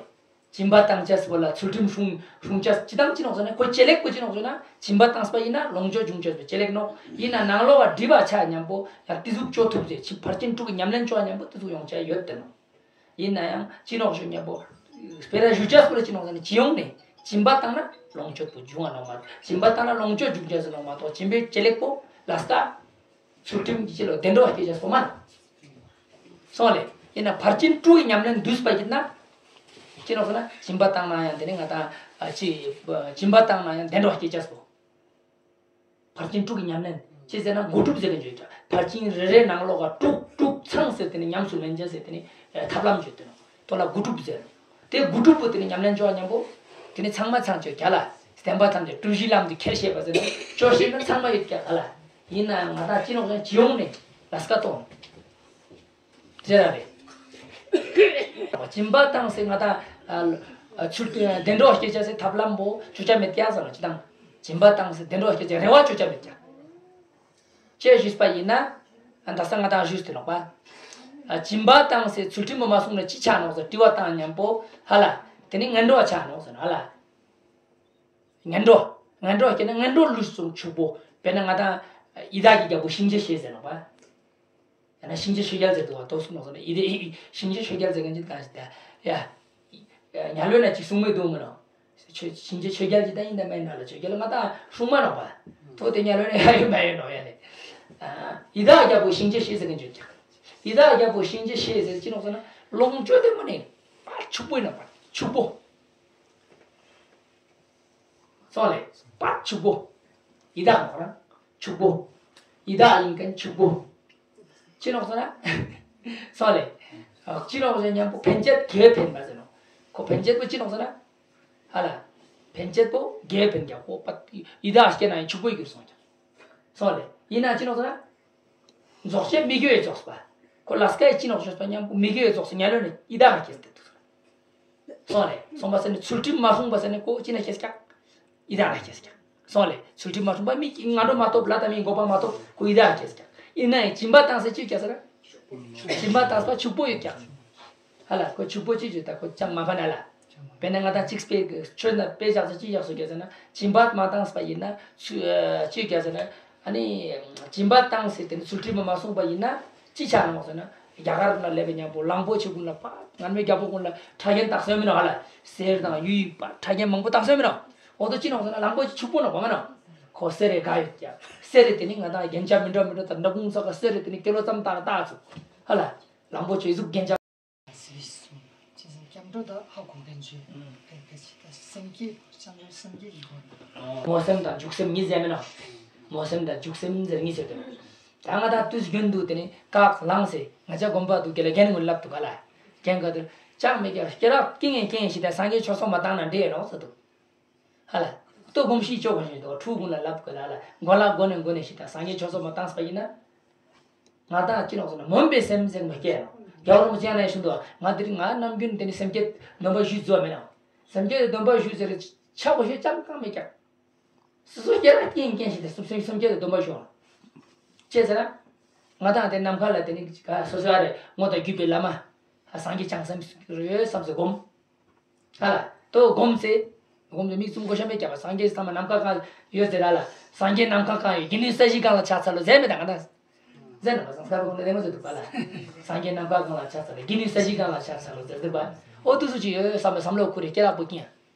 སྦྱིན་པ་བཏང་བྱས་སོ་ལ་ཚུལ་ཁྲིམས་སྲུང་སྲུང་བྱས་ཅི་དང་ཅི་ནོག་ཟེར་ན་ཁོ་ཅེ་ལེགས་པོ་ཅི་ནོག་ཟེར་ན་སྦྱིན་པ་བཏང་པ་ཡིན་ན་ལོངས་སྤྱོད་འབྱུང་བྱས་སོ་ཅེ་ལེགས་ནོ། ཡིན་ན་ནང་ལོགས་ལ་སྒྲིབ་པ་ཆ་མཉམ་པོ་ཡང་དེ་ཟུག་བཅོ་ཐུབ་ཟེར་ཕར་ཕྱིན་དྲུག་གི་ཉམས་ལེན་བཅོ་མཉམ་པོ་དེ་ཟུག་ཡོང་བྱས་ཡོད་དེ་ནོ། ཡིན་ན་ཡང་ཅི་ནོག་ཞུ་མཉམ་པོ། སྤེ་ར་ཞུ་བྱས་སོ་ལ་ཅི་ནོག་ཟེར་ན་ཅི་ཡོང་ནས་སྦྱིན་པ་བཏང་ན་ལོངས་སྤྱོད་པོ་འབྱུང་བ་ནོག་མ། སྦྱིན་པ་བཏང་ན་ལོངས་སྤྱོད་འབྱུང་བྱས་སོ་ནོག་མ་གཏོགས་སྦྱིན་པའི་ཅེ་ལེགས་པོ་ལ་སྟ། ཚུལ་ཁྲིམས་ཀྱི་ཕྱི་ལོ་བདེ་འགྲོ་བ་སྐྱེ་བྱ་སོ་མ། སོང་ལེ། ཡིན་ན་ཕར་ཕྱིན་དྲུག་གི་ཉམས་ལེན་འདུས་པ་ཡིན་ན། ཅི་ནོག་ཟེར་ན་སྦྱིན་པ་བཏང་ན་ཡང་དེ་ནི་ང་དང་ཨ་ཅི་སྦྱིན་པ་བཏང་ན་ཡང་བདེ་འགྲོ་བ་སྐྱེ་བྱ་སོ། ཕར་ཕྱིན་དྲུག་གི་ཉམས་ལེན་ཅི་ཟེར་ན་དགུ་སྒྲུབ་ཟེར་གི་འཇོག་ཅག་ཕར་ཕྱིན་རེ་རེ་ནང་ལོགས་ཀ་དྲུག་དྲུག་ཚང་ཟེར་དེ་ནི་ཉམས་སུ་ལེན་བྱ་ཟེར་དེ་ནི་ཐབས་ལམ་བརྗོད་དེ་ནོ། དོ་ལ་དགུ་སྒྲུབ་ཟེར། དེ་དགུ་སྒྲུབ་པོ་དེ་ནི་ཉམས་ལེན་བཅོ་མཉམ་པོ། དེ་ནི་ཚང་མ་ཚང་བཅོས་རྒྱ་ལ། བསྟན་པ་ཐམས་ཅད་སྒྲུབ་གཞི་ལམ་དུ་ཁྱེར་ཤེས་པ་ཟེར་ནས་བཅོ་ཤེས་ན་ཚང་མ་ཡོད་རྒྱ་ག་ལ། ཡིན་ན་ང་དང་ཅི་ནོག་ཡང་ཅི་ཡོང་ནས་ལ་སྐ་གཏོང་། ཟེར་ར་རེད། སྦྱིན་པ་བཏང་སེ་ང་དང་ཚུལ་བདེ་འགྲོ་སྐྱེ་བྱ་སེ་ཐབས་ལམ་པོ་བཅོ་ཅ་མེད་ཀྱག་ཟེར་ན་ཅི་དང་། སྦྱིན་པ་བཏང་སེ་བདེ་འགྲོ་སྐྱེ་བྱ་རེ་བ་བཅོ་ཅ་མེད་ཀྱག་ཅེས་ཞུས་པ་ཡིན་ན། ད་ས་ང་དང་ཞུས་ཏེ་ནོག་པ། སྦྱིན་པ་བཏང་སེ་ཚུལ་ཁྲིམས་པོ་མ་སྲུང་ན་ཅི་ཆ་ནོག་ཟེར་དྲི་བ་བཏང་མཉམ་པོ་ཧ་ལ། དེ་ནི་ངན་འགྲོ་ཆ་ནོག་ཟེར་ན་ཧ་ལ། ངན་འགྲོ། ངན་འགྲོ་སྐྱེ་ན་ངན་འགྲོ་ལུས་སུ་ཕྱུག་པོ། དཔེར་ན་ང་དང་ཡི་དྭགས་ཀྱི་རྒྱལ་པོ་གཤིན་རྗེ་གཤེད་ཟེར་ནོག་པ། ཡང་ན་གཤིན་རྗེ་ཆོས་རྒྱལ་ཟེར་འདུག་བ་ཏོག་སུ་ནོག་ཟེར་ན་ཡི་དེ་གཤིན་རྗེ་ཆོས་རྒྱལ་ཟེར་མཁན་ཅིག་གང་ཞིག་ད་ཡ། ཉ་ལོས་ན་ཅིག་གསུང་མི་འདུག་མི་ནོ། ཆོས་གཤིན་རྗེ་ཆོས་རྒྱལ་གྱི་ད་ཡིན་ད་མེད་ན་ལ་ཆོས་རྒྱལ་ང་ད་སྲུང་མ་ནོག་པ། ཐོག་དེ་ཉ་ལོས་ན་ཡ་ཡོད་མ་ཡོད་ནོག་ཡ་ནི། ཡི་དྭགས་རྒྱལ་པོ་གཤིན་རྗེ་གཤེད་ཟེར་མཁན་ཅིག་ཡི་དྭགས་རྒྱལ་པོ་གཤིན་རྗེ་གཤེད་ཟེར་ཅི་ནོག་ཟེར་ན་ལོངས་སྤྱོད་དེ་མ་ནི་པར་ཕྱུག་པོ་ཡིན་ནོག་པ་ཕྱུག་པོ། སོང་ལེ། པ་ཕྱུག་པོ། ཡི་དྭགས་ཁོ་རང་ཕྱུག་པོ། ཡི་དྭགས་ཡིན་མཁན་ཕྱུག་པོ། ཅི་ནོག་ཟེར་ན། སོང་ལེ། ཅི་ནོག་ཟེར་མཉམ་པོ་ཕན་ཆད་དགེ་བའི་ཕན་པ་ཟེར་ནོག་ཁོ་ཕན་ཆད་པོ་ཅི་ནོག་ཟེར་ན། ཧ་ལ། ཕན་ཆད་པོ་དགེ་བའི་ཕན་ཀྱང་ཁོ་པ། ཡི་དྭགས་སྐྱེ་ན་ཡང་ཕྱུག་པོ་ཡི་གྱུར་སོང་ཀྱང་། སོང་ལེ། ཡིན་ན་ཅི་ནོག་ཟེར་ན། རྫོགས་བྱེད་མི་དགེ་བའི་རྫོགས་པ། ཁོ་ལ་སྐད་ཅི་ནོག་ཞོགས་པ་མཉམ་པོ་མི་དགེ་བའི་རྫོགས་སོ་ཉ་ལོ་ནི་ཡི་དྭགས་ལ་སྐྱེས་ཏེ་འདུག་སོང་ལེ། སོང་པ་ཟེར་ནི་ཚུལ་ཁྲིམས་མ་སྲུང་པ་ཟེར་ནི་ཁོ་ཅི་ན་སྐྱེས་ཀྱང་། ཡི་དྭགས་ལ་སྐྱེས་ཀྱང་། སོང་ལེ། ཚུལ་ཁྲིམས་མ་སྲུང་པ་མི་ང་འགྲོ་མ་ཐོབ་ལ་ད་མི་འགོག་པ་མ་ཐོབ་ཁོ་ཡི་དྭགས་ལ་སྐྱེས་ཀྱང་། ཡིན་ན་ཡང་སྦྱིན་པ་བཏང་སེ་ཅི་སྐྱེས་ཟེར་ན། སྦྱིན་པ་བཏང་སེ་ཕྱུག་པོ་ཡོད་ཀྱང་། ཧ་ལ་ཁོ་ཕྱུག་པོ་ཅི་བྱོས་ད་ཁོ་ཅང་མ་ཕན་ན་ལ། དཔེར་ན་ང་དང་གཅིག་སྤེལ་ཆོས་ན་དཔེ་བཞག་ཚེ་ཅི་བཞག་སོ་རྒྱ་ཟེར་ན་སྦྱིན་པ་མ་བཏང་པ་ཡིན་ན་ཚུ་ཅི་རྒྱ་ཟེར་ན་ཨ་ནི་སྦྱིན་པ་བཏང་ཟེར་དེ་ནི་ཚུལ་ཁྲིམས་མ་སྲུང་པ་ཡིན་ན་ཅི་ཆགས་ནོག་ཟེར་ན་རྒྱ་གར་ན་སླེབས་པའི་མཉམ་པོ་གླང་པོ་ཆེ་ཀུན་ལ་པ་ངར་མའི་རྒྱལ་པོ་ཀུན་ལ་ཁྲ་རྒྱན་བཏགས་སོན་མི་ནོག་ཧ་ལ་གསེར་དང་གཡུ་ཡི་པ་ཁྲ་རྒྱན་མང་པོ་བཏགས་སོན་མི་ནོག་འོ་དོ་ཅི་ནོག་ཟེར་ན་གླང་པོ་ཆེ་ཕྱུག་པོ་ནོག་གོ་མ་ནོག་ཁོ་གསེར་རེ་ག་ཡོད་ཀྱང་གསེར་རེ་དེ་ནི་ང་དང་རྒྱན་ཆ་མི་འདྲ་མི་འདྲ་དང་འདྲ་ཁུང་ཚོ་ག་གསེར་རེ་དེ་ནི་ཀི་ལོ་ཙམ་བཏགས་བཏགས་ཚུགས་ཧ་ལ་གླང་པོ་ཆེ་གཟུགས་རྒྱན་ཆ། སི་སི་སི་སྐྱབས་འགྲོ་ད་ཧ་གོ་མཁན་ཚོས་ཨུམ། དེ་དེ་ཅི་ད་སེམས་བསྐྱེད་སྐྱབས་འགྲོ་སེམས་བསྐྱེད་ཀྱི་སྒོ་ནས། སྨོན་སེམས་དང་འཇུག་སེམས་གཉིས་ཟེར་མིན་ནོ། སྨོན་སེམས་དང་འཇུག་སེམས་ཟེར་གཉིས་ཟེར་དོ། ད་ང་དང་དུས་རྒྱུན་དུ་དེ་ནི་བཀག་ལངས་ཟེར་ང་ཅག་དགོན་པ་དུ་དགེ་ལ་རྒན་ངོ་ལབ་ཏུ་ག་ལ། རྒན་ག་དུ་ཅང་མི་སྐྱ་སྐྱེ་རག་སྐྱེ་ངན་སྐྱེ་ངན་ཞིག་ད་སངས་རྒྱས་ཆོས་ཚོགས་མ་བཏང་ན་འདྲེ་ཡོང་ཟེར་དུ། ཧ་ལ། ལྟོ་སྒོམ་ཤེས་ཆོག་ག་ཞིག་འདུག་ཕྲུ་གུ་ལ་ལབ་དགོས་ལ་ལ་མགོ་ལ་མགོ་ནས་མགོ་ནས་ཤི་དང་སངས་རྒྱས་ཆོས་ཚོགས་མ་བཏང་པ་ཡིན་ན། ང་དང་ཅི་ནོག་ཟེར་ན་སྨོན་པའི་སེམས་ཟེར་མ་སྐྱེས་ནོག་རྒྱལ་བ་རིན་པོ་ཆེ་ཡང་ན་ཡང་ཞུ་འདུག་ང་འདིར་ང་ནམ་རྒྱུན་དེ་ནི་སེམས་བསྐྱེད་སྡོམ་པ་ཞུས་རྫོགས་མེད་ནོག་སེམས་བསྐྱེད་སྡོམ་པ་ཞུས་ཟེར་ཆག་པོ་ཞེ་ཅང་གང་མེད་ཀྱང་། སོ་སོ་སྐྱེ་ར་སྐྱེ་ཡིན་སྐྱེ་ཞིག་དེ་སེམས་སེམས་བསྐྱེད་དེ་སྡོམ་པ་ཞུ་ཅེས་ཟེར་ན། ང་དང་དེ་ནམ་མཁའ་ལ་དེ་ནི་ག་སོ་སོ་ཨ་རེ་དངོས་དང་བརྒྱུད་པའི་བླ་མ། སངས་རྒྱས་བྱང་སེམས་ཡོད་བསམ་ཟེར་སྒོམ། ཧ་ལ། དོ་སྒོམ་ཚེ། སྒོམ་ཚེ་མིག་བཙུམ་གོ་ཤ་མེད་ཀྱང་སངས་རྒྱས་ཐ་མ་ནམ་མཁའ་གང་ཡོད་ཟེར་ར་ལ། སངས་རྒྱས་ནམ་མཁའ་གང་ཡོད་དགེ་འདུན་ས་གཞི་གང་ལ་ཕྱག་འཚལ་ལོ་ཟེར་མེད་ད་ང་དང་། ཟེར་ན་མ་སངས་རྒྱས་ཀུན་ལ་ལེན་མ་ཟེར་འདུག་པ་ལ། སངས་རྒྱས་ནམ་མཁའ་གང་ལ་ཕྱག་འཚལ་ལོ་དགེ་འདུན་ས་གཞི་གང་ལ་ཕྱག་འཚལ་ལོ་ཟེར་འདུག་པ། ཨོ་དུ་སུ་ཅི་ཡོད་བསམ་པའི་བསམ་བློ་ཁུར་རེ་སྐྱེ་རག་པོ་སྐྱེ་ཡང་།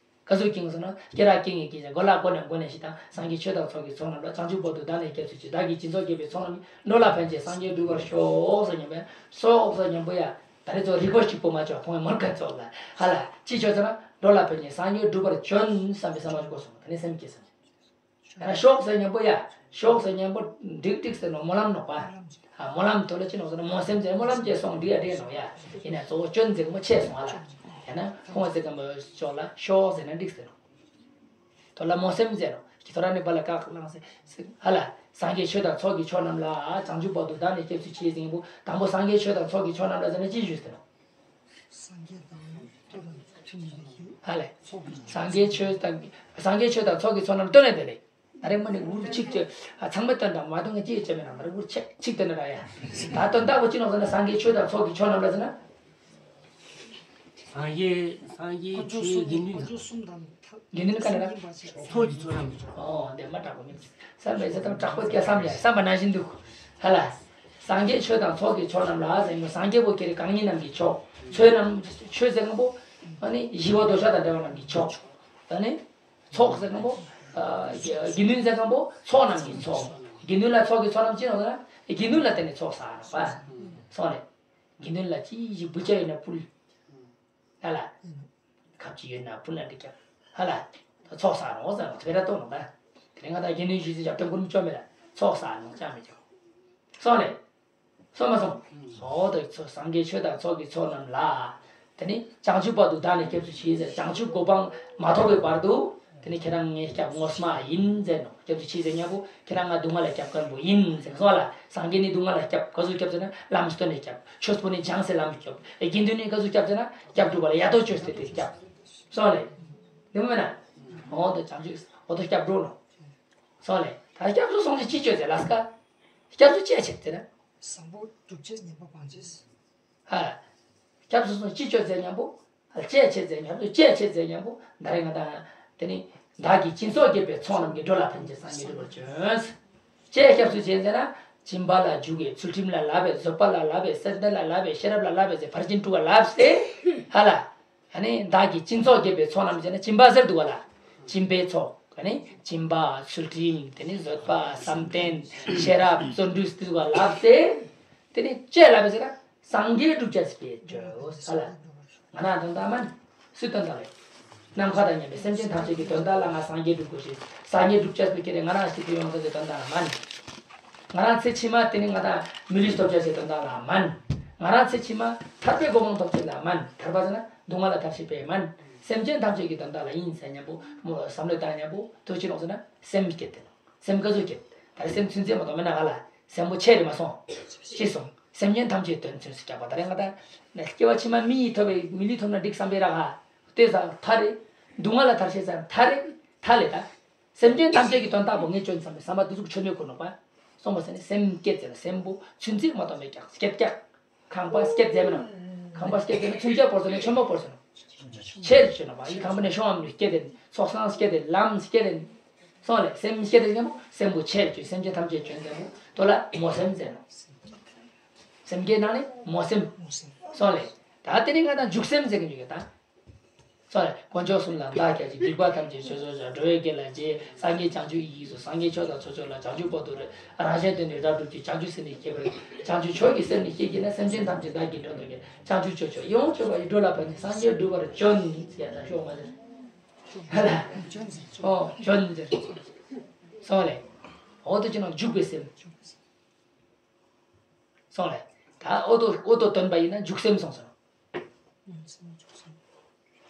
ག་ཟུག་སྐྱེ་ཡོང་ཟེར་ན་སྐྱེ་རག་སྐྱེ་ངེས་སྐྱེ་ཅན་མགོ་ལ་མགོ་ནས་མགོ་ནས་ཤི་དང་སངས་རྒྱས་ཆོས་དང་ཚོགས་ཀྱི་ཚོགས་རྣམས་ལ་བྱང་ཆུབ་བར་དུ་བདག་ནི་སྐྱབས་སུ་མཆི་བདག་གིས་སྦྱིན་སོགས་བགྱིས་པའི་ཚོགས་རྣམས་ཀྱིས་འགྲོ་ལ་ཕན་ཕྱིར་སངས་རྒྱས་འགྲུབ་པར་ཤོག་ཟེར་མཉམ་པས་སོགས་ཟེར་མཉམ་པོ་ཡ། ད་རེས་ཚོ་རིག་པ་གཅིག་པོ་མ་ཆོག་ཁོང་མར་ཁ་ཚོགས་ལ་ཧ་ལ་ཅི་ཆོག་ཟེར་ན་འགྲོ་ལ་ཕན་ཕྱིར་སངས་རྒྱས་འགྲུབ་པར་བྱོན་བསམ་པའི་བསམ་པ་ཞིག་གོ་སོང་ད་ནི་སེམས་སྐྱེས་སོང་། ཡང་ན་ཤོག་ཟེར་མཉམ་པོ་ཡ། ཤོག་ཟེར་མཉམ་པོ་འགྲིག་འགྲིག་ཟེར་ནོ་སྨོན་ལམ་ནོག་པ། ཨ་སྨོན་ལམ་ཐོག་ལ་ཅི་ནོག་ཟེར་ན་སྨོན་སེམས་ཟེར་སྨོན་ལམ་བཅས་སོང་འགྲིག་ཡ་འགྲིག་ནོག་ཡ། ཡིན་ན་གཙོ་བོ་སྐྱོན་ཟེར་མོ་ཆེ་སོང་ཨ་ལ། ཡང་ན་ཁོང་ཟེར་གམ་པོ་ཤོག་ལ་ཤོག་ཟེར་ན་འགྲིག་ཟེར་ནོ། ཐོག་ལ་སྨོན་སེམས་ཟེར་ནོ། ཁྱི་ཐོ་ར་ནི་བ་ལ་ཀག་ལང་ཟེར་ཧ་ལ། སངས་རྒྱས་ཆོས་དང་ཚོགས་ཀྱི་མཆོག་རྣམས་ལ་བྱང་ཆུབ་བར་དུ་བདག་ནི་སྐྱབས་སུ་མཆི་ཟེར་ཡིན་པོ་དང་པོ་སངས་རྒྱས་ཆོས་དང་ཚོགས་ཀྱི་མཆོག་རྣམས་ལ་ཟེར་ན་ཅི་ཞུས་ཟེར་ནོ། སངས་རྒྱས་དང་ཆོས་དང་ཚོགས་ཀྱི་མཆོག་ཧ་ལས། སངས་རྒྱས་ཆོས་དང་སངས་རྒྱས་ཆོས་དང་ཚོགས་ཀྱི་མཆོག་རྣམས་སྟོན་ནས་དེ་ལས། ད་རེས་མ་ནི་འུར་གཅིག་ཅེ། ཨ། ཚང་མས་སྟོན་དང་མ་སྟོན་ག་ཅི་ཡོད་ཅེ་མེད་ན། ད་རེས་འུར་ཆེ་གཅིག་སྟོན་ན་ར་ཡ། ད་དོན་དག་པོ་ཅི་ནོག་ཟེར་ན། སངས་རྒྱས་ཆོས་དང་ཚོགས་ཀྱི་མཆོག་རྣམས་ལ་ཟེར་ན། སངས་རྒྱས་སངས་རྒྱས་ཆོས་དགེ་འདུན་དང་། དགེ་འདུན་ག་ནི་ར། ཚོགས་ཀྱི་མཆོག་རྣམས་ཀྱི་མཆོག། ཨོ་དེ་མ་དྲག་པོ་མིན། བསམ་པའི་ཟེར་དང་དྲག་པོ་སྐྱ་བསམ་ཡ་བསམ་པ་ནང་བཞིན་འདུག་ཧ་ལ། སངས་རྒྱས་ཆོས་དང་ཚོགས་ཀྱི་མཆོག་རྣམས་ལ་ཟེར་ན། སངས་རྒྱས་པོ་ཁྱེད་རང་གང་ཉིད་རྣམས་ཀྱི་མཆོག། ཆོས་རྣམས་ཆོས་ཟེར་མཁན་པོ་ཨ་ནི་ཞི་བ་རྡོ་རྗེ་དང་འདྲ་བ་རྣམས་ཀྱི་མཆོག། ཨ་ནི། ཚོགས་ཟེར་མཁན་པོ། ཨ། དགེ་འདུན་ཟེར་མཁན་པོ་ཚོགས་རྣམས་ཀྱི་ཚོགས། དགེ་འདུན་ལ་ཚོགས་ཀྱི་མཆོག་རྣམས་ཅི་ནོག་ཟེར་ན། དགེ་འདུན་ལ་བརྟེན་ནས་ཚོགས་བསགས་ནོག་པ། སོང་ལེ། དགེ་འདུན་ལ་ཅི་ཞིག་འབུལ་བྱ་ཡོད་ན་ཕུལ། ཨ་ལ། ཁབ་ཅིག་ཡོད་ན་ཕུལ་ན་འགྲིག་ཀྱང་། ཧ་ལ། ཚོགས་བསགས་ནོག་ཟེར་ནོག་དེ་ར་གཏོང་ནོག་ད། དེ་རིང་ང་ད་དགེ་འདུན་ཞིག་ཟེར་ཞབས་བརྟན་སྒོར་མོ་བཅོ་མེད་ལ། ཚོགས་བསགས་ནོག་ཅང་མི་ཀྱང་། སོང་ལེ། སོང་མ་སོང་། འོ་དེ་ཚོ་སངས་རྒྱས་ཆོས་དང་ཚོགས་ཀྱི་མཆོག་རྣམས་ལ། དེ་ནི་བྱང་ཆུབ་བར་དུ་བདག་ནི་སྐྱབས་སུ་མཆི་ཟེར། བྱང་ཆུབ་གོ་འཕང་མ་ཐོབ་པའི་བར་དུ། དེ་ནི་ཁྱེད་རང་ངའི་སྐྱབས་ངོ་མ་ཡིན་ཟེར་ནོག་སྐྱབས་སུ་མཆི་ཟེར་མཁན་པོ་ཁྱེད་རང་ང་སྡུག་བསྔལ་ལས་སྐྱོབ་མཁན་པོ་ཡིན་ཟེར་སོང་ལ། སངས་རྒྱས་ནི་སྡུག་བསྔལ་ལས་སྐྱོབ། ག་ཟུག་སྐྱོབ་ཟེར་ན་ལམ་སྟོན་ནས་སྐྱོབ། ཆོས་པོ་ནི་སྦྱངས་སེ་ལམ་སྐྱོབ། དགེ་འདུན་ནི་ག་ཟུག་སྐྱོབ་ཟེར་ན་སྐྱབས་སྒྲུབ་པ་ལ་ཡ་དོ་ཅོས་ཏེ་དེ་སྐྱོབ། སོང་ལེ། དེ་མོ་མེད་ན། འོ་དེ་བྱང་ཆུབ་འོ་དེ་སྐྱབས་འགྲོ་ནོག་སོང་ལེ། ད་སྐྱབས་སུ་སོང་ཚེ་ཅི་ཅོ་ཟེར་ལ་སྐ། སྐྱབས་སུ་ཅི་བྱེད་ཟེར་ན། བཟང་པོ་སྒྲུབ་ཅེས་ཉན་པ་སྤང་ཅེས། ཧ། སྐྱབས་སུ་སོང་ཅི་ཅོ་ཟེར་མཁན་པོ། ཅི་བྱེད་ཟེར་མཁན་པོ། ཅི་བྱེད་ཟེར་མཁན་པོ། ད་རེས་ང་དང་། དེ་ནི། བདག་གིས་སྦྱིན་སོགས་བགྱིས་པའི་ཚོགས་རྣམས་ཀྱིས། འགྲོ་ལ་ཕན་ཕྱིར་སངས་རྒྱས་འགྲུབ་པར་བྱོན། ཅི་སྐྱབས་སུ་མཆི་ཟེར་ན། སྦྱིན་པ་ལ་འཇུག་པའི་ཚུལ་ཁྲིམས་ལ་བསླབ་པའི། བཟོད་པ་ལ་བསླབ་པའི། བསམ་གཏན་ལ་བསླབ་པའི། ཤེས་རབ་ལ་བསླབ་པའི་ཟེར་ཕར་ཕྱིན་དྲུག་ལ་བསླབས་ཏེ། ཧ་ལ། ཨ་ནི་བདག་གིས་སྦྱིན་སོགས་བགྱིས་པའི་ཚོགས་རྣམས་ཟེར་ན་སྦྱིན་པ་ཟེར་འདུག་ག་ལ། སྦྱིན་པའི་ཚོགས། ཨ་ནི་སྦྱིན་པ། ཚུལ་ཁྲིམས། དེ་ནི་བཟོད་པ། བསམ་གཏན། ཤེས་རབ། བརྩོན་འགྲུས་ཟེར་འདུག་ག་ལ་ཟེར། དེ་ནི་ཅི་ལ་བས་ཟེར་ན་སངས་རྒྱས་སྒྲུབ་བྱ་ཟེར་བའི་ཅོ་ས་ལ། ང་རང་དོན་དག་མན། སུའི་དོན་དག་ལས། ནམ་མཁའ་དང་མཉམ་པའི་སེམས་ཅན་ཐམས་ཅད་ཀྱི་དོན་དག་ལ་ང་སངས་རྒྱས་སྒྲུབ་དགོས་ཤེས། སངས་རྒྱས་སྒྲུབ་བྱ་ཟེར་བའི་ཁྱེད་རང་ང་རང་ཞིག་ཏུ་ཡོང་ཟེར་བའི་དོན་དག་ལ་མན། ང་རང་ཚེ་ཕྱི་མ་དེ་ནི་ང་དང་མི་ལུས་ཐོབ་བྱ་ཟེར་དོན་དག་ལ་མན། ང་རང་ཚེ་ཕྱི་མ་ཐར་པའི་གོ་འཕང་ཐོབ་ཅེས་ལ་མན། ཐར་པ་ཟེར་ན་སྡུག་བསྔལ་ལ་ཐར་ཤེས་པའི་མན། སེམས་ཅན་ཐམས་ཅད་ཀྱི་དོན་དག་ལ་ཡིན་ཟེར་མཉམ་པོ་མོ་བསམ་བློ་བཏང་མཉམ་པོ་དུ་ཅི་ལོག་ཟེར་ན་སེམས་སྐྱེད་དེ་ནོག་སེམས་ག་ཟུག་སྐྱེད། ད་རེས་སེམས་ཚུན་ཆད་མ་གཏོགས་མེད་ན་ག་ལ། སེམས་པོ་ཆད་རེ་མ་སོང་། ཤི་སོང་། སེམས་ཅན་ཐམས་ཅད་དོན་ཚུན་སུ་སྐྱབས་པ། ད་རེས་ང་དང་། སྐྱེ་བ་ཕྱི་མ་མི་ཡི་ཐོབ་པའི་མི་ལུས་ཐོབ་ན་འགྲིག་བསམ་པའི་ར་ག་ལྟོས་ས་ཐར་རེ། སྡུག་བསྔལ་ལ་ཐར་ཤེས་ས་ཐར་རེ། ཐར་ལེ་ད། སེམས་ཅན་ཐམས་ཅད་ཀྱི་དོན་དག་པོ་ངས་ཅོ་ཡིན་བསམ་པའི་བསམ་པ་འདི་ཟུག་ཆོད་མེད་ཁོ་ནོག་པ། སོང་བ་ཟེར་ནས་སེམས་བསྐྱེད་ཟེར་ན་སེམས་པོ་ཚུན་ཆད་མ་གཏོགས་མེད་ཀྱང་སྐྱེད་ཀྱང་། ཁང་པ་སྐྱེད་ཟེར་མིན་ནོ། ཁང་པ་སྐྱེད་ཟེར་ན་ཚུན་ཆད་བོར་ཟེར་ན་ཆོས་མ་བོར་ཟེར་ནོ། ཆེར་བྱོས་ནོ་བ་ཡི་ཁང་པ་ནས་ཤོང་བ་མི་སྐྱེད་དེ་ཚོགས་བསགས་སྐྱེད་དེ་ལམ་སྐྱེད་དེ། སོང་ལེ་སེམས་སྐྱེད་དེ་ཟེར་ན་སེམས་པོ་ཆེར་བྱོས་སེམས་ཅན་ཐམས་ཅད་བྱོན་ཟེར་ནོ་དོ་ལ་མོ་སེམས་ཟེར་ནོ། སེམས་བསྐྱེད་ནང་ནས་མོ་སེམས། སོང་ལེ། ད་དེ་ནས་ང་དང་འཇུག་སེམས་ཟེར་གི་འཇུག་ཡོད་ད། སོང་ལེ། དཀོན་མཆོག་གསུམ་ལ་བདག་སྐྱབས་མཆི། སྡིག་པ་ཐམས་ཅད་སོ་སོར་བཤགས། འགྲོ་བའི་དགེ་ལ་རྗེས་སངས་རྒྱས་བྱང་ཆུབ་ཡིན་གྱི་གསུངས། སངས་རྒྱས་ཆོས་དང་ཚོགས་མཆོག་ལ། བྱང་ཆུབ་བར་དུ་རེ། རང་གཞན་དོན་ནི་རབ་བསྒྲུབ་ཅིང་། བྱང་ཆུབ་སེམས་ནི་བསྐྱེད་པར་བགྱི། བྱང་ཆུབ་མཆོག་གི་སེམས་ནི་བསྐྱེད་བགྱིས་ན། སེམས་ཅན་ཐམས་ཅད་བདག་གིས་མགྲོན་དུ་གྱུར། བྱང་ཆུབ་སྤྱོད་མཆོག་ཡིད་འོང་སྤྱོད་པ་ཡིས། འགྲོ་ལ་ཕན་ཕྱིར་སངས་རྒྱས་འགྲུབ་པར་བྱོན། ཟེར་ཡ་ད་ཤོག་མ་ཟེར། ཧ་ལ། ཨོ་བྱོན་ཟེར། སོང་ལེ། འོ་དེ་ཅི་ནང་འཇུག་པའི་སེམས། སོང་ལེ། ད་ཨོ་ཏོ་ཨོ་ཏོ་བཏོན་པ་ཡིན་ན་འཇུག་སེམས་སོང་ཟེར།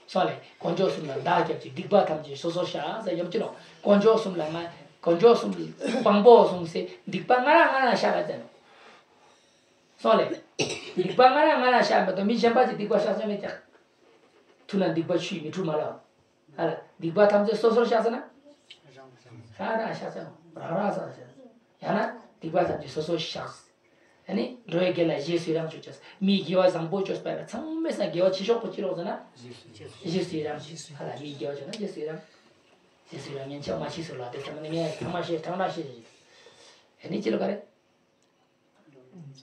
སོང་ལེ། དཀོན་མཆོག་གསུམ་ལ་བདག་སྐྱབས་མཆི། སྡིག་པ་ཐམས་ཅད་སོ་སོར་བཤགས་ཟེར་ཡོད་ཀྱི་ནོ། དཀོན་མཆོག་གསུམ་ལ་ང་དཀོན་མཆོག་གསུམ་དཔང་པོ་གསུམ་ཟེར་སྡིག་པ་ང་རང་ང་རང་བཤགས་ཟེར་ནོ། སོང་ལེ། སྡིག་པ་ང་རང་ང་རང་བཤགས་མ་གཏོགས་མི་གཞན་པ་ཅིག་སྡིག་པ་བཤགས་ས་མེད་ཀྱང་། ཐུབ་ན་སྡིག་པ་ཆུས་མི་འཁྲུ་མ་ལ། ཧ་ལ། སྡིག་པ་ཐམས་ཅད་སོ་སོར་བཤགས་ཟེར་ན། རང་རང་བཤགས་ཟེར་ནོ། རང་རང་བཤགས་ཟེར་ནོ། ཡང་ན་སྡིག་པ་ཐམས་ཅད་སོ་སོར་བཤགས། ཨ་ནི་འགྲོ་བའི་དགེ་ལ་རྗེས་སུ་ཡི་རང་སྤྱོད་ཅེས། མིའི་དགེ་བ་བཟང་པོ་སྤྱོད་པ་ལ་ཚང་མའི་སང་དགེ་བ་ཆེ་ཤོས་པོ་ཅི་ལོག་ཟེར་ན། རྗེས་སུ་ཡི་རང་། ཧ་ལ་མིའི་དགེ་བ་སྤྱོད་ན་རྗེས་སུ་ཡི་རང་། རྗེས་སུ་ཡི་རང་ཉན་ཆག་མ་ཕྱིས་སུ་ལ་དེ་ཚང་མ་ནི་ངས་ཐང་མ་ཤེས་ཐང་མ་ཤེས། ཨ་ནི་ཅི་ལོ་ག་རེ།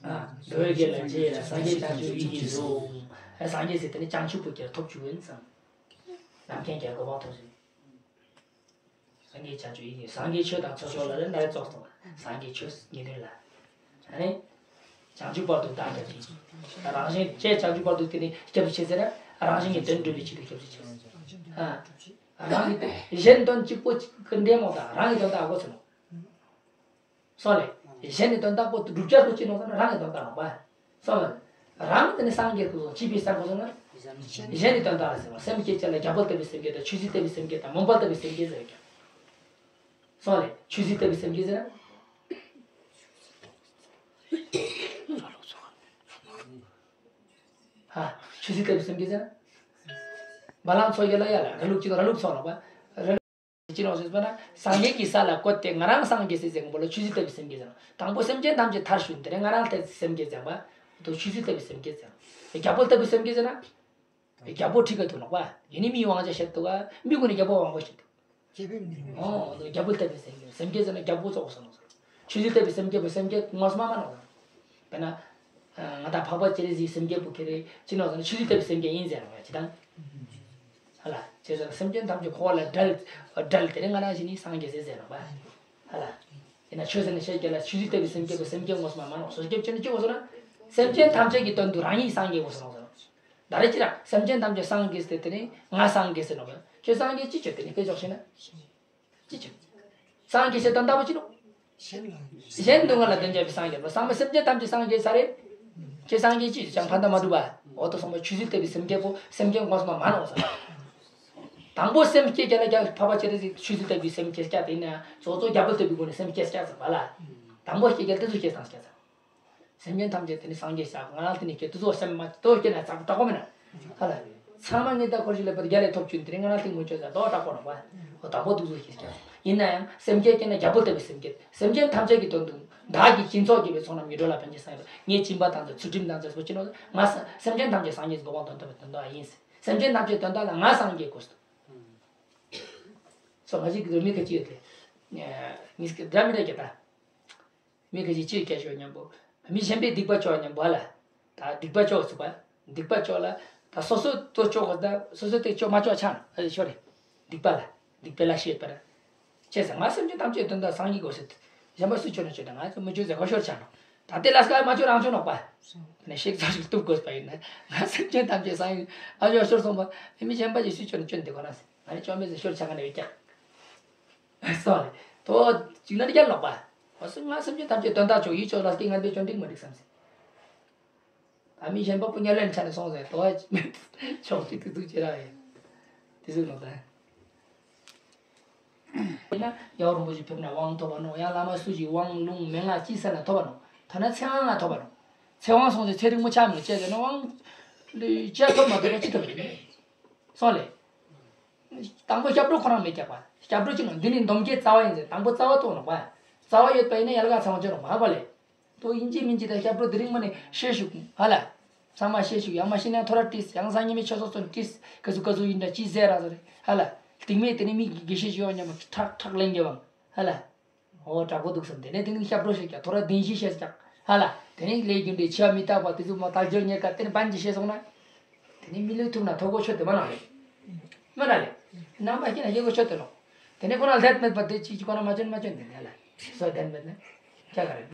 ཨ། འགྲོ་བའི་དགེ་ལ་རྗེས་ལ་སངས་རྒྱས་བྱང་ཆུབ་ཡིད་ཀྱིས་བཟུང་། ཨ། སངས་རྒྱས་ཟེར་དེ་ནི་བྱང་ཆུབ་པོ་ཁྱེར་ཐོབ་བཅུག་ཡིན་ཙང་། ལམ་མཁན་ཁྱེར་གོ་འཕང་ཐོབ་ཟིན། སངས་རྒྱས་བྱང་ཆུབ་ཡིད་ཀྱིས། སངས་རྒྱས་ཆོས་དང་ཚོགས་མཆོག་ལ་ལན་ལ་ཙོགས་དང་། སངས་རྒྱས་ཆོས་དགེ་འདུན་ལ། ཨ་ནི། བྱང་ཆུབ་བར་དུ་བདག་སྐྱབས་མཆི། རང་གཞན་བཅས་བྱང་ཆུབ་བར་དུ་དེ་ནི་སྐྱབས་སུ་མཆི་ཟེར་ན་རང་གཞན་གྱི་དོན་སྒྲུབ་པའི་ཆེད་དུ་སྐྱབས་སུ་མཆི། ཨ། རང་གི་གཞན་དོན་གཅིག་པོ་གཅིག་གི་འདྲེ་མོ་དང་རང་གི་དོན་དག་གོ་ཚུལ་ནོ། སོང་ལེ། གཞན་ནི་དོན་དག་པོ་སྒྲུབ་བྱ་སོ་ཅི་ནོ་ཟེར་ན་རང་གི་དོན་དག་ནོ་པ། སོང་ལེ། རང་དེ་ནི་སངས་རྒྱས་སོ་སོ་ཅི་པའི་སར་གོ་སོང་ན། གཞན་ནི་དོན་དག་ལ་ཟེར་བ་སེམས་བསྐྱེད་བྱ་ལ་རྒྱལ་པོ་ལྟ་བུའི་སེམས་བསྐྱེད་དང་ཆོས་སྲིད་ལྟ་བུའི་སེམས་བསྐྱེད་དང་མུན་པ་ལྟ་བུའི་སེམས་བསྐྱེད་ཟེར་ཀྱང་། སོང་ལེ། ཆོས་སྲིད་ལྟ་བུའི་སེམས་བསྐྱེད་ཟེར་ན། ཧ། ཆོས་སྲིད་ལྟ་བུའི་སེམས་བསྐྱེད་ཟེར་ན། བ་ལང་ཚོ་ཡ་ལ་ཡ་ལ་ར་ལུག་ཅིག་ར་ལུག་ཚོ་ལ་བ། ར་ལུག་ཅི་ལོག་ཟེར་བ་ན་སངས་རྒྱས་ཀྱི་ས་ལ་བཀོད་དེ་ང་རང་སངས་རྒྱས་ཟེར་ཟེར་གོ་ལ་ཆོས་བརྒྱུད་ལྟ་བུའི་སེམས་བསྐྱེད་ཟེར་ན། དང་པོ་སེམས་ཅན་ཐམས་ཅད་མཐར་ཞུགས་དེ་ནས་ང་རང་ལྟ་སེམས་བསྐྱེད་ཟེར་བ། དུ་ཆོས་བརྒྱུད་ལྟ་བུའི་སེམས་བསྐྱེད་ཟེར་ན། རྒྱལ་པོ་ལྟ་བུའི་སེམས་བསྐྱེད་ཟེར་ན། རྒྱལ་པོ་ཁྲི་ཀ་ཐུག་ནོག་པ། ཡིན་ནི་མིའི་དབང་ཆ་ཤར་འདུག་ག་མི་ཀུན་ནི་རྒྱལ་པོ་དབང་པོ་ཤར་འདུག་ཨོ་རྒྱལ་པོ་ལྟ་བུའི་སེམས་བསྐྱེད་སེམས་བསྐྱེད་ཟེར་ན་རྒྱལ་པོ་ཙོགས་སོང་ནོག་ཆོས་བརྒྱུད་ལྟ་བུའི་སེམས་བསྐྱེད་པོ་སེམས་བསྐྱེད་ངོ་མ་མ་ནོག་དཔེར་ན། ང་དང་འཕགས་པ་སྤྱན་རས་གཟིགས་སེམས་བསྐྱེད་པོ་ཁེ་རེ་ཅི་ནོག་ཟེར་ན་ཆོས་བརྒྱུད་ལྟ་བུའི་སེམས་བསྐྱེད་ཡིན་ཟེར་ནོག་ཡ་ཅི་དང་། ཧ་ལ། ཅེས་ཟེར་ན་སེམས་ཅན་ཐམས་ཅད་འཁོར་བ་ལས་བསྒྲལ། བསྒྲལ་དེ་ནས་ང་རང་བཞིན་ནི་སངས་རྒྱས་ཟེར་ཟེར་ནོག་པ། ཧ་ལ། ཡིན་ན་ཆོས་ཟེར་ན་ཤེས་རྒྱལ་ལ་ཆོས་བརྒྱུད་ལྟ་བུའི་སེམས་བསྐྱེད་པོ་སེམས་བསྐྱེད་ངོ་མ་མ་ནོག་སོ་སྐྱེ་བཅོ་ནི་ཅི་གོ་སོང་ན། སེམས་ཅན་ཐམས་ཅད་ཀྱི་དོན་དུ་རང་ཉིད་སངས་རྒྱས་གོ་སོང་ཟེར་ནོག་ད་རེས་ཅི་ར་སེམས་ཅན་ཐམས་ཅད་སངས་རྒྱས་ཟེར་དེ་ནི་ང་སངས་རྒྱས་ཟེར་ནོག་ཁྱོད་སངས་རྒྱས་ཅི་ཆོད་དེ་ནི་དཔེ་འཇོག་ཤེས་ན། ཅི་ཆོད། སངས་རྒྱས་ཟེར་དོན་དག་པོ་ཅི་ནོག་གཞན་ལ། གཞན་སྡུག་བསྔལ་ལ་འདོན་བྱ་བའི་སངས་རྒྱས་པ་སངས་མ་སེམས་ཅན་ཐམས་ཅད་སངས་རྒྱས་ས་རེད། ཁྱེད་སངས་རྒྱས་ཅི་ཅང་ཕན་ཐོགས་མ་འདུག་པ། འོ་དོ་སོང་པ་ཆོས་བརྒྱུད་ལྟ་བུའི་སེམས་བསྐྱེད་པོ་སེམས་བསྐྱེད་ངོ་མ་མ་ནོག་ཟེར། དང་པོ་སེམས་བསྐྱེད་རྒྱལ་ལ་རྒྱལ་འཕགས་པ་སྤྱན་རས་གཟིགས་ཆོས་བརྒྱུད་ལྟ་བུའི་སེམས་བསྐྱེད་རྒྱལ་དེ་ཡིན་ན་གཙོ་གཙོ་རྒྱལ་པོ་ལྟ་བུའི་སྒོ་ནས་སེམས་བསྐྱེད་རྒྱལ་ཟེར་བ་ལ། དང་པོ་བསྐྱེད་རྒྱལ་དེ་ཚོ་བསྐྱེད་སངས་རྒྱས་ཟེར། སེམས་ཅན་ཐམས་ཅད་དེ་ནི་སངས་རྒྱས་ཤག་ང་རང་དེ་ནི་ཁྱེད་དེ་ཚོ་སེམས་མ་དོ་སྐྱེ་ན་ཙག་དྲག་པོ་མིན་ན། ཧ་ལ། ཚང་མ་ངེས་དག་འཁོར་ཞིག་ལ་བར་རྒྱ་ལས་ཐོབ་བྱུང་དེ་ནི་ང་རང་དེ་ངོ་ཆོད་ཙག་དོ་དྲག་པོ་རང་བ། འོ་དྲག་པོ་འདུག་ཚོ་ཤེས་ཀྱང་ཡིན་ན་ཡང་སེམས་བསྐྱེད་སྐྱེ་ན་རྒྱལ་པོ་ལྟ་བུའི་སེམས་བསྐྱེད་སེམས་ཅན་ཐམས་ཅད་ཀྱི་དོན་དུ་བདག་གིས་སྦྱིན་སོགས་བགྱིས་པའི་ཚོགས་རྣམས་མྱུར་འགྲོ་ལ་ཕན་ཕྱིར་བསམ་ཡོད་པ། ངས་སྦྱིན་པ་དང་ཚུལ་ཁྲིམས་དང་ཚུལ་སོགས་ཀྱི་ནོ་ང་སེམས་ཅན་ཐམས་ཅད་སངས་རྒྱས་སུ་འགོད་པ་དོན་དམ་པའི་དོན་དུ་ཡིན། སེམས་ཅན་ཐམས་ཅད་དོན་དག་ལ་ང་སངས་རྒྱས་དགོས་སོ། སོ་ང་ཞིག་གི་མི་ཁ་ཅི་ཡོད་དེ། ངས་ཀྱི་འདྲ་མི་འདྲ་ཀྱི་ད། མི་ཁ་ཅིག་ཅིའི་སྐད་ཤོར་སྙམ་པོ། མི་གཞན་པའི་སྡིག་པ་ཆོག་སྙམ་པོ་ལ། ད་སྡིག་པ་ཆོག་ཚུགས་པ། སྡིག་པ་ཆོག་ལ། ད་སོ་སོ་ཏོ་ཆོག་གོ་ད་སོ་སོ་ཏེ་ཆོག་མ་ཆོག་ཆགས་ན་ཨེ་ཤོར་རེ། སྡིག་པ་ལ། སྡིག་པའི་ལ་ཤེས་པར། བྱས་ཙང་ང་སེམས་ཅན་ཐམས་ཅད་དོན་དག་སངས་རྒྱས་དགོས་ཟེར། གཞན་པ་སུ་ཆོག་ན་ཆོག་ད་ང་ཚོ་མི་ཆོག་ཟེར་གོ་ཤོར་ཆགས་ན། ད་ལྟའི་ལ་སྐལ་མ་ཆོག་རང་ཆོག་ནོག་པ། ནས་ཤེས་ཚོད་ཞིག་གཏུབ་དགོས་པ་ཡིན་ན། ང་སེམས་ཅན་ཐམས་ཅད་སངས་རྒྱས་ཨ་ཡོ་ཤོར་སོང་པ། མི་གཞན་པ་ཞིག་སུ་ཆོག་ན་ཆོག་འདི་གོ་ན་ཟེར། ང་ནི་ཅོ་མེད་ཟེར་ཤོར་ཆགས་ཀ་ནས་ཡོད་ཀྱང་། སོ་རེད། དོ། གཅིག་ན་རྒྱལ་ལོག་པ། ཨོ་སི་ང་སེམས་ཅན་ཐམས་ཅད་དོན་དག་ཆོག་ཡིད་ཆོག་ལ་སྐྱེ་ངན་པའི་སྐྱོན་འགྲིག་མ་འགྲིག་བསམ་སྲིད། ད་མི་གཞན་པ་སྤུ་ཉར་ལེན་ཆ་ནས་སོང་ཟེར་དོ། ཆོག་གཅིག་ཏུ་ཐུག་ཅེ་ར་ཡེ། དེ་ཟེར་ནོ་ད། ཡིན་ན་རྒྱལ་བ་རིན་པོ་ཆེ་ཕེབས་ན་དབང་ཐོབ་པ་ནོ། ཡང་བླ་མ་སུ་ཞིག་དབང་ལུང་མན་ངག་ཅི་ཟེར་ན་ཐོབ་པ་ནོ། ཐ་ན་ཚེ་དབང་ང་ཐོབ་པ་ནོ། ཚེ་དབང་སོང་ཟེར་ཚེ་རིང་མོ་ཆགས་མི་བྱས་ཟེར་ན་དབང་ལུས་བཅས་ཐོབ་མ་ཐོབ་པ་ཅི་ཐོབ་ཡིན། སོང་ལེ། དང་པོ་སྐྱབས་འགྲོ་ཁོ་རང་མི་སྐྱབས་པ། སྐྱབས་འགྲོ་ཅི་ནོ་འདི་ནི་འདོམ་གྱི་རྩ་བ་ཡིན་ཟེར་དང་པོ་རྩ་བ་རྟོགས་ནོ་བ། རྩ་བ་ཡོད་པ་ཡིན་ན་ཡལ་ག་ཚང་བ་ཅི་ནོ་མ་བ་ལེ། དོ་ཡིན་གཅིག་མིན་གཅིག་ད་སྐྱབས་འགྲོ་དེ་རིང་མ་ནས་ཤེས་ཤུག་ཧ་ལ། ཚང་མ་ཤེས་ཤུག་ཡང་མ་ཤེས་ན་ཐོ་ར་བྲིས་ཡང་སང་ཉི་མའི་ཆོས་ཚོགས་ཚོ་བྲིས་ག་ཚུ་ག་ཚུ་ཡིན་འདྲ་ཅི་ཟེར་ར་ཟེར་ཧ་ལ། དེང་མེད་དེ་ནི་མི་དགེ་བཤེས་ཤིག་ཡོང་ཉམས་ཁྲག་ཁྲག་ལེན་གྱི་བ་ཧ་ལ། ཨོ་དྲག་པོ་འདུག་བསམ་དེ་ནས་དེང་ནི་སྐྱབས་འགྲོ་ཞིག་ཀྱང་ཐོ་ར་བདེན་ཞིག་ཤེས་ཀྱང་ཧ་ལ། དེ་ནས་ལས་རྒྱུ་འབྲས་ཆེ་བ་མི་རྟག་པ་དེ་ཚོ་མ་དག་སྦྱོར་ཉེར་དགའ་དེ་ནི་བན་གྱི་ཤེས་སོང་ན། དེ་ནི་མི་ལུས་ཐུབ་ན་ཐོ་གོ་ཆོད་དེ་མ་ན་རེད། མ་ན་རེད། ནང་པ་སྐྱེ་ན་ཤེས་གོ་ཆོད་དེ་ནོ། དེ་ནི་ཁོ་ན་ལྷད་མེད་པ་དེ་ཅིག་ཅིག་ཁོ་ན་མ་ཆོད་མ་ཆོད་དེ་ནི་ཧ་ལ། སོ་ལྡན་མེད་ན། ཁྱ་ག་རེད།